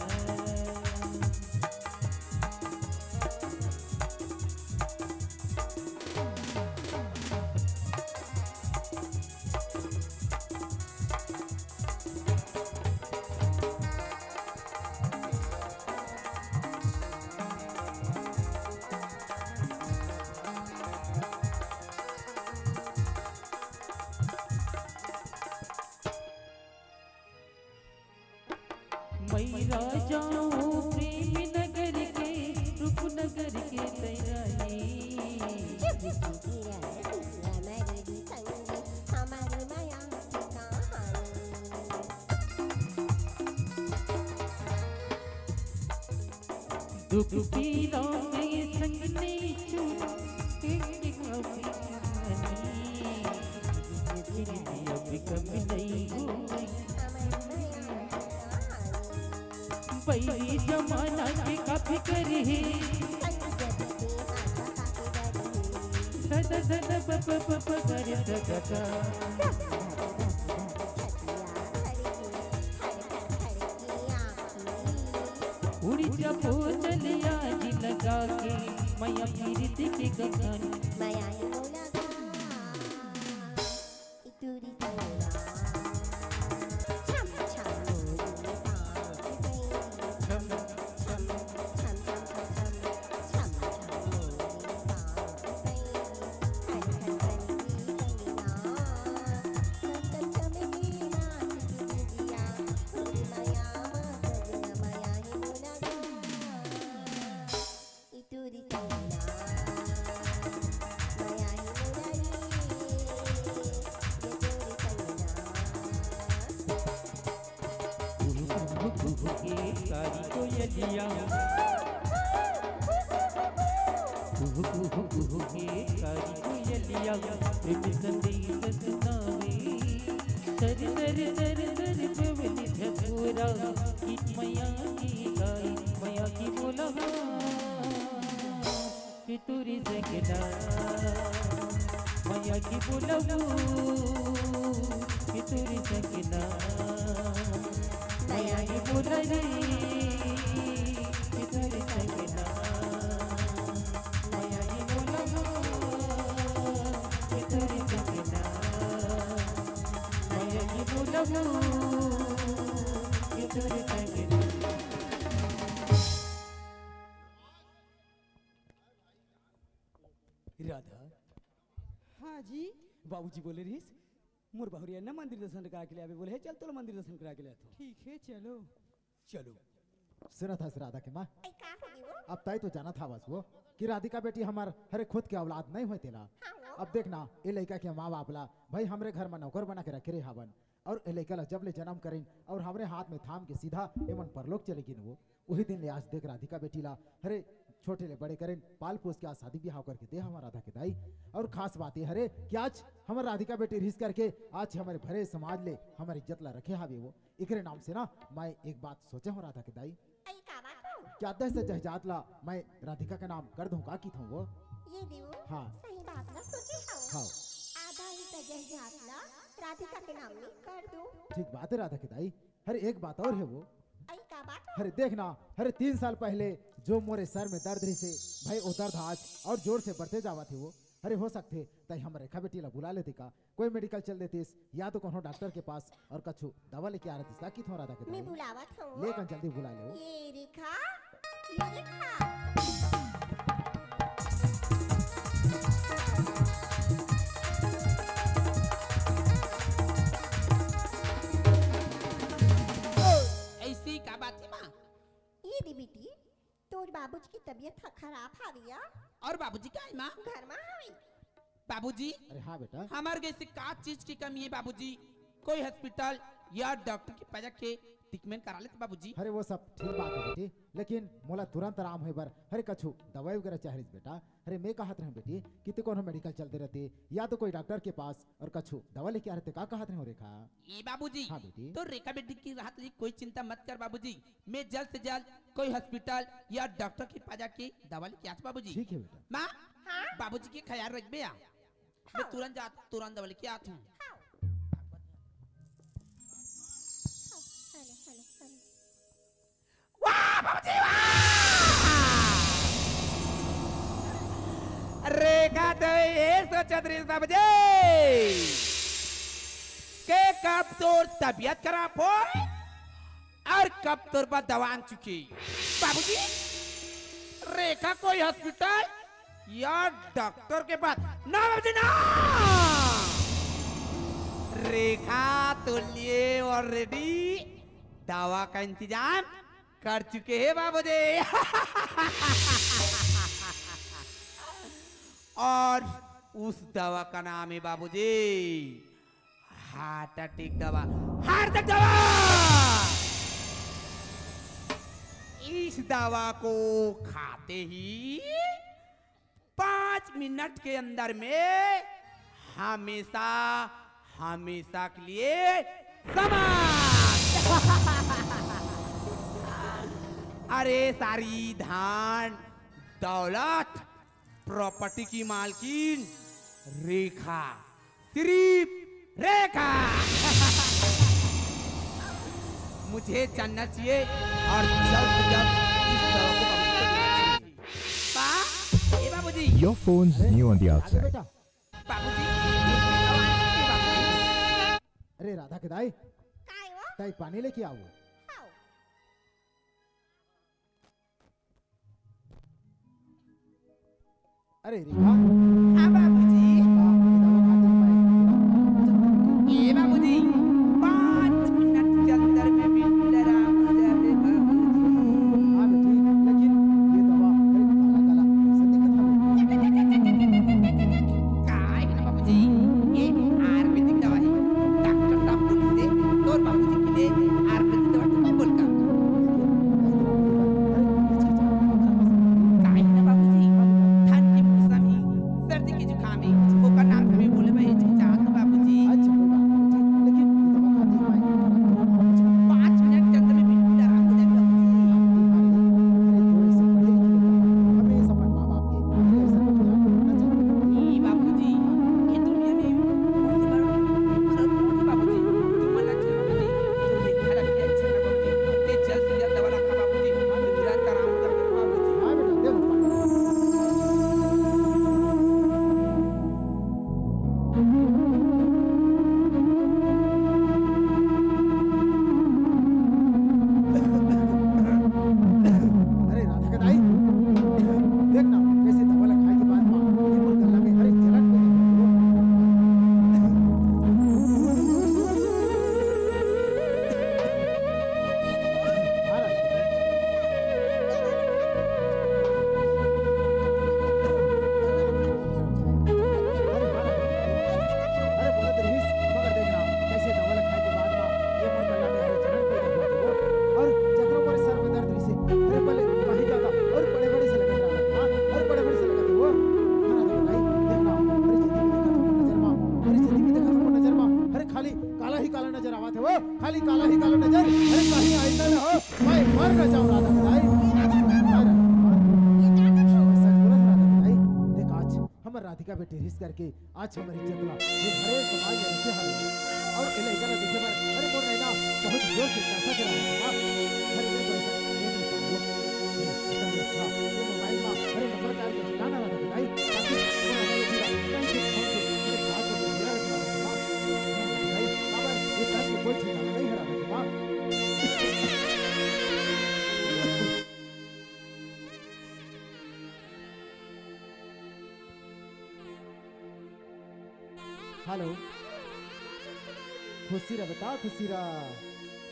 मैं राजा हूँ प्रेम नगर के, रूपनगर के तैं रानी। दुख पीरा में संग नहीं छूटे, अब कम नहीं हो। बैरी जमाना के काफी करी। सदा सदा प प प प करे सदा सा। उड़ी जा पोचलिया जी लगा के, मैया पीरित के गगन। मैया ही बोला गा। इतुरी सैना। छम छम मोरी पाँव की पैरी। छम छम छम छम छम छम छम मोरी पाँव की पैरी। खन खन खन की कंगना। चम चम चमकी नाच की बिंदिया। मोरी मैया माँ सजना मैया ही बोला गा। इतुरी सैना। मैया ही मुरारी। ये तोरी सैना। कुहू कुहू के कारी कोयलिया। कुहू कुहू कुहू के कारी कोयलिया। प्रेम संदेश सुनावे। तर तर तर तर पवन झकोरा। गीत मैया की गाई, मैया की बोला। कि तोरी संगना, मैया की बोलबू, कि तोरी संगना, मैया की बोला रे, कि तोरी संगना, मैया की बोलबू, कि तोरी संगना, मैया की बोलबू, कि तोरी संगना। राधा। हाँ जी। बाबूजी बोले रहिस, मोर बहुरिया न मंदिर दर्शन करा के ले आबे बोले हे, चल तोला मंदिर दर्शन करा के ले आथों। ठीक है, चलो। चलो। सुनत हस राधा के माँ? ऐ का हो गे वो? अब तैं तो जानत हवस वो कि राधिका बेटी हमर हरे खुद के औलाद नहीं होय तेला। हाँ वो। अब देखना, ए लइका के माँ बाप ला भाई हमरे घर में नौकर बना के रखे रहे हवन, और ए लइका ला जब ले जन्म करेन और हमरे हाथ में थाम के सीधा एमन परलोक चले गिन वो, उही दिन ले आज देख राधिका बेटी ला हरे छोटे ले बड़े करेन, पाल पोस के आज शादी बिहाव करके दे हमर राधा के दाई। और खास बात ये हरे कि आज हमर राधिका बेटी रिहिस करके आज हमरे भरे समाज ले हमर इज्जत ला रखे हावे वो। एकरे नाम से ना मैं एक बात सोचे हूँ राधा के दाई। अई का बात हो? क्या आधा हिस्सा जहजात ला मैं राधिका के नाम कर दूँ का किथों वो? ये देवो, हाँ। सही बात ला सोचे हव। हाँ। आधा हिस्सा जहजात ला राधिका के नाम में कर दो। ठीक बात है राधा के दाई। हरे एक बात और है वो। अई का बात हो? हरे देखना, हरे तीन साल पहले जो मोरे सर में दर्द रहिसे, भाई वो दर्द आज और जोर से बढ़ते जावत हे वो। हरे हो सकथे तैं हमर रेखा बेटी ला बुला लेते का, कोई मेडिकल चल देतिस या तो कोनो डॉक्टर के पास और कछु दवा लेके आ रहतिस का किथों राधा के मैं दाई। बुलावत हूँ। ले कन जल्दी बुला ले वो। ये रेखा, ये रेखा। ऐसी का बात है माँ? ये दे बेटी, तोर बाबूजी की तबीयत ह खराब हावे या? और बाबूजी का है माँ? घर में हावे। बाबूजी, अरे हाँ बेटा। हमर गे से का चीज की कमी है बाबूजी? कोई हॉस्पिटल या डॉक्टर के पास जाके ट्रीटमेंट करा लेते बाबूजी। अरे वो सब ठीक बात है बेटी, लेकिन मोला तुरंत आराम होए बर हरे कछु दवाई वगैरह चाहे रहिस बेटा। अरे मैं कहत रहे बेटी कि ते कोनो मेडिकल चलते रहते या तो कोई डॉक्टर के पास और कछु दवा लेके आ रहते, का कहत रहे रेखा? ए बाबूजी, हाँ बेटी। तो रेखा बेटी की रहत ले कोई चिंता मत कर बाबूजी, मैं जल्द से जल्द कोई हॉस्पिटल या डॉक्टर के पास जाके दवा लेके आत बाबूजी। ठीक है बेटा। माँ, हाँ? बाबूजी के ख्याल रखबे या। मैं हाँ। तुरंत जात, तुरंत दवा लेके आत हूँ। हाँ। Hello, hello, hello. वाह बाबूजी, वाह! रेखा तो ये सोचत रहिस बाबूजी के कब तोर तबीयत खराब होय और कब तोर बर दवा आन चुके। बाबूजी, रेखा कोई हॉस्पिटल या डॉक्टर के पास ना बाबूजी ना। रेखा तो लिए ऑलरेडी दवा का इंतजाम कर चुके हैं बाबूजी। और उस दवा का नाम है बाबूजी, हार्ट अटैक दवा। हार्ट अटैक दवा। इस दवा को खाते ही पाँच मिनट के अंदर में हमेशा, हमेशा के लिए समाप्त। अरे, सारी धन दौलत, प्रॉपर्टी की मालकिन रेखा, सिर्फ रेखा। मुझे जानना चाहिए और जल्द से जल्द इस दवा को बंद करना चाहिए। बा, ए बाबूजी। Your phone's new on the outside. बाबूजी, बाबूजी। अरे राधा के दाई, काय वो? दाई पानी लेके आओ। हाव। अरे रेखा। हाँ बाबूजी। हाँ, ये दवा खाते हैं भाई। ए बाबूजी, पाँच मिनट के अंदर में बिल्कुल आराम हो जावे बाबूजी। हाँ बेटी, लेकिन ये दवा, अरे काला काला कैसे दिखत हवे? काय है ना बाबूजी, ये आयुर्वेदिक दवा है। डॉक्टर साहब बोलिस हे, तोर बाबूजी के लिए आयुर्वेदिक दवा तू काय बोल का? काय ना बाबूजी, ठंड के मौसम ही, सर्दी के जुकाम ही, ओकर नाम से मैं बोले भाई हिचकिचात हूँ बाबूजी। अच्छा, कोई बात नहीं, ठीक, लेकिन ये दवा खाती है भाई। पाँच मिनट के अंदर में बिल्कुल आराम हो जाएगा बाबूजी। अरे, थोड़े से पढ़े लिखे लोग हमेशा अपन माँ बाप के, अरे, ऐसा नहीं किया, अच्छा। ए बाबूजी, ये दुनिया में बहुत बड़ा, बड़ा बाबूजी, तुम्हारा छोटा बाबूजी, तुम्हें घर के अच्छा बाबूजी, ते जल्द से जल्द दवा रखा बाबूजी, तुरंत आराम हो जाएगा बाबूजी। हाँ बेटा, दे दो। अरे राधा के दाई, देख ना, कैसे दवा ला खाए के बाद मा ये मोर गला में, अरे, जलन हो जाता है। हाँ, राधा के दाई। अरे, हाँ, राधा के दाई। अरे, बोलत रहिस, मगर देख ना, कैसे दवा ला खाए के बाद मा ये मोर गला में, अरे, जलन पैदा हुआ था वो। और जखन मोर सर में दर्द रहिसे, अरे, पहले कहीं ज्यादा और बड़े-बड़े से लगत रहा था, हाँ, और बड़े-बड़े से लगत रहा वो। हाँ, राधा के दाई, देख ना, अरे, जदी भी देखत हो नजर मा, अरे, जदी भी देखत हो नजर मा, अरे, खाली काला ही काला नजर आवत है वो, खाली काला ही काला नजर, अरे, कहीं ऐसा ना हो, मैं मर न जाऊं राधा के दाई। अरे, सच बोलत राधा के दाई, देख आज हमर राधिका बेटी रिस करके आज हमर इज्जत ला ये भरे समाज में रखे हवे। और ए लइका ला देखे बर, अरे मोर नैना बहुत जोर से तरसत हे राधा। अरे मैं पैसा नहीं दे पाऊँ। अरे इतना भी अच्छा, ये मोबाइल मा, अरे नंबर डाल के ना ना राधा के दाई, ताकि मोर राधा के दाई, कहीं से फोन से, अरे बात को दूसरा रखना राधा के दाई। बाबा, ये दर्द में कोई ठिकाना नहीं है राधा के दाई। हेलो। खुशी रह बेटा, खुशी रह।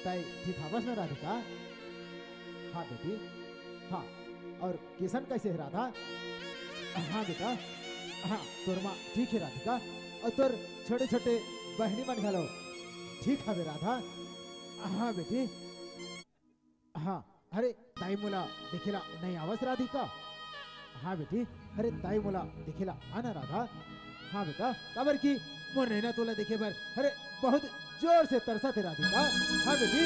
तै ठीक हवस ना राधिका? हाँ बेटी। हाँ। और किशन कैसे है राधा? हाँ बेटा। हाँ, तोर माँ ठीक है राधिका। और तोर छोटे-छोटे बहनी मन घलो ठीक हवे राधा। हाँ बेटी। हाँ, अरे, ताई मोला देखेला नहीं आवस राधिका? हाँ बेटी, अरे, ताई मोला देखेला आना राधा? हाँ बेटा, काबर कि मोर नैना तोला देखे बर, अरे, बहुत जोर से तरसत हे राधिका। हाँ बेटी,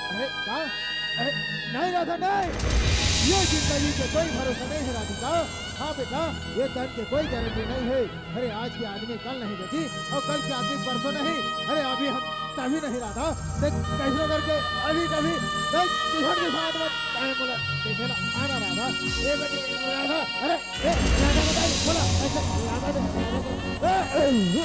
अरे, का? अरे, नहीं राधा, नहीं, ये जिंदगी के कोई भरोसा नहीं है राधिका। हाँ बेटा, ये तन के कोई गारंटी नहीं है। अरे आज के आदमी कल नहीं बेटी, और कल के आदमी परसों नहीं। अरे अभी हम तभी नहीं राधा, देख कैसे करके अभी कभी देख किशन के साथ में टाइम बोला, देखे ना आना राधा, ये बेटी राधा, अरे ए राधा बताइए बोला, ऐसे राधा दे, राधा दे।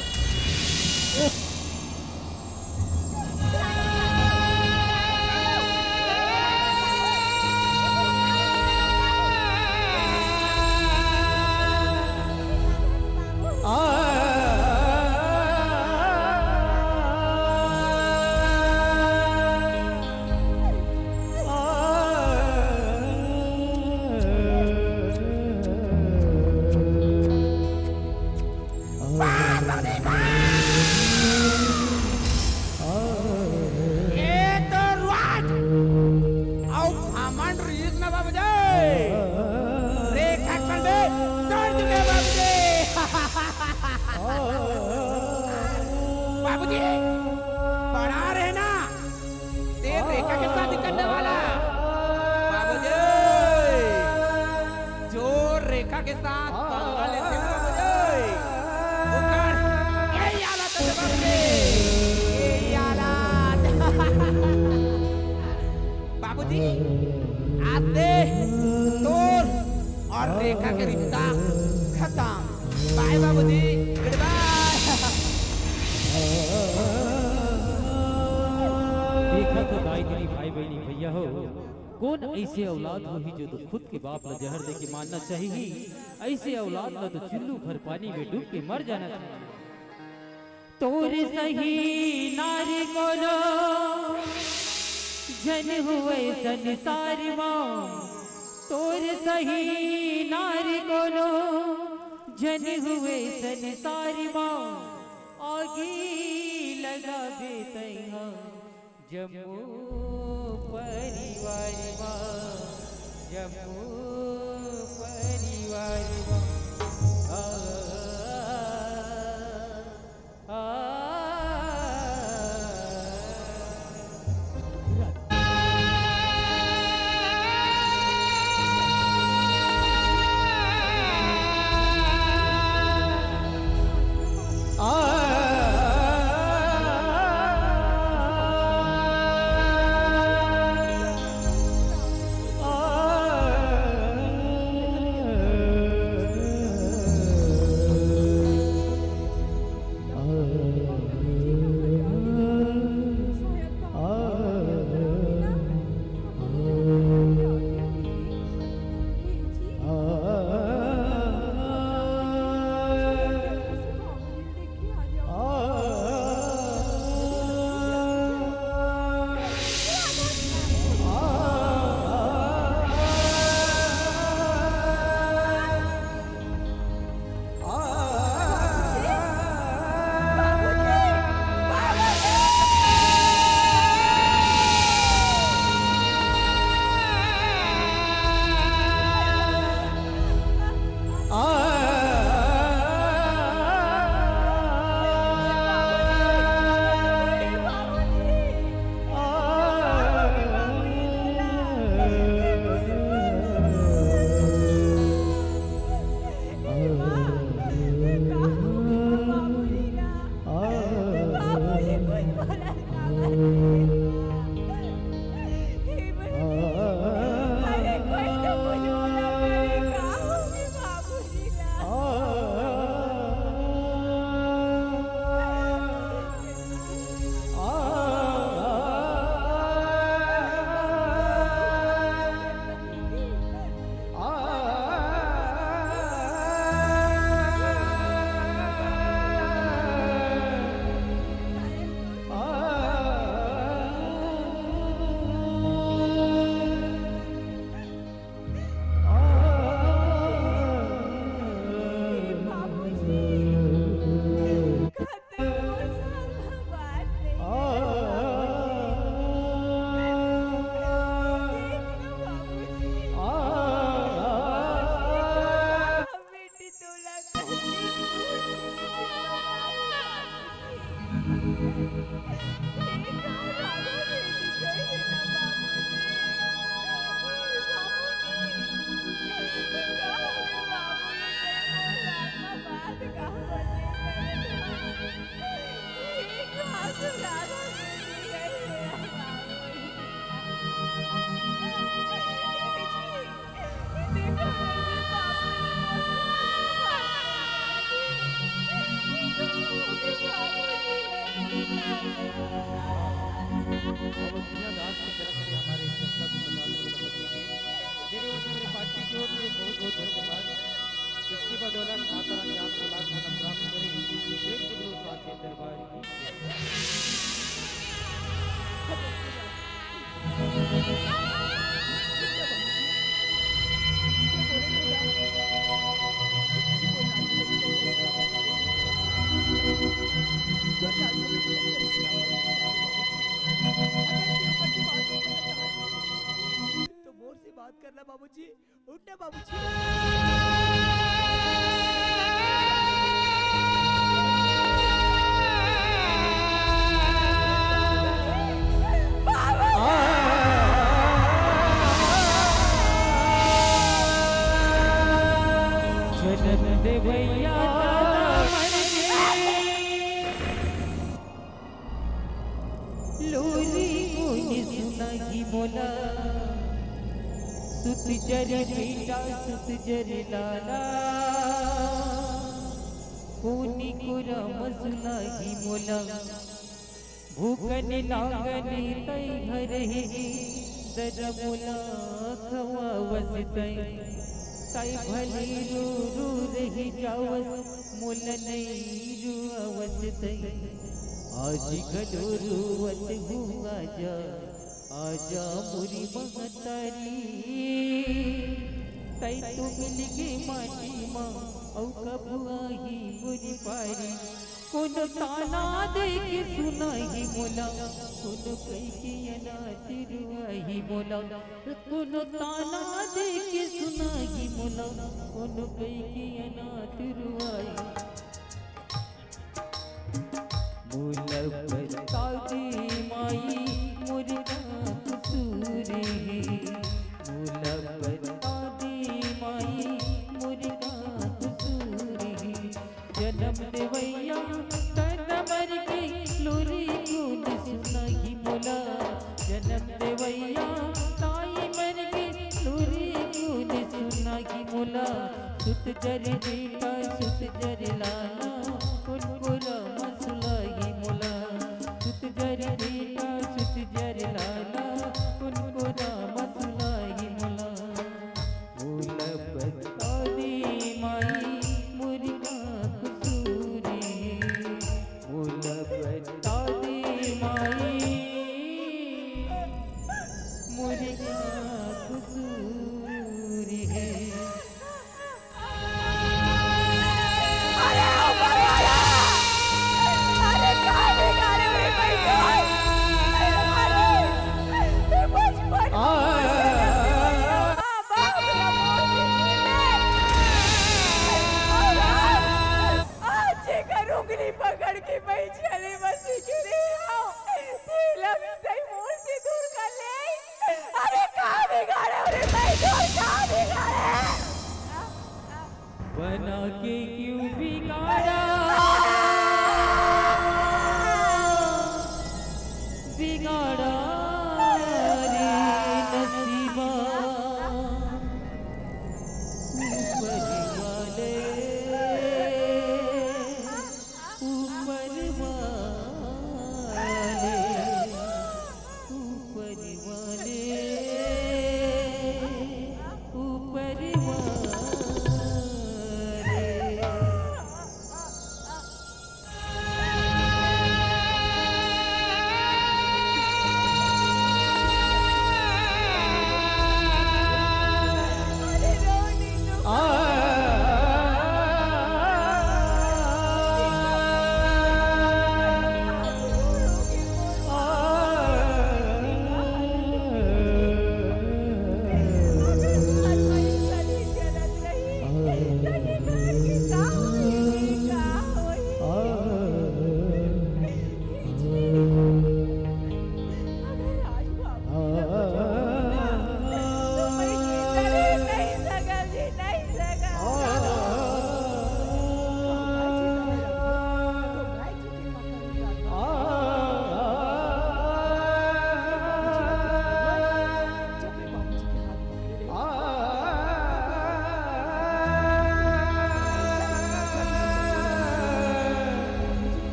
रेखा के शादी करने वाला। बाबूजी, जो रेखा के साथ पंगा लेथे ना बाबूजी, ओकर यही हालत है बाबूजी, यही हालत। बाबूजी, आज से तोर और रेखा के रिश्ता खत्म। बाय बाबूजी, गुड बाय। देखा तो दाई दीदी, भाई बहिनी, भैया हो, कोन अइसे औलाद होही जो तो खुद के बाप ला जहर दे के मारना चाहिए? अइसे औलाद ला तो चुल्लू भर पानी में डूब के मर जाना चाहिए। तोर सही नारी कोनो झन होवय संसार मा, तोर सही नारी कोनो झन होवय संसार मा, आगी लगाबे तैहा जम्मो परिवार मा, जम्मो परिवार मा। आ, आ, आ। अब बिना दास की तरफ से हमारे इस संस्था को पचास रुपये नकद देंगे। मेरे ओर से, मेरे पार्टी की ओर से बहुत बहुत धन्यवाद। इसकी बदौलत माता रानी आपको लाख धन प्राप्त करे। प्रेम से बोलो साचे दरबार की। तो मोर से बात करना बाबूजी। उठ ना बाबूजी। भैया दादा मर गे। लोरी कोन सुनाही मोला, सुत जरे बेटा सुत जरे लाला। कोनी कोरा म सुनाही मोला, भूखन नांगन तई घर हे, ददा मोला खवावस तई। तई भले रो रो रहि जावस, मोला नई रुआवस तई। आज घलो रोवत हूँ आजा, आजा मोरी महतारी। तई तो मिल गे माटी मा, अउ कब आही मोरी पारी। कोनो ताना दे के सुनाही मोला, कोनो कहि के अनाथ रुआही मोला। कोनो ताना दे के सुनाही मोला, कोनो कहि के अनाथ रुआही। मोला बता दे माई मोर का कसूर हे, मोला बता दे माई मोर का कसूर हे। जनम देवैया ददा मर गे, लोरी कोन सुनाही मोला। जनम देवैया दाई मर गे, लोरी कोन सुनाही मोला। सुत जरे बेटा सुत जरे लाला, कोन कोरा म सुलाही मोला। सुत जरे बेटा सुत जरे लाला, कोन कोरा म सुलाही मोला। मोला बता दे माई मोर का कसूर हे, मोला बता दे माई मोर का कसूर हे। अरे, ऊपर वाला! अरे, काय बिगाड़े रे भाई, काय? अरे, अरे, ये बचपन बाप रे, बाप रे। आज जेकर उंगली पकड़ के मैं चले बसी के रे आओ, तिलक से मोर से दूर कर ले। अरे, का बिगाड़े रे भाई, दूर का बिगाड़े? बना के क्यों बिगाड़ा, बिगाड़ा रे नसीबा। ऊपर वाले, ऊपर वाले, ऊपर वाले, ऊपर वाले।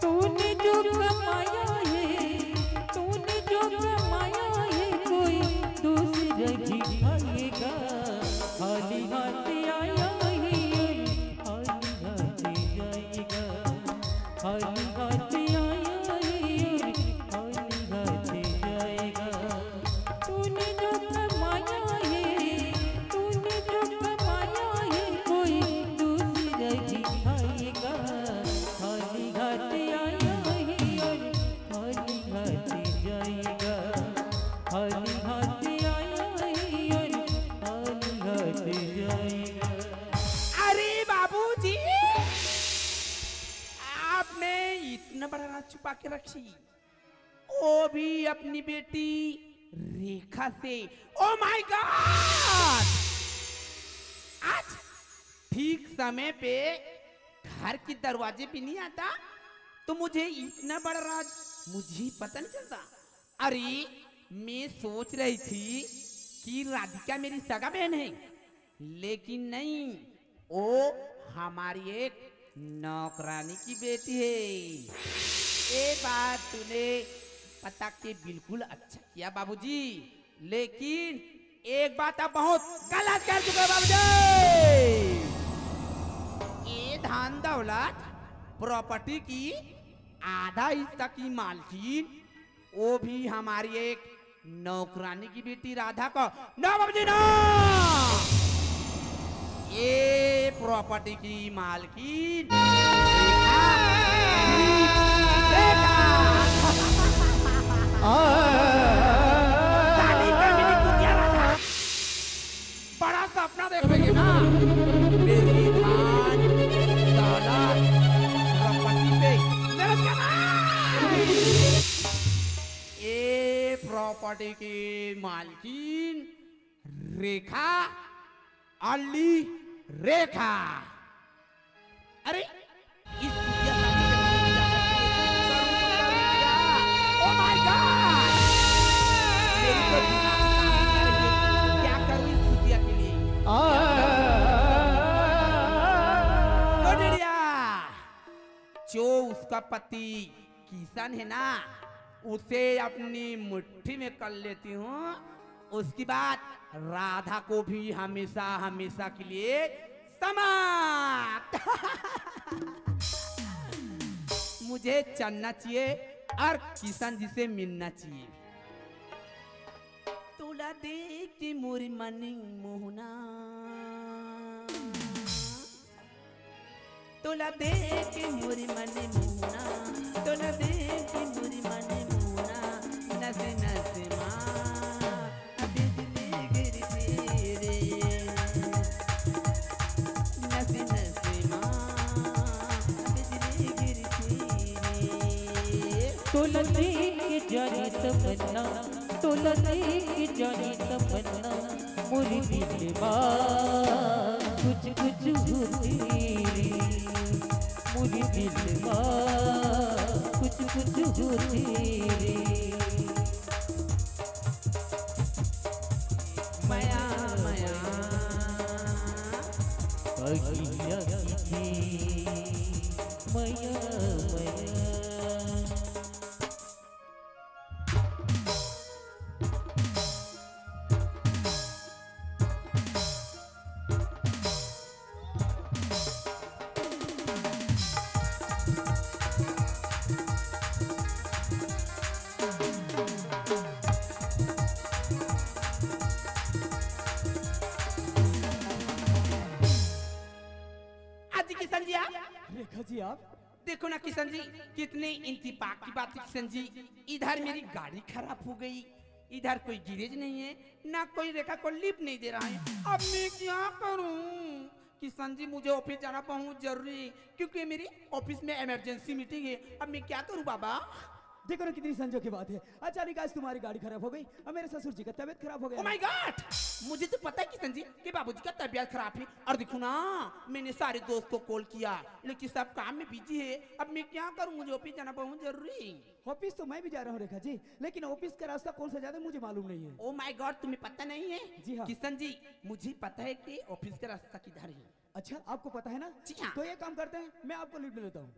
तूने जो कमाया है, तूने जो कमाया है, कोई दूसरा ही खाएगा। खाली हाथ आया है और खाली हाथ जाएगा। खाली हाथ आया है और खाली हाथ जाएगा। तूने जो कमाया है, तूने जो कमाया है, कोई दूसरा ही खाएगा। खाली हाथ आया है और खाली हाथ जाएगा। खाली हाथ आया है और खाली हाथ जाएगा। अरे बाबूजी, आपने इतना बड़ा राज छुपा के रखी। वो भी अपनी बेटी रेखा से। ओ माय गॉड, आज ठीक समय पे घर के दरवाजे पे नहीं आता तो मुझे इतना बड़ा राज मुझे पता नहीं चलता। अरे, मैं सोच रही थी कि राधिका मेरी सगा बहन है, लेकिन नहीं, वो हमारी एक नौकरानी की बेटी है। ये बात तूने पता के बिल्कुल अच्छा किया बाबूजी, लेकिन एक बात आप बहुत गलत कर चुके हो बाबूजी। ये धन दौलत, प्रॉपर्टी की आधा हिस्सा की मालकिन, वो भी हमारी एक नौकरानी की बेटी राधा को। ना बाबूजी ना, ये प्रॉपर्टी की मालकिन रेखा। साली का मिनी कुतिया राधा। बड़ा सपना देख रही है ना। बेटी धान, दौलत, प्रॉपर्टी पे मेहनत करना। ये प्रॉपर्टी की मालकिन रेखा, अली रेखा। अरे, इस कुतिया शादी के बारे में जानना चाहिए। करूं तो करूं क्या? Oh my God! मेरी तो दिमाग काम नहीं कर रही है। क्या करूं इस कुतिया के लिए? ओ डेढ़िया, जो उसका पति किशन है ना, उसे अपनी मुट्ठी में कर लेती हूँ। उसके बाद राधा को भी हमेशा हमेशा के लिए समाप्त। मुझे चलना चाहिए और किशन जी से मिलना चाहिए। तोला देख के मोर मन मोहना, तोला देख के मोर मन मोहना, तोला देख के मोर मन मोहना, नस नस मा बिजली गिरथे रे, नस नस मा बिजली गिरथे रे। तोला देख के जानी तमन्ना, तोला देख के जानी तमन्ना, मोर दिल मा कुछ कुछ होथे रे, मोर दिल मा कुछ कुछ होथे रे। मया मया अगिया की मया मया। अजी किशन जी आप? रेखा जी आप? देखो ना किशन जी, कितने इंतफाक की बात है किशन जी। इधर मेरी गाड़ी खराब हो गई, इधर कोई गैरेज नहीं है, ना कोई रेखा को लिफ्ट नहीं दे रहा है। अब मैं क्या करूं किशन जी? मुझे ऑफिस जाना बहुत जरूरी है, क्योंकि मेरी ऑफिस में इमरजेंसी मीटिंग है। अब मैं क्या करूं बाबा? देखो ना कितनी संजोग की बात है, अचानक आज तुम्हारी गाड़ी खराब हो गई और मेरे ससुर जी का तबीयत खराब हो गया। Oh my God! मुझे तो पता है किशन जी कि बाबूजी का तबीयत खराब है। और देखो ना, मैंने सारे दोस्त को कॉल किया, लेकिन सब काम में बिजी है। अब मैं क्या करूं, मुझे ऑफिस जाना बहुत जरूरी है। ऑफिस तो मैं भी जा रहा हूँ रेखा जी, लेकिन ऑफिस का रास्ता कौन सा जाता है मुझे मालूम नहीं है। Oh my God, तुम्हें पता नहीं है? जी हाँ। किशन जी, मुझे पता है कि ऑफिस का रास्ता किधर है। अच्छा, आपको पता है ना? जी हाँ। तो ये काम करते हैं, मैं आपको लिफ्ट दे लेता हूँ।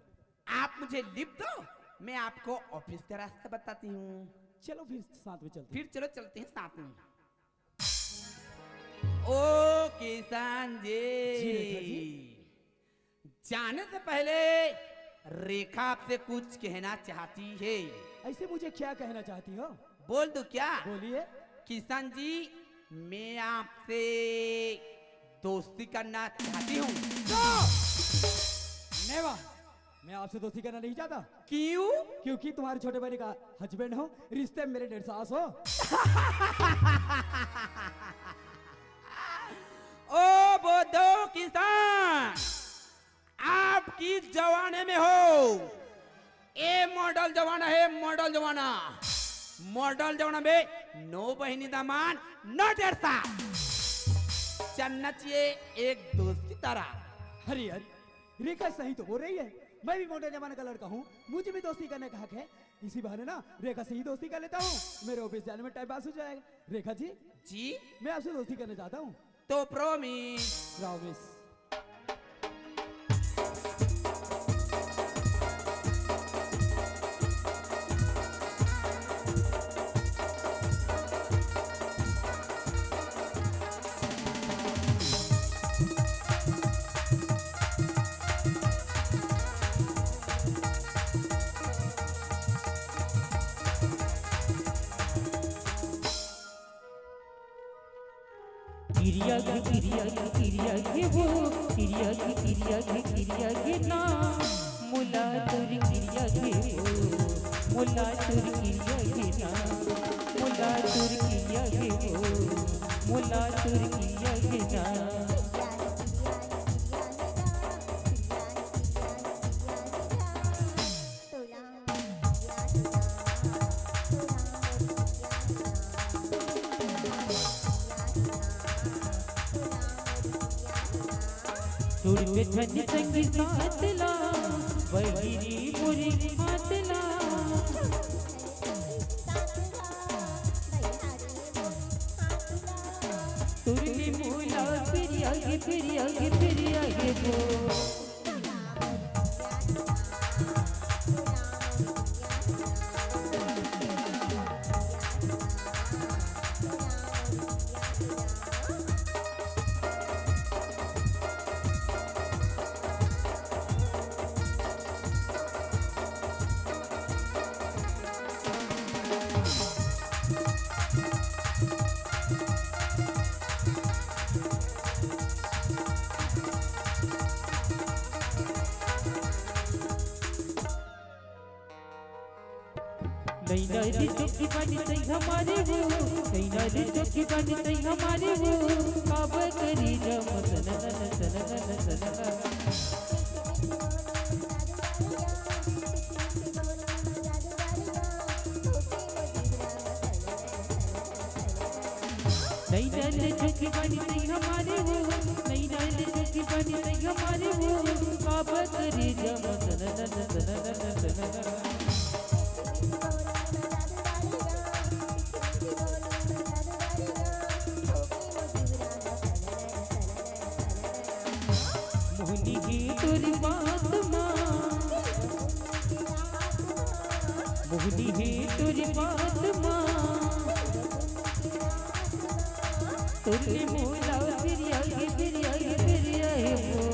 आप मुझे लिफ्ट दो, मैं आपको ऑफिस का रास्ता बताती हूँ। चलो फिर साथ में चलते हैं। फिर चलो चलते हैं साथ में। ओ किशन जी, जी, रेखा जी। जाने से पहले रेखा आपसे कुछ कहना चाहती है। ऐसे मुझे क्या कहना चाहती हो? बोल दो क्या? बोलिए। किशन जी, मैं आपसे दोस्ती करना चाहती हूँ। No! Never! मैं आपसे दोस्ती करना नहीं चाहता। क्यों? क्योंकि तुम्हारे छोटे भाई का हस्बैंड हो, रिश्ते में मेरे डेढ़ सास हो। ओ बोधो किशन, आपकी जवानी में हो, ए मॉडल जमाना हे, मॉडल जमाना। मॉडल जमाना में नो बहिनी दामाद, नो डेढ़ साल। चलना चाहिए एक दोस्त की तरह। अरे यार, रेखा सही तो बोल रही है। मैं भी मॉडर्न जमाने का लड़का हूँ, मुझे भी दोस्ती करने का हक है। इसी बहाने ना रेखा से ही दोस्ती कर लेता हूँ। मेरे ऑफिस जाने में टाइम पास हो जाएगा। रेखा जी, जी, मैं आपसे दोस्ती करना चाहता हूँ। तो प्रॉमिस। प्रॉमिस। किरिया घे, किरिया घे, किरिया घे वो, किरिया घे, किरिया घे, किरिया घे ना, मोला तोर किरिया घे वो, मोला तोर किरिया घे ना, मोला तोर किरिया घे वो, मोला तोर किरिया घे ना। छोड़ के छन संगी साथ ला, बहिरी मोरी हाथ ला। तुरली मोला फिर आगे, फिर आगे, फिर आगे वो। नैना रे चोखी बानी तई हमारे वो, नैना रे चोखी बानी तई हमारे वो, काबर करी जम सननन सननन सननन। नैना रे चोखी बानी तई हमारे वो, नैना रे चोखी बानी तई हमारे वो, काबर करी जम सननन सननन सननन। मोहनी ही तोरी बात माँ, मोहनी ही तोरी बात माँ। तोरी मोला फिर आगे, फिर आगे, फिर आगे वो।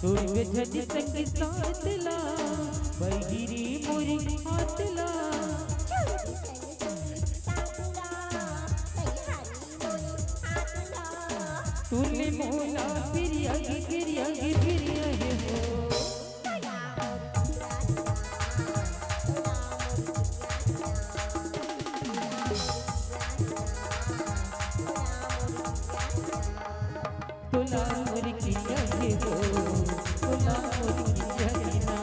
छोड़ के छन संग साथ ला, बहिरी मोरी हाथ ला। तूने मोला फिर आगे, फिर आगे, फिर आगे हो। तोला मोर किरिया घे हो, तोला मोर किरिया घे ना,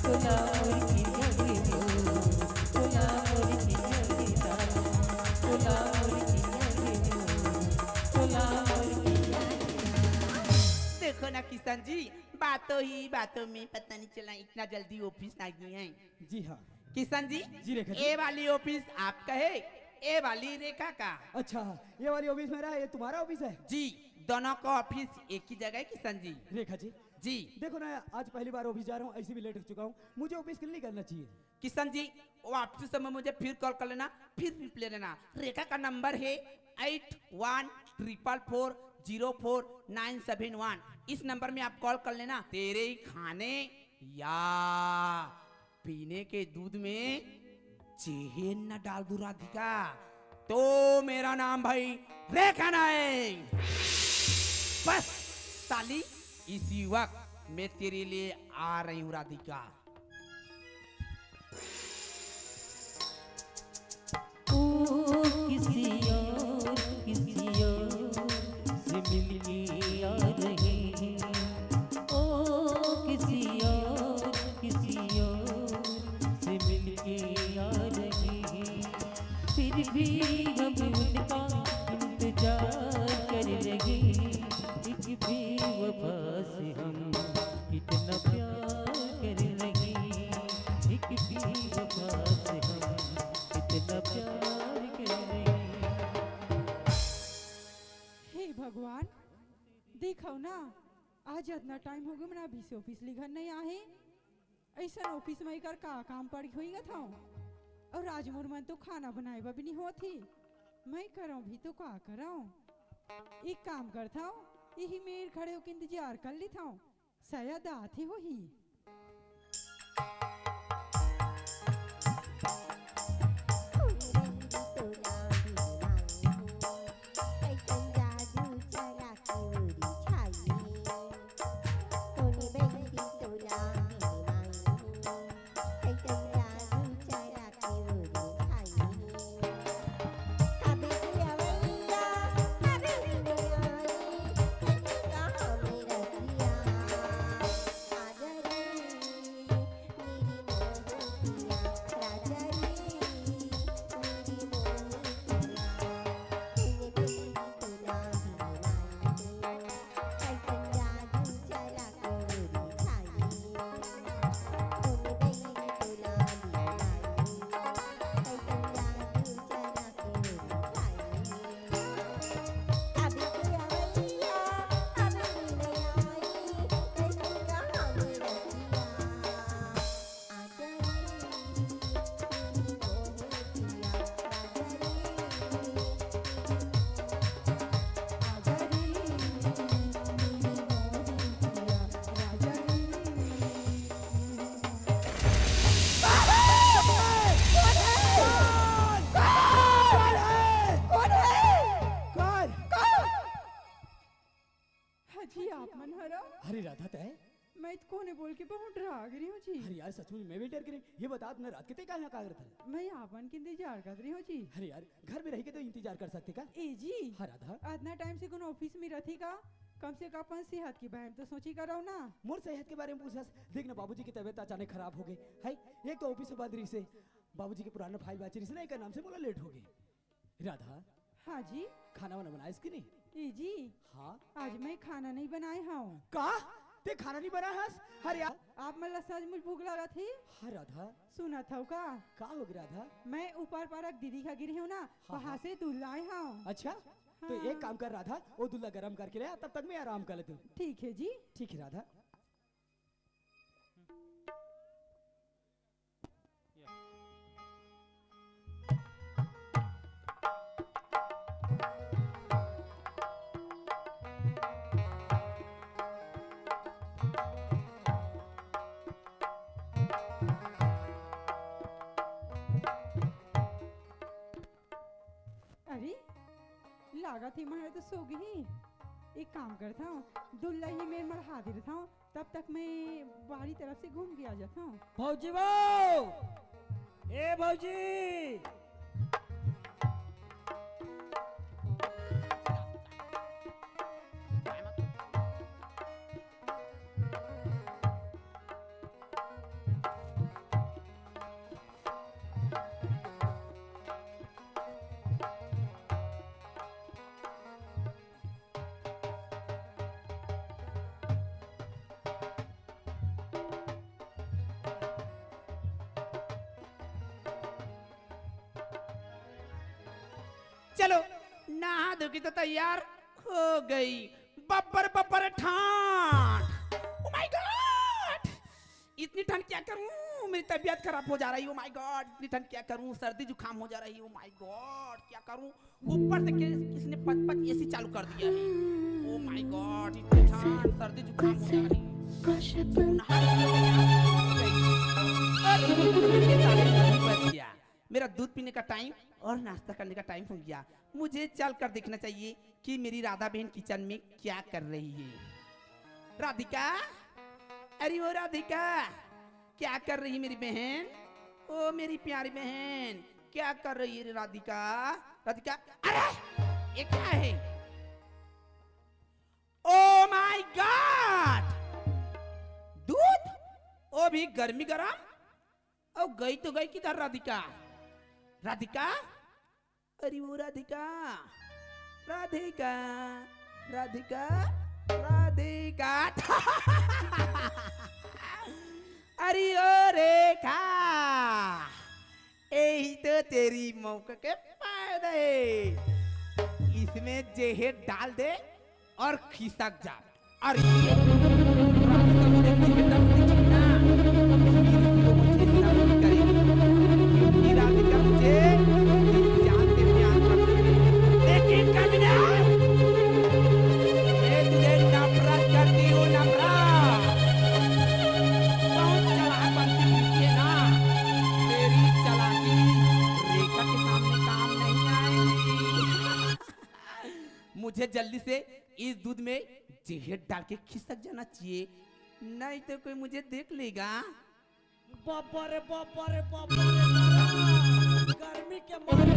तोला मोर किरिया घे हो, तोला मोर किरिया घे ना, तोला मोर किरिया घे हो, तोला मोर किरिया घे ना। देखो ना किशन जी, बातों ही बातों में पता नहीं चला इतना जल्दी ऑफिस आ गए हैं। जी हाँ। किशन जी, जी रेखा जी। ये वाली ऑफिस आपका है, ये वाली रेखा का? अच्छा, ये वाली ऑफिस मेरा है, ये तुम्हारा ऑफिस है? जी, दोनों का ऑफिस एक ही जगह है किशन जी। रेखा जी, जी देखो ना, आज पहली बार ऑफिस जा रहा हूँ, ऐसे भी लेट हो चुका हूँ, मुझे ऑफिस के लिए करना चाहिए। किशन जी, वो आपसे समय मुझे फिर कॉल कर लेना, फिर रिप्लाई देना। रेखा का नंबर है एट वन ट्रिपल फोर जीरो फोर नाइन सेवन वन। इस नंबर में आप कॉल कर लेना। तेरे ही खाने या पीने के दूध में चेहन न डाल दूं राधिका, तो मेरा नाम भाई रेखा नहीं। बस साली, इसी वक्त मैं तेरे लिए आ रही हूँ राधिका। भी हम उनका इंतजार कर लगे, एक बेवफा से हम कितना प्यार कर लगे, एक बेवफा से हम कितना प्यार कर लगे। हे भगवान, देखव ना, आज अतना टाइम होगे, मैं अभी से ऑफिस ले घर नहीं आहे। अइसन ऑफिस में एकर का काम पड़ होई गा था? अउ आज मोर मन तो खाना बनाए बर भी नहीं होत ही। मैं करव भी तो का करव? एक काम करथव, यही मेर खड़े होके इंतजार कर लेथव, शायद आथे होही। हाँ जी, आप मन हरव? अरे राधा, तय? मैं तो कोने बोल के बहुत डरा गे रही हूँ जी। अरे यार, सच में मैं भी डर गे रही हूँ। ये बता, अतना रात के तय का यहाँ का करत हस? मैं आप मन के इंतजार करत रही हूँ जी। अरे यार, घर में रह के तो इंतजार कर सकते का? ए जी, हाँ राधा। अतना टाइम से कोनो ऑफिस में रही का? कम से कम अपन सेहत के बारे में तो सोची करव ना। मोर सेहत के बारे में पूछस? देख ना, बाबूजी की तबीयत अचानक खराब हो गई है। एक तो ऑफिस में बंद रही से, बाबूजी के पुराना फाइल बाची रही से ना, एकर नाम से मोला लेट हो गई। राधा। हाँ जी। खाना वाना बनाएस कि नहीं? ए जी। हाँ। आज मैं खाना नहीं बनाए हूँ। का? तय खाना नहीं बनाए हस? अरे यार। आप मन ला सचमुच भूख लागत ही? हाँ राधा। सुनत हव का? का हो गया राधा? मैं ऊपर पारक दीदी का गिरी हूँ ना, हाँ, वहाँ हाँ। से दूध लाए हूँ। अच्छा? तो हाँ। एक काम कर राधा, वो दूध ला गरम करके ले आ, तब तक मैं आराम कर लेती हूँ। ठीक है जी। ठीक है राधा। अरे, लागत हे महर तो सो गई। एक काम करत हूँ, दूध ला ही मैं मढ़ा दे रहा हूँ, तब तक मैं बाहरी तरफ से घूम के आ जाता हूँ। भौजी वो, ए भौजी, चलो, नहा धो के तो तैयार हो गई। बब्बर बब्बर ठंड। Oh my God! इतनी ठंड क्या करूं, मेरी तबीयत खराब हो जा रही है। Oh my God, इतनी ठंड क्या करूं, सर्दी जुकाम हो जा रही है। Oh my God, क्या करूं? ऊपर से कि-, किसी ने पच पच एसी चालू कर दिया है। Oh my God, इतनी ठंड, सर्दी जुकाम हो जा रही है। नहा धो के तैयार हो गई। अरे, ये साले बच गया। मेरा दूध पीने का टाइम और नाश्ता करने का टाइम हो गया। मुझे चल कर देखना चाहिए कि मेरी राधा बहन किचन में क्या कर रही है। राधिका, अरे वो राधिका, क्या कर रही मेरी बहन? ओ मेरी प्यारी बहन, क्या कर रही है रे राधिका? राधिका, अरे ये क्या है? Oh my God! दूध, वो भी गर्मी गरम। ओ गई तो गई किधर राधिका? राधिका, अरे वो राधिका, राधिका, राधिका, राधिका। अरे ओ रेखा, यही तो तेरी मौका के फायदा है। इसमें जहर डाल दे और खिसक जा। और ये राधिका मुझे जिंदा नहीं छोड़ना, फिर वो मुझे जिंदा नहीं करेगी, क्योंकि राधिका मुझे मेरी जान से प्यार करती है। लेकिन कमीना, मैं तुझे नफरत करती हूँ, नफरत। बहुत चालाक बनती फिरती है ना, तेरी चालाकी रेखा के सामने काम नहीं आएगी। मुझे जल्दी से इस दूध में जहर डाल के खिसक जाना चाहिए, नहीं तो कोई मुझे देख लेगा। बाबा रे, बाबा रे, बाबा रे, बाबा। गर्मी के मारे।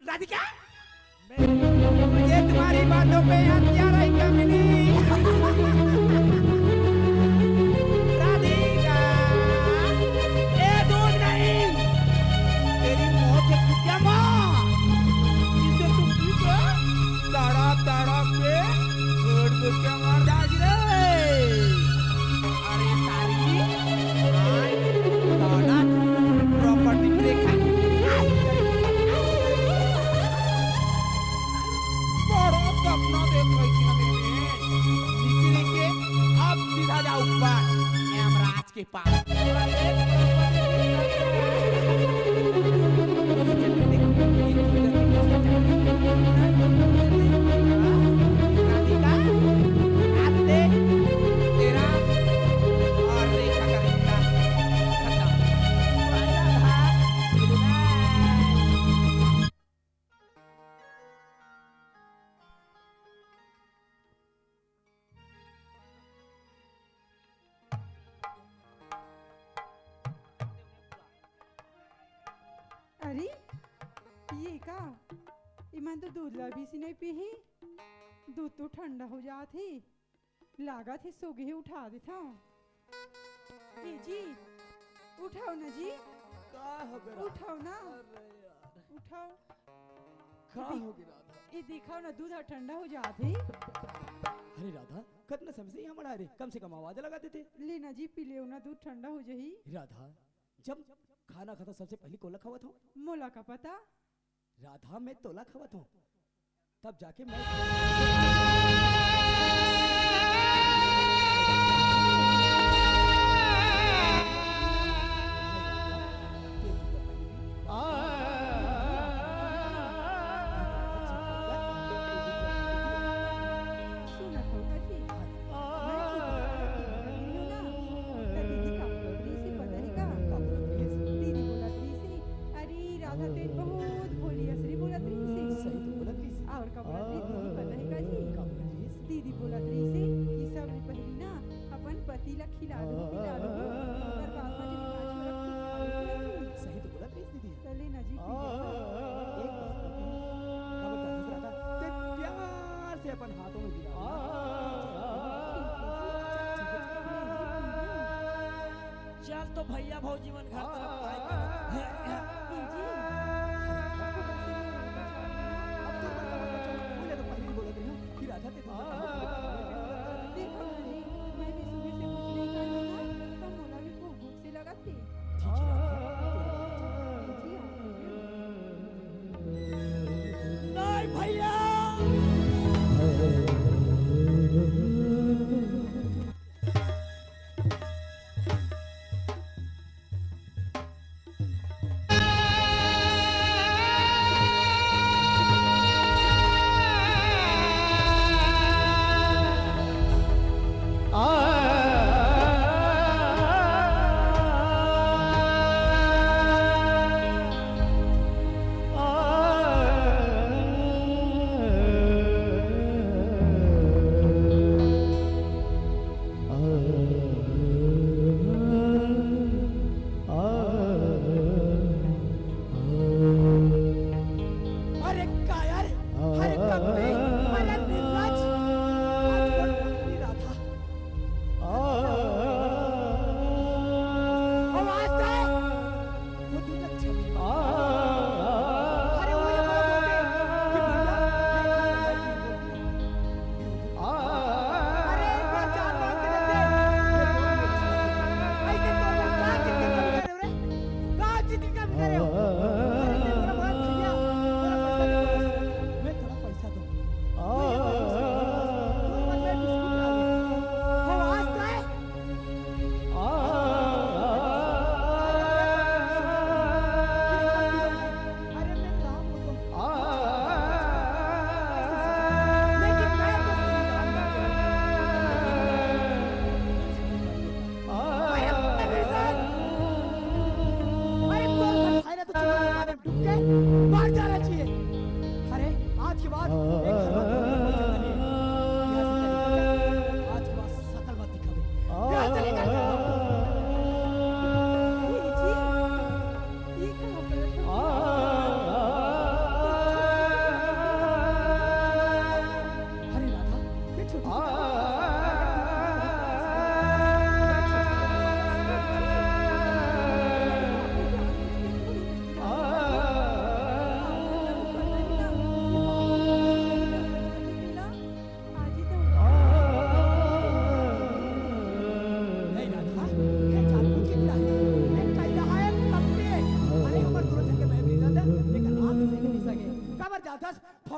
राधिका, मुझे तुम्हारी बातों पे हत्या नहीं कमीनी। राधिका, ए दूध नहीं, तेरी मौत है कुत्या माँ, जिसे तुम पी के तड़प तड़प के गुड़ गुड़ के मर जाएगी रे। अरे सारी, आज तोला प्रॉपर्टी देखा। बड़ा सपना देख रही थी ना मेरे में। नीचे लेके अब सीधा जा ऊपर। यमराज के पास। अरे, ये का? इमन तो दूध ला भी नहीं पीही। दूध तो ठंडा हो जात ही। लागत ही सुगही उठा देथव। ए जी, उठाओ ना जी। का हो गे राधा? उठाओ ना। अरे यार। उठाओ। का हो गे राधा? ये दिखाओ ना, दूध ह ठंडा हो जात ही। अरे राधा, कतना समय से यहाँ मड़ा रे, कम से कम आवाज लगा देते। ले ना जी, पी लेव ना, दूध ठंडा हो जाही। राधा, जब खाना खाता सबसे पहले कोला खवात हो? मोला का पता? राधा, मैं तोला खवात हो, तब जाके मैं सुनत हव का जी? मैं तो तुम्हारा टीवी कर रही हूँ ना, त दीदी का बोलत रही से पता है का? का बोलत रही से? दीदी बोलत रही से, अरे राधा तेन बहुत भोली असरी बोलत रही से। सही तो बोलत रही से। और का बोलत रही दीदी पता है का जी? का बोलत रही से? दीदी बोलत रही से कि सब ले पहली ना अपन पति ला खिला दो, पिला दो, ओकर बाद में जब नाच में रखो, सही तो बोलत रही दीदी। चले ना जी, पी लेना। एक बात बता, का बोलत रही राधा? ते प्यार से अपन हाथों में गिरा। चल तो भैया भौजी मन घर तरफ पढ़ाई करत।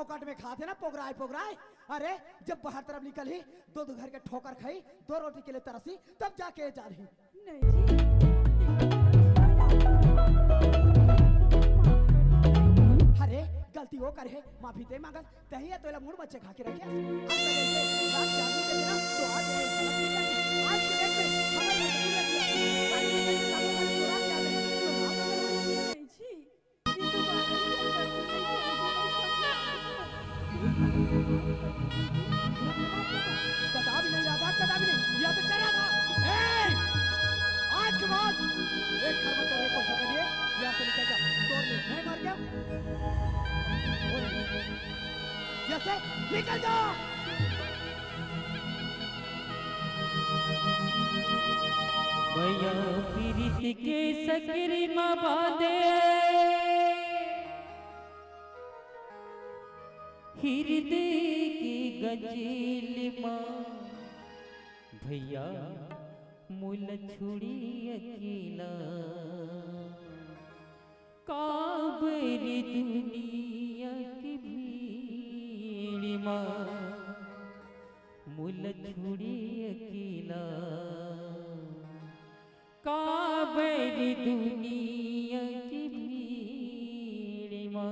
फोकट में खाथे ना, पोगराय पोगराय। अरे, जब बाहर तरफ निकलही, दो दो घर के ठोकर खाही, दो रोटी के लिए तरसही, तब जाके जालही। नहीं जी। अरे, गलती वो करे हे, माफी ते मांगत, तहिया तो एला मुड़ मच्छे खा के रखे। आज तक ऐसे रात के आदमी के बिना तो आज ये समझ नहीं आती। आज के डेट में हमें ये नहीं लगता। आज के डेट में रात के आदमी तो रात के आदमी तो रात के आदमी। नहीं जी। कदा भी नहीं, राधा, कदा भी नहीं। या तो चला था। ए! आज के बाद एक घर में तो एक पैसा का लिए, यहाँ से निकल जा। तोर ले, मैं मर गया। और यहाँ से निकल जा। भैया पीरित के सकरी मा बांधे, हिरदे के गंजील मा, भैया मोला छोड़ी अकेला। काबर दुनिया के भीड़ मा मोला छोड़े अकेला, काबर दुनिया के भीड़ मा।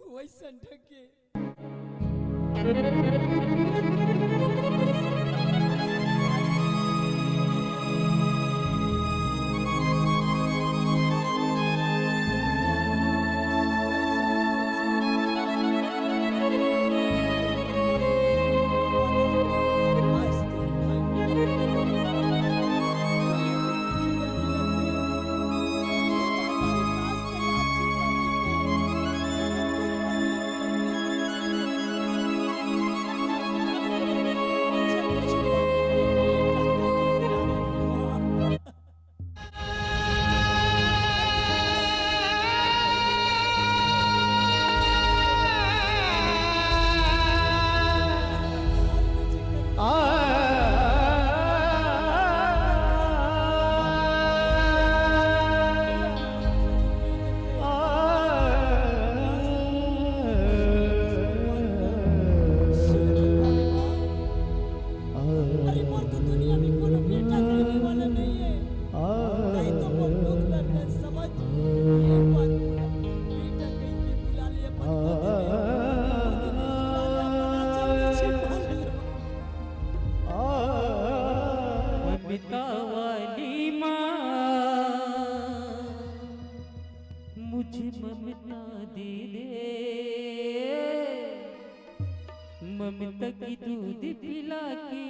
वैसन ढके। अरे, मोर तो दुनिया में कोनो बेटा देने वाला नहीं है। नहीं तो मोर दुख दर्द समझ। ये बात बोला। बेटा कहीं पे बुला ले, अपन गोदी में, गोदी में सुला ले, अपन आंचल में छिपा ले। ममता वाली माँ, मुझे ममता दे दे। ममता की दूध पिला के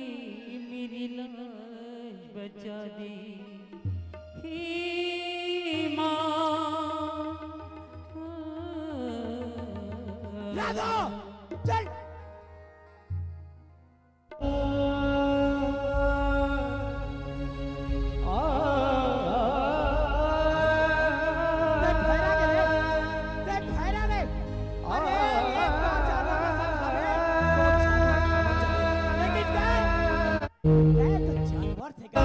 मेरी लाज बचा दे। हे माँ। राधा, चल। देख भैरा के रे, देख भैरा रे। अरे, एक बार जानवर का साथ हवे, तो जानवर से लेकिन तैं, तैं तो जानवर से का।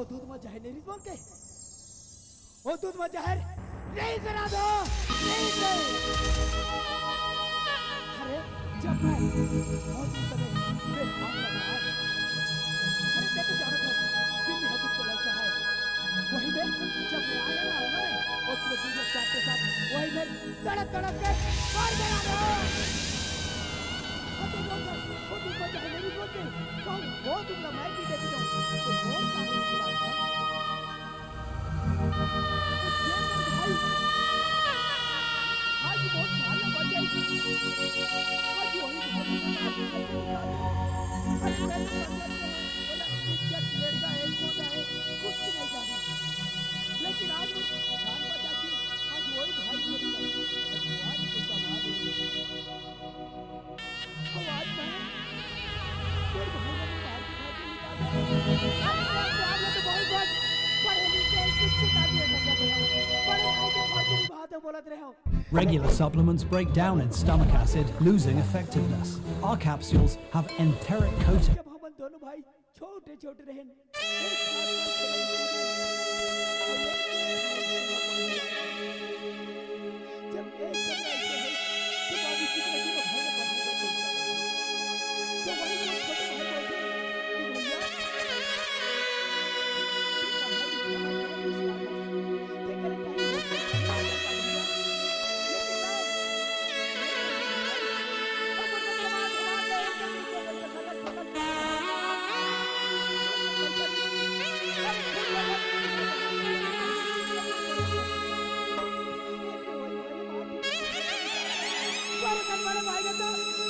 वो दूध में जहर नहीं बोल के, वो दूध में जहर नहीं करा दो, नहीं दे। अरे, जब मैं बहुत ही समय में काम कर रहा है, अरे, मैं तो जानत हूँ, दिल्ली हजूर चला चाहे। वही में जब मैं आया ना, आंगन में, और तुम्हें दूध चाट के साथ, वही में तड़प तड़प के मर गया था। वो दूध में जहर, वो दूध में जहर नहीं बोल के, कौन वो दूध में मैं पी देती हूँ, तो वो कहानी सुनाता। लेकिन आज वो जान बचा के आज वही भाई को भगवान के समान। तो आज मैं तेरे भाई को मार के खा के निकाल दूं। अरे यार, आपने तो बहुत बात पढ़े लिखे हैं, शिक्षित आदमी है, समझा गया। बड़े भाई के फर्ज निभाते बोलत रहे हो। Regular supplements break down in stomach acid, losing effectiveness. Our capsules have enteric coating. जब हम दोनों भाई छोटे छोटे रहन, एक साथ जब एक कमरा ऐसे है, तो बाबूजी ने दोनों भाई ने पढ़ने को बोला। तो वही वो छोटे भाई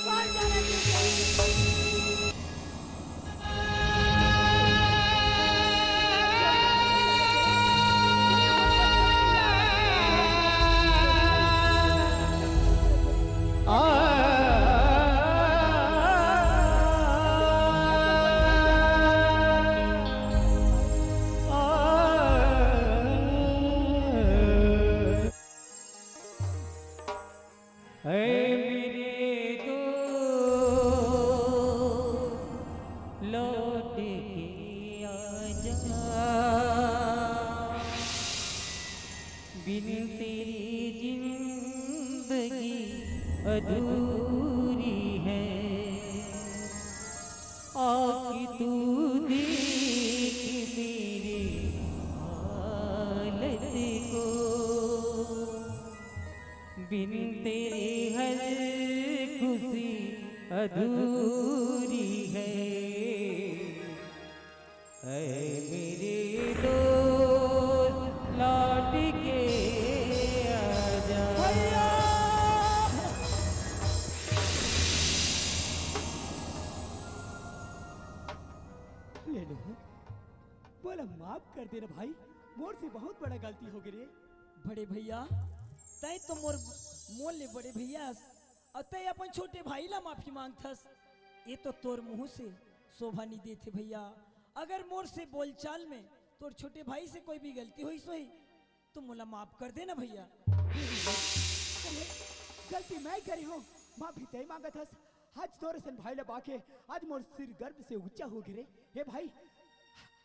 बोलते हैं कि भैया, ऐ मेरे दोस्त, लौट के आजा, बिन तेरी जिंदगी अधूरी है। आके तू देख मेरी हालत को, बिन तेरे हर खुशी अधूरी है। ऐ मेरे दोस्त, लौट के आजा। भैया! ले लो, बोला, माफ कर देना भाई, मोर से बहुत बड़ा गलती हो गई रे। बड़े भैया, तैं तो मोर, मोर ले बड़े भैया, अउ तैं अपन छोटे भाई ला माफी मांगथस। ये तो तोर मुंह से शोभा नहीं देथे भैया। अगर मोर से बोलचाल में तोर छोटे भाई से कोई भी गलती होइस होही, तो मोला माफ कर देना भैया। चले, गलती मैं करे हूँ, माफी तैं मांगत हस। आज तोर असन भाई ला पाके, आज मोर सिर गर्व से ऊंचा हो गे रे। हे भाई,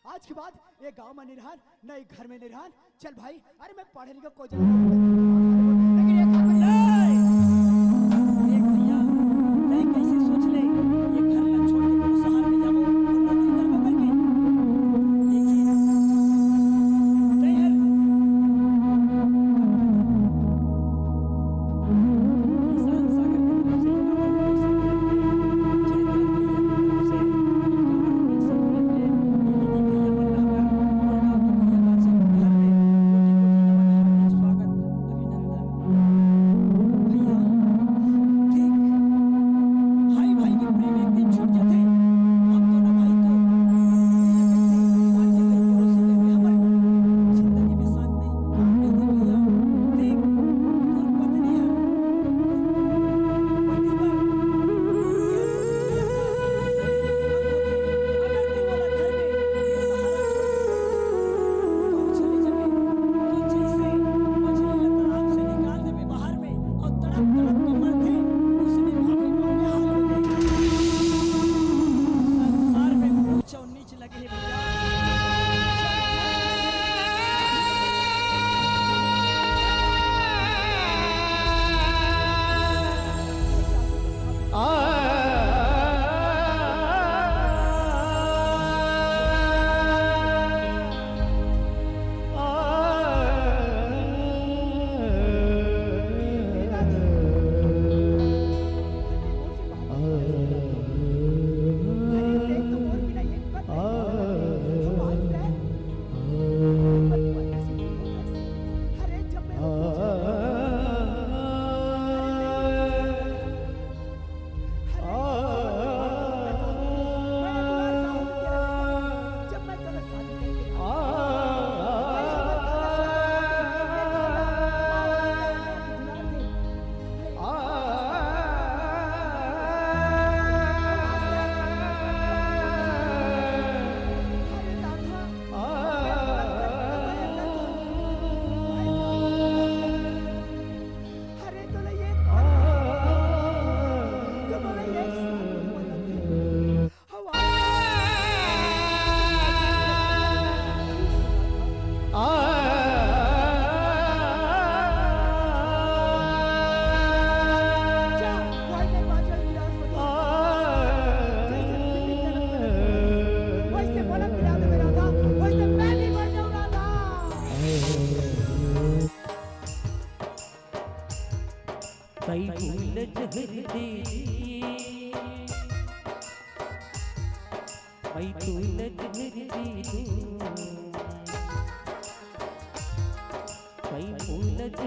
आज के बाद ये गांव में नहीं रहन, न ये घर में नहीं रहन। चल भाई, अरे मैं पढ़े लिखे को जगह लेकिन ये घर में नहीं। देख भैया, तैं कैसे सोच ले, ये घर ला छोड़ के कोनो शहर में जाबो, कोनो नौकरी करबो करके? देखिए, तैं हर किसान सागर के तरफ से इनाम और पैसा, जय भैया की तरफ से इनाम और पैसा, ये दीदी भैया मन ला हमर मोर गांव के भैया बात से घर में कोटि कोटि नमन, हार्दिक स्वागत।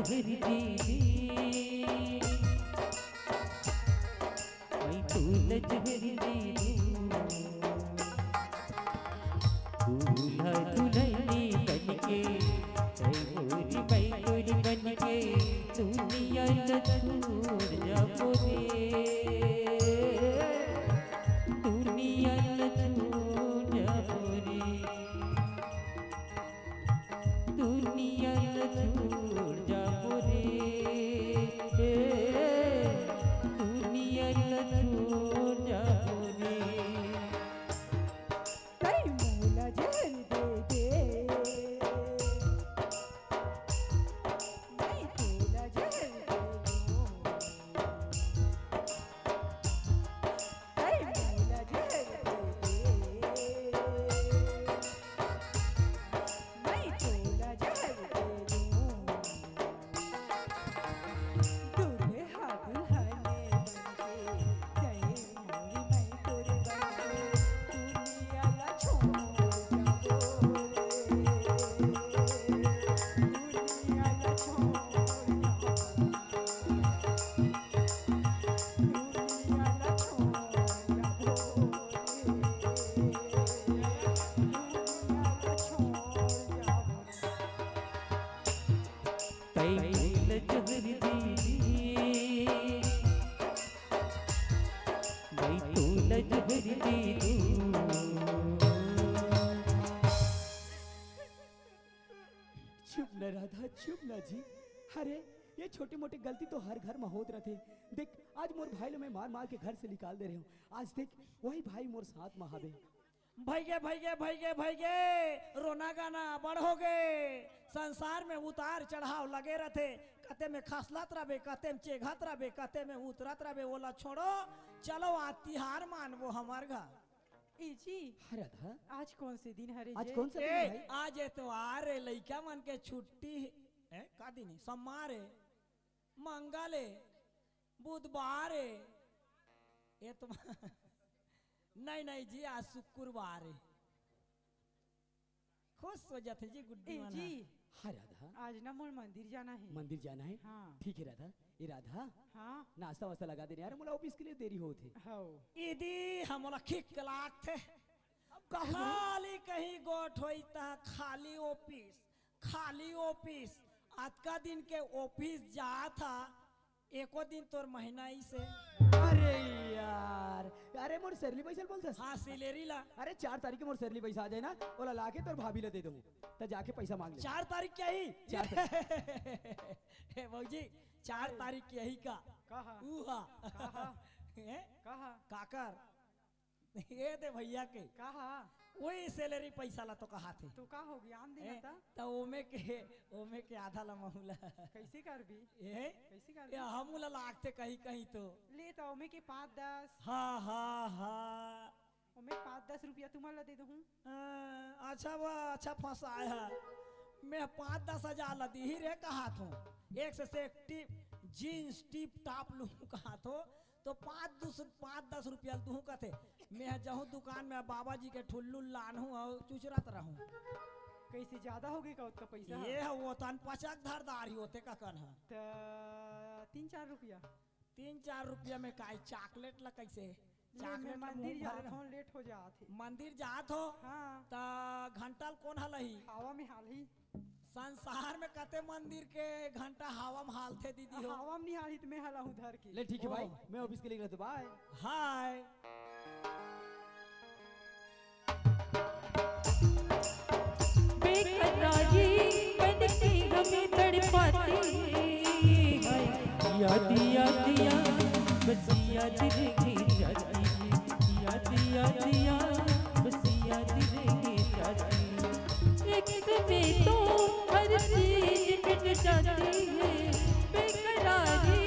जहर दे दे, मैं तोला जहर दे दूं। दूल्हा दुल्हनी बनके, ऐ मोरी माई तोरी बनके, दुनिया ला छोड़ जाबो रे, दुनिया ला छोड़ जाबो रे। दुनिया ला छोड़ जाबो रे, ए, दुनिया ला छोड़ जाबो रे। तई मोला जहर दे दे, मैं तोला जहर दे दूं। तई मोला जहर दे दे, मैं तोला जहर दे दूं। दूल्हा दुल्हन बनके, जय मोरी माई तोरे बनके, दुनिया ला छोड़ जाबो रे, दुनिया ला छोड़ जाबो। तई मोला जहर दे दे, मैं तोला जहर दे दूं। चुप न राधा, चुप न जी। अरे, ये छोटे मोटे गलती तो हर घर में होत रथे। देख, आज मोर भाई ला मैं मार मार के घर से निकाल दे रहे हूँ। आज देख, वही भाई मोर साथ में हवे। भइगे, भइगे, भइगे, भइगे, रोना गाना बड़ होगे। संसार में उतार चढ़ाव लगे रथे। कते में खसलत रबे, कते में चेघत रबे, कते में उतरत रबे, ओला छोड़ो। चलो, आज तिहार मानबो हमर घर। ए जी, हाँ राधा। आज कौन से दिन हरे आज जे? कौन सा दिन ए, है भाई? आज एतवार हे, लइका मन के छुट्टी हे। ए, का दिन हे? सोमवार हे, मंगल हे, बुधवार हे। एतवार नहीं, नहीं जी, आज शुक्रवार हे। खुश हो जाथे जी गुड्डी ए मन जी, ह। हाँ राधा। आज ना मोर मंदिर जाना हे। मंदिर जाना हे? हाँ। ठीक हे राधा। ए राधा, हाँ। नाश्ता वास्ता लगा देना यार, मोला ऑफिस के लिए देरी होत हे। हव। इदी हमला खिक लागथे। अब का हो गया? खाली कहीं गोठ होई त खाली ऑफिस, खाली ऑफिस। अतका दिन के ऑफिस जात हा, एको दिन तोर महीना ही से। अरे यार, अरे मोर सैलरी पैसा ल बोलथस? हाँ, सैलरी ला। अरे चार तारीख के मोर सैलरी पैसा आ जाए ना, ओला लाके तोर भाभी ला दे दूँ, त जाके पैसा मांग ले। चार तारीख के ही? चार तारीख। हे भौजी, चार तारीख के ही का? कहा? उहा। कहा? हैं? कहा? काकर? ए दे भैया के। कहा? वही सैलरी पैसा ला तो कहाथे। तो का हो गया, आन देना ए, ता? त ओमे के, ओमे के आधा ला महूला। कैसे करबी? ए? कैसे करबी? ए, हमू ला लागथे कहीं कहीं तो। ले त ओमे के पाँच दस। हाँ, हाँ, हाँ। ओमे पाँच दस रुपया तुमन ला दे दूँ। अ, अच्छा बा, अच्छा फंसाए हा। मैं पाँच दस हजार ला दीही रे कहात हूँ। एक से, से एक टिप, जींस टिप टाप लूँ कहात हूँ। तो पाँच दस, पाँच दस रुपया ल दूहूँ कथे। मैं ह जहूँ दुकान में बाबा जी के ठुल्लू लानहूँ अउ चुचरत रहूँ। कैसे ज्यादा हो गई का ओतका पैसा? ये ह वो तन पचक धरदार ही होते का कन ह। त तीन चार रुपया। तीन चार रुपया में काय चॉकलेट ला कैसे? ले, मैं चॉकलेट ला मंदिर मुंह भरे जात रह। हूँ, लेट हो जात हे। मंदिर जात हो? हाँ। त घंटा ल कोन हलही? हवा में हालही। संसार में कते मंदिर के घंटा हवा में हालथे दीदी हो? हवा में नहीं हाली त मैं हला हूँ धर के। ले ठीक है भाई, ओह। मैं ऑफिस के लिए निकलता हूँ, बाय। हाय। बेकरारी बन के हमें तड़पाती है। याद, याद, याद, बस याद रह जाती है। याद, याद, याद, बस याद रह जाती है। एक समय तो हर चीज मिट जाती है, बेकरारी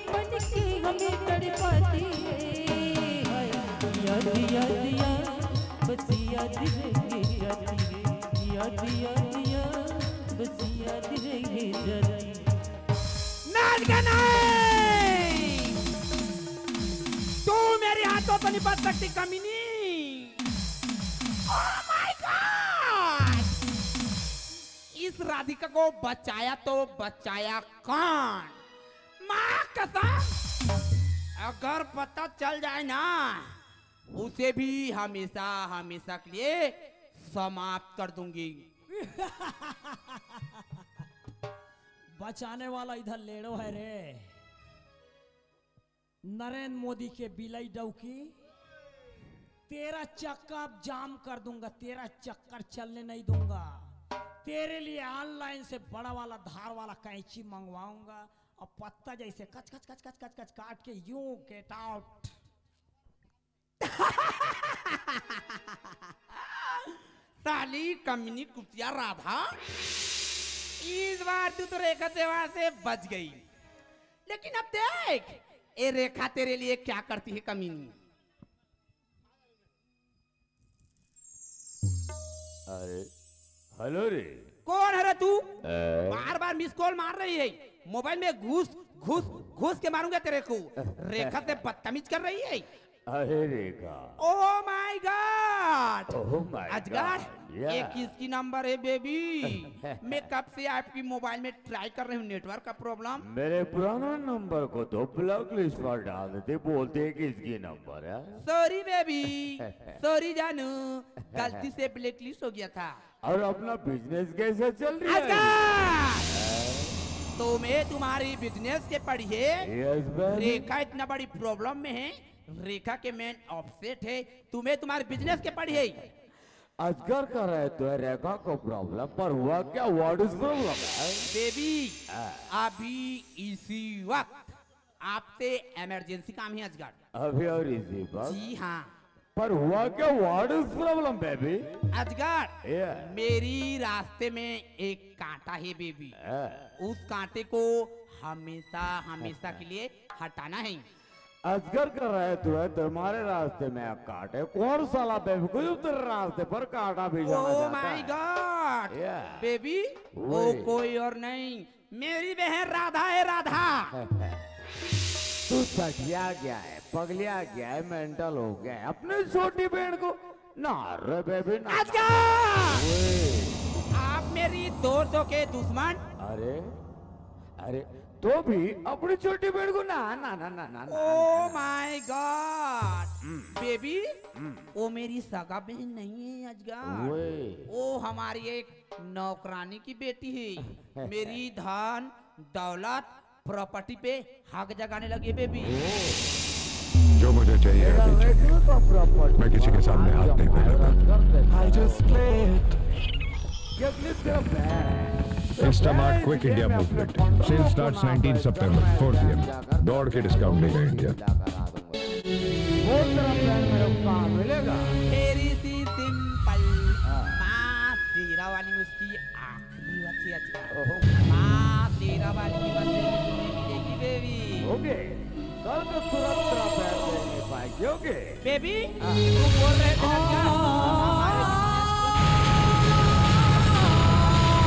बन के हमें तड़पाती है। हाय, याद, याद, याद, बस याद रह जाती है। याद, याद, याद, बस याद रह जाती है। नाच गाना है। तू मेरे हाथों तो नहीं बच सकती कमीनी। Oh my God! इस राधिका को बचाया तो बचाया कौन? माँ कसम, अगर पता चल जाए ना, उसे भी हमेशा हमेशा के लिए समाप्त कर दूंगी। बचाने वाला इधर लेड़ो है रे। नरेंद्र मोदी के बिलाई डौकी, तेरा चक्का अब जाम कर दूंगा, तेरा चक्कर चलने नहीं दूंगा। तेरे लिए ऑनलाइन से बड़ा वाला धार वाला कैंची मंगवाऊंगा और पत्ता जैसे कच कच कच कच कच कच काट के यू गेट आउट। साली कमीनी कुतिया राधा, इस बार तू तो रेखा देवा से बच गई। लेकिन अब देख, ये रेखा तेरे लिए क्या करती है कमीनी। अरे हेलो रे। कौन है रे तू? बार बार मिस कॉल मार रही है, मोबाइल में घुस घुस घुस के मारूंगा तेरे को। रेखा से बदतमीज कर रही है। अरे Rekha. Oh my god. Oh my अजगर, God, yeah। ये किसकी नंबर है बेबी? मैं कब से आपकी मोबाइल में ट्राई कर रही हूँ, नेटवर्क का प्रॉब्लम। मेरे पुराना नंबर को तो ब्लॉक लिस्ट पर डाल देते, बोलते हैं कि इसकी नंबर है। सॉरी बेबी, सॉरी जानू, गलती से ब्लैक लिस्ट हो गया था। और अपना बिजनेस कैसे चल रही है? अजगर, तुम्हें तुम्हारी बिजनेस के पड़िए। Yes ma'am. रेखा इतना बड़ी प्रॉब्लम में है, रेखा के मैन अपसेट है, तुम्हें तुम्हारे बिजनेस के पड़िए। अजगर कह रहे तो है रेखा को प्रॉब्लम, पर हुआ क्या? व्हाट इज प्रॉब्लम है? बेबी, अभी इसी वक्त आपसे इमरजेंसी काम है अजगर। अभी और इजी बात। जी हाँ। पर हुआ क्या? What is problem baby? अजगर, ये मेरी रास्ते में एक कांटा है बेबी, उस कांटे को हमेशा हमेशा के लिए हटाना है। अजगर कह रहे तो है तुम्हारे रास्ते में एक कांटे। कौन साला बेवकूफ तेरे रास्ते पर कांटा भी जाना ओ चाहता माय है? गॉड या। बेबी, वो वही। कोई और नहीं, मेरी बहन राधा है, राधा। तू सठिया गया है, पगलिया गया है, मेंटल हो गया है। अपने छोटी बहन को ना रे बेबी ना। अजगर, ओए, आप मेरी दोस्तों के दुश्मन। अरे अरे, तो भी अपनी छोटी बहन को ना ना ना ना ना ना, ओ ना। माय गॉड बेबी, वो मेरी सगा बहन नहीं है अजगर। ओए। वो हमारी एक नौकरानी की बेटी है। मेरी धन दौलत प्रॉपर्टी पे हक जगाने लगी बेबी। जो मुझे चाहिए अभी चाहिए। मैं किसी के सामने हाथ नहीं फैलाता। I just play it. Instamart Quick India Movement. Sale starts nineteen September, four P M. दौड़ के डिस्काउंट देगा इंडिया। बहुत तेरा प्लान मेरे को कहाँ मिलेगा? Very simple। माँ शेरा वाली में उसकी आखिरी बची अजगर। माँ शेरा वाली में बस तुम्हें मिलेगी बेबी। ओके, कल को सूरत तेरा पैर देख नहीं पाएगी। ओके। बेबी, तू बोल रहे थे ना क्या? हमारे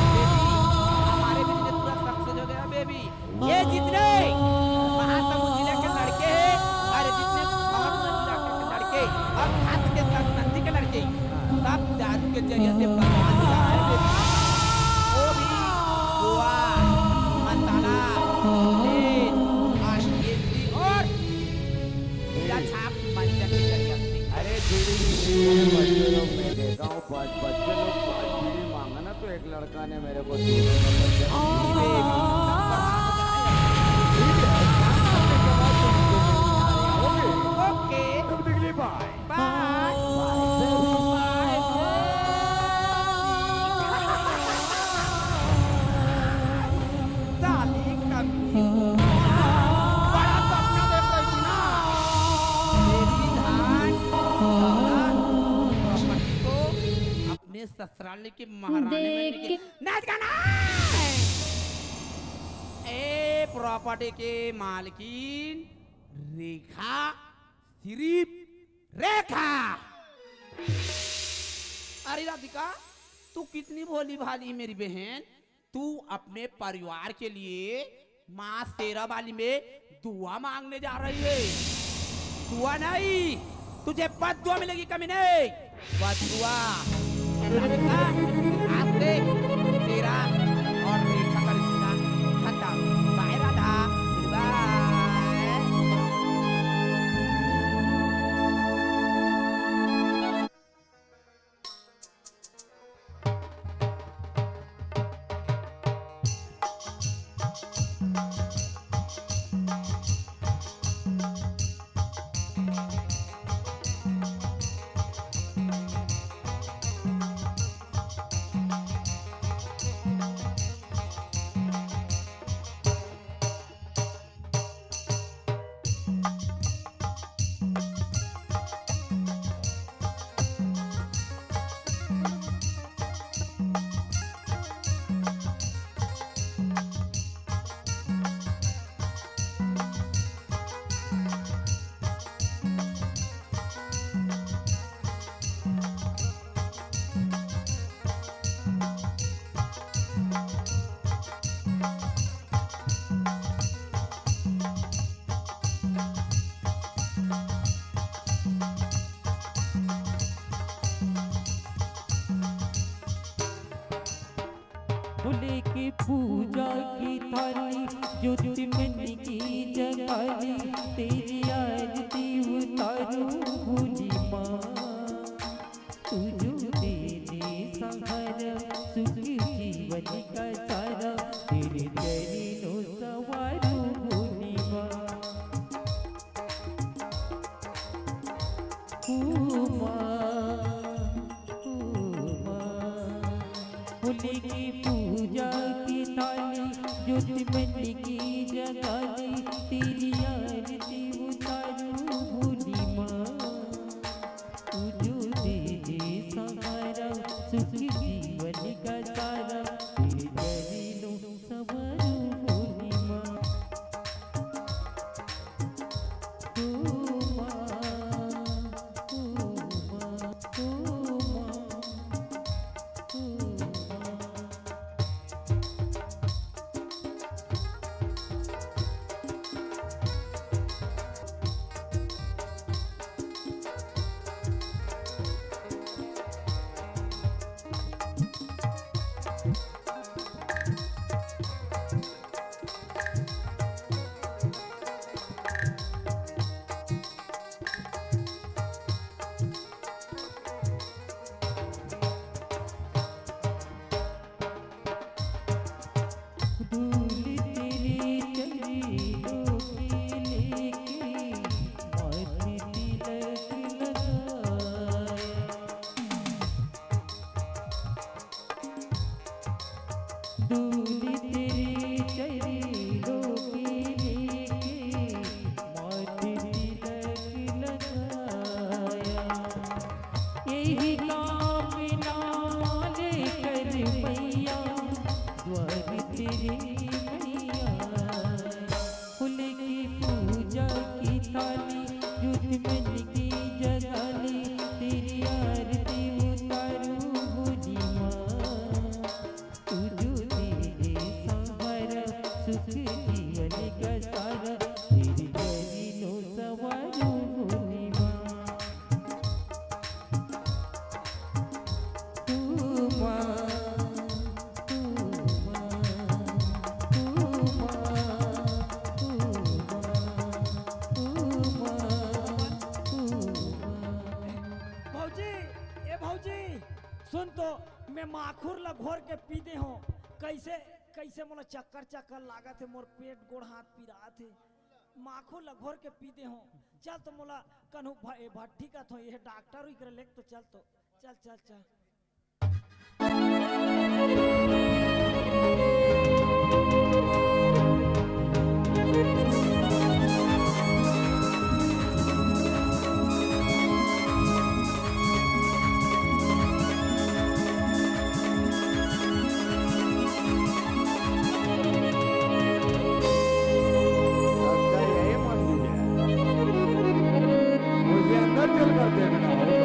बेबी, हमारे बिजनेस पूरा सक्सेस हो गया बेबी। ये जितने महासमुंद जिला के लड़के हैं और जितने फॉर्मर जिला के लड़के और खास के साथ नंदी के लड़के, सब दारू के जरिए से बर्बाद हो रहा है बेबी। वो भी गोवा, मसाला, तेल और इमली और हीरा छाप मंजन के जरिए से। अरे बीड़ी, बीड़ी, बच्चे लोग मैं देखा हूँ, बच- बच्चे लोग पाँच बीड़ी मांगा ना, तो एक लड़का ने मेरे को दी। ओके। तब तक के लिए बाय। बाय। बाय। साली कमीनी। बड़ा सपना देख रही थी ना। मेरी धान, दौलत, प्रॉपर्टी को अपने ससुराल के महारानी बनने के नाच गाना। ए प्रॉपर्टी के मालकिन रेखा, सिर्फ रेखा। अरे राधिका, तू कितनी भोली भाली मेरी बहन। तू अपने परिवार के लिए माँ शेरा वाली में दुआ मांगने जा रही है। दुआ नहीं, तुझे बददुआ मिलेगी कमीने। बददुआ। राधिका, आज से तेरा फूले के पूजा की थाली, ज्योति मन की जगाली, तेरी आरती उतारूं भोली माँ। तू जो दे दे सहारा, सुख जीवन का सारा, तेरे चरणों सवारूं भोली माँ। ओ माँ, ओ माँ। फूले की पूजा की थाली, ज्योति मन की जगाली, तेरी आरती उतारूं भोली माँ। तू जो दे दे सहारा, सुख जीवन का सारा, तेरे चरणों सवारूं भोली माँ। ओ माँ, ओ माँ, ओ माँ, ओ माँ। धूल तेरे चरणों की लेके, माथे तिलक लगाया। धूल तेरे चरणों की लेके, माथे तिलक लगाया। यही कामना लेकर मैया, द्वार तेरे मैया। फूल की पूजा की थाली, ज्योति मन की जगाली, तेरी आरती उतारूं भोली माँ। तू जो दे दे सहारा, सुख जीवन का सारा, तेरे चरणों सवारूं भोली माँ। ओ माँ, ओ माँ, ओ माँ, ओ माँ, ओ माँ, ओ माँ। भौजी, ए भौजी, सुन तो, मैं माखुर ला घोर के पी दे हों। कैसे, कैसे मोला चक्कर चक्कर लागत हे, मोर पेट गोड़ हाथ पिरात हे। माखुर ला घोर के पी दे हों। चल तो मोला कन्हू भ-, ए भट्ठी कथों, ये डॉक्टर उही करा लेके तो चल तो। चल, चल, चल। अच्छा, यही मत मुझे, मुझे अंदर चल कर देखना होगा।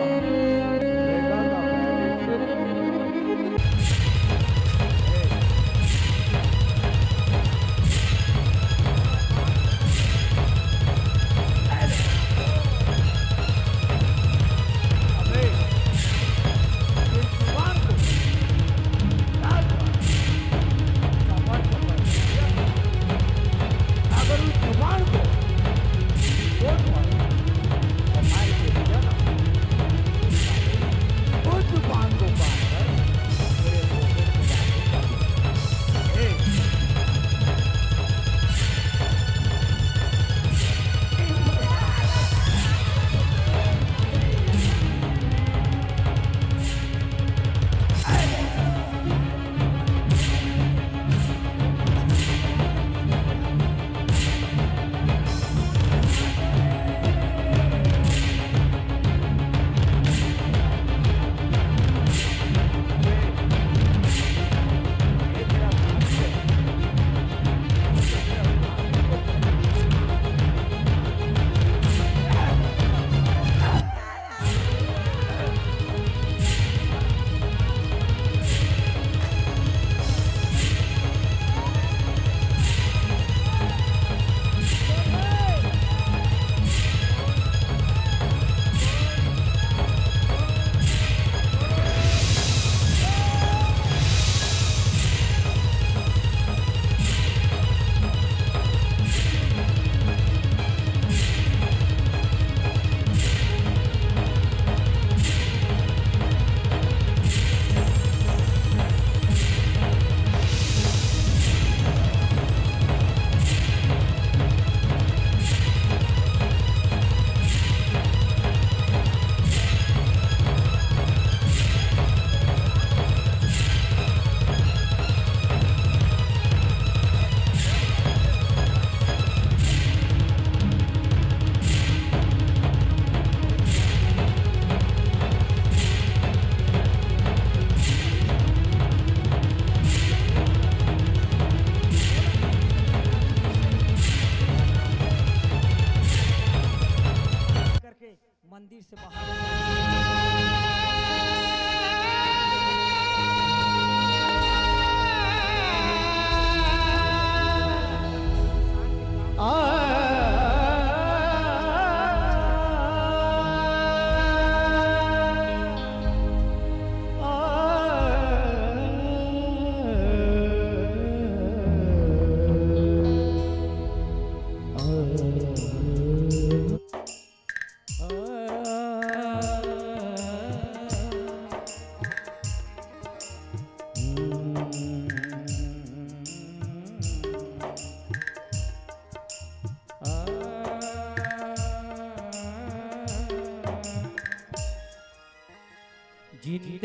बेटा का पहले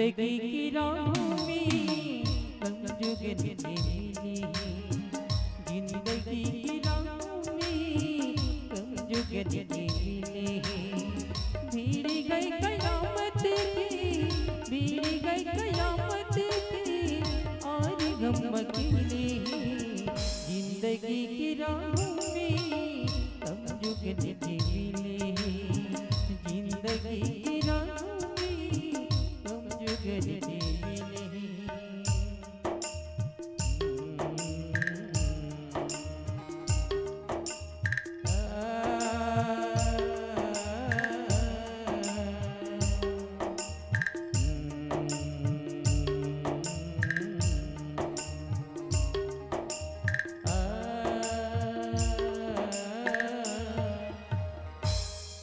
जिंदगी की राहों में कम जुगन के मिले हैं, जिंदगी की राहों में कम जुगन के मिले हैं। भिड़ गए कयामत के, भिड़ गए कयामत के, और गम अकेले हैं। जिंदगी की राहों में कम जुगन के मिले हैं, जिंदगी की राहों में कम जुगन के मिले हैं।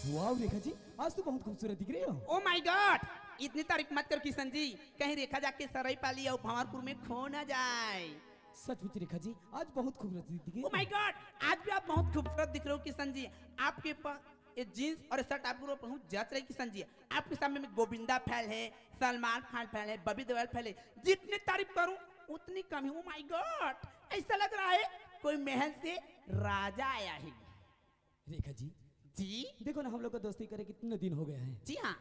वाह रेखा जी, आज तो बहुत खूबसूरत दिख रही हो। ओ माय गॉड, इतनी तारीफ मत करो किशन जी, कहीं रेखा जाके सरई पाली और भंवरपुर में खो ना जाए। सचमुच रेखा जी, आज बहुत खूबसूरत दिख रही हो। ओ माय गॉड, आज भी आप बहुत खूबसूरत दिख रहे हो किशन जी। आपके पास ये जींस और शर्ट आपको बहुत जच रही किशन जी। आपके सामने में गोविंदा फैल है, सलमान खान फैल है, बॉबी देओल फैल है। जितनी तारीफ करूं उतनी कम है। ओ माय गॉड, ऐसा लग रहा है कोई महल से राजा आया है। रेखा जी, जी? देखो ना, हम लोग का दोस्ती करे कितने दिन हो गया है। जी हाँ।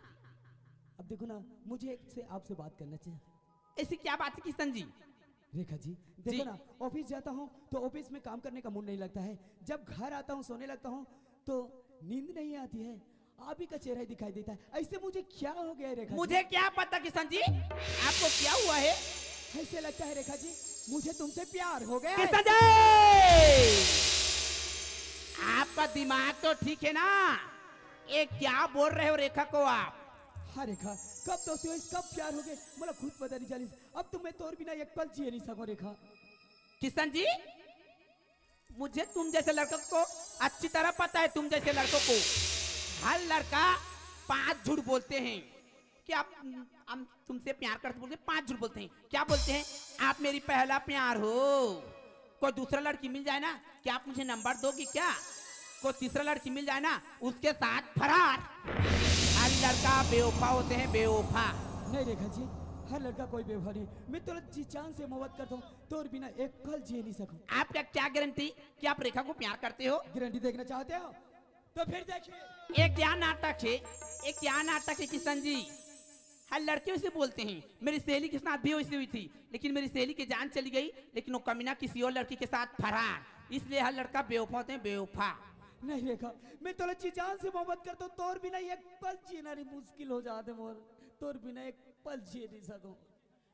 अब देखो ना, मुझे एक से आपसे बात करना चाहिए। ऐसी क्या बात है किशन जी? रेखा जी, देखो जी। ना, ऑफिस जाता हूँ तो ऑफिस में काम करने का मूड नहीं लगता है, जब घर आता हूँ सोने लगता हूँ तो नींद नहीं आती है, आप ही का चेहरा ही दिखाई देता है। ऐसे मुझे क्या हो गया है रेखा जी? मुझे क्या पता किशन जी, आपको क्या हुआ है? ऐसे लगता है रेखा जी, मुझे तुमसे प्यार हो गया है। किशन जी, आपका दिमाग तो ठीक है ना? ये क्या बोल रहे हो रेखा को आप? हाँ रेखा, कब दोस्ती हुई, कब प्यार हो गए, मोला खुद पता नहीं चलिस। अब तो मैं तोर बिना एक पल जिए नहीं सकूं रेखा। किशन जी, मुझे तुम जैसे लड़कों को अच्छी तरह पता है, तुम जैसे लड़कों को हर लड़का पांच झूठ बोलते हैं कि आप, हम तुमसे प्यार करते बोलते हैं, पांच झूठ बोलते हैं। क्या बोलते हैं? आप मेरी पहला प्यार हो। कोई दूसरा लड़की मिल जाए ना कि आप मुझे नंबर दोगी क्या? कोई तीसरा लड़की मिल जाए ना, उसके साथ फरार। हर लड़का बेवफा होते हैं, बेवफा। नहीं रेखा जी, हर लड़का कोई बेवफा नहीं। मैं तो जी जान से मोहब्बत करता हूँ, तोर बिना एक पल जी नहीं सकूं। आपका क्या गारंटी कि आप रेखा को प्यार करते हो? गारंटी देखना चाहते हो तो फिर देखिए। ये क्या नाटक है, ये क्या नाटक है किशन जी? हर लड़के उसे बोलते हैं, मेरी सहेली के साथ भी वैसी हुई थी, लेकिन मेरी सहेली की जान चली गई, लेकिन वो कमीना किसी और लड़की के साथ फरार, इसलिए हर लड़का बेवफा होते हैं, बेवफा। नहीं रेखा, मैं तोला जी जान से मोहब्बत करता हूँ, तोर बिना एक पल जीना नहीं मुश्किल हो जाते मोर, तोर बिना एक पल जी नहीं सकूं।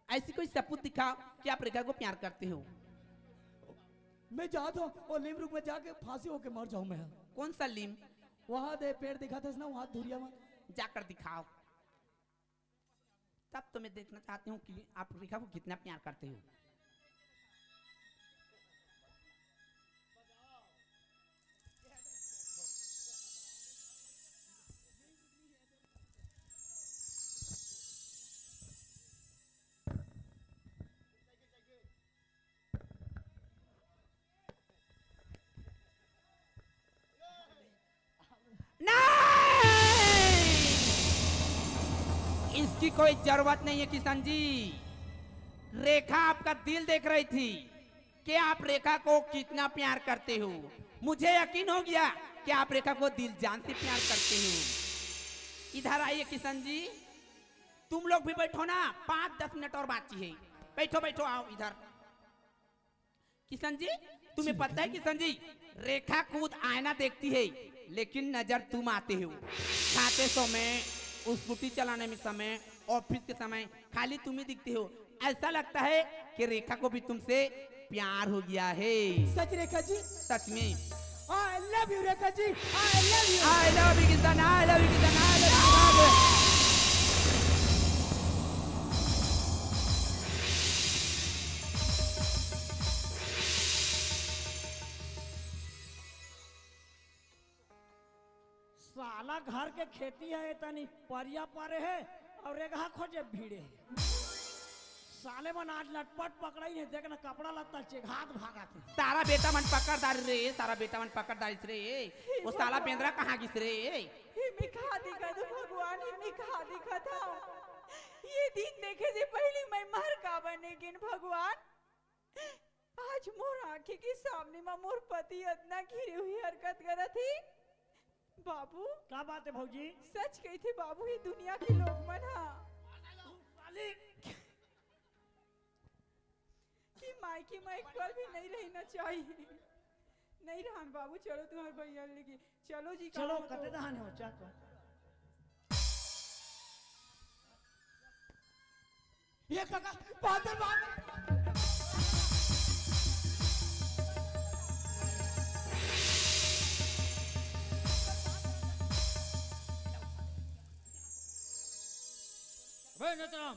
ऐसी कोई सबूत दिखाओ कि आप रेखा को प्यार करते हो। मैं जाता हूँ और लीम रुख में जाके फांसी होके मर जाऊं मैं। कौन सा लीम? वहां दे पेड़ दिखा था ना, वहां धुरिया में। जाकर दिखाओ। तब तो मैं देखना चाहती हूँ कि आप रेखा को कितना प्यार करते हो। नहीं, इसकी कोई जरूरत नहीं है किशन जी। रेखा आपका दिल देख रही थी कि आप रेखा को कितना प्यार करते हो। मुझे यकीन हो गया कि आप रेखा को दिल जान से प्यार करते हो। इधर आइए किशन जी, तुम लोग भी बैठो ना, पाँच दस मिनट और बाकी है। बैठो, बैठो, आओ इधर। किशन जी, तुम्हें पता है किशन जी, रेखा खुद आईना देखती है, लेकिन नजर तुम आते हो। खाते समय, स्कूटी चलाने में समय, ऑफिस के समय खाली तुम ही दिखते हो। ऐसा लगता है कि रेखा को भी तुमसे प्यार हो गया है। सच रेखा जी? सच में। I love you Rekha ji, I love you। I love you Kishan, I love you Kishan, I love you। साला घर के खेती हे, तनी परिया परे हे अउ रेगहा खोजे भीड़े हे। साले मन आज लटपट पकड़ाई हे, देख ना कपड़ा लत्ता चेघात भागत हे। सारा बेटा मन पकड़ डारिस रे, सारा बेटा मन पकड़ डारिस रे। वो साला बेंदरा कहाँ गिस रे? हे मिखा दिखत हो भगवान, हे मिखा दिखत हो। ये दिन देखे से पहिली मैं मर काबर नइ गेन भगवान। आज मोर आँखी के सामने म मोर पति अतना घिरे हुई हरकत करत हे। बाबू, का बात हे भौजी? सच कहिथे बाबू, ये दुनिया के लोग मन ह कि मायके म एक पल भी नइ रहना चाहिए। नइ रहन बाबू, चलो तुम्हार भैया लेके चलो जी, चलो, कहाँ हो तो? कते दहान हो, चल तो। ये काका, बादल, बादल। अबे नतराम।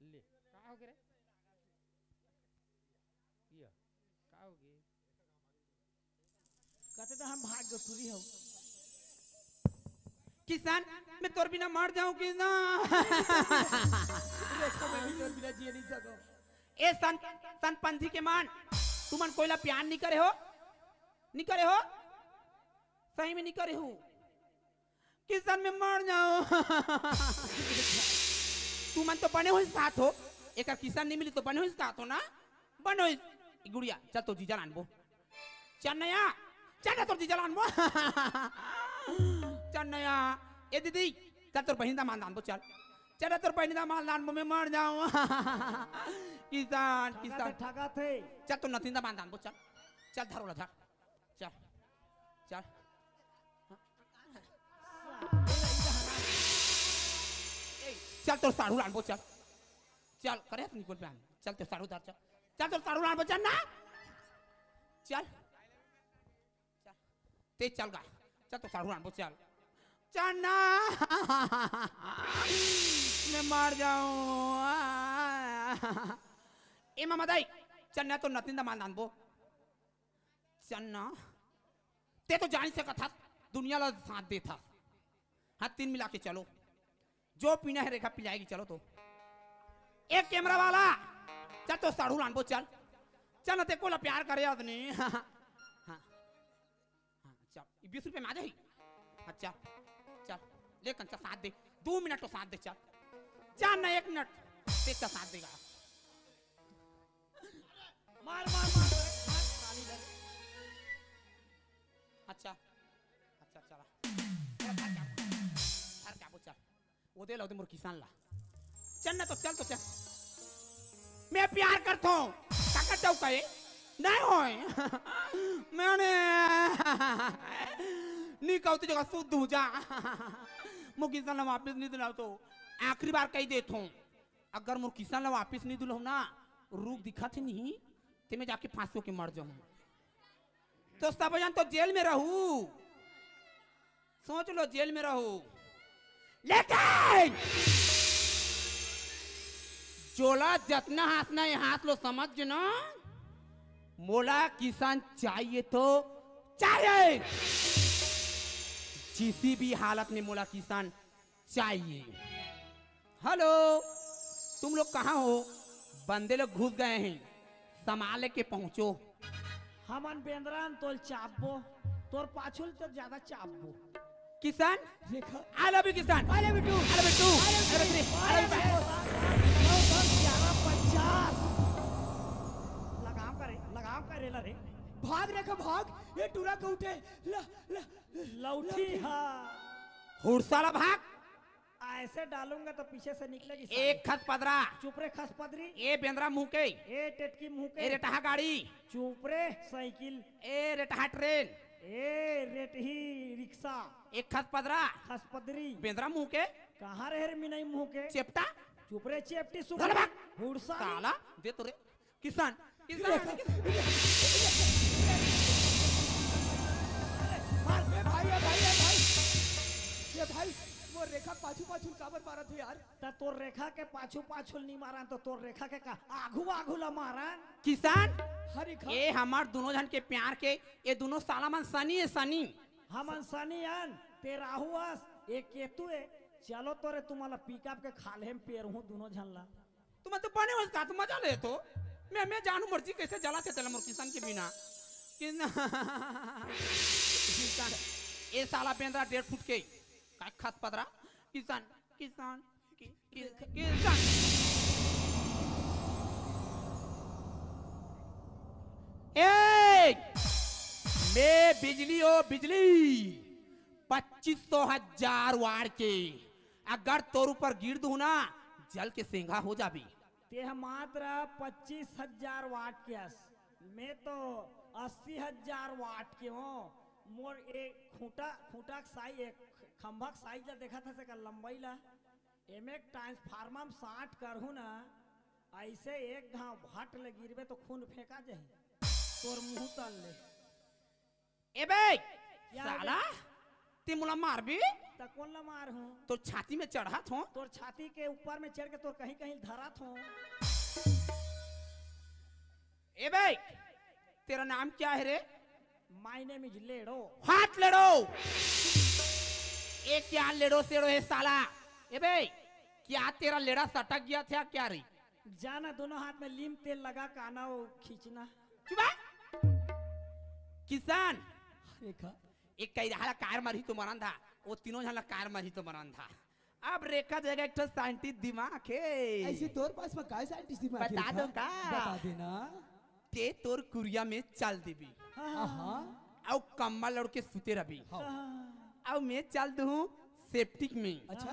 ले, का हो गे रे? ये, का हो गे? कहते तो हम भाग गए, टूरी हो। किसान, मैं तोर बिना मर जाऊं किसान। देखो, मैं भी तोर बिना जिए नहीं सकूं। ए संत, संत पंथी के मान, तुमन कोई ला प्यार नहीं करे हो? नहीं करे हो? सही में नहीं करे हो? किसान में मर जाओ। तुमन तो बने होइस खात हो, एकर किसान नहीं मिली तो बने होइस खात हो ना, बने होइस। ए गुड़िया, चल तो जीजा लानबो। चल नया, चल ना तोर जीजा लानबो। चल नया, ए दीदी, चल तोर बहिन दामाद लानबो, चल। चल ना तोर बहिन दामाद लानबो, मैं मर जाऊं। किसान, ठगा किसान। थे, ठगा थे। चल तोर नतिन दामाद लानबो, चल। चल धर ओला धर। चल, चल। ए, चल तोर साढ़ू लानबो, चल। चल, करे हस निकल पे आन। चल तोर साढ़ू धर, चल। चल तोर साढ़ू लानबो, चल ना। चल। चल। ते चल गा। चल तोर साढ़ू लानबो, चल। चल ना। मैं मर जाऊं। ए मामा दाई, चल ना तोर नतिन दामाद लानबो। चन्ना, ते तो जान सकत हस, दुनिया ला साथ देत हस। हाँ, तीन मिला के चलो, जो पीना है रेखा पिलाएगी, चलो तो। एक कैमरा वाला, चल तो साढ़ू लानबो, चल। चल ना, ते कोला प्यार करे आदमी। हाँ, हाँ, हाँ, चल, ये बीस रुपये में आ जाही। हाँ, चल, चल, ले कंचा साथ दे, दो मिनट तो साथ दे, चल। चल ना, एक मिनट, ते का साथ देगा। मार, मार, मार, मार, मार, ताली ले। अच्छा, अच्छा, चला। घर जाबो, चल। वो दे लो, दे मोर किसान ला। चल ना तो, चल तो, चल। मैं प्यार करथों। काका चौका है? नहीं होय। मैंने नहीं कहती जगह सुध दूं जा। मोर किसान ला वापस नहीं दिलाओ तो आखिरी बार कही देथों। अगर मोर किसान ला वापिस नहीं दुलहूँ ना, रूख दिखत हे नहीं, ते मैं जाके फांसी होके मर जाहूँ। तो सब जन तो जेल में रहू, सोच लो, जेल में रहू। लेकिन जोला जतना हांसना ये हांस लो, समझ ना, मोला किसान चाहिए तो चाहिए, किसी भी हालत में मोला किसान चाहिए। हेलो, तुम लोग कहाँ हो? बंदे लोग घुस गए हैं, सामान लेके पहुंचो। हमन बेंदरा हन, तोल चापबो, तोर पाछुल तो ज्यादा चापबो। किसान, रेखा। I love you किसान। I love you too। I love you too। I love you three। I love you four। ग्यारह पचास। लगाम करे, लगाम करे ला रे। भाग रेखा भाग, ये टूरा के उठे। ला, ला, लौठी हा। हुड़सा ला भाग। ऐसे डालूंगा तो पीछे से निकलेगी साली। एक खसपदरा। चुप रे खसपदरी। ए बेंदरा मुंह के। ए टेटकी मुंह के। ए रेटहा गाड़ी। चुप रे साइकिल। ए रेटहा ट्रेन। ए रेटही रिक्शा। एक खसपदरा। खसपदरी। बेंदरा मुंह के। कहाँ रहे रे मिनई मुंह के? चेपटा। चुप रे चेपटी सुप। साला भाग। हुड़सा। साला, दे तो रे। किसान, किसान, रेखा। किसान। मार, ए भाई, ए भाई, ए भाई। ए भाई, वो रेखा पाछू पाछू काबर मारत हे यार? त तोर रेखा के पाछू पाछू नी मारन, त तोर रेखा के का आघू आघू ला मारन? किसान, हर रेखा। ए हमार दोनों झन के प्यार के, ए दोनों साला मन सनी ए सनी। हमन सनी अन, ते राहु अस, ए केतु ए। चलो तोरे तुम्हारा पिकअप के खाल्हे में पेरहूं दोनों झन ला। तुम तो बने हो इसका, तुम मजा ले तो। मैं, मैं जानू मर्जी कैसे जला थे तेला मोर किसान के बिना। कि ना, किसान, ए साला बेंदरा डेढ़ फुट के, का खस पतरा, किसान, किसान, कि, कि, किसान। ए, मैं बिजली ओ बिजली, पच्चीस सौ हजार वाट के, अगर तोर ऊपर गिर दूं ना, जल के सेंगा हो जाबी। तेह मात्र पच्चीस हजार वाट के अस, मैं तो अस्सी हजार वाट के हों। मोर एक खूंटा, खूंटा के साइज, एक खंभा के साइज ला देखत हस, एकर लंबाई ला। एमे ट्रांसफार्मर में शार्ट करहूं ना, ऐसे एक घाव भट ले गिरबे तो खून फेंका जाही तोर मुंह तल ले। ए बे, क्या साला, बे? ते मोला मारबे? त कोन ला मारहूं? तोर छाती में चढ़त हों। तोर छाती के ऊपर में चढ़ के तोर कहीं कहीं धरत हों। ए बे, तेरा नाम क्या है रे? My name is लेड़ो। हाथ लेड़ो। ए क्या लेड़ो सेड़ो है साला? ए बे, क्या तेरा लेड़ा सटक गया था क्या रे? जाना दोनों हाथ में नीम तेल लगा काना वो खींचना। चुप बे। किसान। रेखा। एक कई रहा ला कार मारी तो मरन था, वो तीनों झन ला कार मारी तो मरन था। अब रेखा जगह एक ठो साइंटिस्ट दिमाग है। ऐसे तोर पास में काय साइंटिस्ट दिमाग है बता रेखा? दो का? बता देना। ते तोर कुरिया में चल देबी। हाँ, हाँ। अउ कम्बल ओढ़ के सुते रहबी। हाँ। अउ मैं चल दूं सेप्टिक में। अच्छा।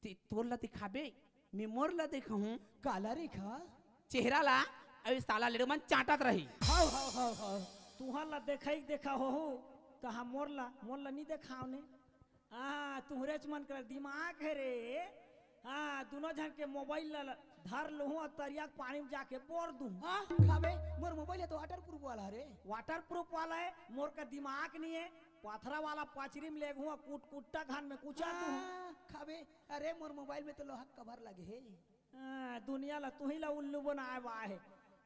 ते तोर ला दिखाबे, मैं मोर ला देखहूं। काला रेखा? चेहरा ला, अउ साला लेड़ो मन चाटत रही। हाव, हाव, हाव, हाव। तुहर ला देखई देखा होहू, त हम मोर ला, मोर ला नी देखाव ने। हाँ, तुहरेच मन कर दिमाग है रे। हाँ, दोनों झन के मोबाइल ला धर लूहूं अउ तरिया के पानी में जाके बोर दूं। हाँ, खाबे, मोर मोबाइल है तो वाटरप्रूफ वाला रे। वाटरप्रूफ वाला है, मोर का दिमाग नहीं है, पथरा वाला पचरी में लेगहूं, कुट कुट्टा घन में कुचर दूं। हाँ, खाबे, अरे मोर मोबाइल में तो लोहा कवर लगे है। हाँ, दुनिया ला तुही ला उल्लू बनाए बा हे।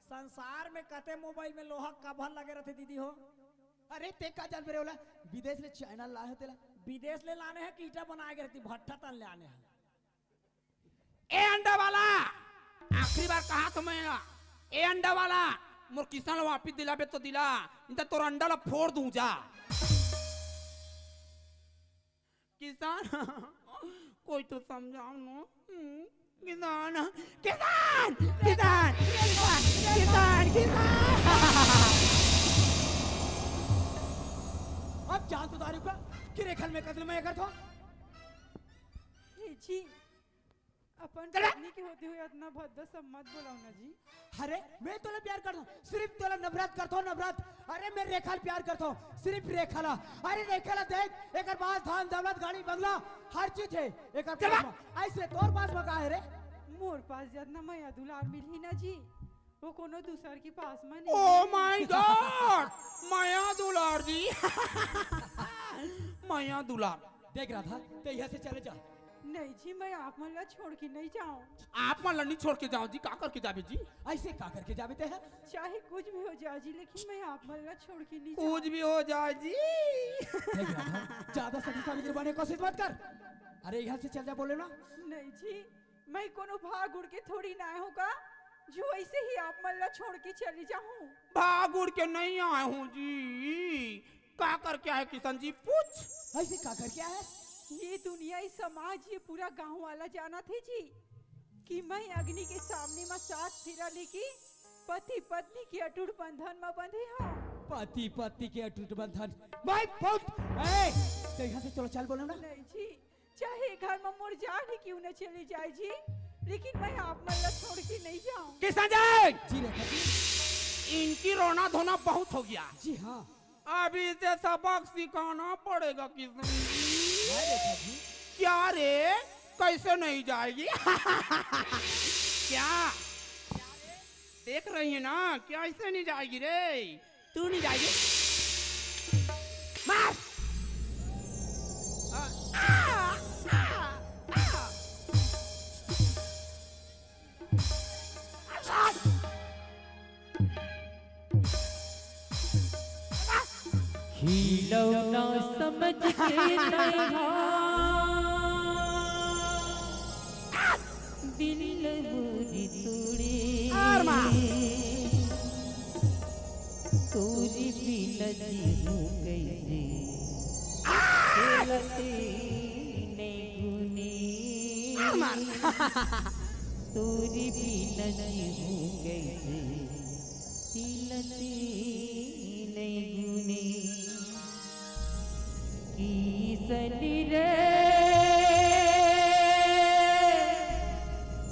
संसार में कते मोबाइल में लोहा कवर लगे रहते दीदी हो। अरे ते का जानबे रे ओला, विदेश ले चाइना लाए हो तेला। विदेश ले लाने हैं कि ईटा बनाए के रहती भट्ठा तन ले आने हैं। ए अंडा वाला, आखिरी बार कहा तो मैं, ए अंडा वाला, मोर किसान ला वापिस दिलाबे तो दिला, नहीं तो तोर अंडा ला फोड़ दूं जा। किसान, कोई तो समझाओ न। हम्म, किसान, किसान, किसान, किसान, किसान, किसान। अब जान तो दारू का कि रेखल में कत्ल मैं करत हों। हे जी, अपन चला। पत्नी के होते हुए इतना भद्दा सब मत बोलाओ ना जी। अरे, मैं तोला प्यार करत हों, सिर्फ तोला नफरत करत हों, नफरत। अरे, मैं रेखा ल प्यार करत हों, सिर्फ रेखा ला। अरे, रेखा ला देख, एकर पास धन, दौलत, गाड़ी, बंगला, हर चीज है। एकर चला। पास में, ऐसे तोर पास में का है रे? मोर पास जितना मया दुलार मिलही ना जी, वो कोनो दूसर के पास में नहीं। Oh my God! मया दुलार जी। मया दुलार। देख राधा, ते यहाँ से चले जा। नहीं जी, मैं आप मन ला छोड़ के नहीं जाऊं। आप मन ला नहीं छोड़ के जाओ जी, का करके जाबे जी? ऐसे का करके जाबे ते है? चाहे कुछ भी हो जाए जी, लेकिन मैं आप मन ला छोड़ के नहीं कुछ जाऊं। भी हो जाए जी। देख राधा, ज्यादा सती सावित्री बने कोशिश मत कर। अरे यहाँ से चल जा बोले ना। नहीं जी, मैं कोनो भाग उड़ के थोड़ी ना आए हूँ का, जो ऐसे ही आप मन ला छोड़ के चली जाऊँ। भाग उड़ के नहीं आए हूँ जी, का करके आए किशन जी पूछ। ऐसे का करके आए? ये दुनिया, ये समाज, ये पूरा गांव वाला जानत हे जी कि मैं अग्नि के सामने म सात फेरा लेके पति पत्नी के अटूट बंधन म बंधे हूँ। पति पत्नी के अटूट बंधन, मैं बहुत, ए, तो यहाँ से चलो चल बोलो ना। नहीं जी, चाहे घर में मोर जान ही क्यों न चली जाए जी, लेकिन मैं आप मन ला छोड़ के नहीं जाऊं। किशन जी! जी रेखा जी। इनकी रोना धोना बहुत हो गया। जी हाँ। अभी इसे सबक सिखाना पड़ेगा किशन जी। हाँ रेखा जी। क्या रे, कैसे नहीं जाएगी? क्या देख रही है ना, क्या ऐसे नहीं जाएगी रे? तू नहीं जाएगी। मार। आ, आ, आ, आ। खिलौना समझ के नैहा दिल मोरी तोड़े। और माँ। तोरी बिना जीऊँ कैसे? लती नहीं गुनी। मार। तोरी बिना जीहूँ कइसे तिलती नहीं गुनी। किसन रे,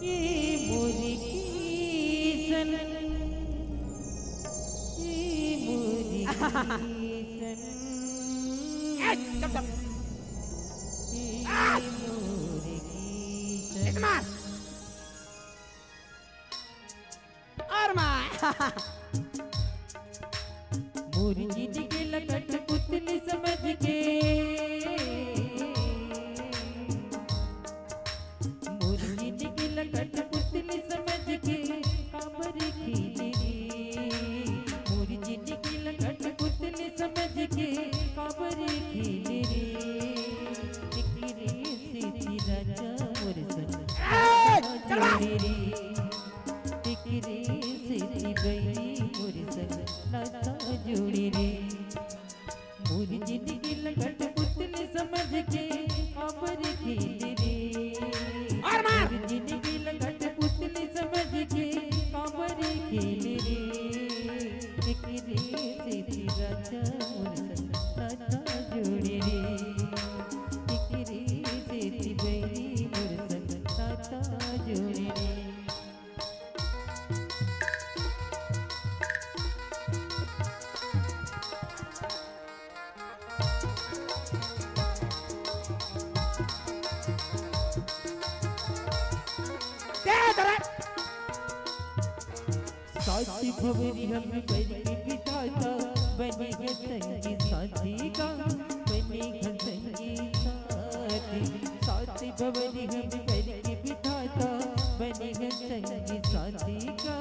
ये मोरी किसन, ये मोरी किसन। ए, चुप, चुप। ये मोरी किसन। एक मार। और मार। मोर जिनगी ल कठपुतली समझ के, मोर जिनगी ल कठपुतली समझ के, काबर खेले रे। मोर जिनगी ल कठपुतली समझ के, काबर खेले रे। एकरे सेती राजा मोर संग ए, चल भाग। जोड़े रे। एकरे सेती बइरी मोर संग नाता जोड़े रे। मोर जिनगी ल कठपुतली समझ के काबर खेले रे। और मार। मोर जिनगी ल कठपुतली समझ के काबर खेले रे। एकरे सेती राजा मोर संग नाता जोड़े रे। एकरे सेती बइरी मोर संग नाता जोड़े रे। दे दे रे। साथी भंवरी हम बइरी के बिधाता, बने घन संगी साथी का, बने घन संगी साथी। साथी भंवरी हम बइरी के बिधाता, बने घन संगी साथी का,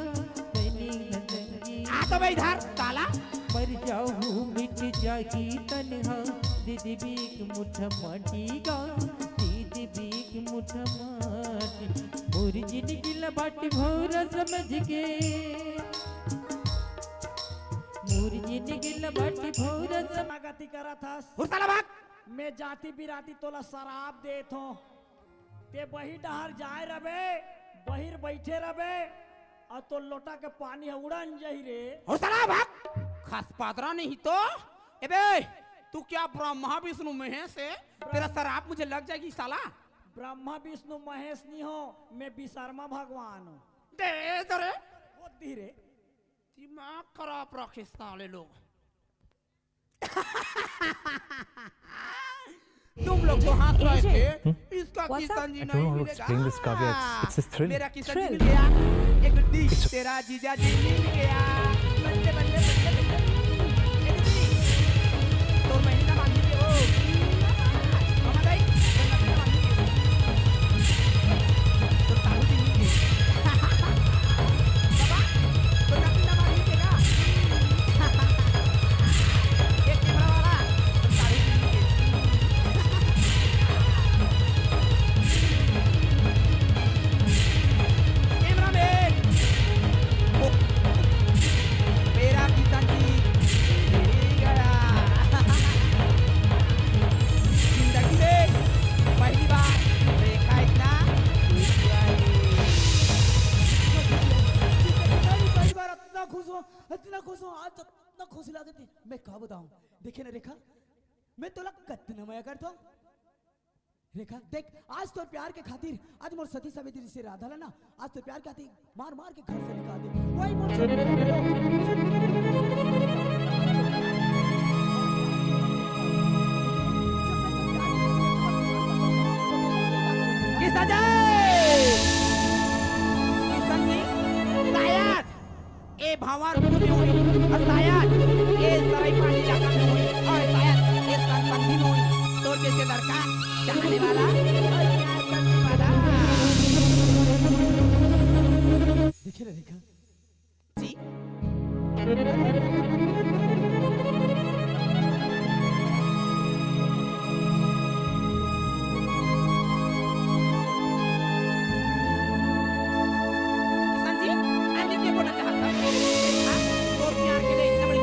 बने घन संगी। आ तो बे इधर, साला। मर जाहूँ मिट जाही तन हा, दे देबे एक मुठा माटी गा, दे देबे एक मुठा माटी। मोर जिनगी ल बाटी भौंरा समझ के, मोर जिनगी ल बाटी भौंरा समझ। गति करत हस। हुर साला भाग। मैं जाति बिराती तोला सराप देत हों। ते बही डहर जाए रबे, बहिर बइठे रबे, अउ तोर लोटा के पानी ह उड़न जाही रे। हुर साला भाग। खसपादरा नहीं तो। एबे, तू क्या ब्रह्मा विष्णु महेश है? तेरा सराप मुझे लग जाएगी साला। ब्रह्मा विष्णु महेश नहीं हों, मैं विश्वकर्मा भगवान हों। दे दे रे। वो धीरे। दिमाग खराब रखे साले लोग। तुम लोग तो हंस रहे थे, इसका किसान जी नहीं मिलेगा। Explain this, Kavya. It's, it's a thrill. मेरा किसान जी मिल गया। एक गुड्डी, तेरा जीजा जी मिल गया। बल्ले, बल्ले, बल्ले, बल्ले। ए दीदी, तोर महीना मांगी के हो। मामा दाई, तोर महीना मांगी के। तोर ताऊ जी मिल गए। बाबा, तोर महीना मांगी के का? एक कैमरा वाला। कैमरामैन, वो मेरा किशन जी मिल गया। जिंदगी में पहली बार देखा इतना खुश हुआ है। पहली बार इतना खुश हुआ, इतना खुश हुआ, आज इतना खुश लगा थी, मैं का बताऊं। देखे ना रेखा, मैं तोला कतना मया करता हूँ। रेखा, देख, आज तोर प्यार के खातिर, आज मोर सती सावित्री से राधा ला ना, आज तोर प्यार के खातिर मार मार के घर से निकाल दे। वही मोर किशन जी! किशन जी, शायद ए भांवर कुंड में होही, अउ शायद ए सराय पानी इलाका में होही, अउ शायद ए संगमगढ़ में होही। तोर जैसे लड़का चाहने वाला अउ प्यार करने वाला। देखे ना रेखा। जी। किशन जी, आदमी के बोला चाहत हस? हाँ? तोर प्यार के लिए इतना बड़ी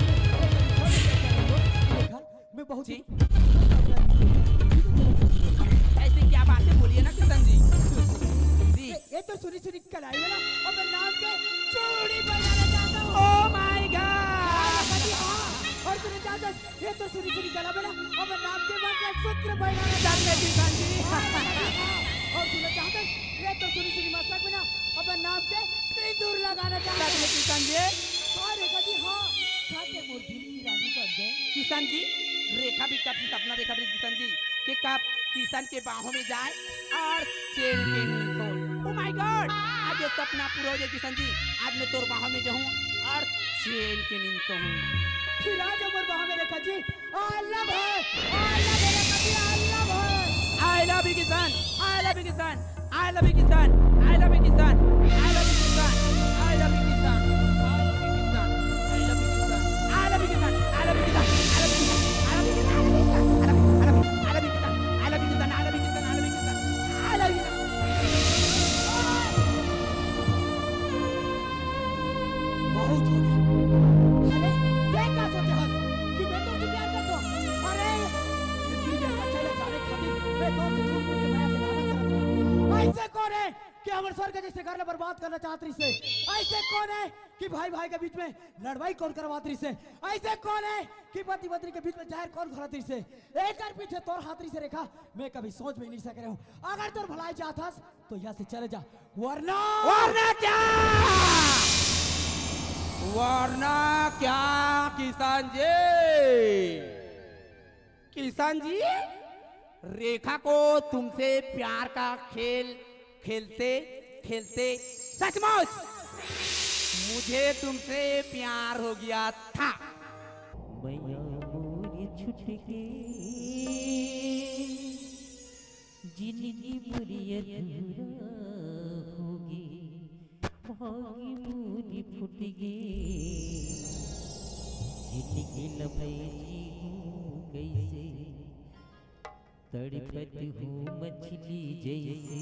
मैं बहुत जी। ऐसी क्या बातें बोलिए ना किशन जी। जी। ये, ये तो सुनी सुनी कलाई वाला, अब नाम के चूड़ी बनाना चाहता हूँ। Oh my God! हाँ, और सुनी चाहता हूँ, ये तो सुनी सुनी गला वाला, अब नाम के मंगलसूत्र बनाना चाहता हूँ। किशन जी। हाँ, और सुनी चाहता हूँ, ये तो सुनी सुनी मस्तक में ना, अब नाम के सिंदूर लगाना चाहता हूँ। किशन जी। हाँ, रेखा जी, हाँ। खाते मोर दिल की रानी बन गए। किशन जी, रेखा भी कब से सपना देखत रहिस किशन जी, कि कब किशन के बाहों में जाए और चैन के नींद सोए। Oh my God, आज ये सपना पूरा हो जाए किशन जी, आज मैं तोर बाहों में जाऊँ और चैन के नींद सोऊँ। फिर आ जाओ मोर बाहों में Rekha ji, I love her, I love her Rekha ji, I love her। I love you Kishan, I love you Kishan. I love you, Kisan. I love you, Kisan. I love you, Kisan. I love you, Kisan. I love you, Kisan. I love you, Kisan. I love you, Kisan. I love you, Kisan. I love you, Kisan. I love you, Kisan. I love you, Kisan. I love you, Kisan. I love you, Kisan. I love you, Kisan. I love you, Kisan. बहुत हो गया। अरे, ये क्या सोचे हस कि मैं तुमसे प्यार करता हूँ? अरे, ये चीजें सच्चाई जाने खातिर मैं तुमसे झूठ मूठ के माया के नाटक करता हूँ। ऐसे कौन है कि हमर स्वर्ग जैसे घर ला बर्बाद करना चाहत रहिस हे? ऐसे कौन है कि भाई भाई के बीच में लड़वाई कौन करवात रहिस हे? ऐसे कौन है कि पति पत्नी के बीच में जहर कौन घोलत रहिस हे? एकर पीछे तोर हाथ रहिस हे रेखा, मैं कभी सोच भी नहीं सके रहूं। अगर तोर भलाई चाहत हस तो यहाँ से चले जा, वरना वरना क्या? वरना क्या किशन जी? किशन जी, रेखा को तुमसे प्यार का खेल खेलते खेलते सचमुच मुझे तुमसे प्यार हो गया था। मैया मोरी छुट के जिंदगी मोरी अधूरा होगे, भागी मोरी फुट गे, जिंदगी ल मैं जीहूं कइसे, तड़पत हूँ मछली जैसे।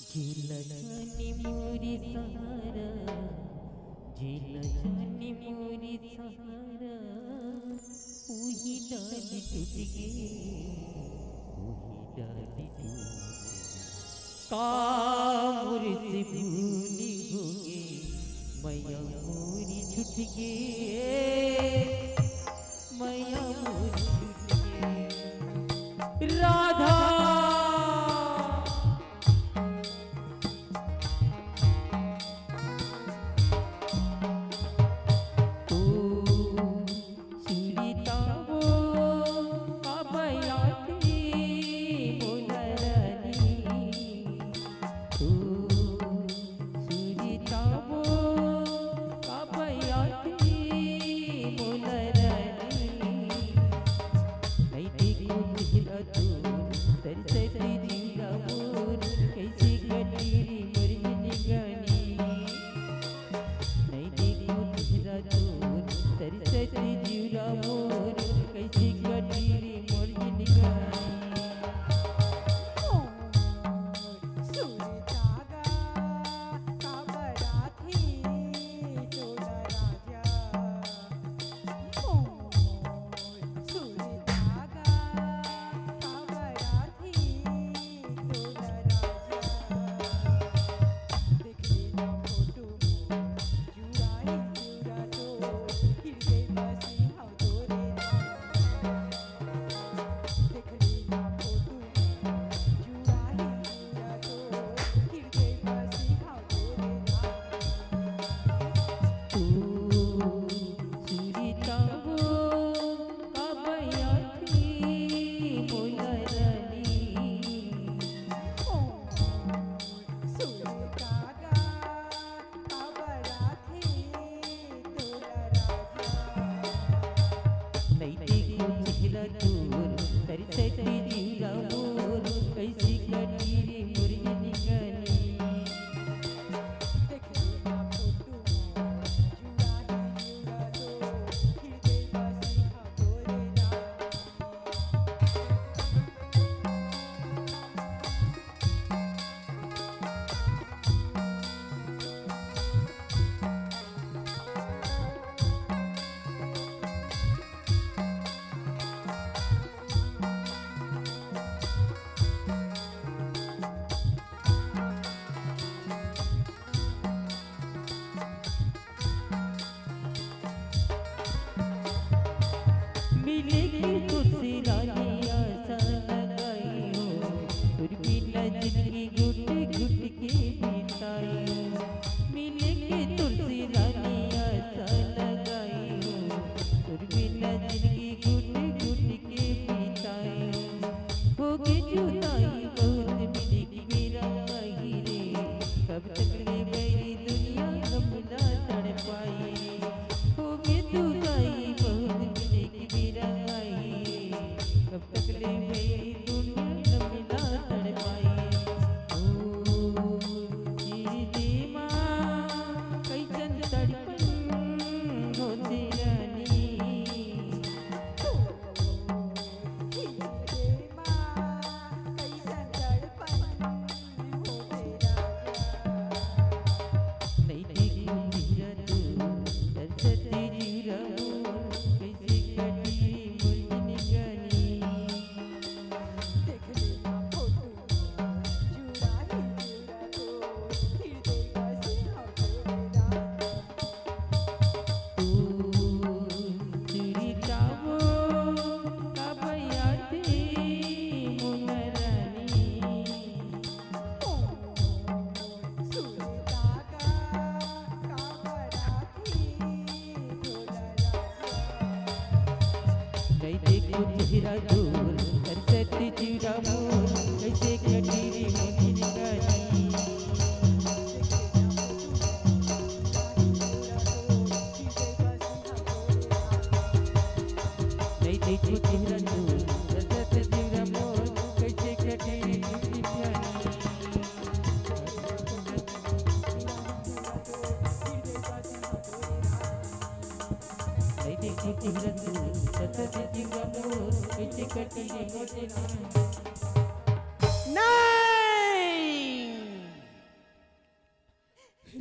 जेला जाने मोरी सहारा, जेला जाने मोरी सहारा, उही डाली टूट गे, उही डाली टूट गे। का मोर से भूल होगे, मैया मोरी छुट गे, मैया मोरी छुट गे। राधा। ओ सुरता वो काबर आथे मोला रानी। ओ सुरता वो काबर आथे मोला रानी। नहीं देखो चेहरा तोर, तोर सेती जिउरा मोर, कइसे कटही रे मोर जिनगानी। नइ देखों चेहरा तोर, तोर सेती जिउरा मोर, कइसे कटही रे मोर जिनगानी।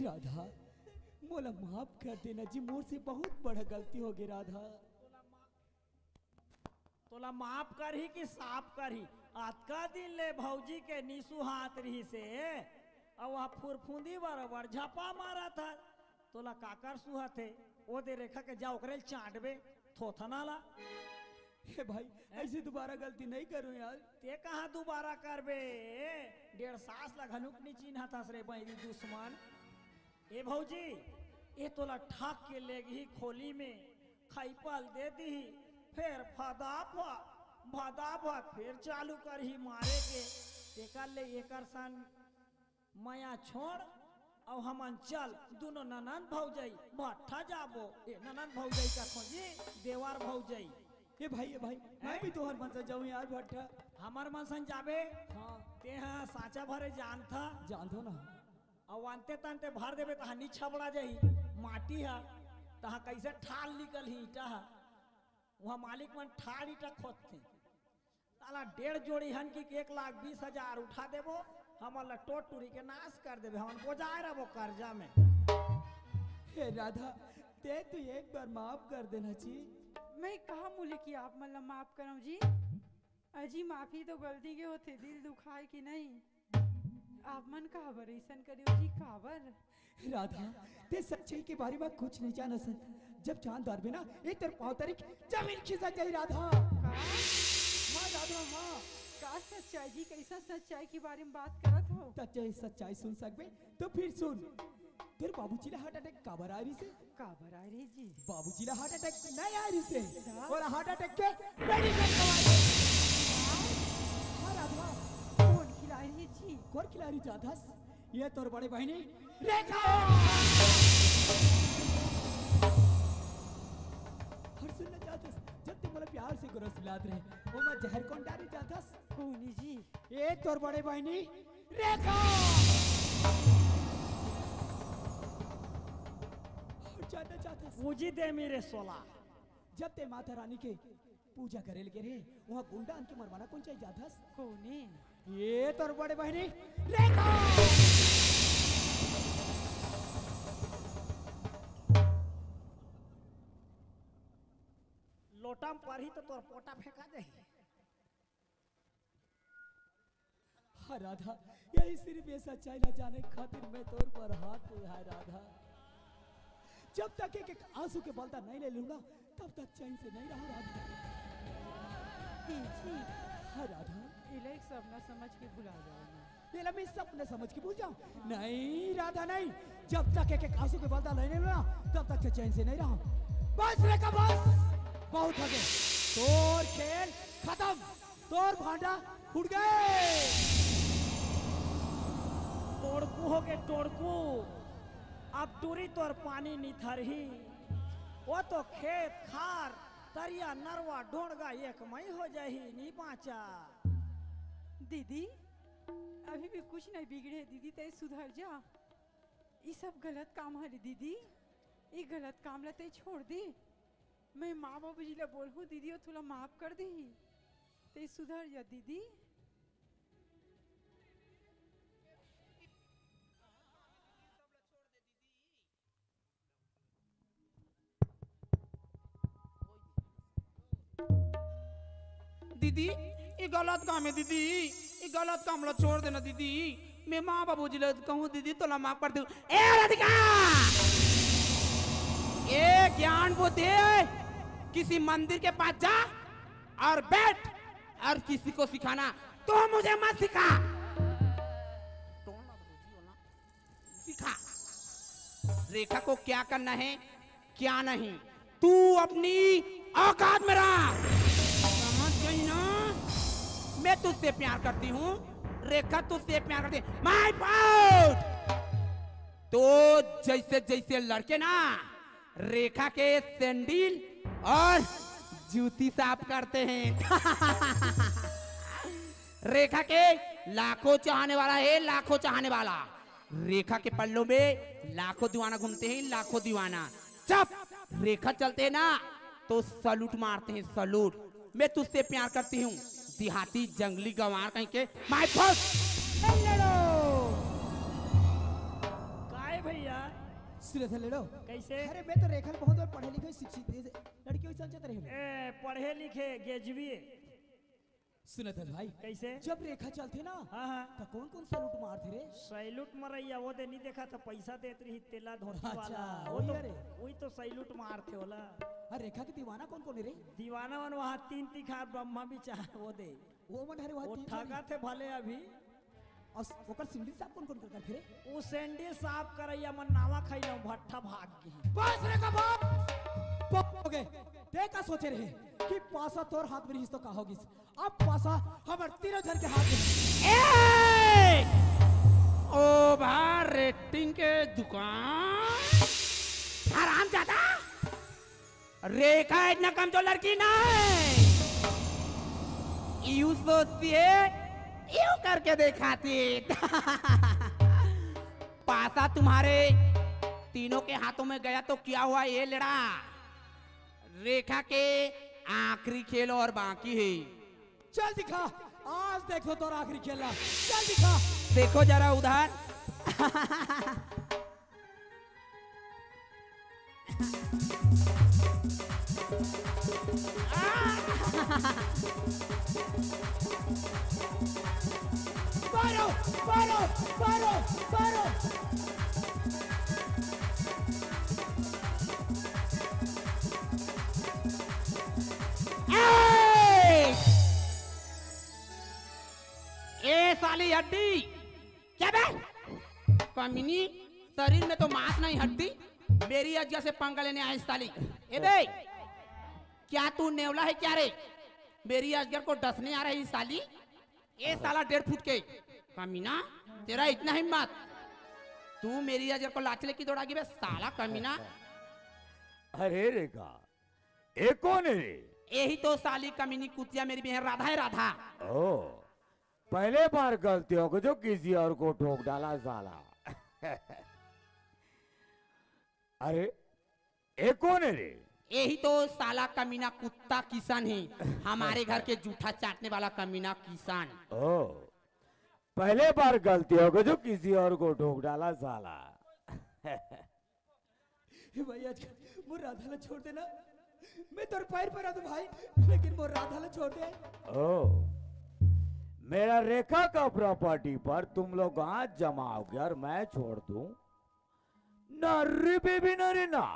राधा, मोला माफ कर देना जी, मोर से बहुत बड़ा गलती हो गई राधा। तोला माफ करही कि साफ करही? अतका दिन ले भौजी के निसुहात रहिसे, अउ वह फुरफुंदी बरोबर झपा मारत हे। तोला काकर सुहत हे? ओ दे रेखा के, जा ओकरे ल चांटबे, थोथना ला। हे भाई, ऐसे दोबारा गलती नहीं करूं यार। ते कहाँ दोबारा करबे? डेढ़ सास ला घनुक नी चिन्हत हस रे बैरी दुश्मन। ए भौजी, ए तोला ठाक के लेगही खोली में, खइपल दे दिही, फेर फदाफद, फदाफद फेर चालू करही मारे के। तेकर ले एकर संग मया छोड़, अउ हमन चल दुनो ननंद भौजई भट्ठा जाबो। ए ननंद भौजई कथों जी, देवर भौजई। ए भाई, ए भाई, मैं हैं? भी तोहर मन से जाऊं यार भट्ठा। हमर मन सन जाबे? हाँ। तेहा साँचा भरे जानथा। जानथो ना। अउ अंते तंते भर देबे, तहा नी छबड़ा जाही। माटी हा, तहा कइसे ठाल निकलही ईंटा हा। उहाँ मालिक मन ठाल ईंटा खोदथे। साला डेढ़ जोड़ी हन कि एक लाख बीस हजार उठा देबो, हमन ला टोट टुरी के नाश कर देबे, हमन बोजाए रबो कर्जा में। हे राधा, ते तो एक बार माफ कर देना जी। मैं कहा मुले कि आप मन ला माफ करव जी? अजी, माफी तो गलती के होथे, दिल दुखाए कि नहीं? आप मन काबर अइसन करियो जी, काबर? राधा, ते सच्चाई के बारे में कुछ नहीं जानस। जब जान डारबे ना, एक तरफ पाँव तरी जमीन खिसक जाही राधा। का? हाँ राधा, हाँ। का सच्चाई जी? कइसा सच्चाई के बारे में बात करत हो? त ते सच्चाई सुन सकबे, तो फिर सुन। तोर बाबूजी ला heart attack काबर आय रहिसे? काबर आय रहिस जी? बाबूजी ला heart attack नहीं आय रहिसे। हाँ। ओला heart attack के medical करवाए। हाँ राधा। कोन खिलाड़ी जी? कोन खिलाड़ी जाथस? ये तोर बड़े बहिनी रेखा। अउ सुन ना जाथस, जब ते मोला प्यार से गोरस पिलात रहे, ओमा जहर कोन डारे जाथस? कोन जी? ये तोर बड़े बहिनी रेखा। अउ जान ना जाथस, पूजी दे मेरे सोला। जब ते माता रानी के पूजा करे ल गे रहे, उहाँ गुंडा मन के मरवाना कोन चाहिए जाथस? कोने? ये तोर बड़े बहिनी रेखा। लोटा में परही तो तोर पोटा फेंका जाही। हाँ राधा, यही सिर्फ ये सच्चाई ला जाने खातिर मैं तोर बर हाथ उठाए राधा। जब तक एक एक आंसू के बदला नहीं ले लूं ना, तब तक चैन से नहीं रहूं राधा। जी। हाँ राधा। इला एक सपना समझ के भुला जाओ ना। ये ला मैं सपना समझ के भूल जाऊं? नहीं राधा, नहीं। जब तक एक एक आंसू के बदला नहीं ले लूं ना, तब तक चैन से नहीं रहूं। बस रेखा, बस, बहुत हो गए। तोर खेल खत्म। तोर भांडा फूट गए। टोड़कू हो गे टोड़कू, अब टूरी तोर पानी निथरही। वो तो खेत खार, तरिया, नरवा, ढोड़गा एक मई हो जाही, नी बाँचा। दीदी, अभी भी कुछ नहीं बिगड़े दीदी, ते सुधर जा। ई सब गलत काम हरे दीदी, ई गलत काम ला ते छोड़ दे। मैं माँ बाबूजी ला बोलहूँ दीदी, वो तोला माफ कर देही। ते सुधर जा दीदी। दीदी, ये गलत काम है दीदी, ये गलत काम ला छोड़ देना दीदी। मैं माँ बाबूजी ला कहूँ दीदी, तोला माफ कर दूँ। ए राधिका, ये ज्ञान बुद्धि किसी मंदिर के पास जा और बैठ और किसी को सिखाना, तू मुझे मत सिखा। सिखा रेखा को क्या करना है, क्या नहीं, तू अपनी औकात में रह। समझ गई ना? मैं तुझसे प्यार करती हूँ, रेखा तुझसे प्यार करती है। माय फॉल्ट। तो जैसे जैसे लड़के ना रेखा के सैंडल और जूती साफ करते हैं। रेखा के लाखों चाहने वाला है, लाखों चाहने वाला। रेखा के पल्लों में लाखों दीवाना घूमते हैं, लाखों दीवाना। जब रेखा चलते हैं ना, तो सलूट मारते हैं, सलूट। मैं तुझसे प्यार करती हूँ, देहाती जंगली गंवार कहीं के। माय फर्स्ट। काय भैया? सुने थे लेलो। कैसे? अरे, मैं तो रेखा बहुत और पढ़े लिखे शिक्षित लड़की हो, समझत रहे। ए, पढ़े लिखे, ग्रेजुएट। सुनत हस भाई? कैसे? जब रेखा चलथे ना, हाँ, हाँ। त कौन कौन सैल्यूट मारथे रे? सैल्यूट मरैया, वो दे नहीं देखा था, पैसा देत रही, तेला धोती अच्छा, वाला। वो वही तो, अरे। वही तो सैल्यूट मारथे ओला। अरे रेखा के दीवाना कौन कौन है रे? दीवाना मन वहाँ तीन तिखार ब्रह्मा विचार, वो दे। वो मन हरे वहाँ वो तीन ठगा थे भले अभी। और ओकर सैंडल साफ कौन कौन करथे रे? वो सैंडल साफ करैया मन नावा खैलौं भट्ठा भाग गे। बस रे कबाब! बहुत हो गए। ते का सोचे रहे कि पासा तोर हाथ में रहिस तो का हो गिस? अब पासा हमर तीनों झन के हाथ में। ए! ओवर रेटिंग के दुकान। हराम ज्यादा। रेखा इतना कमजोर लड़की ना है। यू सोचती है, यू करके दिखाती। पासा तुम्हारे तीनों के हाथों में गया तो क्या हुआ ये लड़ा? रेखा के आखिरी खेल और बाकी है। चल दिखा, आज देखो तोर आखिरी खेला। चल दिखा। देखो जरा उधर। मारो, मारो, मारो, मारो। ए! ए साली हड्डी, क्या बे? कमीनी, शरीर में तो मांस नहीं हड्डी, मेरी अजगर से पंगा लेने आई साली। ए बे, क्या तू नेवला है क्या रे? मेरी अजगर को डसने आ रही साली। ए साला डेढ़ फुट के कमीना, तेरा इतना हिम्मत, तू मेरी अजगर को लाठी लेके दौड़ा गे बे साला कमीना। अरे रेखा, ए कोन हे रे? एही तो साली कमीनी कुतिया मेरी बहन राधा है राधा। ओ, पहले बार गलती हो गई जो किसी और को ठोक डाला साला। अरे, ए कोन हे रे? एही तो साला कमीना कुत्ता किसान है, हमारे घर के जूठा चाटने वाला कमीना किसान। ओ, पहले बार गलती हो गई जो किसी और को ठोक डाला साला। हे भाई, आज मोर राधा ला छोड़ देना। मैं तोर पैर पर आ दूं भाई, लेकिन मोर राधा ला छोड़ दे। ओ, मेरा रेखा का प्रॉपर्टी पर तुम लोग हाथ जमाओगे और मैं छोड़ दूं? ना रे बेबी, ना रे ना।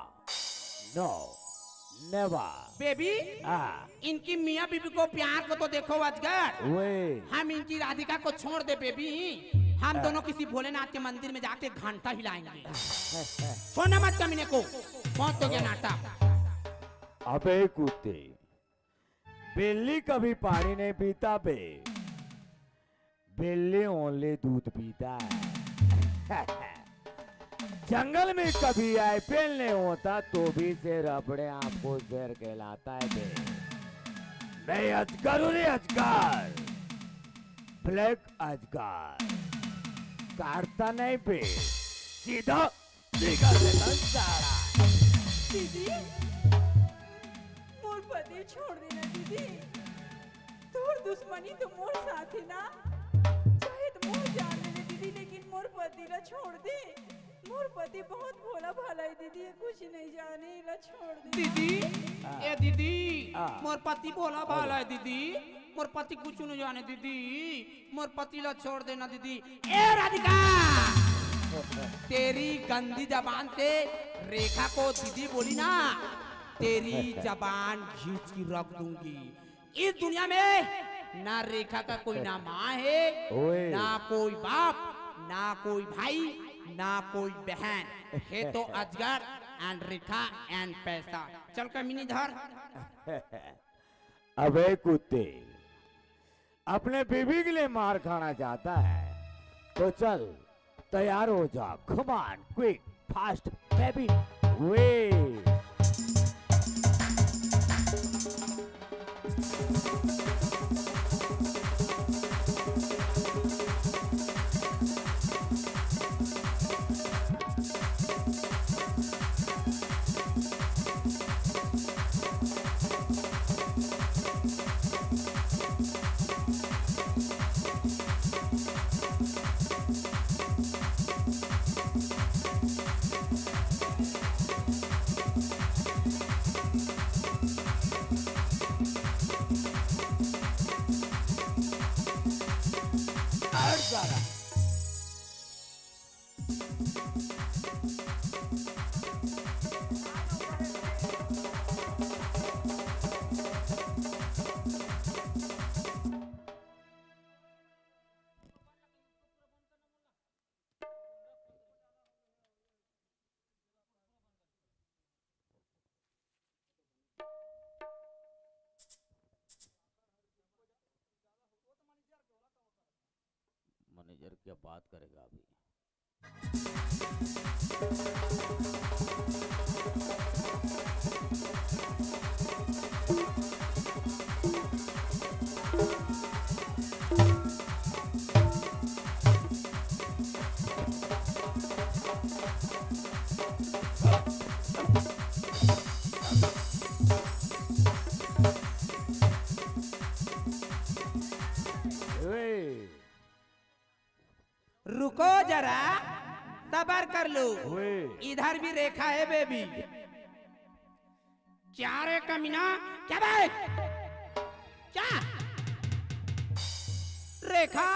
No, never। बेबी, हाँ। इनकी मियाँ बीबी को प्यार को तो देखो अजगर। वे। हम इनकी राधिका को छोड़ दे बेबी, हम हाँ। दोनों किसी भोलेनाथ के मंदिर में जाके घंटा हिलाएंगे। छोड़ना मत कमीने को, बहुत हो गया नाटक। अबे कुत्ते, बिल्ली कभी पानी नहीं पीता बे, बिल्ली only दूध पीता है। जंगल में कभी आईपीएल नहीं होता तो भी शेर अपने आप को शेर कहलाता है बे। मैं अजगर हूँ रे अजगर, ब्लैक अजगर, काटता नहीं बे, सीधा निकाल देता सारा। दीदी, मोर पति छोड़ देना दीदी। तोर दुश्मनी तो मोर साथ ही ना, चाहे तो मोर जान ले ले दीदी, लेकिन मोर पति ला छोड़ दे। मोर पति बहुत भोला भाला है दीदी, ये कुछ नहीं जाने, ला छोड़ दे। दीदी, हाँ। ए दीदी, हाँ। मोर पति भोला भाला है दीदी, मोर पति कुछ नहीं जाने दीदी, मोर पति ला छोड़ देना दीदी। ए राधिका, तेरी गंदी जबान से रेखा को दीदी बोली ना, तेरी जबान घींच के रख दूंगी। इस दुनिया में ना रेखा का कोई ना माँ है, ओए। ना कोई बाप, ना कोई भाई, ना कोई बहन। है तो अजगर and रेखा and पैसा। चल कमीनी धर। अबे कुत्ते, अपने बीबी के लिए मार खाना चाहता है तो चल, तैयार हो जा। Come on, quick, fast, baby, way। Manager क्या बात करेगा अभी? रुको जरा, सबर कर लो। ओए। इधर भी रेखा है बेबी। क्या रे कमीना? क्या बे? क्या? रेखा,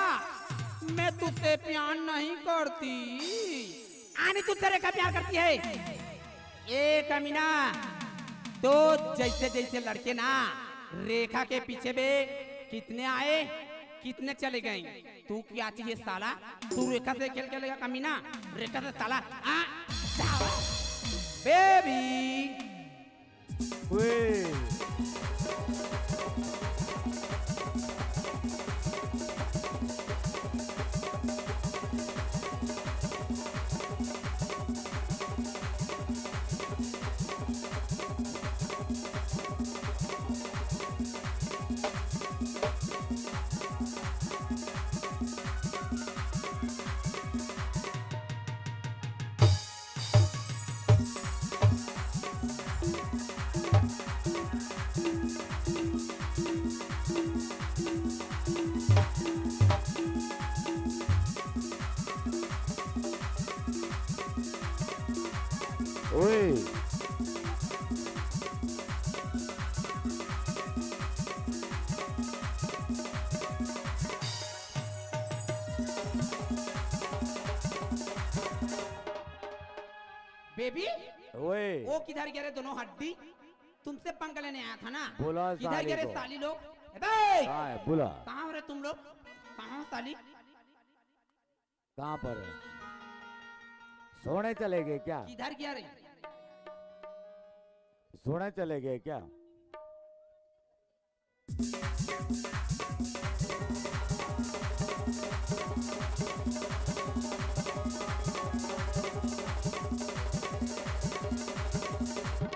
मैं तुझसे प्यार नहीं करती। आनी तुझसे रेखा प्यार करती है। ए कमीना, तो जैसे जैसे लड़के ना रेखा के पीछे बे, कितने आए, कितने चले गए। तू क्या चाहिए साला? तू रेखा से खेल खेलेगा कमीना, रेखा से साला। आ, जाओ। बेबी। ओए। ओए। बेबी, ओए। वो किधर गया रे दोनों हड्डी? तुमसे पंगा लेने आया था ना? बुला किधर साली गया रे को। साली लोग? ए बे! कहाँ है? बुला। कहाँ हो रे तुम लोग? कहाँ हो साली? कहाँ पर है? सोने चले गए क्या? किधर गया रे? सोने चले गए क्या?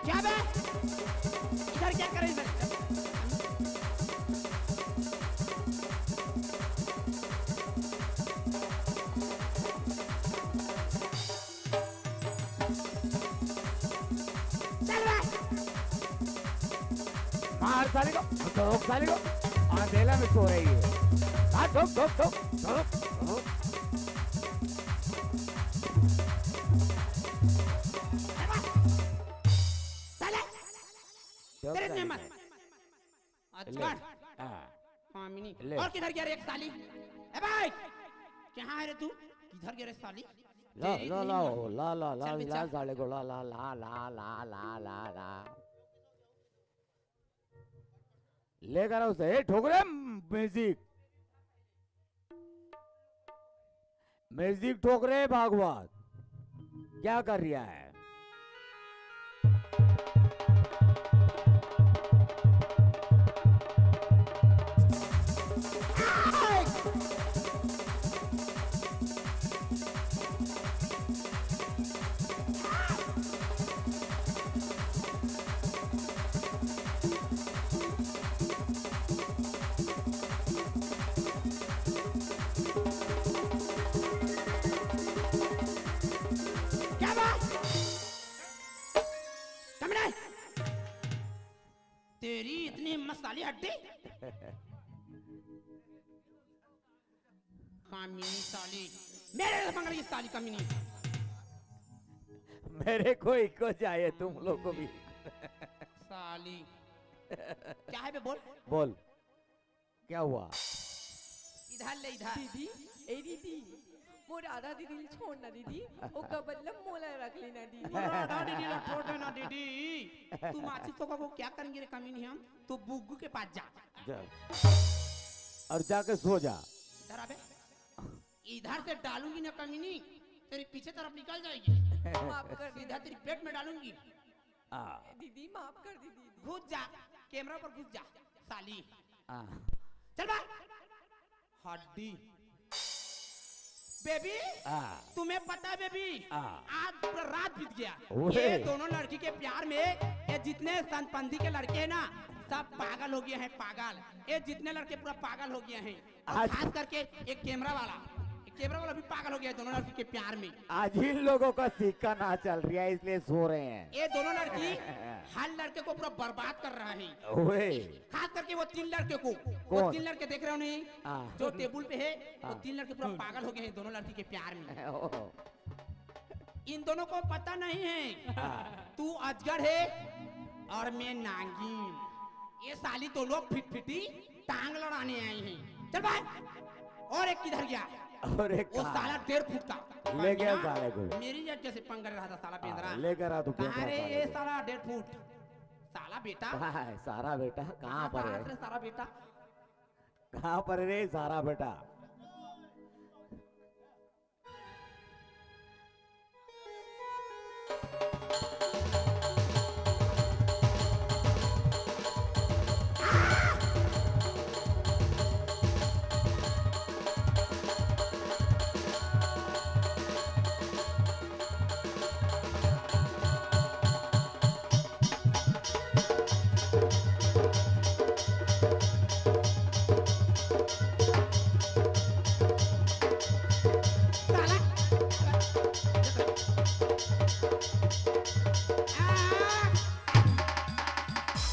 क्या बे? इधर क्या कर रहे इधर? चल बे। मार साले को, ठोक साले को। अंधेला में सो रही है। हाँ, ठोक, ठोक, ठोक, ठोक, ठोक। साले, ठोक तेरे साले नियमन। को। अच्छा। ले। हाँ। कामिनी। ले। और किधर गया रे एक साली? ए भाई, कहाँ है रे तू? किधर गया रे साली? ला, तेरी ला, इतनी ला, हिम्मत। ओ, ला, ला, ला, चल बे, ला, चल। साले को, ला, ला, ला। लेकर आओ उसे। ए, ठोक रे, म्यूजिक। म्यूजिक ठोक रे भागवत, क्या कर रिया है? क्या बात? कमीने! तेरी इतनी हिम्मत साली हड्डी। कामिनी साली, मेरे से पंगा ली साली कामिनी। मेरे को इको चाहिए, तुम लोग को भी। साली। क्या है बे, बोल? बोल, क्या हुआ? इधर ले, इधर। दीदी, ए दीदी, मोर राधा दीदी ल छोड़ ना दीदी, ओकर बदला मोला रख लेना दीदी। राधा दीदी ल छोड़ देना दीदी। तू माचिस तो को क्या करेंगे रे कामिनी हम? तू बुग्गू के पास जा। जा। और जाके सो जा। इधर आ बे। इधर से डालूंगी ना कामिनी, तेरी पीछे तरफ निकल जाएगी। माफ कर दे। सीधा तेरी पेट में डालूंगी। आ। दीदी, माफ कर दे दीदी। घुस जा, कैमरा पर घुस जा, साली। आ। चल बाहर। हड्डी। बेबी, हाँ। तुम्हें पता है बेबी, हाँ। आज पूरा रात बीत गया। ओए। ये दोनों लड़की के प्यार में ये जितने संपंदी के लड़के हैं ना, सब पागल हो गए हैं, पागल। ये जितने लड़के पूरा पागल हो गए हैं। और आज खास करके एक कैमरा वाला, एक कैमरा वाला भी पागल हो गया है दोनों लड़की के प्यार में। आज इन लोगों का सिक्का ना चल रहा है, इसलिए सो रहे हैं। ये दोनों लड़की हर लड़के को पूरा बर्बाद कर रहा है। ओए। खास करके वो तीन लड़के को, वो कौन? तीन लड़के देख रहे हो नहीं, हाँ। जो टेबल पे है, वो हाँ। तीन लड़के पूरा पागल हो गए हैं दोनों लड़की के प्यार में। ओहो। इन दोनों को पता नहीं है, हाँ। तू अजगर है और मैं नागिन। ये साली दोनों फिटफिटी टांग लड़ाने आई हैं। चल भाई, और एक किधर गया? और एक वो कहाँ? साला डेढ़ फुट का। ले गया पंगना, साले को। मेरी जट जैसे पंगा रहा था साला हाँ, बेंदरा। लेकर आ तू, कहाँ बेंदरा रे साले ये को। साला डेढ़ फुट? साला बेटा। कहाँ है सारा बेटा? कहाँ पर है? रे सारा बेटा? कहाँ पर है रे सारा बेटा? साला।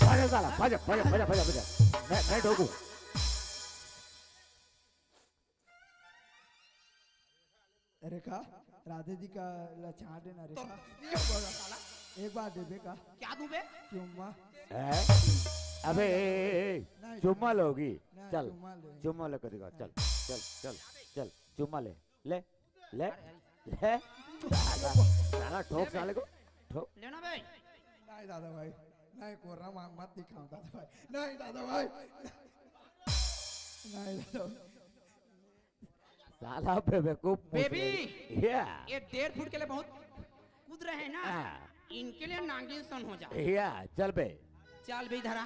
भाजा साला, भाजा, भाजा, भाजा, भाजा, भाजा। मैं, मैं ठोकू। अरे का? राधे जी का ला छांट देना रे तो का? ये बोला साला। एक बार दे दे का? क्या दूं बे? चुम्मा। हैं? अबे, ए, ए, ए, नहीं। चुम्मा लोगी? नहीं, चल, चुम्मा ले। चुम्मा लेकर दिखा। चल, चल, चल, चल, चुम्मा ले, ले, ले, ले। साला, साला ठोक साले को, ठोक। लेना बे। नहीं दादा भाई, नहीं कोरा मांग मत दिखाओ दादा भाई, नहीं दादा भाई, नहीं दादा भाई। साला बेवकूफ बेबी, मुझे। या। ये डेढ़ फुट के लिए बहुत कूद रहे हैं ना, हाँ। इनके लिए नागिन सन हो जा। या, चल बे। चल बे इधर आ।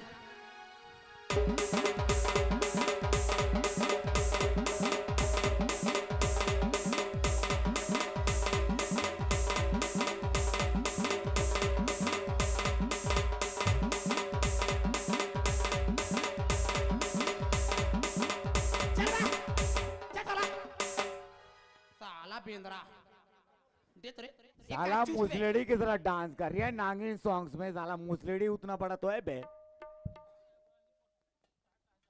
चल बे, चल साला। साला बेंदरा। देख रे, एक साला कान चूस पे। मुसलेड़ी की तरह डांस कर रही है नागिन सॉन्ग्स में। साला मुसलेड़ी उतना बड़ा तो है बे।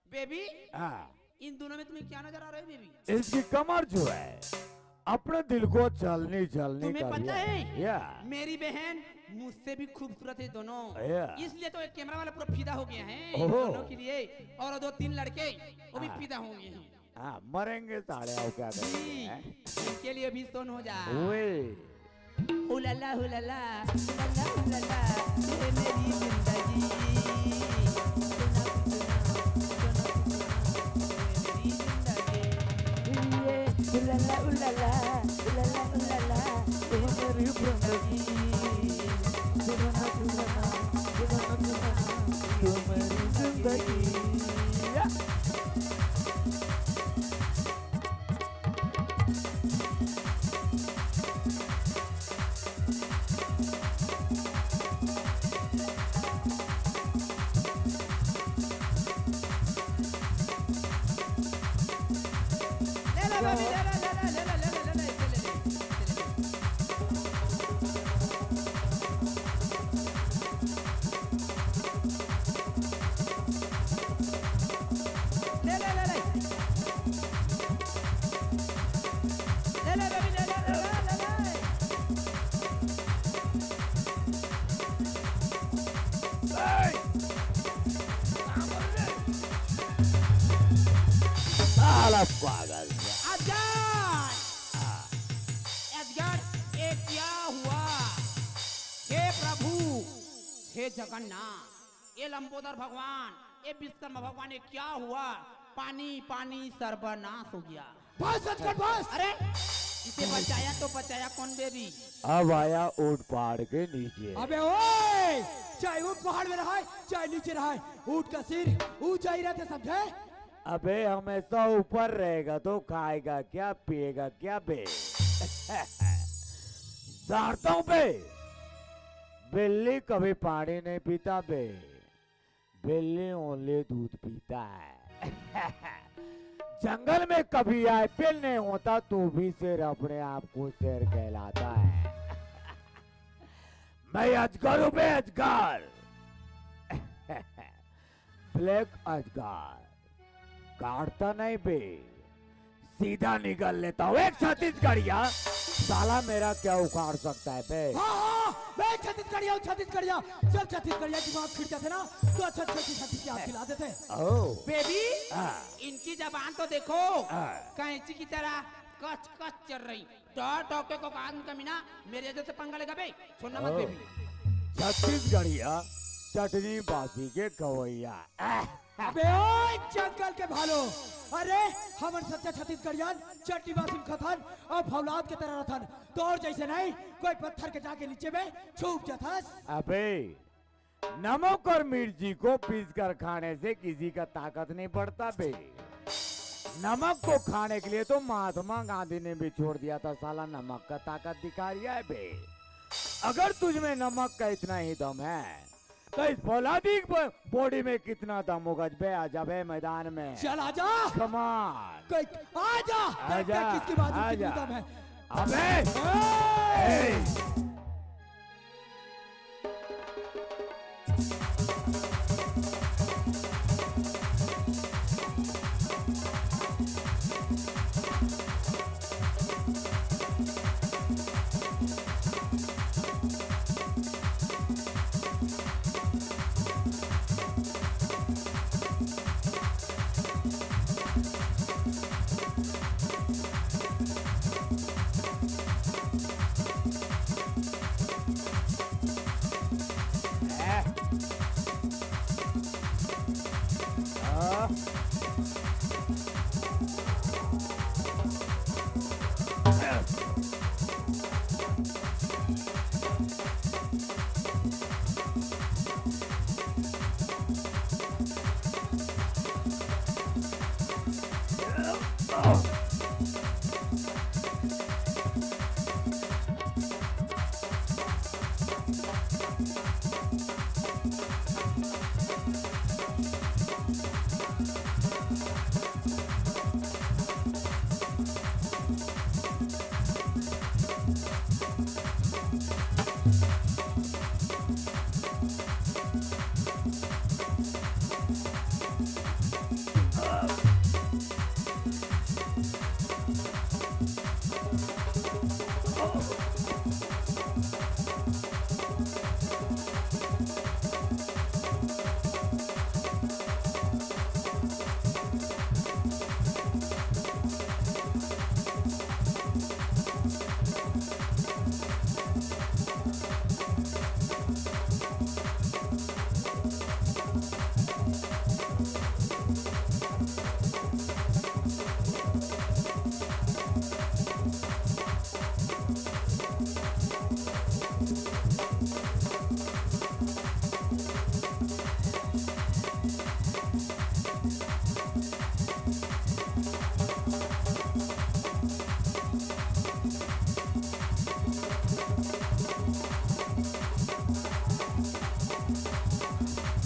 बेबी, हाँ। इन दोनों में तुम्हें क्या नजर आ रहा है बेबी? इसकी कमर जो है, अपने दिल को छलनी छलनी तुम्हें कर पता रही है? है, या। मेरी बहन मुझसे भी खूबसूरत है दोनों, या। इसलिए तो एक कैमरा वाला पूरा फिदा हो गया है इन ओहो। दोनों के लिए। और दो तीन लड़के वो भी हाँ। फिदा हो गए हैं। हाँ, मरेंगे साले, और क्या करेंगे, जी, हैं? इनके लिए भी सुन हो जा। ओए। हुलाला, हुलाला, हुलाला, हुलाला, ये मेरी जिंदगी। सुना, सुना, सुना, सुना, ये मेरी जिंदगी। ये हुलाला, हुलाला, हुलाला, हुलाला, ये मेरी जिंदगी। सुना, सुना, सुना, सुना, ये मेरी जिंदगी। या। साला पागल। अजगर! अजगर, ये क्या हुआ? हे प्रभु, हे जगन्नाथ, ये लंबोदर भगवान, ये विश्वकर्मा भगवान, ये क्या हुआ? पानी, पानी, सर्वनाश हो गया। बस, अजगर, बस। अरे, इसे बचाया तो बचाया कौन बेबी? अब आया ऊंट पहाड़ के नीचे। अबे ओए, चाहे ऊंट पहाड़ में रहा है, चाहे नीचे रहा है, ऊंट का सिर ऊंचा ही रहता, समझे? अबे, हमेशा ऊपर रहेगा तो खाएगा क्या, पिएगा क्या बे? जानता हूँ बे, बिल्ली कभी पानी नहीं पीता बे, बिल्ली only दूध पीता है। जंगल में कभी आईपीएल नहीं होता, तो भी शेर अपने आप को शेर कहलाता है। मैं अजगर हूँ बे, अजगर। ब्लैक अजगर। काटता नहीं बे, सीधा निगल लेता हूँ। एक छत्तीसगढ़िया, साला मेरा क्या उखाड़ सकता है बे? हाँ, हाँ, मैं छत्तीसगढ़िया हूँ, छत्तीसगढ़िया। जब छत्तीसगढ़िया दिमाग खिट जाते ना, तो अच्छा अच्छा चीज छत्तीस याद दिला देते हैं। ओ। बेबी, हाँ। इनकी जबान तो देखो, हाँ। कैंची की तरह कच कच चल रही। डर टोके को कान कमीना, मेरे जैसे पंगा लेगा बे, छोड़ना मत ओ। बेबी। छत्तीसगढ़िया, चटनी बासी के खवैया। अबे ओए जंगल के भालो, अरे हमन सच्चा छत्तीसगढ़ियन चट्टी बासिम खथन अउ फौलाद के तरह रथन। तोर जैसे नहीं कोई पत्थर के जाके नीचे में छुप जाथस। अबे नमक और मिर्ची को पीस कर खाने से किसी का ताकत नहीं बढ़ता बे। नमक को खाने के लिए तो महात्मा गांधी ने भी छोड़ दिया था साला, नमक का ताकत दिखा रिया है बे। अगर तुझमें नमक का इतना ही दम है तो इस फौलादी ब-, बॉडी में कितना दम होगा बे? आजा बे मैदान में। चल आजा। कमान। कोई आजा। देखते हैं आजा, किसकी बाजू कितनी आजा। दम है। अबे। ए! ए!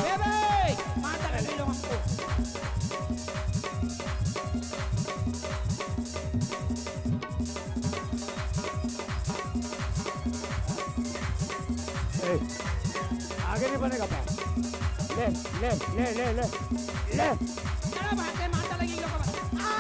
ए बे, माता ले लो हमको। ए, आगे नहीं बनेगा पैर। ले, ले, ले, ले, ले, ले। चलो भागते, माता लगी इन लोगों को। आ!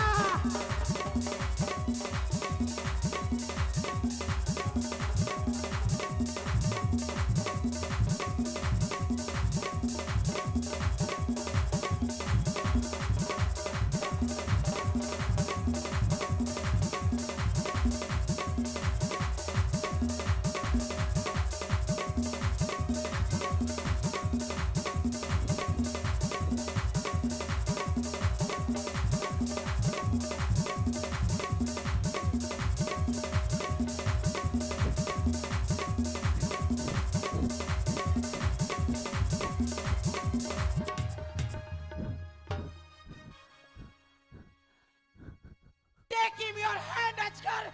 Give me your hand, अजगर।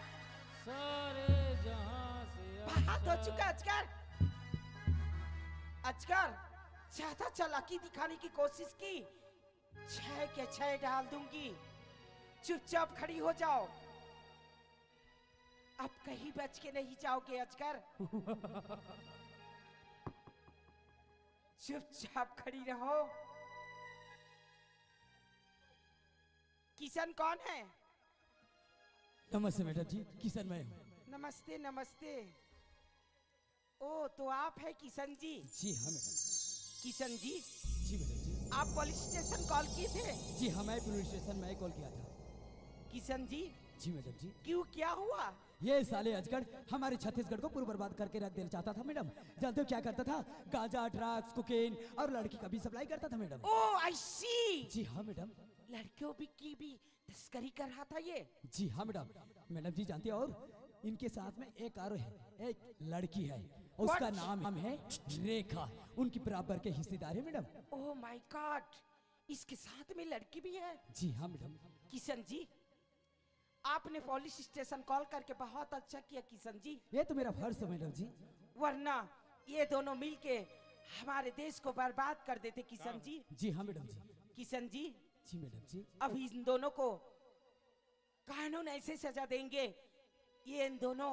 सारे जहां से बहुत हो चुका अजगर। अजगर, ज्यादा चालाकी दिखाने की कोशिश की, छह के छह डाल दूंगी। चुपचाप खड़ी हो जाओ, अब कहीं बच के नहीं जाओगे अजगर। चुपचाप खड़ी रहो। किशन कौन है? नमस्ते मैडम जी, किशन मैं हूँ। नमस्ते, नमस्ते। ओ, तो आप है किशन जी? जी हाँ मैडम। किशन जी, जी मैडम जी। आप पुलिस स्टेशन कॉल किए थे? जी हाँ, मैं पुलिस स्टेशन में कॉल किया था। किशन जी, जी मैडम जी। क्यों, क्या हुआ? ये साले अजगर हमारे छत्तीसगढ़ को पूरा बर्बाद करके रख देना चाहता था मैडम। जानते हो क्या करता था? गांजा, ड्रग्स, कोकेन और लड़की का भी सप्लाई करता था मैडम। ओ, आई सी। जी हाँ मैडम। लड़कियों भी की भी तस्करी कर रहा था ये। जी हाँ मैडम। मैडम जी जानती हो, और इनके साथ में एक और है, एक लड़की है, उसका नाम है रेखा, उनकी बराबर के हिस्सेदार है मैडम। ओह माय गॉड, इसके साथ में लड़की भी है? जी हाँ मैडम। किशन जी, आपने पुलिस स्टेशन कॉल करके बहुत अच्छा किया किशन जी। ये तो मेरा फर्ज है मैडम जी। वरना ये दोनों मिलके हमारे देश को बर्बाद कर देते किशन जी। जी हाँ मैडम जी। किशन जी, जी मैडम जी। अब इन दोनों को कानून ऐसे सजा देंगे, ये इन दोनों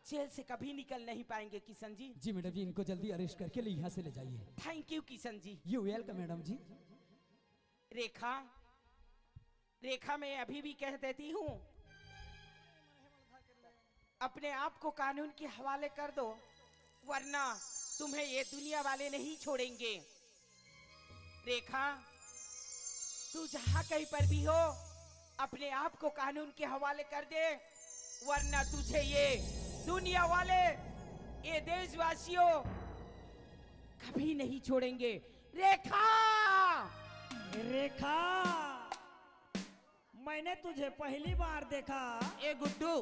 जेल से कभी निकल नहीं पाएंगे किशन जी। जी मैडम जी, इनको जल्दी अरेस्ट करके ले यहाँ से ले जाइए। Thank you Kishan ji. You welcome madam ji. Rekha, Rekha, मैं अभी भी कह देती हूँ, अपने आप को कानून के हवाले कर दो, वरना तुम्हें ये दुनिया वाले नहीं छोड़ेंगे। रेखा, तू जहाँ कहीं पर भी हो, अपने आप को कानून के हवाले कर दे, वरना तुझे ये दुनिया वाले, ये देशवासियों कभी नहीं छोड़ेंगे। रेखा! रेखा, मैंने तुझे पहली बार देखा। ए गुड्डू,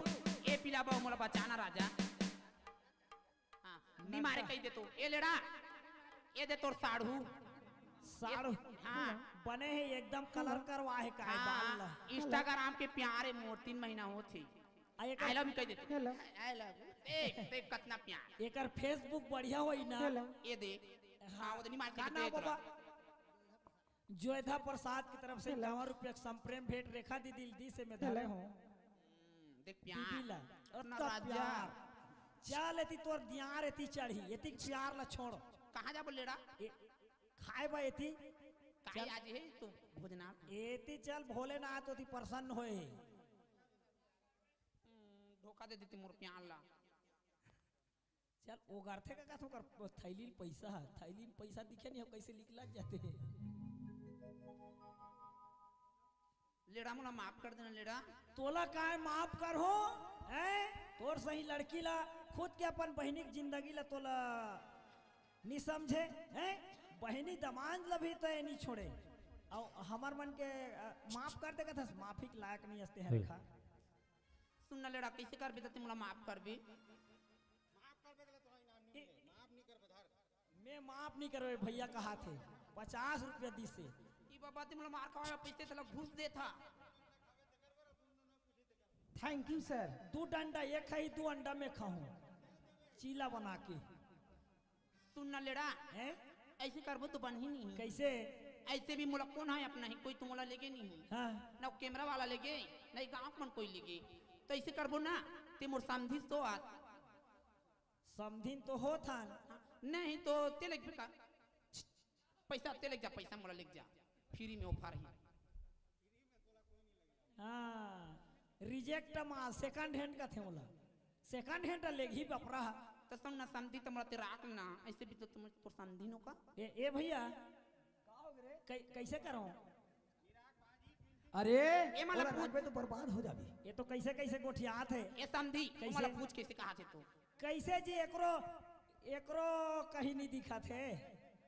ए पिला बाबू, मोला बचाना राजा। हाँ, नी मारे कही दे तो। ए लेड़ा, ए दे तोर साढ़ू। साढ़ू? हाँ। बने हे एकदम कलर करवा हे का हे बाल ला। हाँ, Instagram के प्यार हे मोर, तीन महीना होत हे। आ, एकर I love you कह देते। Hello। I love you। देख, देख कितना प्यार। एकर Facebook बढ़िया होई ना। Hello। ये देख। हाँ, वो तो नहीं मार का के नाम देख बाबा? रहा। जोधा प्रसाद की तरफ से hello। इक्यावन रुपया के संप्रेम भेंट रेखा दीदी दी से मैं धरे hello। हूँ। हम्म, देख प्यार। दीदी ला। इतना अतना राजा। प्यार। चल एती तोर दियार एती चढ़ी, एती प्यार ला छोड़। कहाँ जा बोले रा? ए, खाए बा एती। काहे चल। आज हे तो भोजनालय। एती चल भोलेनाथ ओती प्रसन्न होए। हम्म, धोखा दे देती मोर प्यार ला। चल, ओगरथे का, का तो ओकर थैली में पैसा हे, थैली में पैसा दिखे नहीं हो, कैसे निकला जाते हैं। लेड़ा, मोला माफ कर देना, लेड़ा। तोला काय माफ कर हो, हैं? तोर सही लड़की ला, खुद के अपन बहिनी के जिंदगी ला तोला नहीं समझे, हैं? बहिनी दमांद ला भी तो ये नहीं छोड़े। और हमर मन के, अ, माफ कर दे कथस, माफी के लायक नहीं हस्ते हैं रेखा। सुन ना लेड़ा, कैसे करबे त मोला माफ करबे? माफ करबे के तो इनाम नहीं ए, मिले, माफ नहीं करबे धर। मैं माफ नहीं करबे भैया कहा थे, पचास रुपया दी से। ई बाबा ते मोला मार खावा पैसे तला घूस दे था। Thank you sir। दो डंडा एक खाई, दो अंडा मैं खाऊं, चीला बना के। सुन ना लेड़ा, हैं? ऐसे करबो तो बनही नहीं। कैसे? ऐसे भी मोला कोन है अपना ही, कोई तो मोला लेगे नहीं हो। हाँ। ना वो कैमरा वाला लेगे, ना ही गांव मन कोई लेगे। तो ऐसे करबो ना, ते मोर समझिस तो आज। समझिन तो होत हन। नहीं तो ते लेग का? पैसा ते लेग जा, पैसा मोला लेग जा। फ्री में ऑफर ही। हाँ, रिजेक्ट माल, सेकंड हैंड कथे ओला। सेकंड हैंड लेगही बपरा। तो सुन ना समधी, तो मोला ते राख ना, ऐसे भी तो तुम तोर समधी नो का। ए, ए भैया, कै-, कैसे करो? अरे, ए, मतलब ओला पूछ राखबे तो बर्बाद हो जाबे। ये तो कैसे, कैसे गोठियात हे? ए समधी, कैसे? मोला पूछ कैसे कहा थे तू? कैसे जी, एकरो, एकरो कहीं नहीं दिखा थे।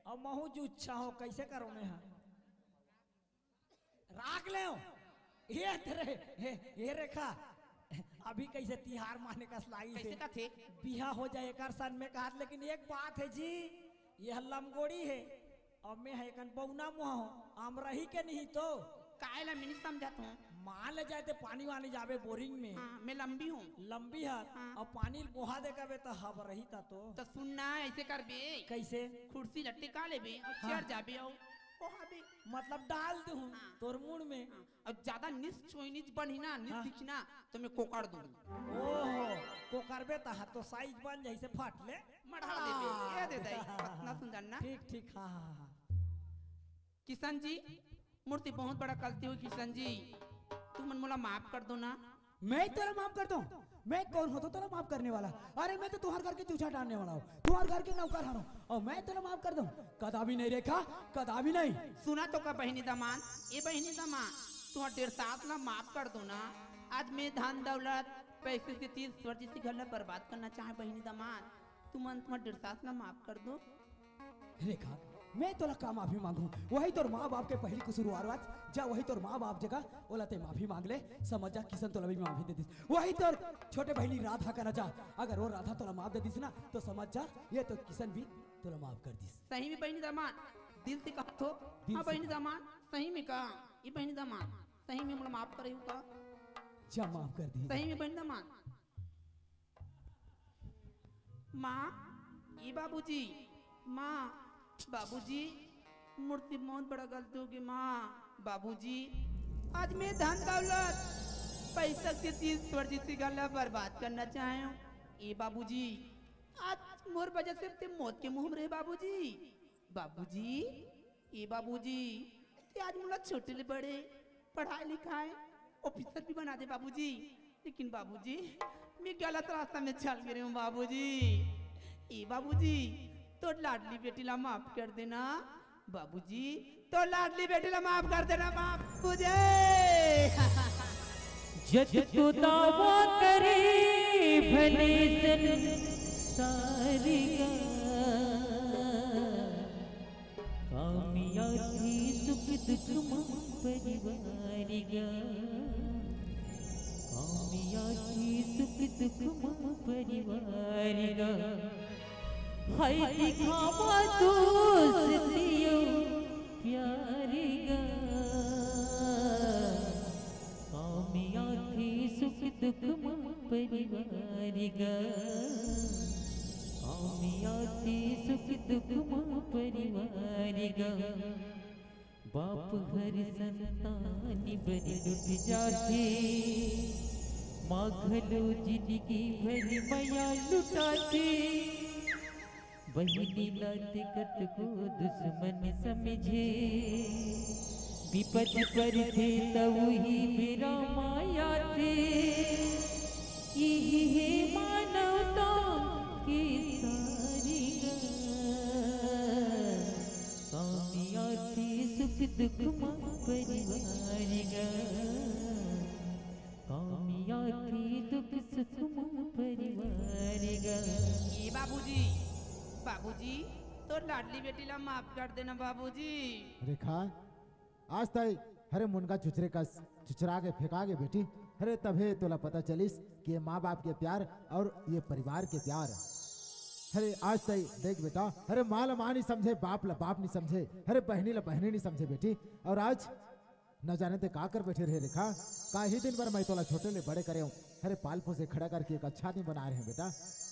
और महू जुच्छा हो, कैसे करो मैं हाँ? राख ले। ये तेरे, ये, ये रेखा, अभी कैसे तिहार माने का सलाई से कैसे का थे? बिहा हो जाए एकर सन में कहत, लेकिन एक बात है जी, ये लमगोड़ी है और मैं है कन बौना मुहा हूँ, आम रही के नहीं तो। काहे ला मैं नहीं समझत हूँ। मान ले जाए ते पानी वानी जाबे बोरिंग में। हाँ, मैं लंबी हूँ। लंबी हर। हाँ। अउ पानी ल बोहा दे करबे त हबरही त तो। त सुन ना, ऐसे करबे। कैसे? खुर्सी ल टिका लेबे अउ हाँ। चढ़ जाबे अउ बोहाबे। मतलब डाल दूँ हाँ। तोर मुड़ में। हाँ। अउ ज्यादा निस छोई निस बनही ना, निस हाँ। दिखी ना, त मैं कोकड़ दूँ। ओहो, कोकरबे त हाथ तो साइज बन जइसे फट ले। मढ़ा देबे, ये दे दई, अतना सुंदर ना। ठीक, ठीक, हाँ, हाँ, हाँ। किशन जी, मोर से बहुत बड़ा गलती होइस किशन जी, तुमन मोला माफ कर दो ना। मैं तोला माफ कर दूं? मैं कौन होथों तोला माफ करने वाला? अरे मैं तो तुम्हारे घर के चूचा डालने वाला हूँ, तुम्हारे घर के नौकर हूँ, अउ मैं तोला माफ कर दूं? कदापि नहीं रेखा, कदापि नहीं। सुना तो का बहिनी दमांद, ए बहिनी दमांद, तुम्हार डेढ़ सास ला माफ कर दो ना। आज मैं धन दौलत पैसे से तीस वर्ष से घर ला बर्बाद करना चाहे बहिनी दमांद, तुमन तुम्हार डेढ़ सास ला माफ कर दो। रेखा, मैं तोला का माफी मांगू? वही तोर माँ बाप के पहली कसूरवार वाच, जा वही तोर माँ बाप जगह ओला ते माफी मांग ले, समझ जा किशन तोला भी माफी दे दिस। वही तोर छोटे बहिनी राधा करा जा, अगर वो राधा तोला माफ दे दिस ना, तो समझ जा ये तो किशन भी तोला माफ कर दिस। सही में बहिनी दमांद, दिल से कहा थो। दिल हाँ से बहिनी कहा। दमांद, सही में कहा, ये बहिनी दमांद, सही में मोला माफ करे का? जा माफ कर दिस। सही में बहिनी दमांद। माँ, ए बाबूजी, माँ, बाबूजी, मोर से बहुत बड़ा गलती होगे माँ, बाबूजी, आज मैं धन दौलत, पैसा से तीस वर्ष से घर ला बर्बाद करना चाहे हूँ। ए बाबूजी, आज मोर वजह से ते मौत के मुँह में रहे बाबूजी, बाबूजी, ए बाबूजी, ते आज मोला छोटे ले बड़े पढ़ाए लिखाए ऑफिसर भी बना दे बाबूजी, लेकिन बाबूजी मैं गलत रास्ता में चल गे हूँ बाबूजी। ए बाबूजी, तोर लाडली बेटी ला माफ कर देना बाबूजी, तोर लाडली बेटी ला माफ कर देना बाबूजी। जग तो दावा करे भले संसारी गा, कामयाबी सुख दुख मा परिवारी गा, कामयाबी सुख दुख मा परिवारी गा। हाय दिखावा दोस्ती अउ प्यारी गा, कामयाबी सुख दुख मा परिवारी गा, कामयाबी सुख दुख मा परिवारी गा। बाप घर संतान बर लुट जाथे, माँ घलो जिनगी भर मया लुटाथे। बहिनी ला ते कतको दुश्मन समझे, बिपत परथे त उही बेरा माया ते। इही हे मानवता के सारी गा, कामयाबी सुख दुख मा परिवारी गा, कामयाबी दुख सुख मा परिवारी गा। ए बाबूजी, बाबूजी, तोर लाडली बेटी ला माफ कर देना बाबूजी। रेखा, आज तय हरे मुनगा चुचरे कस चुचरा के फेंका गे बेटी। हरे तभे तोला पता चलिस कि ये माँ बाप के प्यार अउ ये परिवार के प्यार। हरे आज तय देख बेटा, हरे माँ ला माँ नहीं समझे, बाप ला बाप नहीं समझे, हरे बहिनी ला बहिनी नहीं समझे बेटी। अउ आज न जाने ते का कर बैठे रहे रेखा, काही दिन भर मैं तोला छोटे ले बड़े करे हूँ, हरे पाल पोसे खड़ा करके एक अच्छा आदमी बनाए रहे बेटा।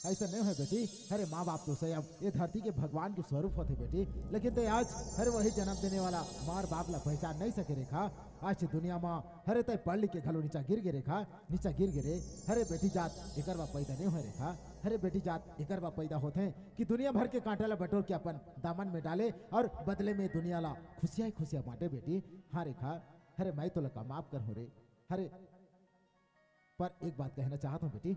ऐसा नहीं है बेटी, हरे माँ बाप तो स्वयं ये धरती के भगवान के स्वरूप होथे बेटी, लेकिन ते आज हरे वही जन्म देने वाला माँ अउ बाप ला पहचान नहीं सके रेखा। आज ते दुनिया मा हरे तय पढ़ लिख के घलो नीचा गिर गे रेखा, नीचा गिर गे रे। हरे बेटी जात एकर बा पैदा नहीं होय रेखा, हरे बेटी जात एकर बा पैदा होथे कि दुनिया भर के कांटा ला बटोर के अपन दामन में डाले अउ बदले में दुनिया ला खुशियां ही खुशियां बांटे बेटी। हाँ रेखा, हरे मैं तोला का माफ कर हो रे। हरे पर एक बात कहना चाहत हूँ बेटी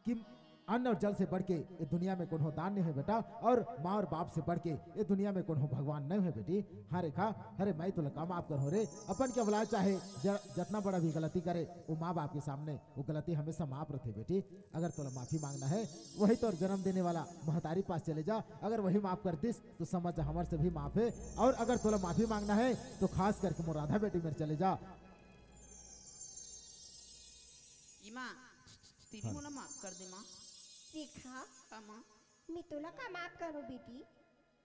कि अन्न अउ जल से बढ़ के ये दुनिया में कोनो दान नहीं है बेटा, अउ माँ अउ बाप से बढ़ के ये दुनिया में कोनो भगवान नहीं है बेटी। हाँ रेखा, हरे मैं तोला का माफ कर हो रे। अपन के औलाद चाहे ज-, जतना बड़ा भी गलती करे, वो माँ बाप के सामने वो गलती हमेशा माफ रथे बेटी। अगर तोला माफी मांगना है, वही तोर जन्म देने वाला महतारी पास चले जा, अगर वही माफ कर दिस तो समझ जा हमर से भी माफ है। अउ अगर तोला माफी मांगना है तो खास करके मोर राधा बेटी मेर चले जा। ए माँ, तें भी हाँ। मोला माफ कर दे माँ। रेखा, हाँ माँ। मैं तोला का माफ करूँ बेटी?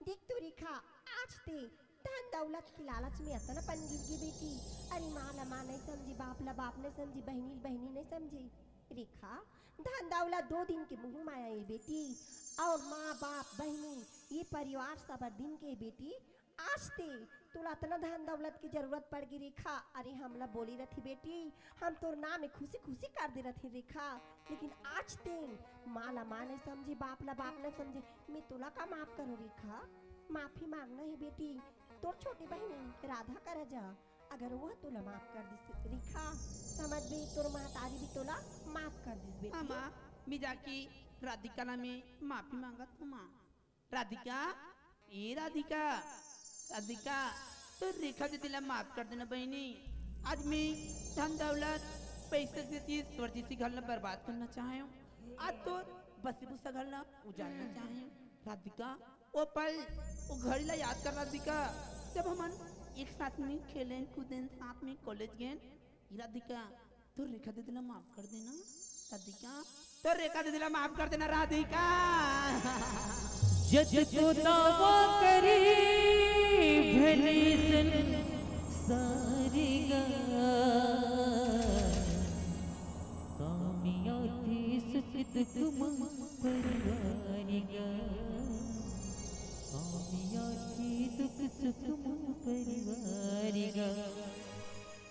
देख तो रेखा, आज ते धन दौलत के लालच में अतना पन गिर गे बेटी। अरे, माँ ला माँ नहीं समझे, बाप ला बाप नहीं समझे, बहिनी ला बहिनी नहीं समझे। रेखा, धन दौलत दो दिन के मुँह माया ये बेटी, और माँ बाप बहिनी ये परिवार सब दिन के बेटी। आज ते तोला अतना धन दौलत की जरूरत पड़ गे रेखा। अरे, हमला बोले रथी बेटी, हम तोर नाम में खुशी खुशी कर दे रथी रेखा, लेकिन आज ते माँ ला माँ नहीं समझे, बाप ला बाप नहीं समझे। मैं तोला का माफ करो रेखा, माफी मांगना है बेटी। तोर छोटी बहिनी राधा करा जा, अगर वह तोला माफ कर दिस रेखा, समझ भी तोर महतारी भी तोला माफ कर दिस बेटी। हाँ माँ, मैं जाके राधिका ला मैं माफी मांगत हूँ माँ। राधिका, ए राधिका, राधिका, तो रेखा दीदी ला माफ कर देना बहिनी। आज मैं धन दौलत पैसे से चीज फर्जी सी घर ला बर्बाद करना चाहे हूँ। आज तो बसी भूसा घर ला उजाड़ना चाहे हूँ। राधिका, वो पल, वो घड़ी ला याद कर राधिका, जब हमन एक साथ में खेलेन कूदेन, साथ में कॉलेज गेन। ई राधिका, तो रेखा दीदी ला माफ कर देना राधिका, तो रेखा दीदी ला माफ कर देना राधिका। जग को दावा करे भले संसारी गा, कामयाबी सुख दुख मा परिवारी गा, कामयाबी दुख सुख मा परिवारी गा।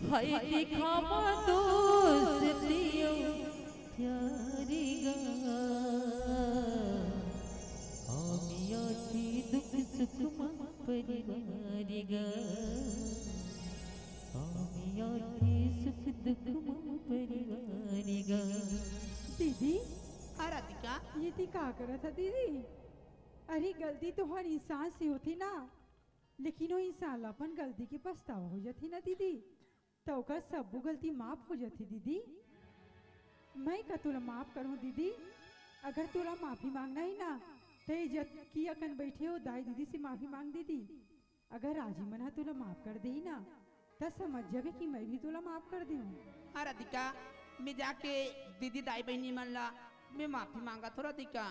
हाय दिखावा दोस्ती अउ प्यारी गा, कामयाबी दुख सुख मा परिवारी गा, कामयाबी सुख दुख मा परिवारी गा। दीदी, हाँ राधिका। ये ती का करत ह दीदी? अरे गलती तो हर इंसान से होथे ना, लेकिन वो इंसान ला अपन गलती के पछतावा हो जाथे ना दीदी, त ओकर सब्बो गलती माफ हो जाथे दीदी। मैं का तोला माफ करहूँ दीदी? अगर तोला माफी मांगना हे ना, त ये जतकी अकन बैठे हो दाई दीदी से माफी मांग दीदी। अगर राजी मन ह तोला माफ कर देही ना, त समझ जाबे कि मैं भी तोला माफ कर देहूँ। हाँ राधिका, मैं जाके दीदी दाई बहिनी मन ला मैं माफी मांगत हो राधिका।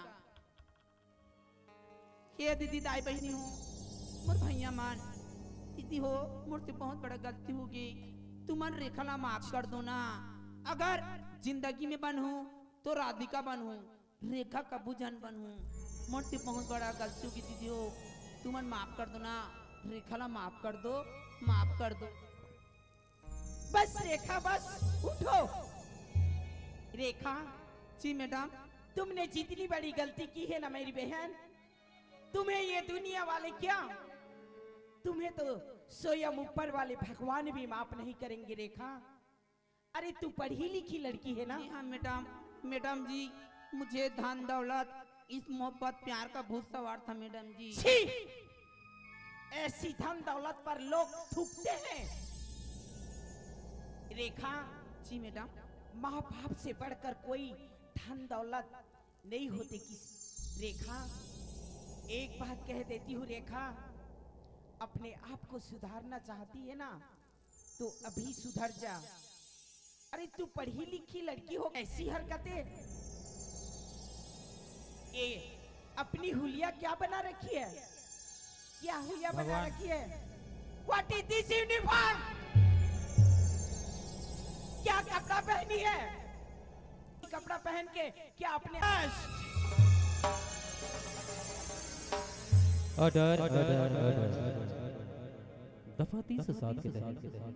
हे दीदी दाई बहिनी हो, मोर भैया मन, दीदी हो, मोर से बहुत बड़ा गलती हो गे, तुमन रेखा ला माफ कर दो ना। अगर जिंदगी में बनहूँ तो राधिका बनहूँ, रेखा कभू झन बनहूँ। मोर से बहुत बड़ा गलती हो गे दीदी हो, तुमन माफ कर दो ना, रेखा ला माफ कर दो, माफ कर दो। बस रेखा, बस उठो। रेखा। जी मैडम। तुमने जितनी बड़ी गलती की है ना मेरी बहन, तुम्हें ये दुनिया वाले क्या, तुम्हें तो स्वयं ऊपर वाले भगवान भी माफ नहीं करेंगे रेखा। अरे तू पढ़ी लिखी लड़की है ना? जी हाँ मैडम। मैडम जी, मुझे धन दौलत, इस मोहब्बत प्यार का भूत सवार था मैडम जी। छी! ऐसी धन दौलत पर लोग थूकते हैं। रेखा। जी मैडम। माँ बाप से बढ़कर कोई धन दौलत नहीं होते किस। रेखा, एक बात कह देती हूँ रेखा, अपने आप को सुधारना चाहती है ना, तो अभी सुधर जा। अरे तू पढ़ी लिखी लड़की हो, ऐसी हरकतें, ये अपनी हुलिया क्या बना रखी है? क्या हुलिया बना भगवान। रखी है? What is this uniform? क्या कपड़ा पहनी है? कपड़ा पहन के क्या अपने ऑर्डर, ऑर्डर, ऑर्डर। दफा तीन सौ सात के तहत